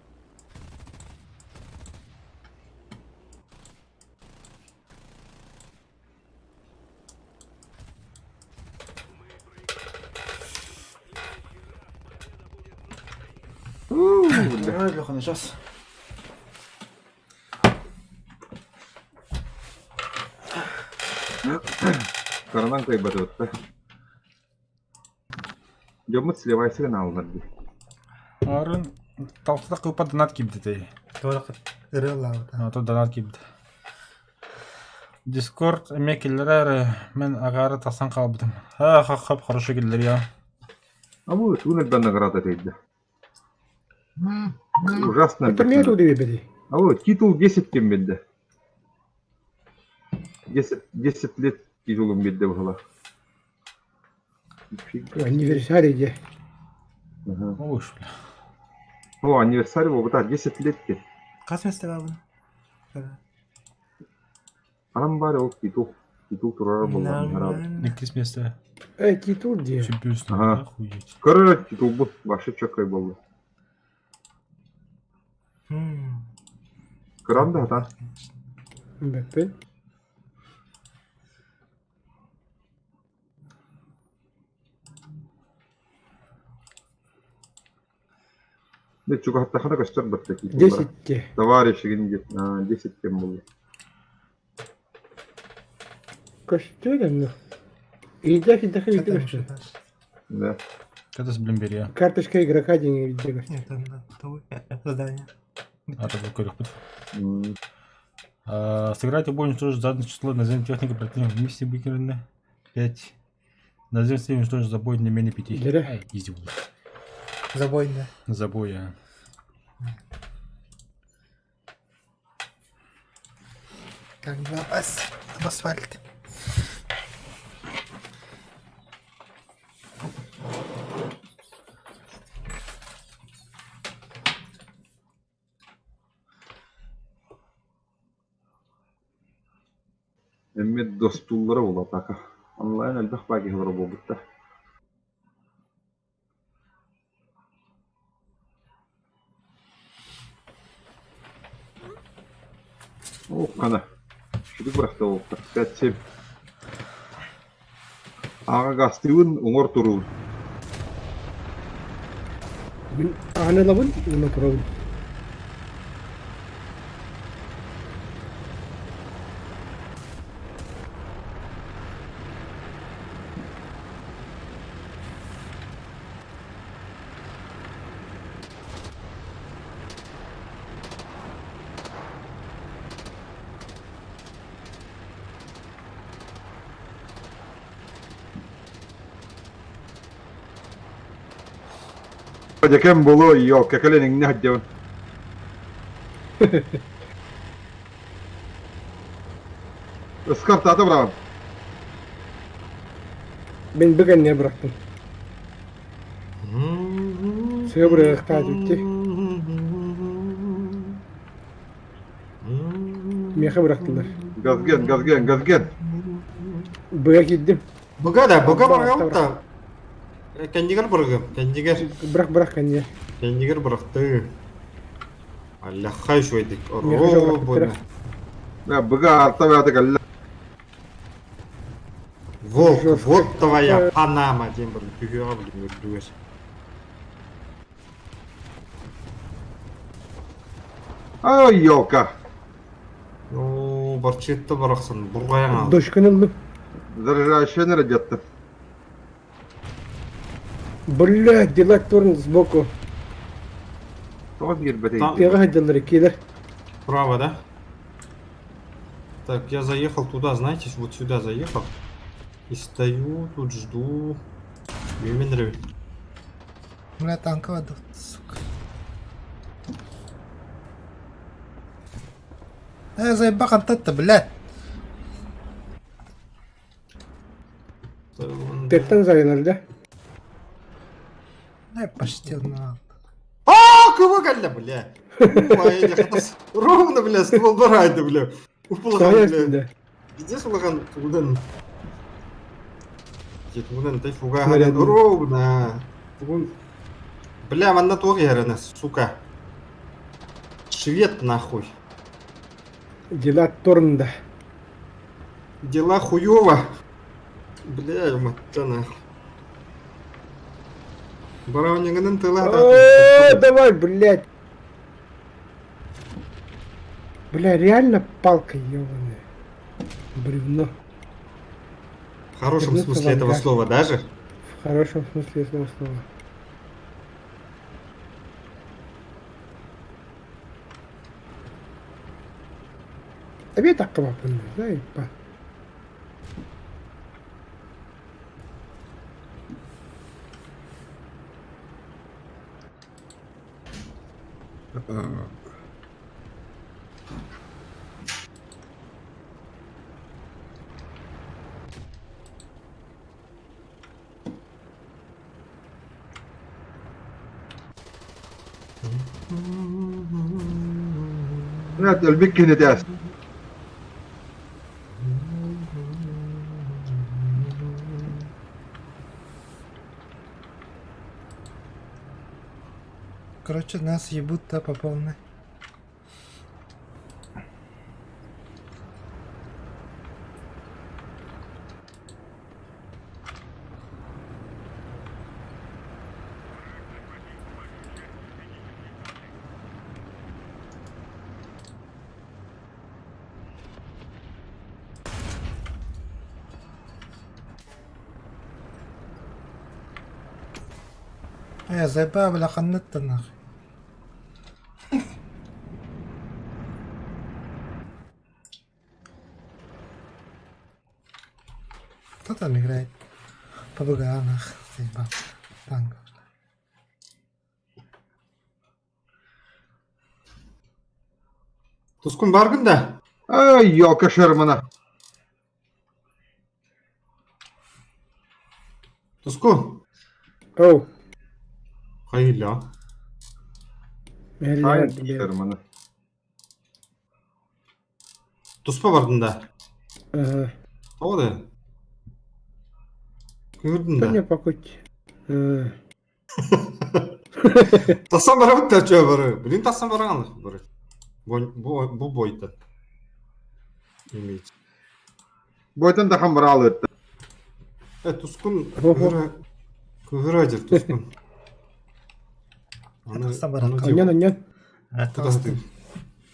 S11: Ой, Леха, ну сейчас.
S3: Каранан кайбатыбытта. Дьоммут сливай сигналлар дии.
S11: Арын талтыда кыпа донат кибдетей.
S10: Туора ырыалаабыт.
S11: А то донат кибд. Дискорд эме киллерер мен агары тасан калбытым. Ха ха хап хорошо киллер я.
S3: А бу туун элбэн награда тейдэ. Ужасно.
S2: Это мне тут бери.
S3: А вот титул 10 кем билде. 10, 10 лет титулум билде була. Нифига.
S2: Anniversario дии.
S3: Ага.
S11: Ой, бля.
S3: О, anniversary буолбута 10 лет ки.
S10: Хас месте бабын.
S3: Анан бары ол титул. Титул турара буолла.
S10: Нормально.
S11: Иккис место.
S2: Э, титул дии.
S11: Чемпионство.
S3: Ага.
S11: Охуеть.
S3: Көрөр титул бу. Башы чөкөй болду.
S10: М.
S3: Кыран да хатан.
S2: Бэппин.
S3: Де чугаттахана көстөр батта титул.
S2: 10 дии.
S3: Товарищ гинди. 10 кем болду.
S2: Көстөр эмне. Иде иде
S10: Что
S2: иде
S10: там
S2: көстөр.
S10: еще дальше?
S3: Да.
S11: Это с блин я.
S2: Карточка игрока день иде көстөр.
S10: Нет, там да, того задание.
S11: А то был көрүк
S3: М.
S1: Сыграть бой уничтожить заданное число наземной техники противника в миссии выкинуто. 5. Наземной цель уничтожить забой не менее 5.
S2: Дерэ.
S1: Ай, изи было.
S10: Забойная.
S1: Забоя.
S10: Как два ас об асфальт.
S3: Эммет достуллара була така. Онлайн элбэх баги хылара буолбуттар. О, қана. Шүдік бұрақта болыптар. 5-7. Аға гастыуын оңор тұруын.
S2: Мин ааны лабын, уна турабын.
S3: Декем болу, йо, кекеленің не хаддевін. Ыскар таты бұрағын.
S2: Мен бүгін не бырақтым. Сыға бырақтаа жетті. Миэхэ бырахтылар.
S3: Газген, газген, газген.
S2: Быга киирдим.
S4: Быга да, быга
S2: Алта
S4: баргам да. Кэннигэр быргым, кэннигэр.
S2: Бырах бырах кэннигэр.
S4: Кэннигэр бырахты. Аллахай үчүгэйдик.
S2: Миэхэ
S4: Оро
S2: бырахтыра.
S4: буна.
S3: Быга арта бэйэтэ кэллэ.
S4: Волк,
S2: Жестко.
S4: вот твоя Панама диэн бар түһүөҕэ билим үрдүгэр.
S3: Ай, елка.
S4: Оо, барчыытта барахсан бурҕайан аал.
S2: Дочканы ыллым.
S3: Заряжающая радиатор.
S2: Бля, дела турн сбоку.
S3: Тоҕо киирбэтий?
S4: Там-
S2: Тыаҕа сылдьаллар иккиэлэр.
S4: Право, да? Так, я заехал туда, знаете, вот сюда заехал. И стою, тут жду. Мименры.
S10: Бля, танковая, да, сука. Э, заебах антатта, блядь.
S2: Тыаттан зарыйлар да.
S10: Э, почти на.
S4: А, кого кэллэ, бля? Ровно, бля, ствол барайды, бля. Уполған,
S2: Саҕа
S4: бля.
S2: да.
S4: Пиздец улахан тугунан. Тугунан тай фуга
S2: Снаряд.
S4: ровно. Тугун. Бля, манна туох ярына, сука. Швед нахуй.
S2: Дела торнда.
S4: Дела хуёво. Бля, мать нахуй. Бараунингынан тыла
S2: О, давай, блядь. Бля, реально палка ебаная. Бревно.
S4: В хорошем
S2: Вернуться
S4: смысле
S2: в
S4: этого
S2: ангар.
S4: слова даже.
S2: В хорошем смысле этого слова. Эбиэ таххыбаппын да,
S3: Блядь, өлбүт киһини этээс.
S10: Короче, нас ебут-то по полной. Э, заебал, бля, ханнетта нахуй. Кто там играет? По нах, заебал. Танк.
S4: Тускун баргын да?
S3: Ай, елка Шермана.
S4: Тускун.
S2: Оу,
S4: Хайля.
S3: Ай,
S2: блядь.
S3: Шермана.
S4: Туспа бардын да.
S2: Ага.
S4: Тоҕо да? Көрдүн
S2: Да
S4: да.
S2: не покуть.
S4: Тасан барабыт да чөө бары. Блин, тасан бараган бары. Бу бу бойта. Имеется.
S3: Бойтан да хамбаралы ытта.
S4: Э, тускун
S2: Хо-хо.
S4: көһөрө дир тускун. Аны
S10: Тасан барак.
S2: Онньон, онньон.
S4: Подожди.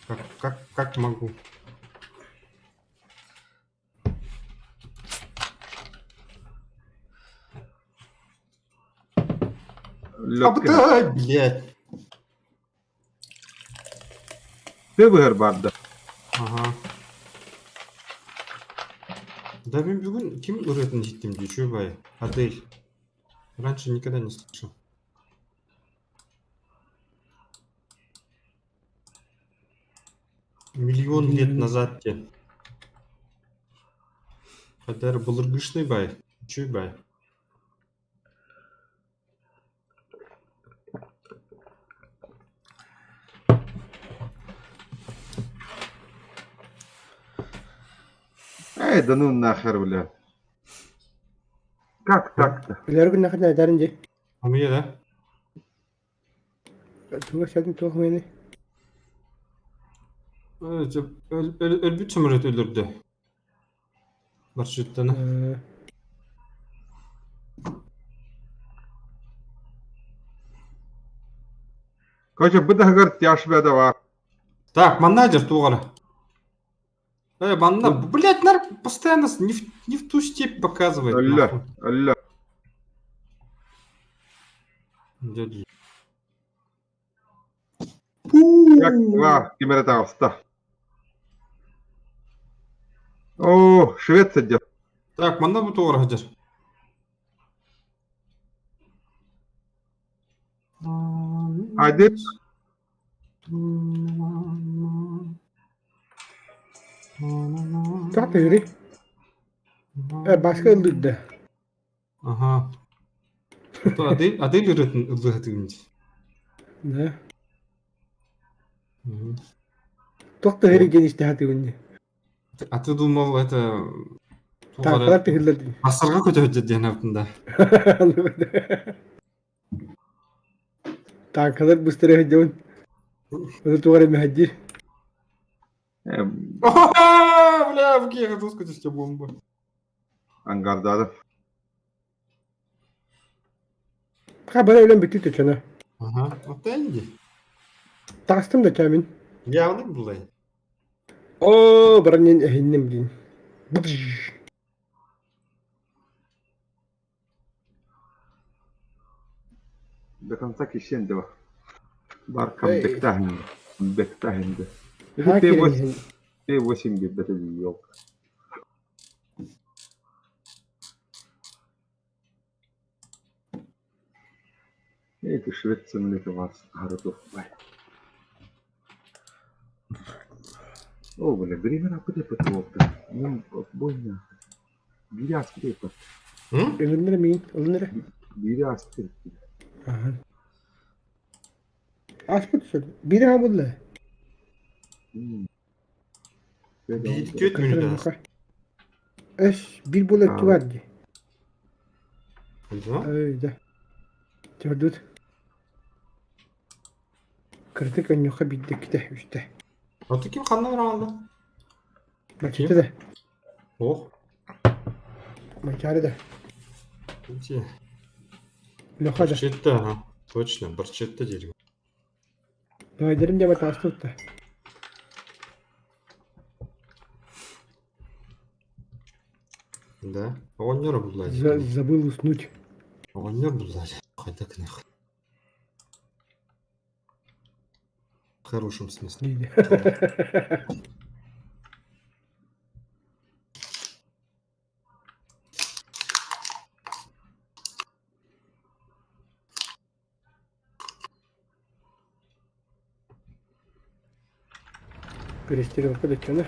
S4: Как как как могу?
S3: Лёпка.
S4: Абдай, блядь.
S3: Ты выгор барда.
S4: Ага. Да мен бүгүн ким ырыатын иһиттим дии үчүгэй Адель. Раньше никогда не слышал. Миллион лет назад те. Хадар былыргышный бай. Үчүгэй бай.
S3: Эй, да ну нахер, бля. Как так-то?
S2: Билэр күннэхин этэрин дии.
S4: У меня, да?
S2: Туга сэтин туох мени?
S4: Өлбүт самолет өлөрдө. Маршруттаны.
S3: Короче, быдаһыгар тяж беда бар.
S4: Так, манна туғара. Манна, блядь, нар постоянно не в ту степь показывает.
S3: Алло, алло.
S4: Дяди.
S3: Як два, кимere таҕыста. О, Швеция дед.
S4: Так, манна бу туғара хадыр.
S3: Один.
S2: Туох тыгырый? Башка ыллыырда.
S4: Ага. То Адель, Адель ырытын ыллыһытыгын.
S2: Да. Туох тыгырый диэн истэхэтигин.
S4: А ты думал, это...
S2: Таахалар тыгыллар дии.
S4: Асырга көтөһүдэ диэн аптында.
S2: Таанкалар быстыры дьон. Оны тугар эмэһэддиир.
S4: Бля, в я хотел сказать, что бомба.
S3: Ангардадов.
S2: Ха бара өлөн бүтү төчөнө.
S4: Ага, вот Энди.
S2: Таастым да чамин.
S4: Явно булай.
S2: О, баранен эһиннем дин.
S3: До конца кишендева. Бар камбектахинде. Камбектахинде.
S2: Ха кирин.
S3: Т8 бит елка. Эти шведцы мне вас городов. О, бля, бремена куда потолка? Ну, больно. Биря скрепа.
S2: Ылыннара миин, ылыннара.
S3: Биря скрепа.
S2: Ага. Аспыт сөт. Бири ха булла.
S4: Биир түөрт мүнүүтэ
S2: Эс бир була туар ди.
S4: Да?
S2: Эй, да. Төрдүт. Кырдык өнньүхэ биирдэ үстэ.
S4: А ты ким ханна бараҕын да?
S2: Мачыта да.
S4: Ох.
S2: Манчаары да.
S4: Эти.
S2: Леха да.
S4: Барчетта, ага. Точно, барчетта дерево.
S2: Давайдерим деп атаастыбыт да.
S4: Да. Оҕонньор булла.
S2: Забыл уснуть.
S4: Оҕонньор булла. Хайда кнах. В хорошем смысле.
S2: Перестрелка да чана.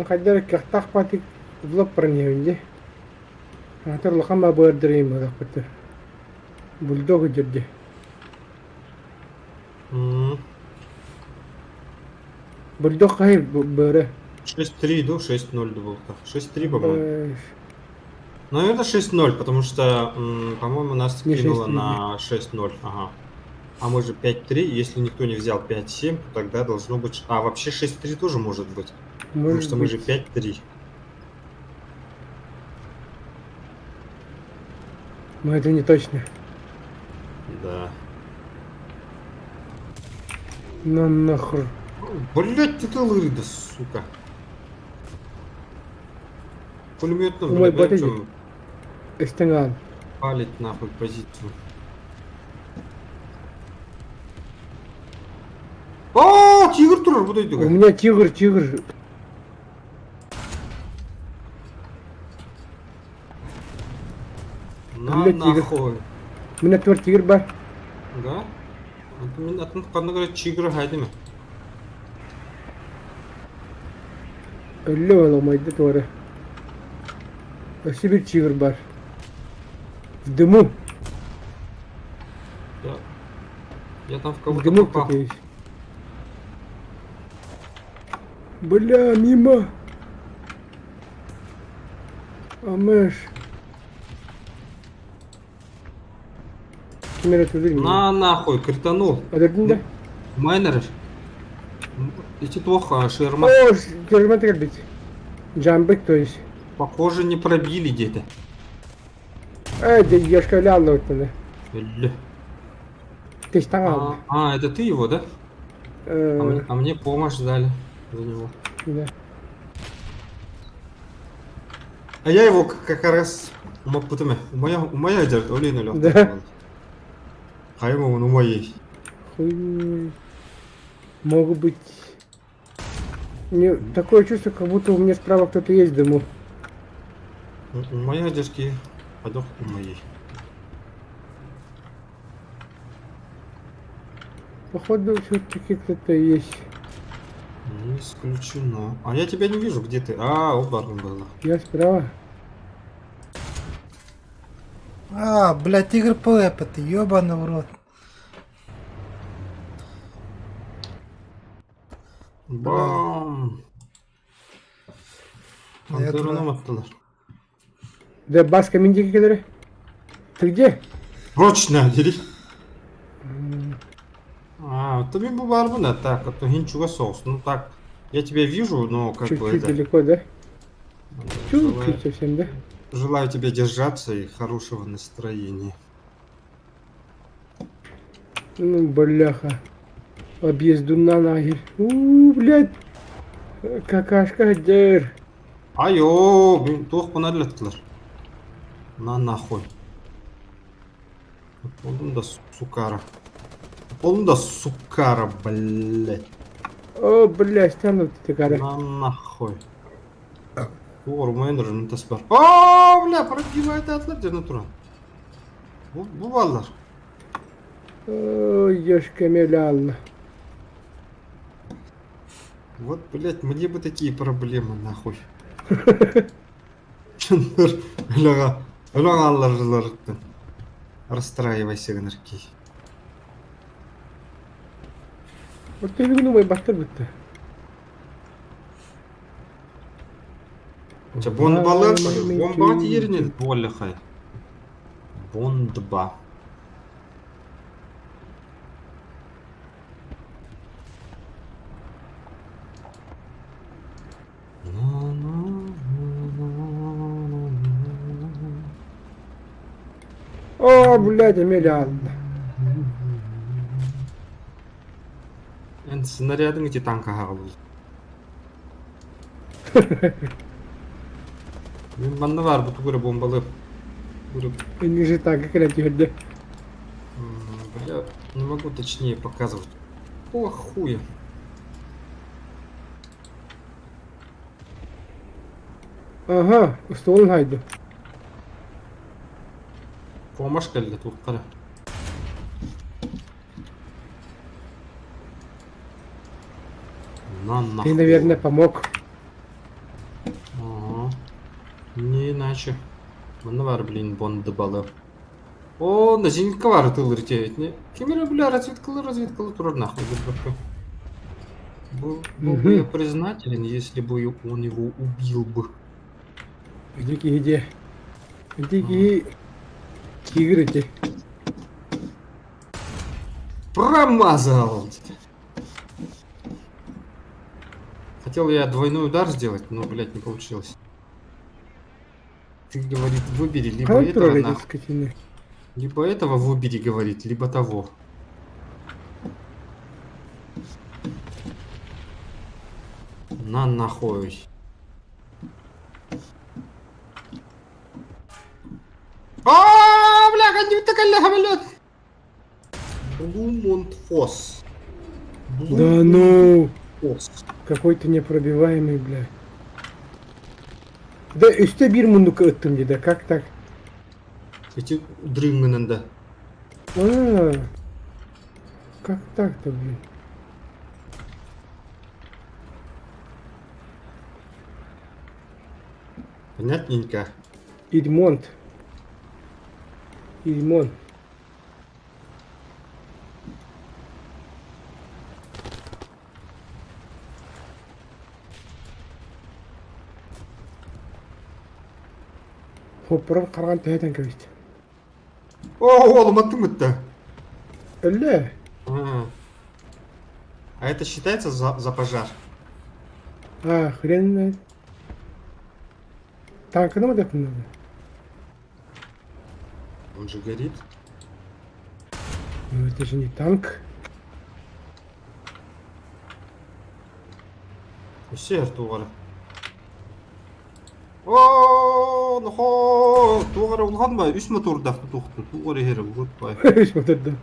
S2: Хайдар кыахтаах патик влог пронеюнди. Атыр улахан ба быардырыйм быдахпыты. Бульдог дирди. Бульдог хай быры.
S4: 6-3, да, 6-0 был. 6-3, по-моему. Наверное, 6-0, потому что, по-моему, нас
S2: Не
S4: кинуло
S2: 6-3.
S4: на 6-0. Ага. А мы же 5-3, если никто не взял 5-7, то тогда должно быть... А, вообще 6-3 тоже может быть. Потому
S2: Может
S4: что мы же
S2: быть.
S4: 5-3.
S2: Но это не точно.
S4: Да.
S2: Ну нахуй.
S4: Блять, ты лырда, сука. Пулеметным,
S2: Ой,
S4: блядь,
S2: подожди.
S4: чем
S2: Эстенган.
S4: палить нахуй позицию. О, тигр турар, буду
S2: У меня тигр, тигр.
S4: На
S2: Блядь, тигр.
S4: нахуй.
S2: У меня твор тигр бар.
S4: Да? Мин атын ханна көрө чигр хайдым.
S2: Өллө оламайды туора. Өссө бир тигр бар. В дыму.
S4: Я, я там в
S2: В
S4: кого-то
S2: дыму
S4: попал.
S2: кто-то есть. Бля, мимо. Амеш. Кимер өтүлүр мени.
S4: На нахуй, кританул.
S2: Öldürdün да?
S4: Майнер. Эти плохо, шерма.
S2: О, көрмө тегер Жамбык, то есть.
S4: Похоже, не пробили где-то.
S2: Э, дедешка ляла вот тогда.
S4: Бля.
S2: Ты ж там.
S4: А, это ты его, да? А мне помощь дали за него.
S2: Да.
S4: А я его как раз умая держит, Олина лёг.
S2: Да.
S4: Хайма он у моей.
S2: Хуй. Могут быть. Мне такое чувство, как будто у меня справа кто-то есть в дыму.
S4: У моей одежки, подох у моей.
S2: Походу, все-таки кто-то есть.
S4: Не исключено. А я тебя не вижу, где ты? А, ударным было.
S2: Я справа.
S10: А, блядь, тигр полепет, ёбаный в рот.
S4: Бам!
S10: Я
S4: Пантеру
S10: туда.
S4: нам аттылар.
S2: Да, Баска Миндики который. Ты где?
S4: Прочно, дери. А, то мен бу барбын, а так, а то хинчуга соус. Ну так, я тебя вижу, но как бы
S2: Чуть-чуть
S4: это...
S2: далеко, да?
S4: Желаю,
S2: Чуть-чуть совсем, да?
S4: желаю тебе держаться и хорошего настроения.
S2: Ну, бляха. Объезду на нахер. У, блядь. Какашка дер.
S4: Айо, мен туох паналеттілер. На нахуй. Болдум да сукара. Болдум да сукара, блядь.
S2: О, блядь, стану ты такая.
S4: На нахуй. Ор, майнер, тас бар. О, бля, пробивает атлар дерне туран. Бу, бу баллар.
S2: Ой, ёшка меляла.
S4: Вот, блядь, мне бы такие проблемы, нахуй. Чыннар, өлөҕө, өлөҕө алларыларыттан. Расстраивайся, гыныркей.
S2: Вот ты думай, баттыр бітті.
S4: Ча бонбалар, бомба еріне боллихай. Бондба.
S2: О, блядь, Амеля.
S4: Эн снарядың эти танка хағыл. Мен манна бар бу тугура бомбалы. Тугура
S2: Не же так, как это твердо.
S4: Бля, не могу точнее показывать. О, хуя.
S2: Ага, ствол найду.
S4: Помощь келді туққара. На нахуй.
S2: Ты, наверное, помог.
S4: Ага. Не иначе. Манна бар, блин, бонды балы. О, на зенитка бар тылыр не. Кемере, бля, разведкалы, разведкалы турар нахуй. Был, был бы я признателен, если бы он его убил бы.
S2: Дикий где? Дикий тигры те.
S4: Промазал! Хотел я двойной удар сделать, но, блядь, не получилось. Ты, говорит, выбери либо
S2: Ханан
S4: этого,
S2: турар эти
S4: нахуй,
S2: скотины.
S4: либо этого выбери, говорит, либо того. На нахуй. А, бля, не такая блядь. Блумонтфос.
S2: Да ну,
S4: Фос.
S2: какой-то непробиваемый, бля. Да үстэ биир муннукка ыттым дии да, как так?
S4: Эти дрыңмынын да.
S2: А, как так-то, блин?
S4: Понятненько.
S2: Идмонт. Идмон. Хоппорон харган төһөтөн кэбистэ.
S4: О, оҕолум аттым кытта.
S2: Өллө.
S4: А А это считается за пожар?
S2: А, хрен знает. Танканы ма деп надо?
S4: Он же горит.
S2: Ну это же не танк.
S4: Өссө туох эрэ. Оо, нохоо, туох эрэ улахан бай, үс мотордаах тутуохту, туох эрэ иһэрэ урут бай.
S2: Үс мотордаах.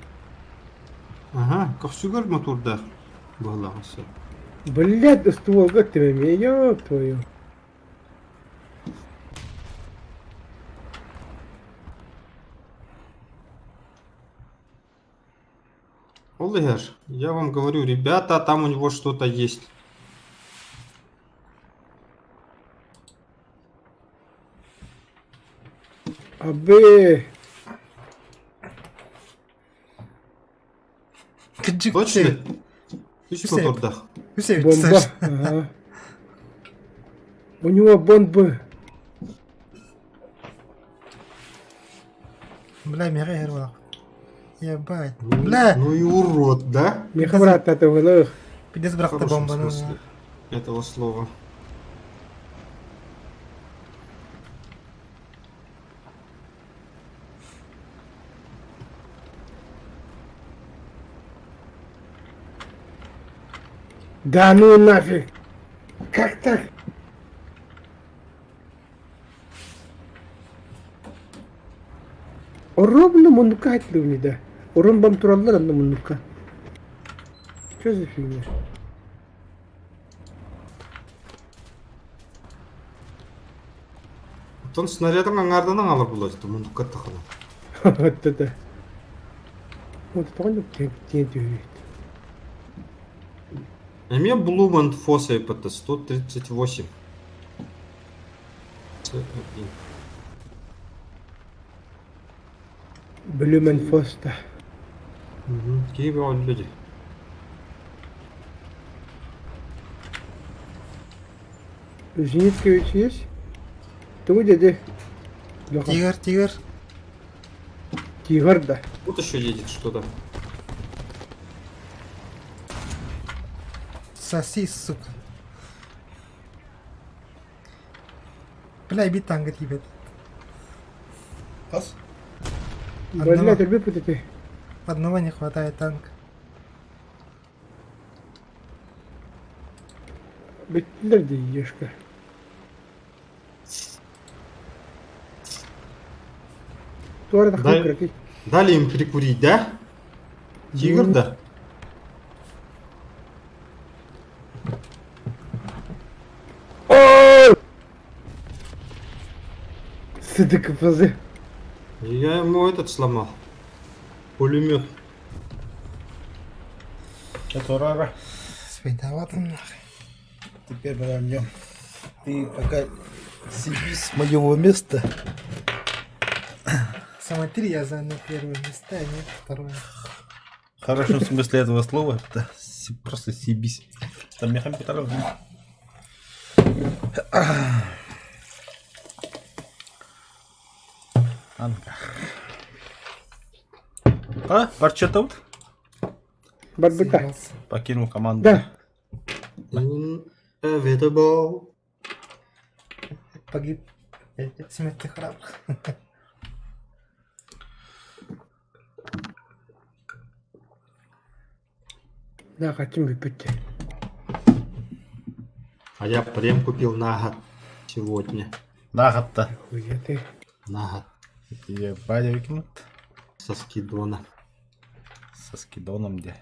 S4: Аха, көхсүгэр мотордаах быһалаах өссө.
S2: Блядь, стволга ты меня, ёб твою.
S4: Ол иһэр, я вам говорю, ребята, там у него что-то есть.
S2: Абы.
S4: Точно? Үс мотордаах.
S2: Бомба. Ага. У него бомбы.
S10: Бля, миэхэ иһэр буолах. Ебать. Бля!
S4: Ну и урод, да?
S2: Миэхэ бырааттаата быһыылаах.
S10: Пиздец
S4: В
S10: бырахта
S4: хорошем
S10: бомбаны.
S4: смысле этого слова.
S2: Да ну нафиг. Как так? Ровно муннукка айтылыбыни да. Орон бам тураллар онно муннукка. Что за фигня?
S4: Оттон снарядын аҥаардан аҥаалар булла мундукка тахана.
S2: Вот это. Вот тоҕо тиэн түһүбүт.
S4: Эмиэ Блуманд Фоса ИПТ 138. С1.
S2: Блюмен Фоста.
S4: Угу. Киеве люди.
S2: Зениткович есть? Тугу дяди?
S10: Тигр, тигр.
S2: Тигр, да.
S4: Тут еще едет что-то.
S10: Соси, сука. Бля, бит танга тибет.
S8: Хас?
S2: Бля, тербе путати.
S10: Одного не хватает танка.
S2: Бүттүлэр дии, ешка. Туора тахтан кыракый.
S4: Дали им прикурить, да? Тигр, да?
S2: Сыдыкпазы.
S4: Я ему этот сломал. Пулемет.
S11: Чатурара.
S10: Свинтоватым нахуй.
S11: Теперь подождем. Ты пока сиди с моего места.
S10: Смотри, я занял первое место, а нет второе.
S11: В хорошем смысле этого слова. Это просто съебись. Там мехам Петров. Анка. А, барчатаут?
S2: Барбыта.
S11: Покинул команду.
S2: Да.
S4: Inevitable.
S10: Погиб. Смертный храм.
S2: Да, хотим выпить.
S4: А я прем купил на год сегодня.
S11: На год-то.
S2: Хуя ты.
S4: На год.
S11: Ебать, выкинут.
S4: Со скидона.
S11: Со скидоном где?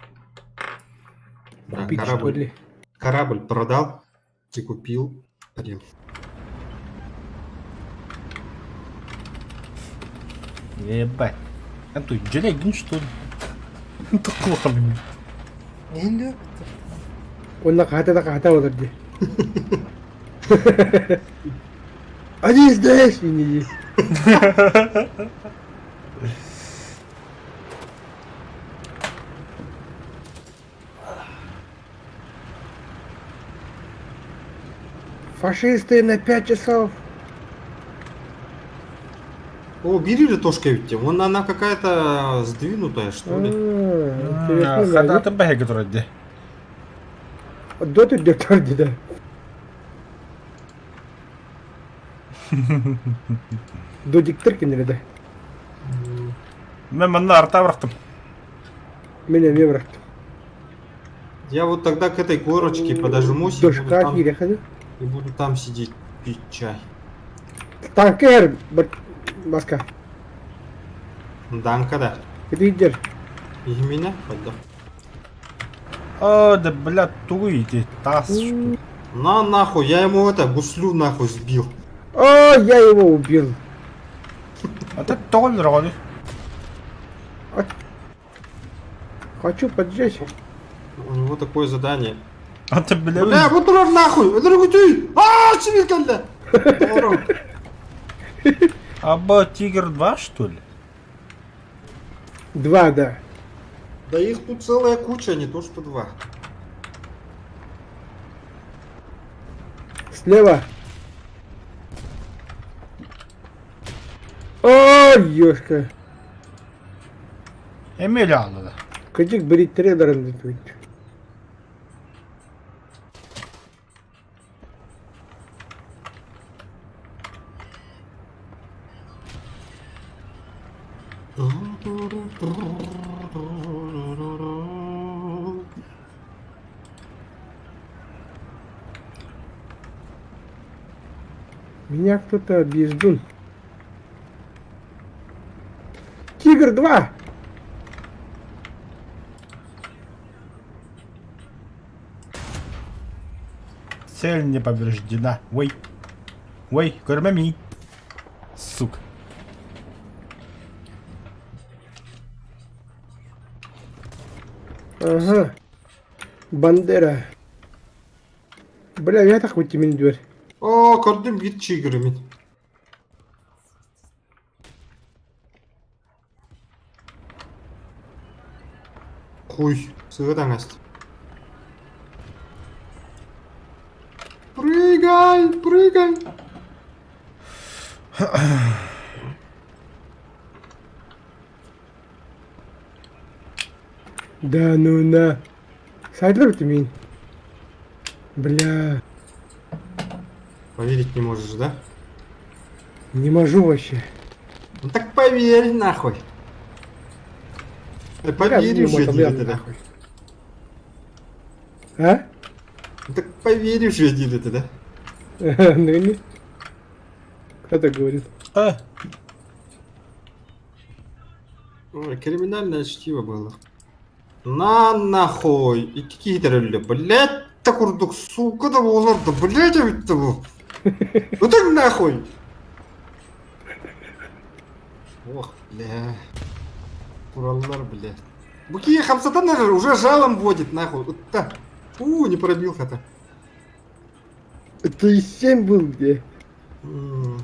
S4: Да,
S2: Купить, что
S4: корабль,
S2: ли?
S4: корабль продал и купил прем.
S11: Ебать. А тут Джелегин, что ли? Такого
S10: Не любит.
S2: Онна хата да хата олар дии. Они здесь! Не Фашисты на 5 часов.
S4: О, бери же тошка ведь. Вон она какая-то сдвинутая, что ли.
S2: А, Интересно,
S11: Хата
S2: да.
S11: ты бэгэ вроде.
S2: Доту доктор да. Додиктор кинери да.
S11: Мен манна арта бырахтым.
S2: Меня не брат.
S4: Я вот тогда к этой горочке подожмусь и буду
S2: Дошка
S4: там,
S2: кире
S4: и буду там сидеть пить чай.
S2: Танкер, баска.
S4: Данка, да.
S2: Лидер.
S4: И меня подда.
S11: О, да бля, туй, тас, что ли?
S4: На нахуй, я ему это, гуслю нахуй сбил.
S2: О, я его убил.
S11: А ты толь роли.
S2: Хочу поджечь.
S4: У него такое задание.
S11: А ты, бля,
S4: Бля, вот дурак нахуй! Дорогой А, чевикалля!
S11: Аба Тигр 2, что ли?
S2: Два, да.
S4: Да их тут целая куча, не то что два.
S2: Слева. О, ёшка.
S11: Эмиль алла.
S2: Кыдьык бириттери дарынды тут. Меня кто-то объездун. Тигр 2!
S11: Цель не повреждена. Ой. Ой, кормами. Сука.
S2: Ага. Бандера. Бля, я так вот тебе дверь.
S4: О, көрдүм бит чигрымин. Хуй, сыгытаңаст. Прыгай, прыгай.
S2: Да ну на. Сайдлер ты мин. Бля,
S4: Поверить не можешь, да?
S2: не могу вообще.
S4: Ну так поверь нахуй. Да
S2: Бля,
S4: поверь
S2: ну,
S4: уже,
S2: мотом, я
S4: дили ты, да.
S2: нахуй. А?
S4: Ну так поверь уже, дили ты, да.
S2: Ну не. Кто так говорит?
S11: А,
S4: Ой, криминальное чтиво было. На нахуй! И какие тролли, блядь, так урдук, сука, да да блядь, а ведь того. Ну так нахуй! Ох, бля. Ураллар, бля. Буки хамсатан уже жалом водит, нахуй. Вот так. У, не пробил хата.
S2: Это и 7 был где?
S4: М.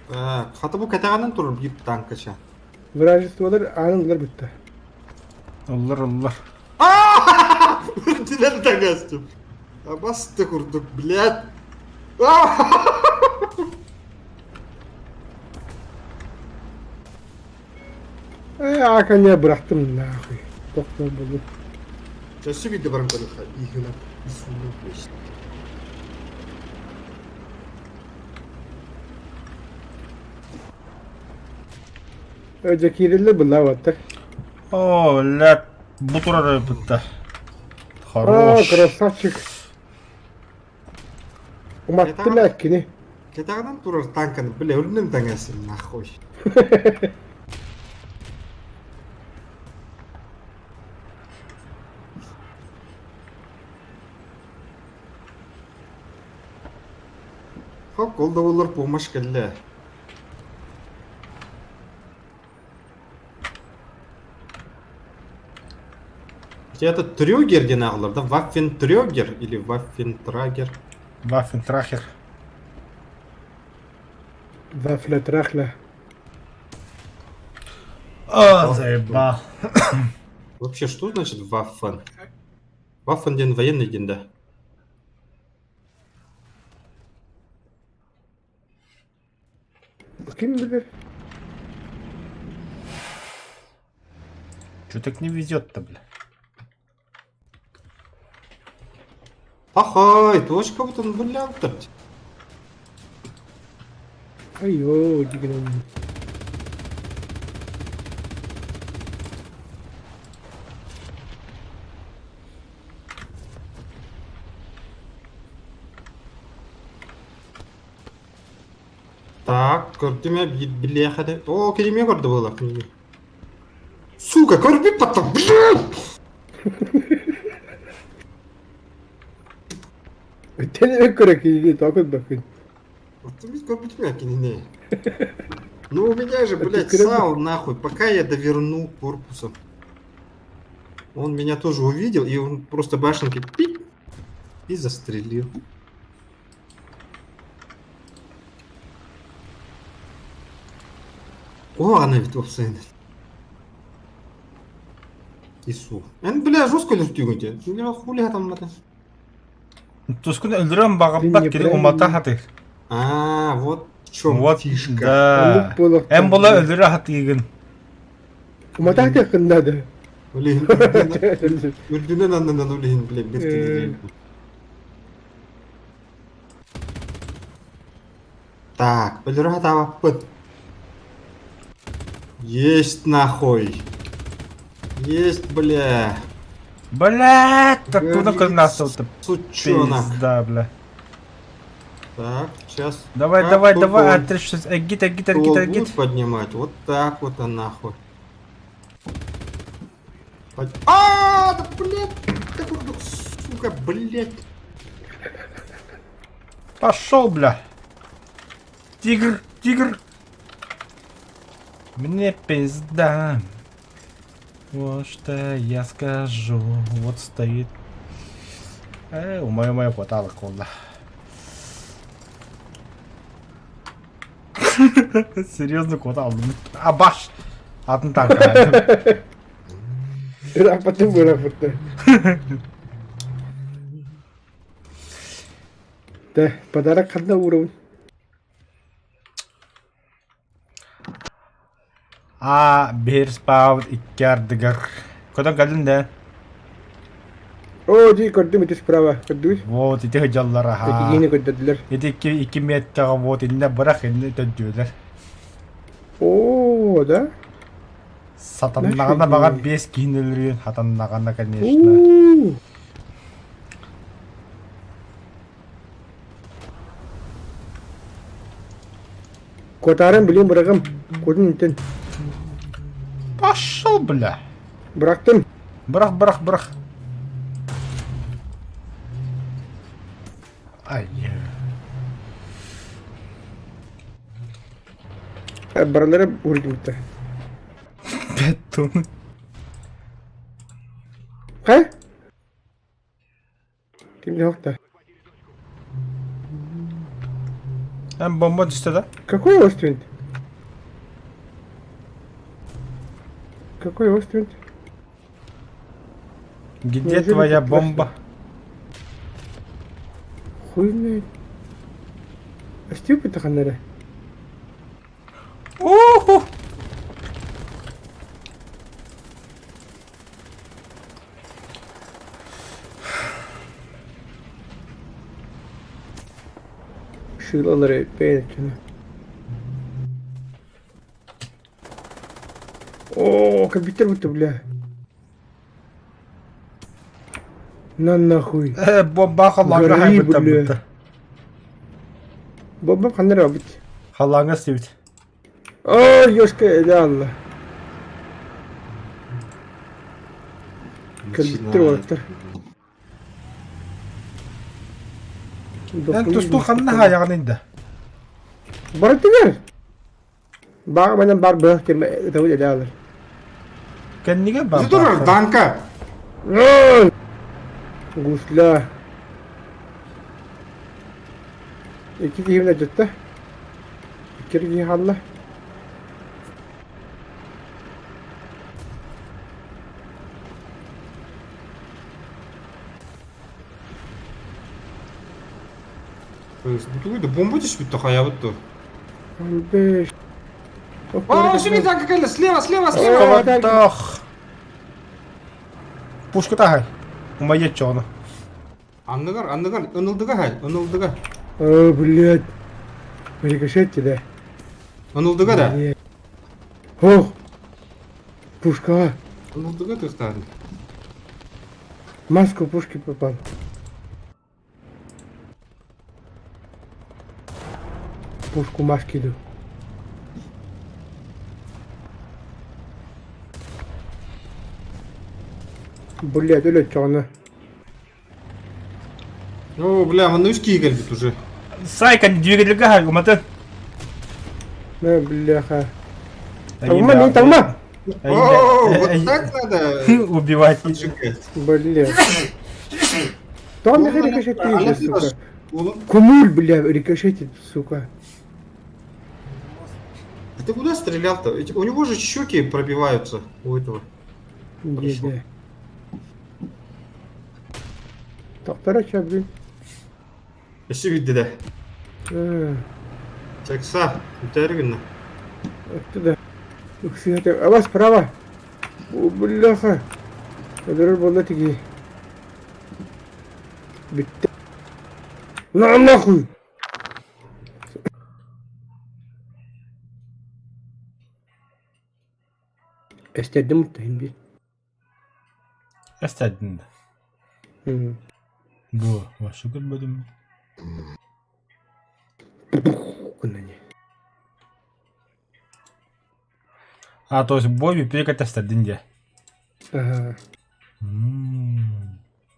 S4: Так, хата бу катаганын турur bir танкача.
S2: Вражестволар анылар бітті.
S11: Оллар, оллар.
S4: Дилер тагастым. Абасты курдук, блядь.
S2: Э, ааканьа бырахтым нахуй. Тохтор буоллум.
S4: Часы виде баран көрүөххэ. Игна. Исуну блядь.
S2: Э, дьэ киирэллэр былаабаттар.
S1: О, блядь, бу турар эбит
S2: А,
S1: Хорош.
S2: красавчик. Уматтым эккини.
S4: Кэтээҕинэн турар танканы, бля, өлүнүм таҥасын нахуй. Хоп, ол да буоллар помощь кэллэ. Хотя это трёгер диэн ааҕыллар да? Ваффентрёгер или Ваффентрагер?
S1: Ваффентрахер.
S2: Вафля-трахля.
S1: О, заебал.
S4: Вообще, что значит Ваффен? Ваффен диэн военный диэн да?
S2: Ким билэр?
S1: Че так не везет-то, бля?
S4: Пахай, точка вот он бля-то.
S2: Айо, дигинэн.
S4: Так, көрдүм ээ биир билиэхэ Оо, килимиэ көрдө буолар кинини. Сука, көрбүт потом, блядь!
S2: Тэн көрө киһини тоҕо көрбөккүн?
S4: Вот ведь көрбүтүм ээ кинини. Ну у меня же,
S2: А ты
S4: блядь,
S2: көрө-
S4: сау нахуй, пока я доверну корпусом. Он меня тоже увидел, и он просто башенки пик и застрелил. О, она ведь офсайн. Ису. Эн, бля, жестко лүстүүгүн те. Хули там надо.
S1: Тускун өлөрөн баҕарбат
S2: Ты
S1: кини
S2: неправильно.
S1: умата хатыр.
S4: А, вот в чем
S1: Вот,
S4: фишка.
S1: да.
S2: Оннук буолуохтаах.
S1: Эн була өлөрө хатыыгын.
S2: Уматаах надо.
S4: Блин, үрдүнэн аннынан үлэһин, бля, бир
S2: Э.
S4: Так, өлөрө хатаабаппын. Есть нахуй. Есть, бля.
S1: Блядь, оттуда
S4: Говорит,
S1: көрнасылты.
S4: Сучонок.
S1: Пизда, бля.
S4: Так, сейчас.
S1: Давай,
S4: Как
S1: давай,
S4: только
S1: давай,
S4: он
S1: А36, эгит, эгит, эгит,
S4: ствол
S1: эгит.
S4: будет поднимать, вот так вот, а нахуй. Под- А, да, блядь, да, сука, блядь.
S1: Пошел, бля. Тигр, тигр. Мне пизда. Вот что я скажу. Вот стоит. Э, у моей моя хватало колда. Серьезно, хватало. А баш. Атын так.
S2: Ырааппатын бырахпыттар. Да, подарок ханна уровень.
S1: А бир спаун иккардыгар. Көтөн кэллин да.
S2: Оо, дии көрдүм ити справа. Көрдүгүт?
S1: Вот ити хыдьаллар аха.
S2: Экигини көрдөрдүлэр.
S1: Ити икки икки меткаҕа вот иннэ бырах иннэ төддүөлэр.
S2: Оо, да?
S1: Сатаннаҕына баҕар биэс киһини өлөрүөн хатаннаҕына конечно.
S2: Уу. Куотааран билин бырагым. Куотун интен.
S1: Пошел, бля.
S2: Бырахтым.
S1: Бырах, бырах, бырах. Ай.
S2: Баралара уурдубуттар.
S1: Беттун.
S2: Хайа? Ким да?
S1: Эн бомба түстэ да?
S2: Какой остров? Какой остров?
S1: Где
S2: Неужели
S1: твоя
S2: тут
S1: бомба?
S2: Хуй знает. Степа ханнара.
S1: Уху!
S2: Шилалары бэйэтин. О, компьютер будто, бля. На нахуй.
S1: Э, бомба халлааҥҥа
S2: Гори,
S1: хайбыттан
S2: бля.
S1: бытта.
S2: Бомба ханна эрэ бит.
S1: Халлааҥҥа сибит.
S2: О, ёшка, идеально. Компьютер уолаттар.
S1: Эн тустуу ханна хаайаҕын инде?
S2: Барытыгар. Баҕа манан бар быһах ким ытабыт идеалар.
S1: Кэннигэр бар.
S4: Турар, Данка!
S2: Гусля. Икки киһи дьытта. Икки киһи хаалла.
S4: Бутугуйда бомба түспүт хайабыт дуо?
S2: 15.
S4: О, сюда танка кэллэ, слева, слева, слева!
S1: Кабаттах. Пушка тахай. Умайет чоҕуна.
S4: Анныгар, анныгар, ынылдыга хай, ынылдыга.
S2: О, блядь. Рикошетти, да?
S4: Ынылдыга да.
S2: Ох! Пушка!
S4: Ынылдыга тыктаан.
S2: Маску пушки попал. Пушку маски иду. Блядь, өлө чоҕуна.
S4: О, бля, манна үс киһи кэлбит уже.
S1: Сайка двигательга хай уматын.
S2: Мэ, бляха. Талма, не талма!
S4: О, вот так надо
S1: Убивать.
S4: поджигать.
S2: Блядь. Там нахер рикошетит, сука. Кумуль, бля, рикошетит, сука.
S4: А ты куда стрелял-то? У него же щеки пробиваются у этого.
S2: Где, Доктора чё, блин?
S4: Өссө видде да. Чакса, бүтәргинна.
S2: Оттуда. А вас справа. О, бляха. Ödürür буолла тиги. Бүттэ. На нахуй! Эстэрдим уттаһын би.
S1: Эстэрдин. Бу, вообще көрбөдүм.
S2: Кунани.
S1: А, то есть бой бүппүт эстэрдин дии.
S2: Ага.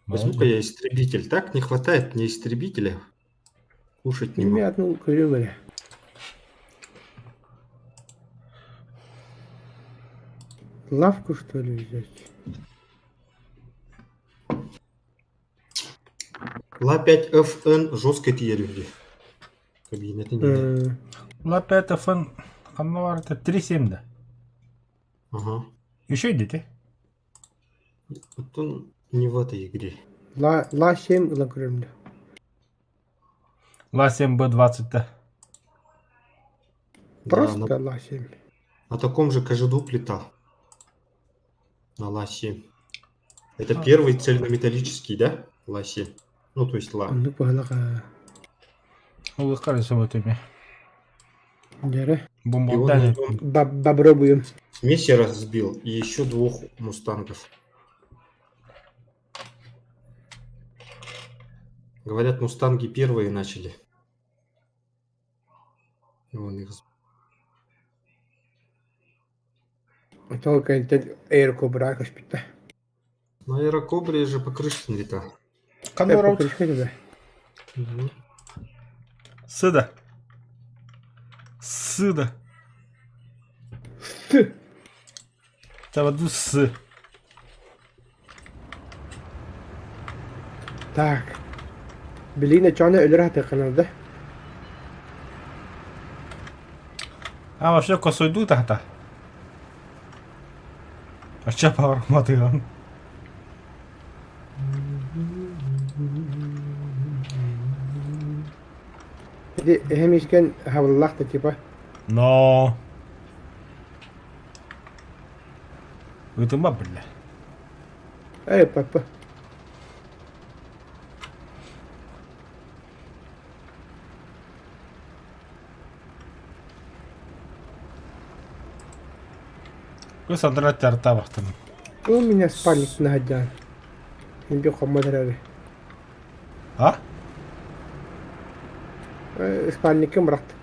S4: Возьму-ка я истребитель. Так не хватает мне истребителя. Кушать не могу.
S2: Мен атын көрүм эрэ. Лавку что ли взять?
S4: Ла-5 FN жестко тиер Кабинеты не.
S1: Ла-5 FN ханна баар это 3.7 да.
S4: Ага.
S1: Еще идите.
S4: Вот он не в этой игре.
S2: Ла, Ла-7 ылан көрөрүм да.
S1: Ла-7 Б20 да.
S2: Просто
S4: Да,
S2: Ла-7.
S4: На таком же Кожедуб летал. На Ла-7. Это первый цельнометаллический, да? Ла-7. Ну, то есть Ла.
S2: Оннук баһылака.
S1: Ол хорошо вот ими.
S2: Дьэрэ.
S4: И он на нем
S2: Попробуем.
S4: Мессера сбил и еще двух мустангов. Говорят, мустанги первые начали. И он их сбил.
S2: Только Air Cobra көспүттэ.
S4: На Аэрокобре же Покрышкин летал.
S1: Каноров.
S2: Покрышкин, да.
S1: Сыда. Сыда.
S2: С.
S1: Таваду с.
S2: Так. Билигин чоны өлөр хатыкканар да.
S1: А вообще косойду тахта. А че паварматыган?
S2: Ити эһэм искэн хабыллаах да типа.
S1: Но. Ытыма бля.
S2: Эй, папа.
S1: Кыс андра тартабахтым.
S2: У меня спальник наһадьаан. Мин би хоммот эрээри.
S1: А?
S2: Спальниккын бырахтым.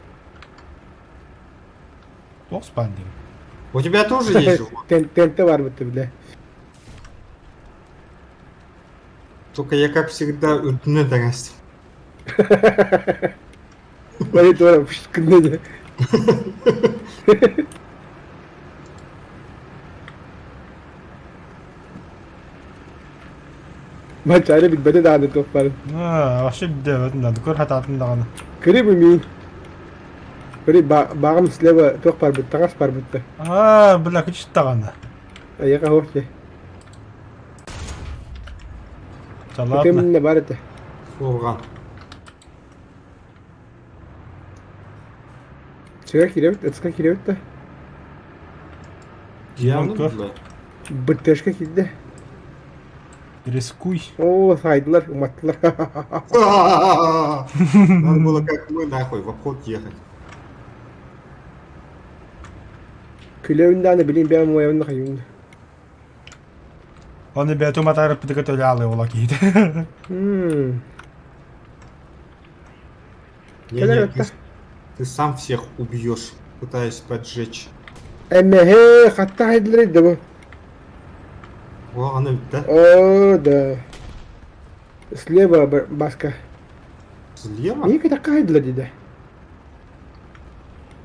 S1: Туох спальник?
S4: У тебя тоже есть живот?
S2: Тенте бар бытты бile.
S4: Только я, как всегда, үрдүнэн таҥастым.
S2: Бары туора пышкынны. Мачары билбэтэ даҕаны туох барын.
S1: Аа, вообще билбэтим да, көр хатаатын даҕаны.
S2: Кыри бу миин. Кыри баҕам слева туох барбыт, таҥас барбытта.
S1: Аа, бля, күч даҕаны.
S2: Айака хоох дьэ.
S1: Ладно.
S2: Кэминне бар этэ.
S4: Суорҕан.
S2: Сыга киирэбит, ытыска киирэбит да.
S4: Дьиэҕин
S1: Көр.
S4: булла.
S2: БТшка киирдэ.
S1: Рискуй.
S2: Оо, саайдылар, уматтылар.
S4: Надо было как мы нахуй в обход ехать.
S2: Күлэбин дааны билин бэйэм уойабын да хайыыбын.
S1: Оны бэйэтэ уматаарыппытыгар төлө аалыы буола киһитэ.
S2: Мм.
S4: Не,
S2: Кэлэр
S4: не,
S2: ытта.
S4: ты сам всех убьешь, пытаясь поджечь.
S2: Эмэһэ, хатта хайдылар да бу.
S4: О, она ведь, да?
S2: О, да. Слева баска.
S4: Слева?
S2: Ника такая для деда.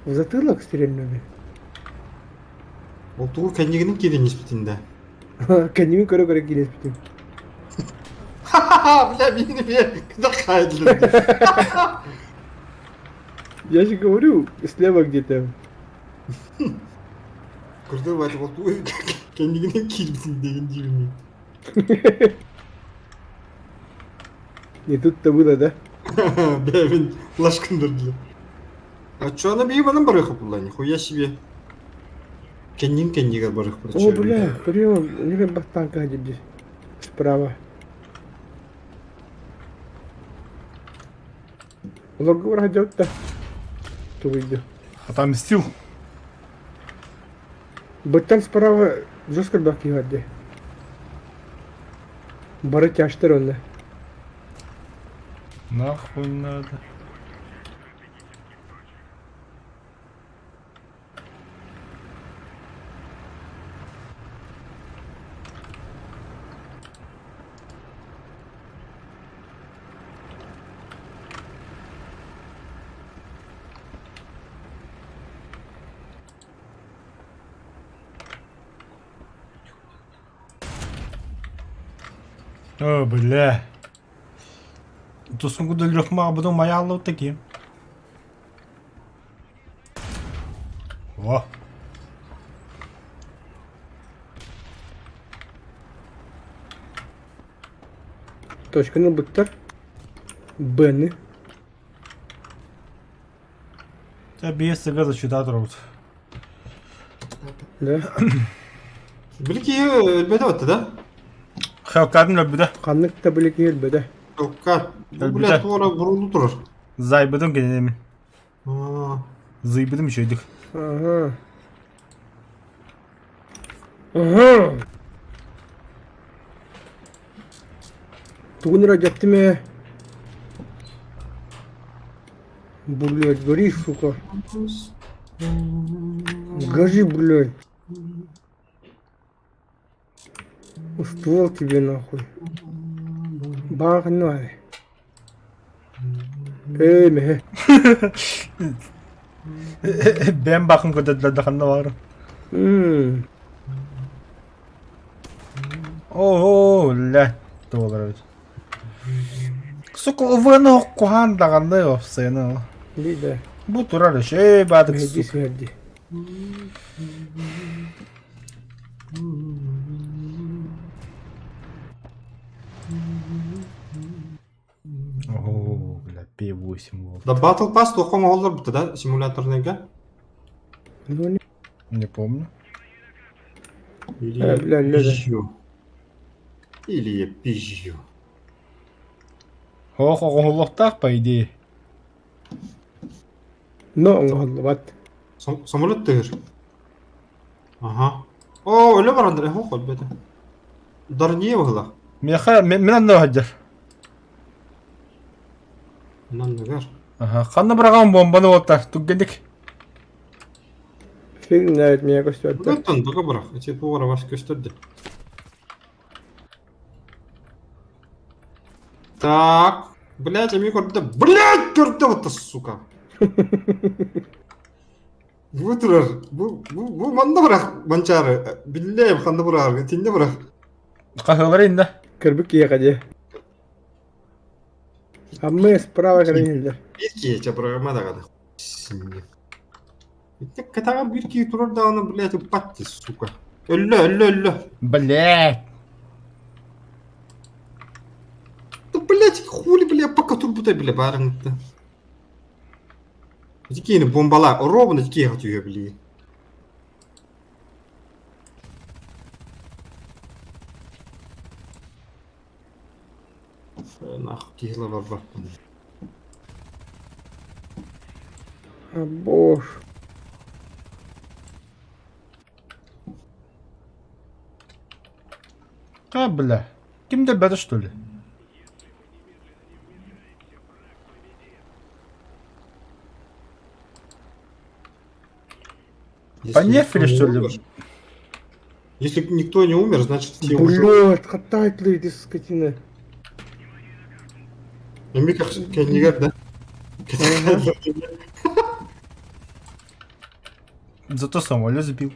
S2: В затылок стрельнули.
S4: Ол тугу кэннигинэн киирэн испитин да.
S2: Кэннибин көрө-көрө киириспитим.
S4: Ха-ха-ха, бля, мин эмиэ кыдахаайдылар.
S2: Я же говорю, слева где-то.
S4: Көрдө бать ол тугу кэннигинэн киирбитин деген диибин.
S2: Не тут-то было, да?
S4: Бля, мин лашкындырдылар. А чё она бейбанан барыха була, нихуя себе. Кэннин кэннигэр барых
S2: О, бля, прием, не бастанка здесь. Справа. Олорго барах да. Тугуйду.
S1: Отомстил.
S2: Быттан справа жестко бак киһи Бары тяжтар онно.
S1: Нахуй надо. О, бля. Тусунку лөхма буду маялы такие. О.
S2: Точканы ылбыттар. Б-ны.
S1: Тебя без СГ зачитать робот.
S2: Да.
S4: Били өлбөтө батты да?
S1: Хелкатын өлбүтэ.
S2: Ханнык да били киһи өлбөтө.
S4: Хелкат. Бу
S1: Өлбүтэ.
S4: бля туора бурулу турар.
S1: Зайбытым кинини.
S4: Аа.
S1: Зыйбытым үчүгэйдик.
S2: Ага. Ага. Тугун эрэ дьэттим ээ. Блядь, гори, сука. Гори, блядь. Ствол тебе нахуй. Баҕа Ээ, мэһэ.
S1: Бэм бакын көтөдүлэр да ханна баар.
S2: Мм.
S1: Оо, ля, туолар эбит. Сука, УВН куһаан даҕаны опсайны.
S2: Лида.
S1: Бу турар еще баадык
S2: Мэһэдии
S1: сука.
S2: сүһэрдии.
S1: Оо, бля, P8 болды.
S4: Да Battle Pass тоққан оғылдар бітті да симуляторныйга?
S2: Ну, не.
S1: Не помню.
S4: Или
S2: Э, бля,
S4: я
S2: бля, да.
S4: пизжу? Или я пизжу?
S1: Ох, оҕоһуллуохтаах по идее.
S2: Но оҥоһуллубат.
S4: Самолет тыгыр. Ага. О, өлө барандар, эхо холбета. Дарние быһыла.
S1: Миэхэ мин анныга сылдьар.
S4: Анныгар.
S1: Аха, ханна быраҕан бомбаны уоттар, түргэнник.
S2: Фиг знает, меня көстүөттөр.
S4: Бұдан бұға бырақ, эти повара вас көстөрдү. Так, блядь, эми көрдө. Блядь, көрдө вот сука. Бу турар, бу бу бу манна бырах манчары. Биллээм ханна быраар, тинне бырах.
S1: Хаһыалар иннэ.
S2: Көрбүт киһиэхэ дии. А мы справа кэлэн
S4: Биир киһи чабырҕама даҕаны. Итте кэтаҕа биир киһи турар даҕаны, блядь, ыппат дии, сука. Өллө, өллө, өллө.
S1: Блядь.
S4: Да, блядь, хули, бля, пока турбута, бля, барыңытта. Ити киһини бомбала, ровно ити киһи түһэ били. Нахуй киһи барбаппын.
S2: А боже.
S1: А, бля. Ким да бэдэ что ли? Понефили, что ли?
S4: Если никто не умер, значит все уже.
S2: Блядь, хатает ли эти скотина.
S4: Эмик кэннигэр да?
S1: Зато самолет сбил.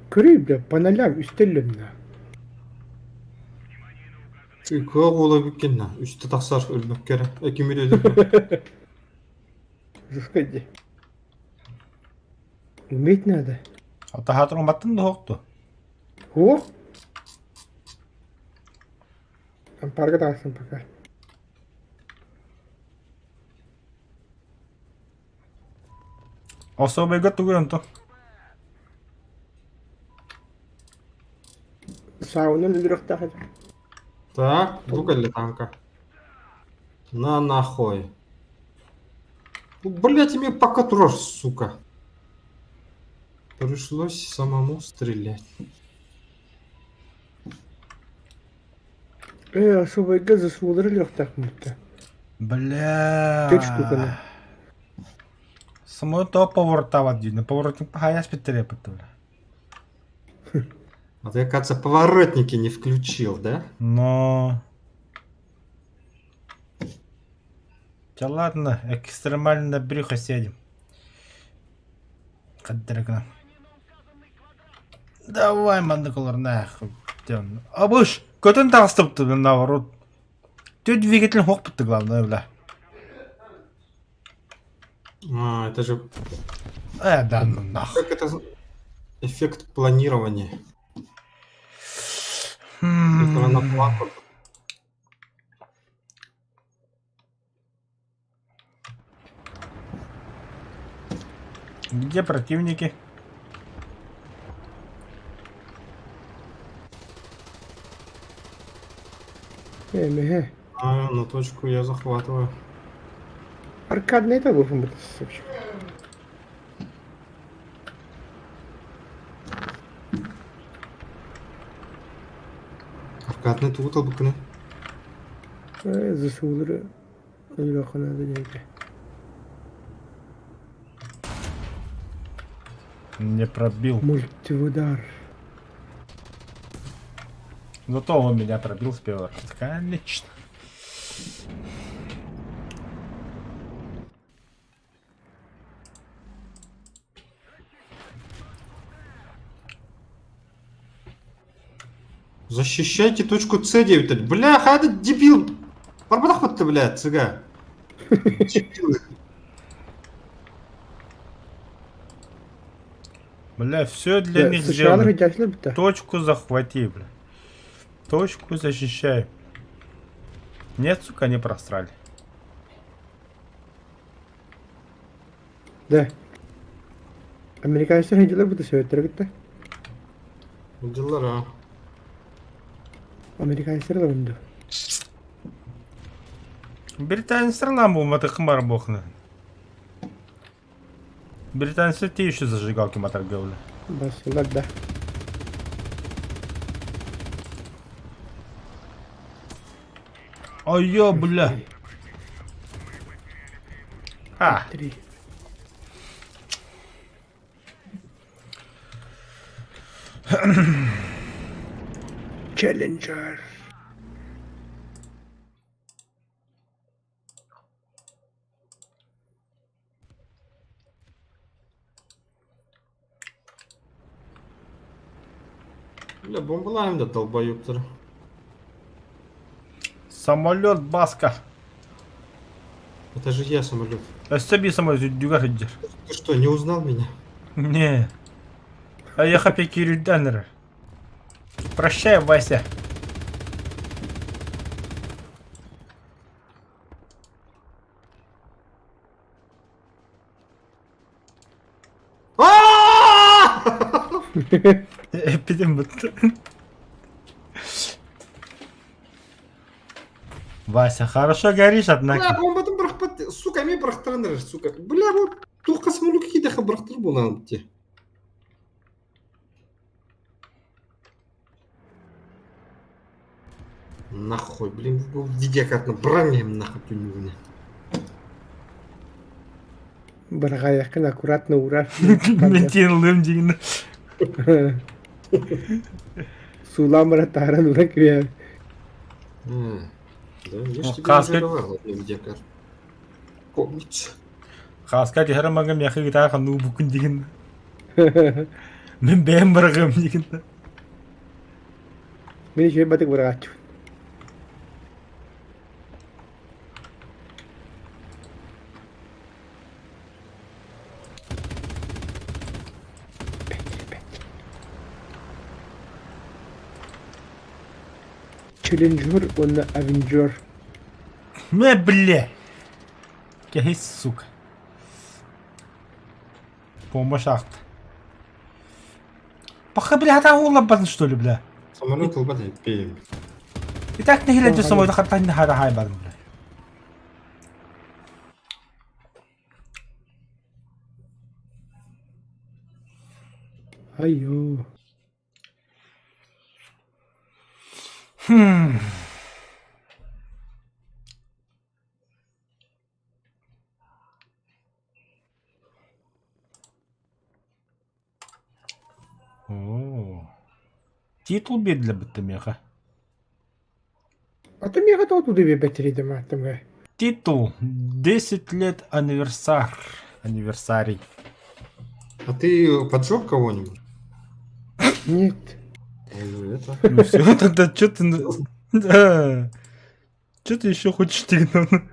S2: Көрүй, бля, по нолям үстеллем да.
S4: Кыа уола бүккенна. Үстэ тахсар өлбөккө эрэ. Кимир өлөр.
S2: Заходи. Уметь надо.
S1: Атаһаатыр уматтын да хоқту.
S2: О! Там парга тахсан пока.
S1: Особайга тугу онто.
S2: Сауна өлөрөхтөх
S4: Так, бу кэллэ танка. На нахуй. Ну, блять, мне пока турар, сука. Пришлось самому стрелять.
S2: Э, особайга засуулар өлөрөхтөх мутта.
S1: Бля.
S2: Пять штук она.
S1: Самолет то повороттаабат диин. Поворотник пахаяс питтере бля.
S4: А ты, кажется, поворотники не включил, да?
S1: Но... Да ладно, экстремально на брюхо сядем. Қаддырыкна. Давай, мандыкалар, нахуй. Абыш, көтөн таҕыстыбыт наоборот. Тө двигатель хоқпытты главное, бля.
S4: А, это же...
S1: Да ну нахуй.
S4: Как это... Эффект планирования. Это на планку.
S1: Где противники?
S2: Э, меhe.
S4: А, ну точку я захватываю.
S2: Аркадный это был вообще.
S4: Аркадный тут албыкны.
S2: Э, засуулар өлөрөххүнэ диэки.
S1: Не пробил.
S2: Мультиудар.
S1: Зато он меня пробил с первого раза. Конечно.
S4: Защищайте точку С9. Бля, этот дебил. Барбадах ты, бля, цыга. Дебилы.
S1: Бля, все для них
S2: США
S1: сделано. Точку захвати, бля. Точку защищай. Нет, сука, не просрали.
S2: Да. Американецтэр хедилер бу сөйттер гитте.
S4: Дьыллар а.
S2: Американецтар да бунду.
S1: Британецтар нам буолбатаххын баар буолхуна. Британцы те еще зажигалки моторговли.
S2: Басылар да.
S1: Ой, ё, бля. А.
S2: Три. Челленджер.
S4: Бля, бомбалаем да долбоёбтар.
S1: Самолет Баска.
S4: Это же я самолет.
S1: Өссө биир самолет үрдүгэр сылдьар.
S4: Ты что, не узнал меня?
S1: Не. А я хапекирюден эрэр. Прощай, Вася. Эппитим бутта. Вася, хорошо горишь,
S4: Бля,
S1: однако.
S4: бомбатын бырахпат, сука, эмиэ бырахтаран эрэр, сука. Бля, бу туохха самолет киидэхэ бырахтар буолан дии. Нахуй, блин, бу видеокартаны быраҥ нахуй түннүгүнэ.
S2: Быраҕайаххын аккуратно уурар.
S1: Мен тиэн ылыам дигин.
S2: Суулаан баран таһааран ылан кириэм.
S4: Да, я ж тебе
S1: Хаска-
S4: уже давал одну видеокарту. Помнить.
S1: Хаска түһэр маҥа миэхэ гитара ханныы буккун дигин. Мин бэйэм быраҕыам дигин.
S2: Мин үчүгэй батык быраҕааччыбын. Челленджер уонна Авенджер.
S1: Мэ, бля! Кэһис, сука. Помощь акт. Пока, бля, хата уулларбатын, что ли, бля?
S4: Самолет ылбат эппиэм.
S1: И так нэһилэ самолет хаттан хара хай бардым, бля.
S2: Айо.
S1: Хм. Оо. Титул биэрдилэр бытта миэхэ.
S2: А ты миэхэ тоҕо туда биэрбэттэрий мааттамга?
S1: Титул. 10 лет анниверсар. Анниверсарий.
S4: А ты поджег кого-нибудь?
S2: Нет.
S4: Ну, это...
S1: Ну все, тогда что ты... Да. Что ты еще хочешь, Тигнан?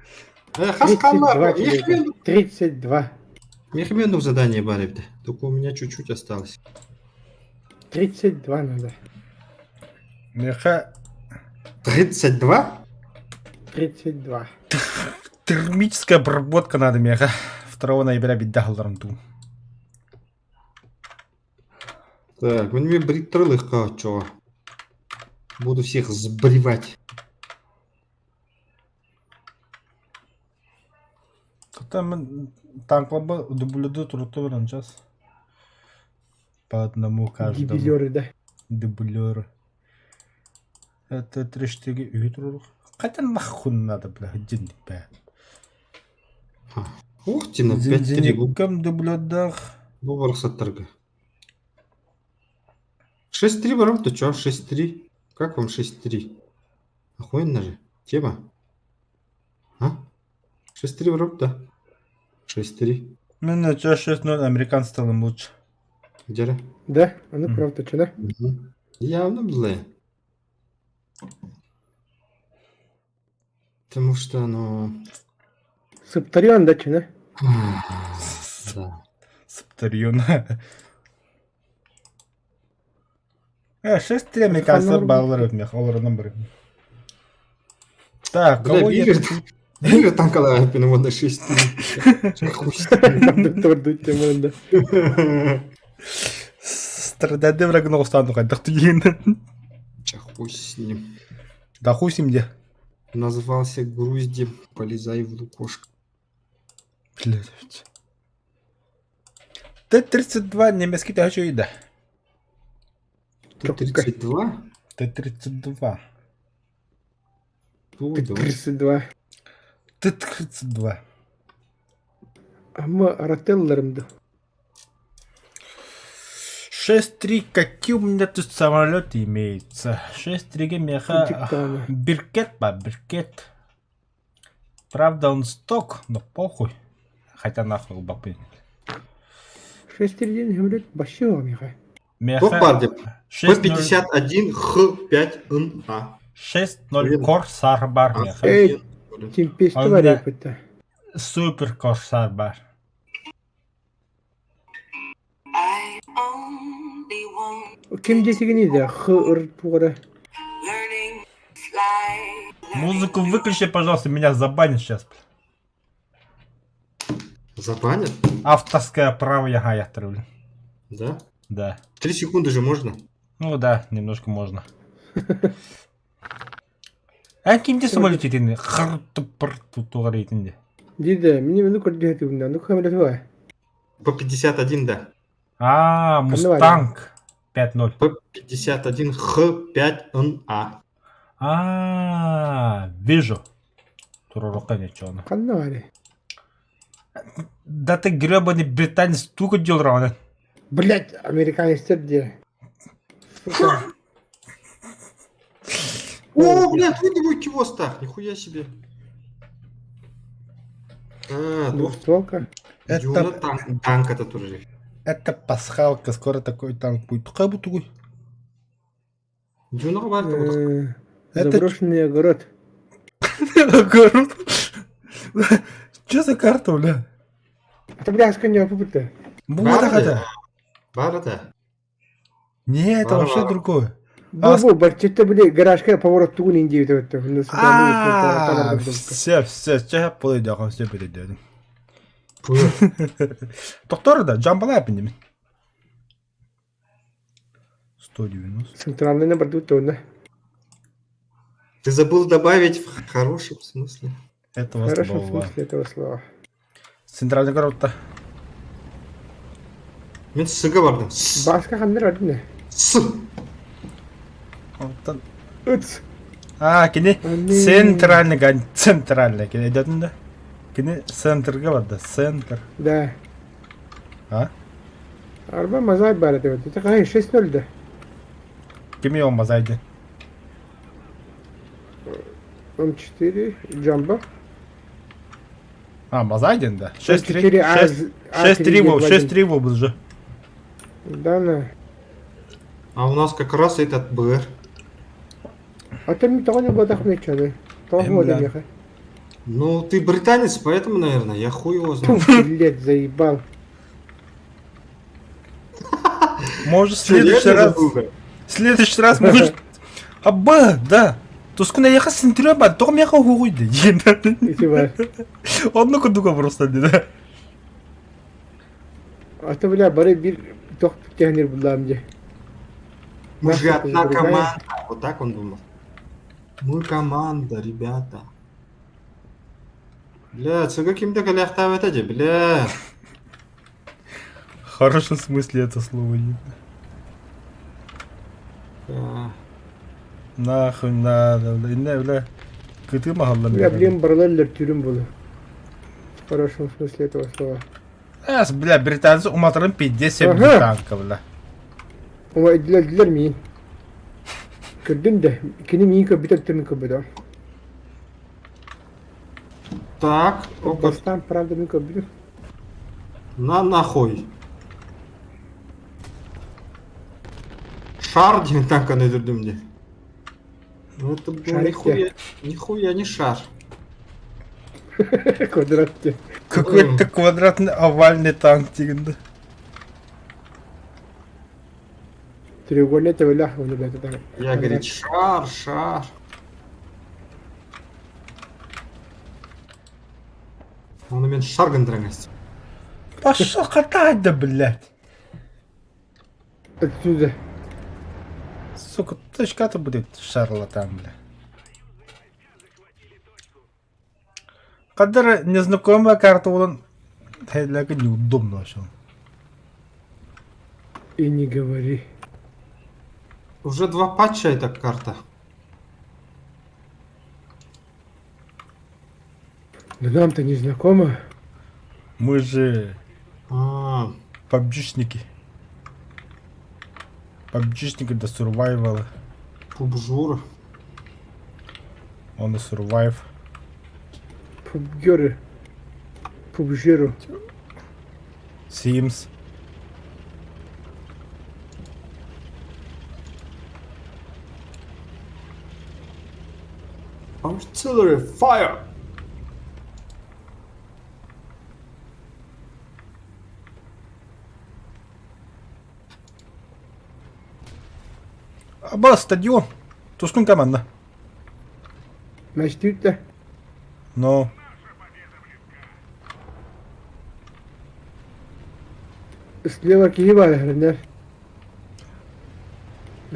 S4: Э, хас
S2: 32
S4: ханна,
S2: человека. 32.
S4: Мехмену задание барибді. Только у меня чуть-чуть осталось.
S2: 32 надо.
S1: Меха
S4: 32?
S2: 32.
S1: термическая обработка надо меха. 2 ноября биддахалларым ту.
S4: Так, мне брить трылых чего. Буду всех сбривать.
S1: Там танклаба дублюду труту сейчас. По одному каждому.
S2: Дебилеры, да.
S1: Дублеры. Это 3-4 үтрурух. Хотя нахуй надо, бля, один бля.
S4: Ух ты, на 5-3
S1: Зенитникам дублёдах.
S4: бу барсаттарга. 6-3 барам, ты чё? 6-3. Как вам 6-3? Охуенно же. Тема. А? 6-3 барам, да. 6-3.
S1: Ну, на чё 6-0 американцы стало лучше.
S4: Где?
S2: Да? А ну
S1: Мгм.
S2: правда, что, да?
S4: Мгм. Явно, бля. Потому что оно...
S2: Сыптарьон, да, что, да?
S4: Да.
S1: Саптарьон. Э, 6-3 американцы баллар мех, оларынан бір. Так,
S4: Бля,
S1: кого я...
S4: Бивер, Бивер там когда его на 6-3. Хуй с ним.
S2: Доктор Дутя, да.
S11: Страдады врагын оҕустаан хайдах тиийэн.
S4: Ча хуй с ним.
S11: Да хуй с ним где?
S4: Назвался груздем, полезай в лукошко.
S11: Блядь. Т-32 немецкий төһө да.
S4: Т-32?
S11: Т-32.
S2: Т-32.
S11: Т-32.
S2: Ама рателларым да.
S11: 6-3, какие у меня тут самолеты имеются? 6-3 меха... Биркет ба, Биркет. Правда, он сток, но похуй. Хотя нахуй лбапы.
S2: 6-3 день самолет вообще меха.
S4: Меха... бар деп. П-51 Х5НА.
S11: 6-0 Корсар бар меха.
S2: Эй, темпесті бар епіті.
S1: Супер Корсар бар.
S2: Ким десигини да х ыр тугара.
S1: Музыку выключи, пожалуйста, меня забанят сейчас.
S4: Забанят?
S1: Авторское право я я блин.
S4: Да?
S1: Да.
S4: Три секунды же можно.
S1: Ну да, немножко можно. А кимде самолет етені? Хыр тыпыр туғар етінде.
S2: Диде, мені мені көрді етімді. Ну хамелет бар.
S4: П-51, да.
S1: А, Мустанг 5-0.
S4: П-51 Х5НА.
S1: А, вижу. Турурука ничего.
S2: Қанна бар.
S1: Да ты гребаный британец тука делал
S2: Блять, американецтер де. Сука.
S4: О, блядь, вы думаете, чего стах? Нихуя себе. А,
S2: Двухстволка.
S4: Это танк, танк это тоже.
S11: Это пасхалка, скоро такой танк будет. Какая будет такой?
S2: Это... Заброшенный огород.
S11: Огород? Что за карта, бля?
S2: Это, бля, не попыта.
S11: Вот это.
S4: Барата.
S11: Не, это вообще другое.
S2: Бу, бу, бачетте били гаражка поворот тугун инди өтө.
S11: А, все, все, все, полыдяган, все перейдем. Доктор, да, джамбалай пинем. 190.
S2: Центральный на борту тонна.
S4: Ты забыл добавить в хорошем смысле.
S11: Этого
S2: В хорошем смысле этого слова.
S11: Центральный город-то.
S4: Мен сыга бардым.
S2: Баска ханнер адны.
S4: С.
S2: Ыц.
S11: А, кини центральный гань, центральный кини дедин да. Кини центрге барды, центр.
S2: Да.
S11: А?
S2: Арба мазай бар деп. Это кай 6-0 да.
S11: Кими он мазайды?
S2: М4 Джамбо.
S11: А, Мазайдин, да? 6-3. 6-3 6-3 был же.
S2: Да, на.
S4: А у нас как раз этот БР.
S2: А там того не было так ничего, Того не
S4: Ну, ты британец, поэтому, наверное, я хуй его знаю.
S2: Блять, заебал.
S11: Может, в следующий раз... В следующий раз, может... Аба, да. Тускуна яха сентреба, том яха хуйды. Онно курдук просто да.
S2: А то, бля, бары бир тох технер булам же.
S4: Мы же одна команда. Вот так он думал. Мы команда, ребята. Бля, цыга кимде каляхтап это бля.
S11: В хорошем смысле это слово.
S4: Да.
S11: Нахуй надо, бля, не, бля. Кыты махалла.
S2: Бля, блин, барлаллер түрүм булу. В хорошем смысле этого слова.
S11: Эс, бля, британцы уматрын 57 танка, бля.
S2: Ума идлер миин. Көрдүм да, кини миин көрбүт өттүм көрбүт.
S4: Так,
S2: Бастан правда мин көрбүтүм.
S4: На нахуй. Шар деген танканы өлтірдім де. Ну это был нихуя, нихуя не шар.
S2: Квадрат.
S11: Какой-то квадратный овальный танк дегенде.
S2: Треугольный это бля, он это так.
S4: Я говорит, шар, шар. Он мен шар гындыраңыз.
S11: Пошел катать да, блядь.
S2: Отсюда.
S11: Сука, точка-то будет шарлатан, бля. Кадр незнакомая карта он Хайляка неудобно вообще.
S2: И не говори.
S4: Уже два патча эта карта.
S2: Да нам-то не знакомо.
S11: Мы же
S4: А,
S11: пабджишники. Пабджишники до сурвайвала.
S4: пубжура.
S11: Он и сурвайв.
S2: Пубгеры. Пубжеру.
S11: Sims.
S4: Artillery fire!
S11: Аба, стадион. Тускун команда.
S2: Мәчтүүттэ.
S11: Но.
S2: Слева киһи баар эһэринэр.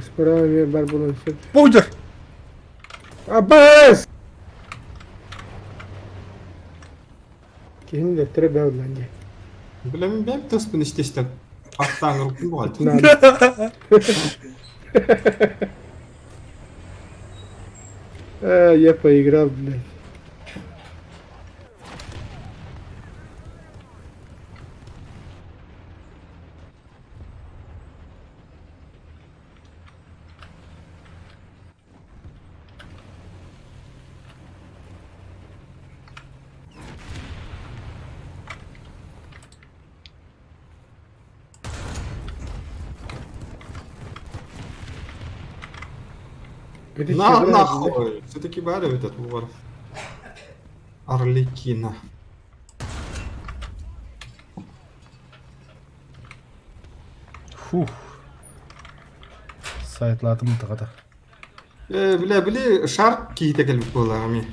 S2: Справа эмиэ бар буолуон сөп.
S11: Пудер!
S2: Абаас! Киһини дэттэрэ бээ буллан дии.
S4: Бля, мен бэйэм тыаспын истэ-истэ аттаан ырыппын буолаат.
S2: Наада. А, я поиграл, блядь. Где
S4: На
S2: чего
S4: нахуй! Все-таки баар эбит этот бугар. Арлекина.
S11: Фух. Сайтлатым тағата.
S4: Э, бля, били шар киһитэ кэлбит буоллаҕа эмиэ.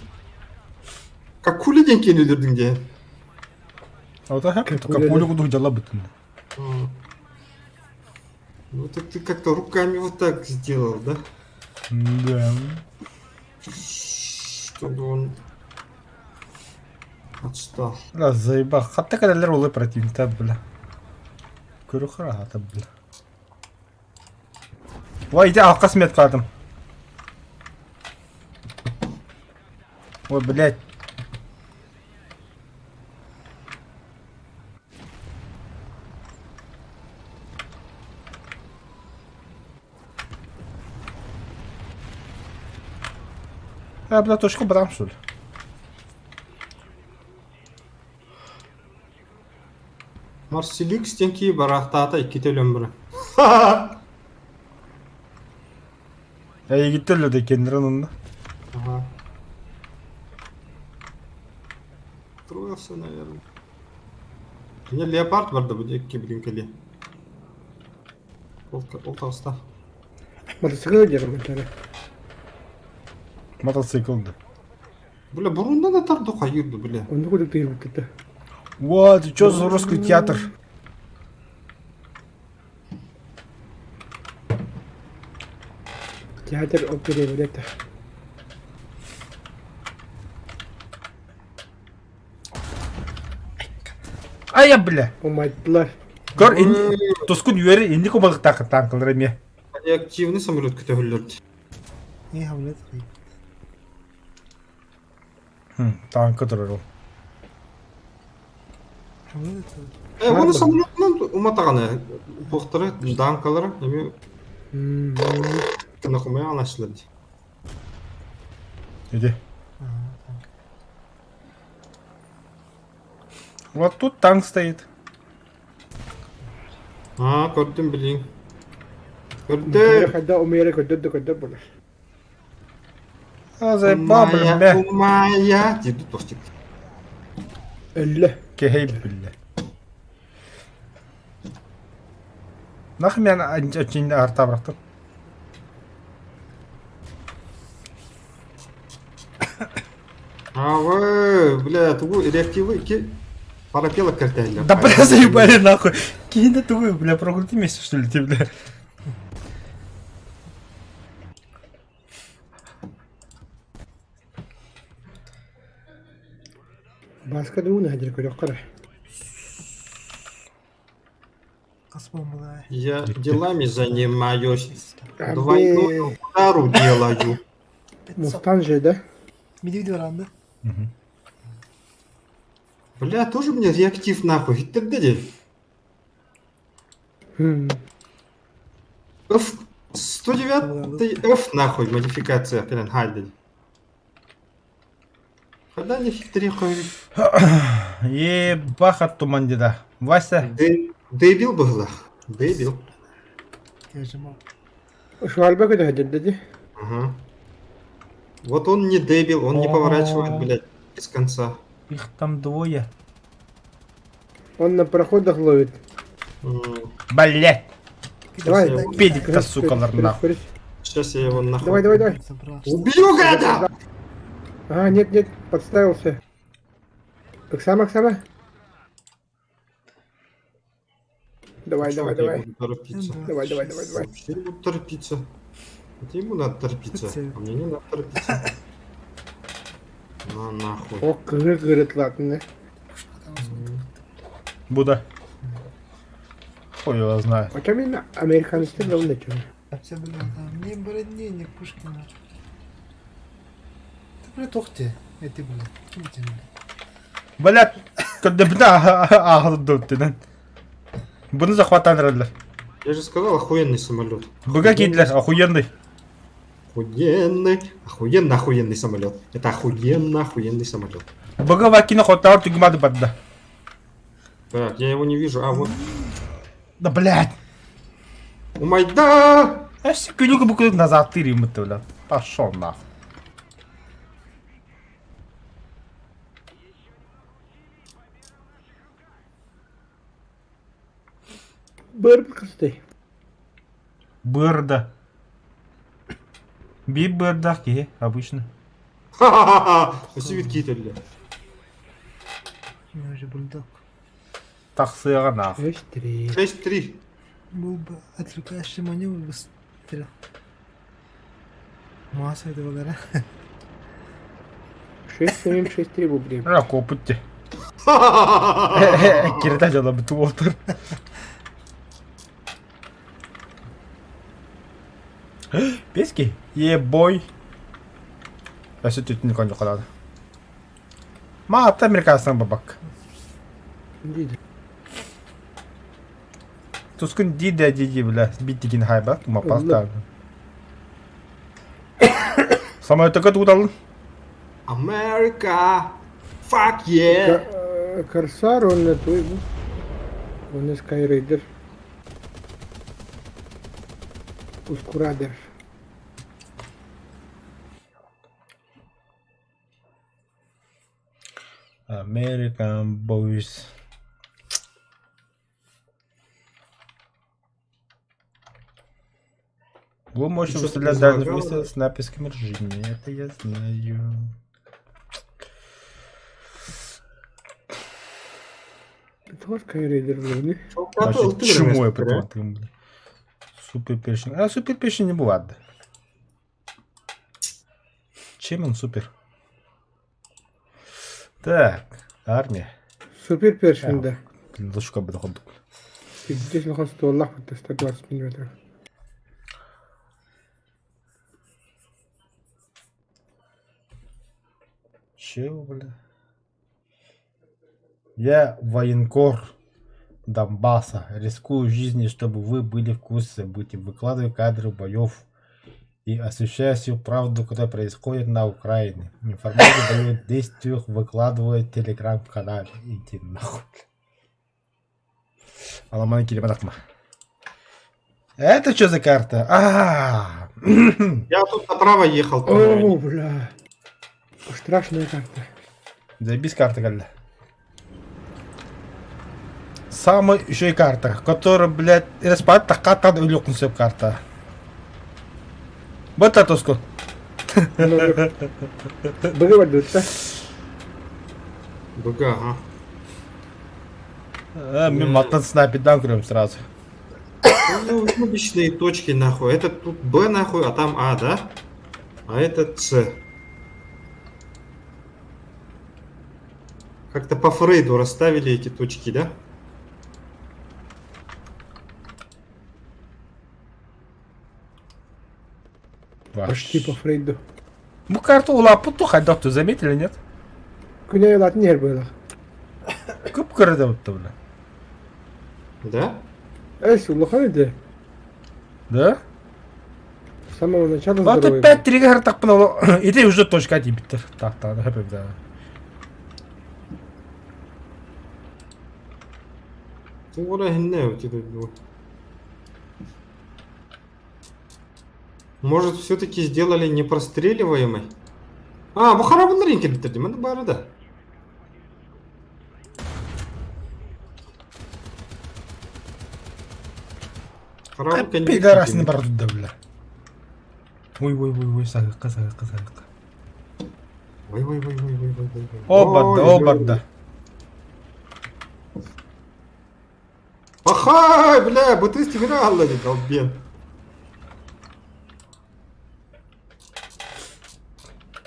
S4: Как кули диэн киэн өлөрдүҥ дии.
S11: А вот ага,
S2: Как
S11: только
S2: пуля,
S11: пулю кудук дьала бүтүн.
S4: М. Ну так ты как-то руками вот так сделал, да?
S11: Да.
S4: Чтобы он отстал.
S11: Раз заебал. Хатта кадалар улы противникта, бля. Көрү хара бля. Ой, иди алқас меткадым. Ой, блядь. А, бля, точку брам, что ли?
S4: Марселикс диэн киһи бараахтаата иккитэ өлөн баран.
S11: Эйигиттэн да кеннерен онно.
S4: Ага. Строился, наверное. У меня леопард бар да будет блин кэлиэ. Ол, ол таҕыста.
S2: Мотоцикл диэн
S11: Мотоцикл да.
S4: Бля, бурунда да тарду хайырды, бля.
S2: Оннук курдук тыырбыт
S11: Вот, что за русский театр?
S2: Театр оперы и балета.
S11: Ай, я, бля.
S2: Умайдылар.
S11: Көр, тускун үөрі инник убалыктаах танкалар эмиэ.
S4: Реактивный самолет көтөһүллэрди.
S10: Не, блядь.
S11: Танка турар ол.
S4: Э, оны самолетынан уматаҕана туохтара, данкалара эми кынакумая анашлар дии.
S11: Иди. Вот тут танк стоит.
S4: Аа, көрдүм билиҥ. Көрдүм.
S2: Хайда умере көрдөр да көрдөр буолар.
S11: А, заебал, блин, бля.
S4: Умая, диэбит тостик.
S2: Өллө.
S11: Кehей бля. Нахуй мен очень арта бырахтым.
S4: Авы, бля, тугу реактивы ики парапела кэртэһэллэр.
S11: Да бля, заебали нахуй. Киһи тугу, бля, прогулти месяц, что ли, ты, бля.
S2: Бааска да уун аһадыр көрөххө эрэ.
S10: Хас буолбулай?
S4: Я делами занимаюсь.
S2: Абе,
S4: Двойную удару делаю.
S2: Мустан же, да?
S10: Миди баранды.
S1: Мгм.
S4: Бля, тоже мне реактив нахуй. Хиттер
S2: Хм.
S4: F 109 F нахуй модификация прям хайден. Когда не хитри хуй.
S1: Ебаха тумандида. Вася.
S4: Дебил был. Дебил.
S10: Я же мог.
S2: Швальба көтө сылдьар дии.
S4: Ага. Вот он не дебил, он не поворачивает, блядь, без конца.
S1: Их там двое.
S2: Он на проходах ловит.
S4: М,
S1: Блять.
S2: Давай.
S4: я его-
S1: Педик-то, сука, нахуй.
S4: Сейчас я его нахуй.
S2: Давай, давай, давай.
S4: Убью, гада!
S2: А, нет, нет, подставился. Оксана, Оксана. Давай,
S4: Чё
S2: давай,
S4: я
S2: давай.
S4: буду торопиться?
S2: Давай, давай, давай, давай.
S4: Вообще не буду торопиться. Это ему надо торопиться, а мне не надо торопиться. На нахуй.
S2: О, кыры кырыт ладно.
S1: Буда. Хуй его знает.
S2: Хотя меня американцы давно чего.
S10: Все, блин, там ни брони, ни Пушкина. Ты, бля, тохте. Эти, бля. Ким ты, бля?
S1: Блять. Когда бля, ағырды Бұны захватан рәділер.
S4: Я же сказал, охуенный самолет.
S1: Бұға кейділер, охуенный.
S4: Охуенный, охуенно охуенный самолет. Это охуенно охуенный самолет.
S1: Бұға вакина хотар түгімады бадда.
S4: Так, я его не вижу. А, вот.
S1: Да блять.
S4: О май да!
S1: Әші күлігі бүкіл назад тырымыты, блядь. Пошел нахуй.
S2: Быр кысты.
S1: Бырда. Би бырдах ки, обычно.
S4: Ха-ха-ха! Спасибо, Китель.
S10: У меня уже бульдог.
S1: Тақсыға нахуй.
S2: 6-3.
S4: 6-3.
S10: Был бы отвлекающий маневр выстрел. Масса этого гора.
S2: 6-7, 6-3 был время.
S1: Ра копытте. Кирда жала бітіп отыр. Бески? Ебой. Әсі түтін кон жоқалады. Ма аты американсан бабак.
S2: Диди.
S1: Тускун диде диди бля. Бит деген хайба. Тума паста. Самолетікі тудалын.
S4: Америка! Fuck yeah!
S2: Корсар, он на твой. Он и Скайрейдер. Ускурадер.
S1: American Boys. Вы можете
S4: Что-то
S1: выставлять
S4: не
S1: дальний
S4: залагало,
S1: выстрел
S4: да?
S1: с написками ржения. Это я знаю.
S2: Это Скайрейдер, блин.
S1: Вообще, чему я придумал, блин? Супер пешень. А супер пешень не бывает. Чем он супер? Так, армия.
S2: Супер першин, да.
S1: Блин, лучше бы доходу.
S2: Здесь находится Аллах, это 120 миллиметров.
S1: Чего, бля? Я военкор Донбасса. Рискую жизнью, чтобы вы были в курсе событий. Выкладываю кадры боев и освещаю всю правду, которая происходит на Украине. Информацию о боевых действиях выкладываю в телеграм-канале. Иди нахуй. Аламан Кирибанахма. Это что за карта? А,
S4: Я тут направо ехал, по-моему.
S2: О, бля. Страшная карта.
S1: Заебись карта, Галя. Самая еще и карта, которая, блядь, распад таката үлөкүн сөп карта. Вот татоску.
S2: Быгы да?
S4: БГ, ага.
S1: Мен маттан снайпердан көрөм сразу.
S4: Ну, обычные точки, нахуй. Это тут Б, нахуй, а там А, да? А это С. Как-то по Фрейду расставили эти точки, да?
S2: Почти по Фрейду.
S1: Бу карта улааппыт ту хайдах ты заметили, нет?
S2: Күнэ ылатын иһэр быһыылаах.
S1: Кып-кыра да бля.
S4: Да?
S2: Эс, улахан этэ.
S1: Да?
S2: С самого начала
S1: Вот
S2: здоровый.
S1: опять три так Иди уже точка один биттер. Так, так, хэппи, да.
S4: Тугура иһиннэ вот это вот. Может, все-таки сделали непростреливаемый? А, бу харабыннар кэлбиттэр дии, манна баара да. Хараабын кэннигэр
S1: Пидорасны
S4: киирдим.
S1: бар да, бля. Ой, ой, ой, ой, сагыкка, сагыкка, сагыкка.
S4: Ой, ой, ой, ой, ой, ой, ой, ой.
S1: О, барда,
S4: Ой,
S1: о,
S4: ой.
S1: барда.
S4: Пахай, бля, бытыс тимире алла дии, долбен.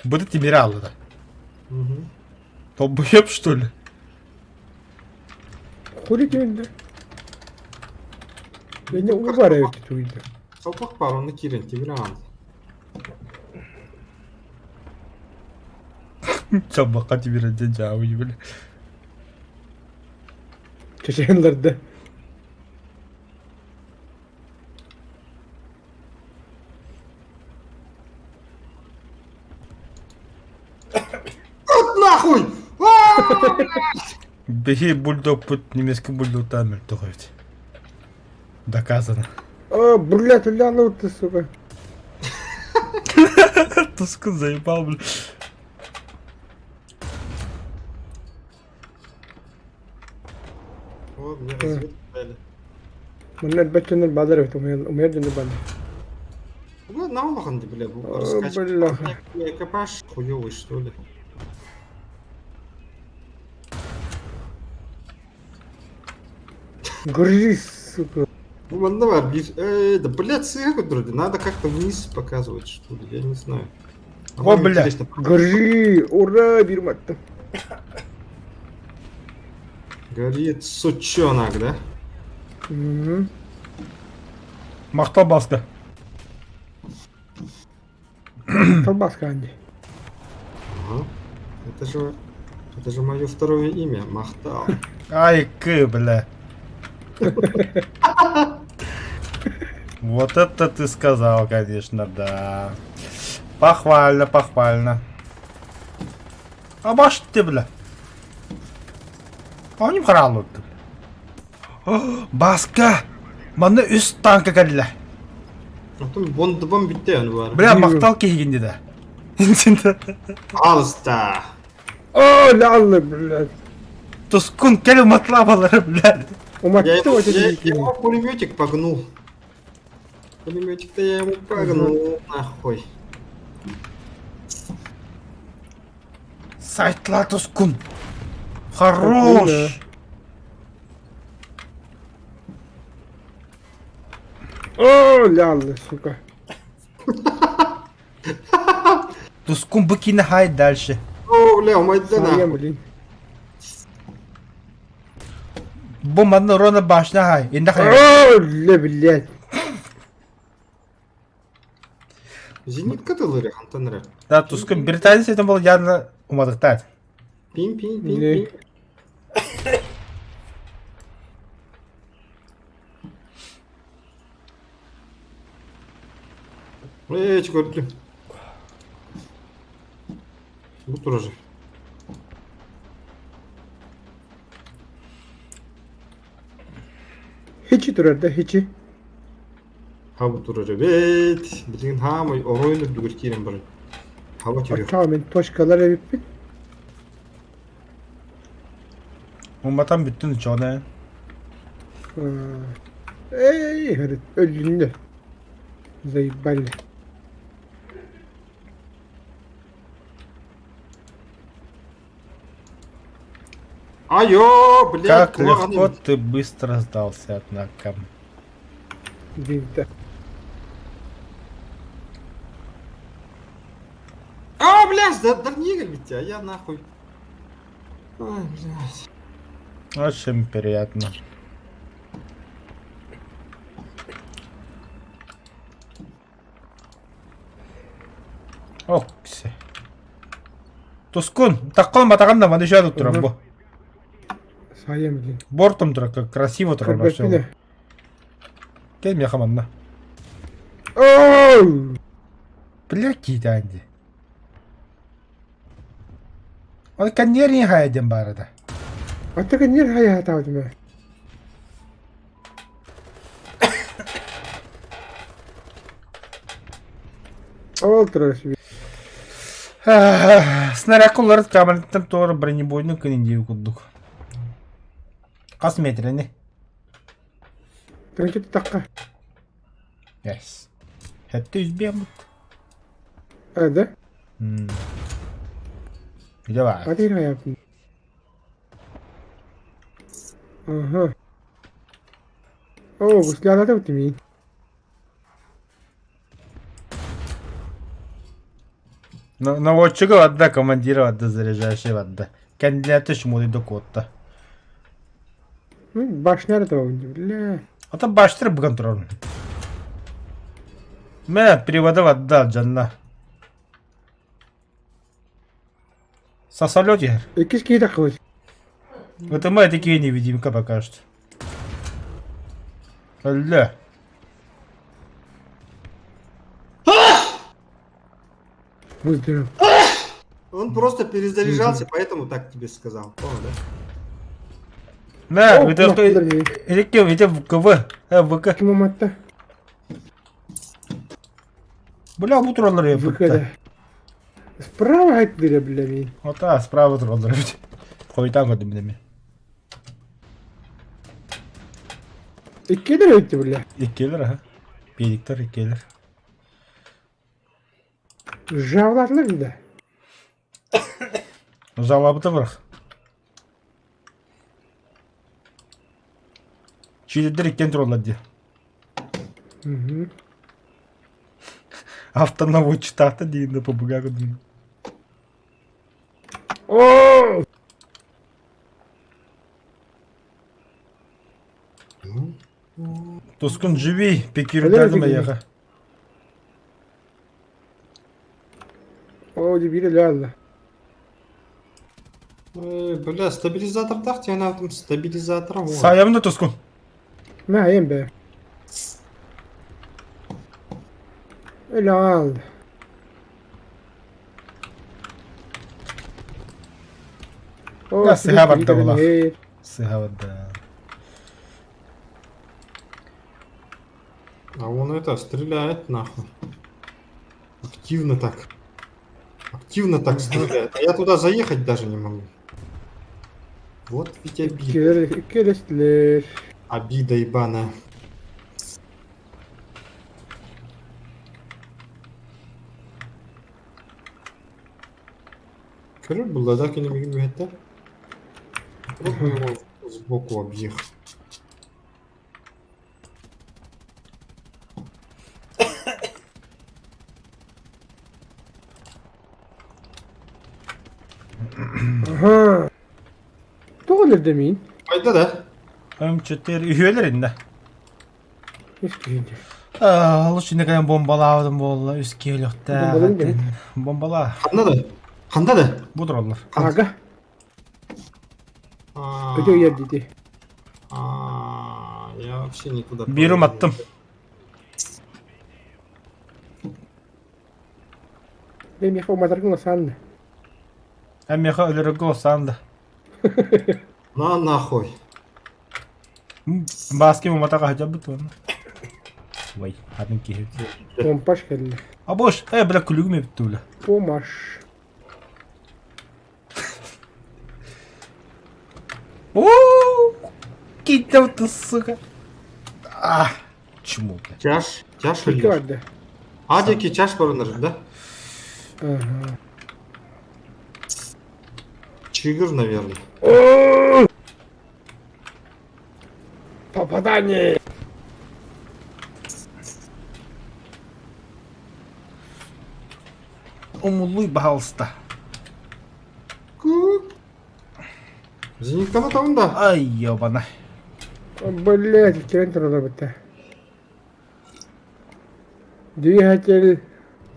S1: Быты тимире алла да.
S4: Мгм.
S1: Долбоеб, что ли?
S2: Хули диэн Бэйне уу баар эбит тугуйда.
S4: Салпах бар, онно киирэн тимире аалла.
S1: Чабака тимире дьэ дьаабый, бля.
S2: Чеченлерде.
S4: Вот нахуй! А, блядь!
S1: Биһи бульдогпут немецкий бульдогтаан мөлтөх эбит. Доказано.
S2: О, блядь, уляну ты, сука.
S1: Туску заебал, бля.
S4: Вот, мне разведку дали.
S2: Манна элбэт бадар эбит, умуйар дьоннор бааллар.
S4: Ну, на улахан, бля, бу
S2: О,
S4: раскачка.
S2: бляха.
S4: Бля, Экипаж хуёвый, что ли?
S2: Грузи, сука.
S4: Ну, манна бар, биир. Э, да, блядь, сыга көтөрдө. Надо как-то вниз показывать, что ли, я не знаю. А
S1: О,
S4: вам
S1: бля.
S4: интересно.
S2: Грузи, ура, биир маттым.
S4: Горит сучонок, да?
S2: Мгм.
S1: Махтал баска.
S2: Колбаска Анди.
S4: Ага. Это же мое второе имя, Махтал.
S1: Ай, кы, бля. Вот это ты сказал, конечно, да. Похвально, похвально. А баш ты, бля. А они харалут, бля. Баска! Манна үс танка кэллэ.
S4: Потом бондыбам бүтте аны бары.
S1: Бля, махтал киһигин да.
S4: Пожалуйста.
S2: О, лялы, блядь.
S1: Тускун кэл матлабалары, бля.
S4: Я,
S2: Уматты вот
S4: я,
S2: эти
S4: я его пулеметик погнул. Пулеметик-то я ему погнул, нахуй.
S1: Сайтла Тускун. Хорош.
S2: О, лялы, сука.
S1: Тускун быкина хай дальше.
S4: О, бля, умайда
S2: Саня,
S4: нахуй.
S2: блин.
S1: Бу манна рона башня хай. Инда хай.
S2: О, ля, блядь.
S4: Зенитка ты лыры, Антон
S1: Да, Тускун британец это был явно умадыктат.
S4: Пим, пим, пим,
S2: Не.
S4: пим. Эй, көрдүм. Бу тоже.
S2: Хичи турар да, хичи.
S4: Ха бу турар эбит. Билигин хаамай оройну бүгүр киирэн барар. Хаба түрү.
S2: Оччоҕо мин точкалар эбиппит.
S1: Уматан бүттүн чоне.
S2: Эй, говорит, өлүннэ. Заебали.
S4: Айо, блядь,
S1: Как
S4: кулаган
S1: легко
S4: эбит.
S1: ты быстро сдался, однако.
S2: Винта.
S4: А, блядь, да, да не бить, а я нахуй. Ой, блядь.
S11: Очень приятно. Окси. Тускун, таккон батаган да маны шаду туран бу.
S2: Сайым блин.
S11: Бортом тура как красиво туран вообще. Кел меха манна.
S2: Оу!
S11: Бля киитаанди. Ол кэнниэр хайа диэн баара да.
S2: Ата кэнниэр хайа хатаабытым ээ. Ол турар себе.
S11: Снаряд уларыт камераттан туора бронебойный күнүн диэби курдук. Хас метрени?
S2: Тырынчы тутахха.
S11: Yes. Хэттэ үзбиэммит.
S2: А, да?
S11: Давай.
S2: А ты хайаппын. Ага. О, гуслярата бутими.
S11: Наводчига вадда, командира вадда, заряжающий вадда. Кандидаты шмули до котта.
S2: Ну, башняр этого, бля.
S11: А то баштыр бүгін тұрар. Мә, перевода вадда, жанна. Сосолет егер.
S2: Иккис киһи таххыбыт.
S11: Это мы такие невидимка пока что. Ля.
S2: Выздоров.
S4: Он просто перезаряжался, поэтому так тебе сказал. Понял, да?
S11: На, это это это ВКВ, ВК.
S2: Ким аматта?
S11: Бля, бу тураллар
S2: ВК да. Справа айтты бля мин.
S11: Вот а, справа тураллар. Хойтан көрдүм мен.
S2: Иккилер өттү бля.
S11: Иккилер, аха. Педиктер иккилер.
S2: Жавлатылар да.
S11: Жалабыты бырах. Чилидер иккен тураллар дии.
S2: Угу.
S11: Автонаводчитаата диин да побуга көрдүм.
S2: О!
S11: Тускун живи, пикирдадым аяға.
S2: О, дебиле ладно.
S4: Бля, стабилизатор так тебе надо там стабилизатор. вот.
S11: Саябын да Тускун.
S2: Мә айым бе. Ля. О,
S11: Я сыга барда була. Сыга барда.
S4: А он это, стреляет нахуй. Активно так. Активно так стреляет. А я туда заехать даже не могу. Вот ведь обида.
S2: Келестілер.
S4: Обида ебаная. Король был, да, это? Попробуй его сбоку объехать.
S2: Ага. Тоғыз демейін.
S4: Пайда да.
S11: М4 үһүөлэр инде.
S2: Ескейінде.
S11: Лучше некая бомбалаабытым буолла үс киһилөхтэ.
S2: Бомбалын дебит.
S11: Бомбала.
S4: Ханда да. Ханда да.
S11: Бу тураллар.
S2: Ага. Өтө ер дейді.
S4: А, я вообще никуда.
S11: Бирум аттым.
S2: Мен меха уматаргын ласанны.
S11: Ә меха өлөргө санды.
S4: На нахуй.
S11: Баски уматага хажабыт оны. Ой, атын киһи.
S2: Помпаш келді.
S11: А бош, э, бля, күлүгүм эбитти бля.
S2: Помаш.
S11: О, китеп ты, сука. А, чему, бля.
S4: Чаш, чаш
S2: Екі
S4: или?
S2: барды.
S4: А, деки чаш барыныр, да?
S2: Ага.
S4: Чигр, наверное.
S2: Попадание!
S11: Умулуй баһалыста.
S4: Зенитканы табын да.
S11: Ай, ёбана.
S2: Блядь, кирен туралар Двигатель,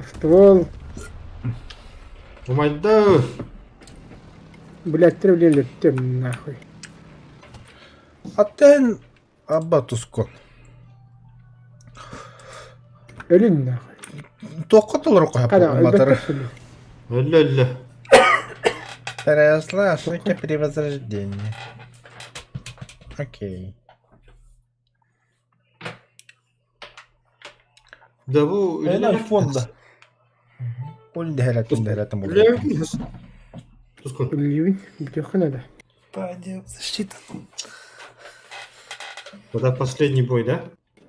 S2: ствол.
S4: Умайда.
S2: Блядь, тревлелеттем нахуй.
S11: Аттен абба тускон.
S2: Өлүн нахуй.
S11: Туохха толору
S2: Хара,
S11: батары.
S4: Өллө өллө.
S11: Произошла ошибка при возрождении. Окей.
S4: Да бу
S11: Эн айфон да. Ол дэһэрэтин дэһэрэтин буолар.
S4: Тускун.
S2: Ливень, бүтүөххэ надо.
S10: Пойдем, защита.
S4: Тогда последний бой, да?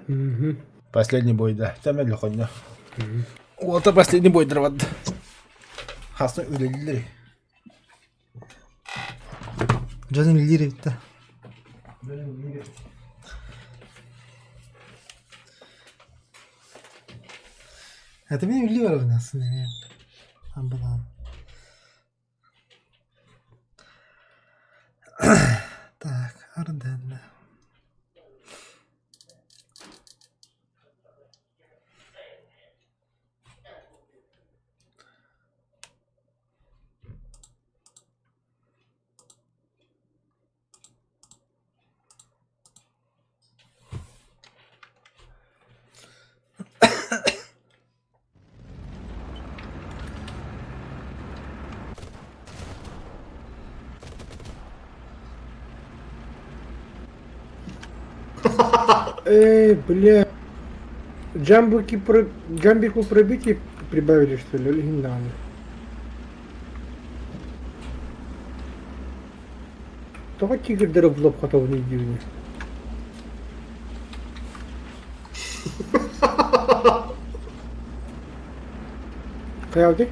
S2: Угу.
S11: Последний бой, да. Тәмәл хонья. Уолта последний бой дырват. Хасны үлелилер.
S10: Джонни Лири битте. Это мен үлли бар ойнасын эме. Амбалан. Так, Арденна.
S2: Эй, бля. Джамбуки про... Джамбику пробитие прибавили, что ли, легендарно. Тоҕо тигрдэр облап хотовны дивни. Хайалды?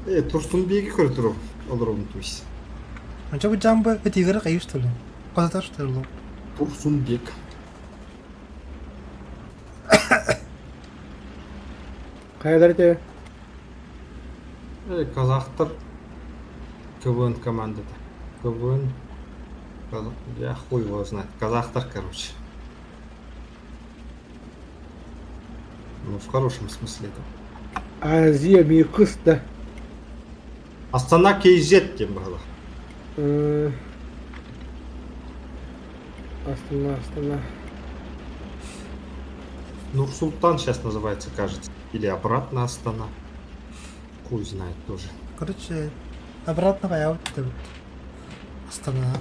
S4: Э, Турсунбеги көрө туру. Олоробун то есть.
S10: А что бы джамбо? Это игра каю что ли? Куда что ли?
S4: Турсунбек.
S2: Хайалар те.
S4: Э, казахтар КВН командада. КВН. Я хуй его знает. Казахтар, короче. Ну, в хорошем смысле этого.
S2: Азия ми кыс да.
S4: Астана KZ тем было.
S2: Астана, Астана.
S4: Нур-Султан сейчас называется, кажется. Или обратно Астана. Хуй знает тоже.
S10: Короче, обратно я вот Астана.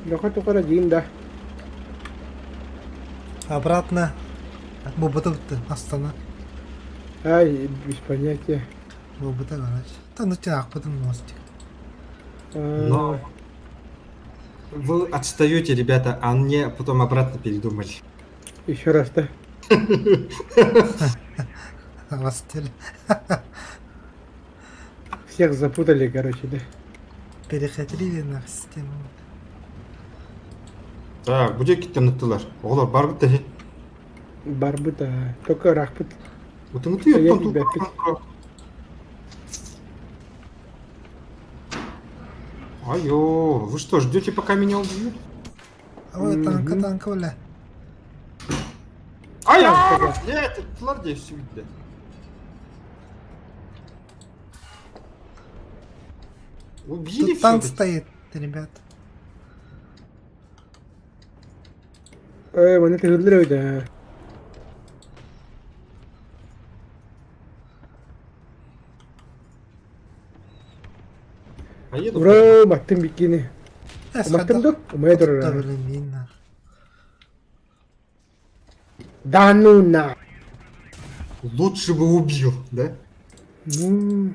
S2: Лоха тухара диин да.
S10: Обратно. Бубыта Астана.
S2: Ай, без понятия.
S10: Бубыта, короче. Да ну тебя ахпытын мостик.
S4: Но вы отстаете, ребята, а мне потом обратно передумали.
S2: Еще раз, да?
S10: Растели.
S2: Всех запутали, короче, да?
S10: Перехитрили на систему.
S4: Так, бу диэкиттэн ыттылар. Оҕолор барбыт да
S2: Барбыт, а. Только рахпыт.
S4: Утуҥуту
S2: Я
S4: оттон
S2: тебя
S4: Айо, вы что, ждете, пока меня убьют?
S10: Ой, танка, танка, бля.
S4: Ай, блядь, ыттылар дии сүгүдэ. Убили
S10: Тут танк
S4: всё-таки?
S10: стоит, ребят.
S2: Эй, маны тыгырлар да.
S4: Поеду.
S2: Ура, маттым бикини. Маттым да? Умая
S10: Да,
S2: турар.
S10: блин, мина.
S2: Да ну на.
S4: Лучше бы убил, да?
S2: Ну,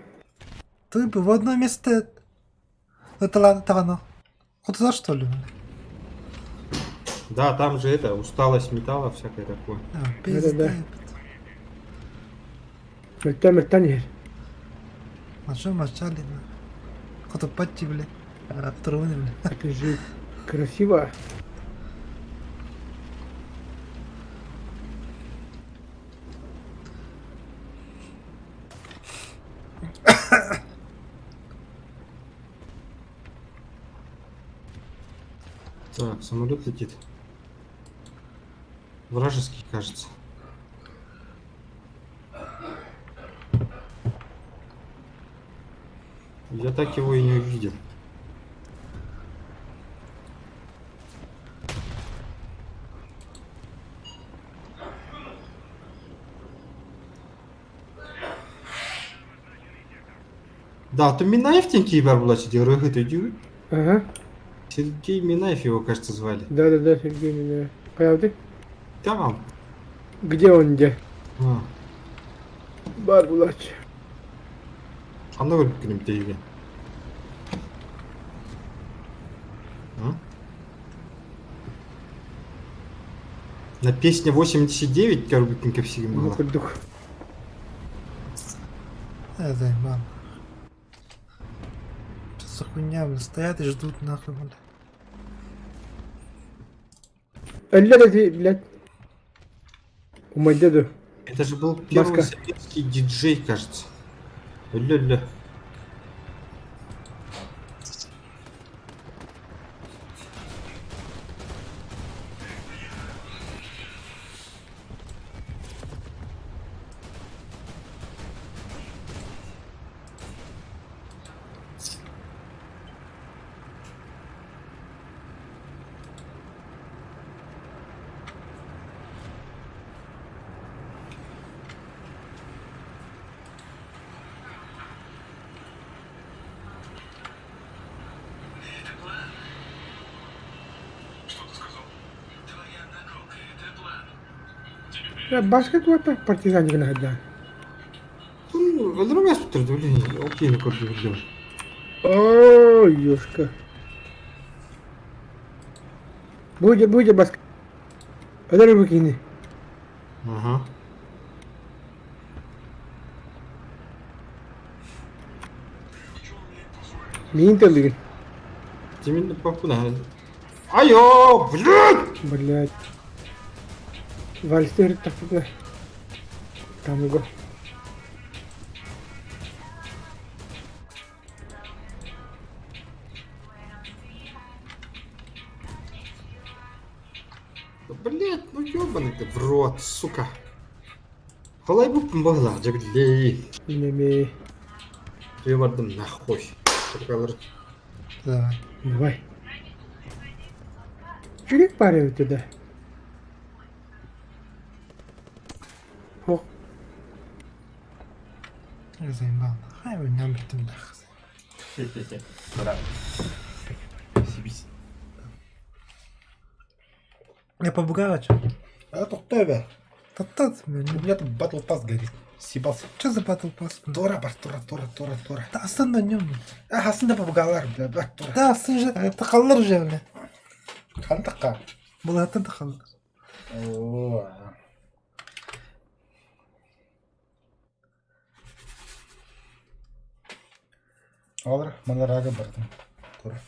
S10: Ты бы в одно место... Это ладно, так Куда что ли?
S4: Да, там же это, усталость металла, всякое такое.
S10: А, пизда.
S2: Да-да-да. мөлтөн мөлтөн иһэр.
S10: А что мочали? Куда патти, бля? Второй, бля.
S2: Это же красиво.
S4: Так, самолет летит. Вражеский, кажется. Я так его и не увидел. Да, то Минаев кибер булачы диир,
S2: Ага.
S4: Сергей Минаев его, кажется, звали.
S2: Да-да-да, Сергей Минаев. Правда?
S4: Там.
S2: Где он где?
S4: А.
S2: Бар булач.
S4: Ханна көрбүккүн бүтэйгэ. На песне 89 көрбүккүн кэпсиигин
S2: Бу
S4: буолар.
S2: курдук.
S10: Э, заебал. Что за хуйня, блин, стоят и ждут нахуй, бля.
S2: Өллөр эти, блядь. Умайда ду.
S4: Это же был первый
S2: Баска.
S4: советский диджей, кажется. Ля-ля.
S2: Баска туата партизан гына хаддан.
S4: Өлөрөм эспиттер, блин, окей, көрдүм.
S2: О, ёшка. Будет, будет баска. Өлөр букини.
S4: Ага.
S2: Мин төлүгүн.
S4: Тимин папуна. Айо, блядь!
S2: Блядь. Вальстер тахтына. Танго.
S4: Блядь, ну ёбаный ты в рот, сука. Халай буппун баһылаах дьэ
S2: Неме.
S4: Туйбардым нахуй. Только
S10: Давай.
S2: Давай. Чүрек бар туда. Ох,
S10: Я заебал. Хай вы нам битым нахуй. Я побугала что?
S12: А тохтоо.
S10: Та-та, блин.
S12: У меня тут батл пас горит. Съебался.
S10: Что за батл пас?
S12: Тора, бар, тора, тора, тора, тора.
S10: Да астан на нем.
S12: А, астында побугалар, бля, бля, тора.
S10: Да, астан же, тақаллар же, бля.
S12: Хантака.
S10: Булаттан тақаллар.
S12: О. Алыр, манарага бардым. Тора.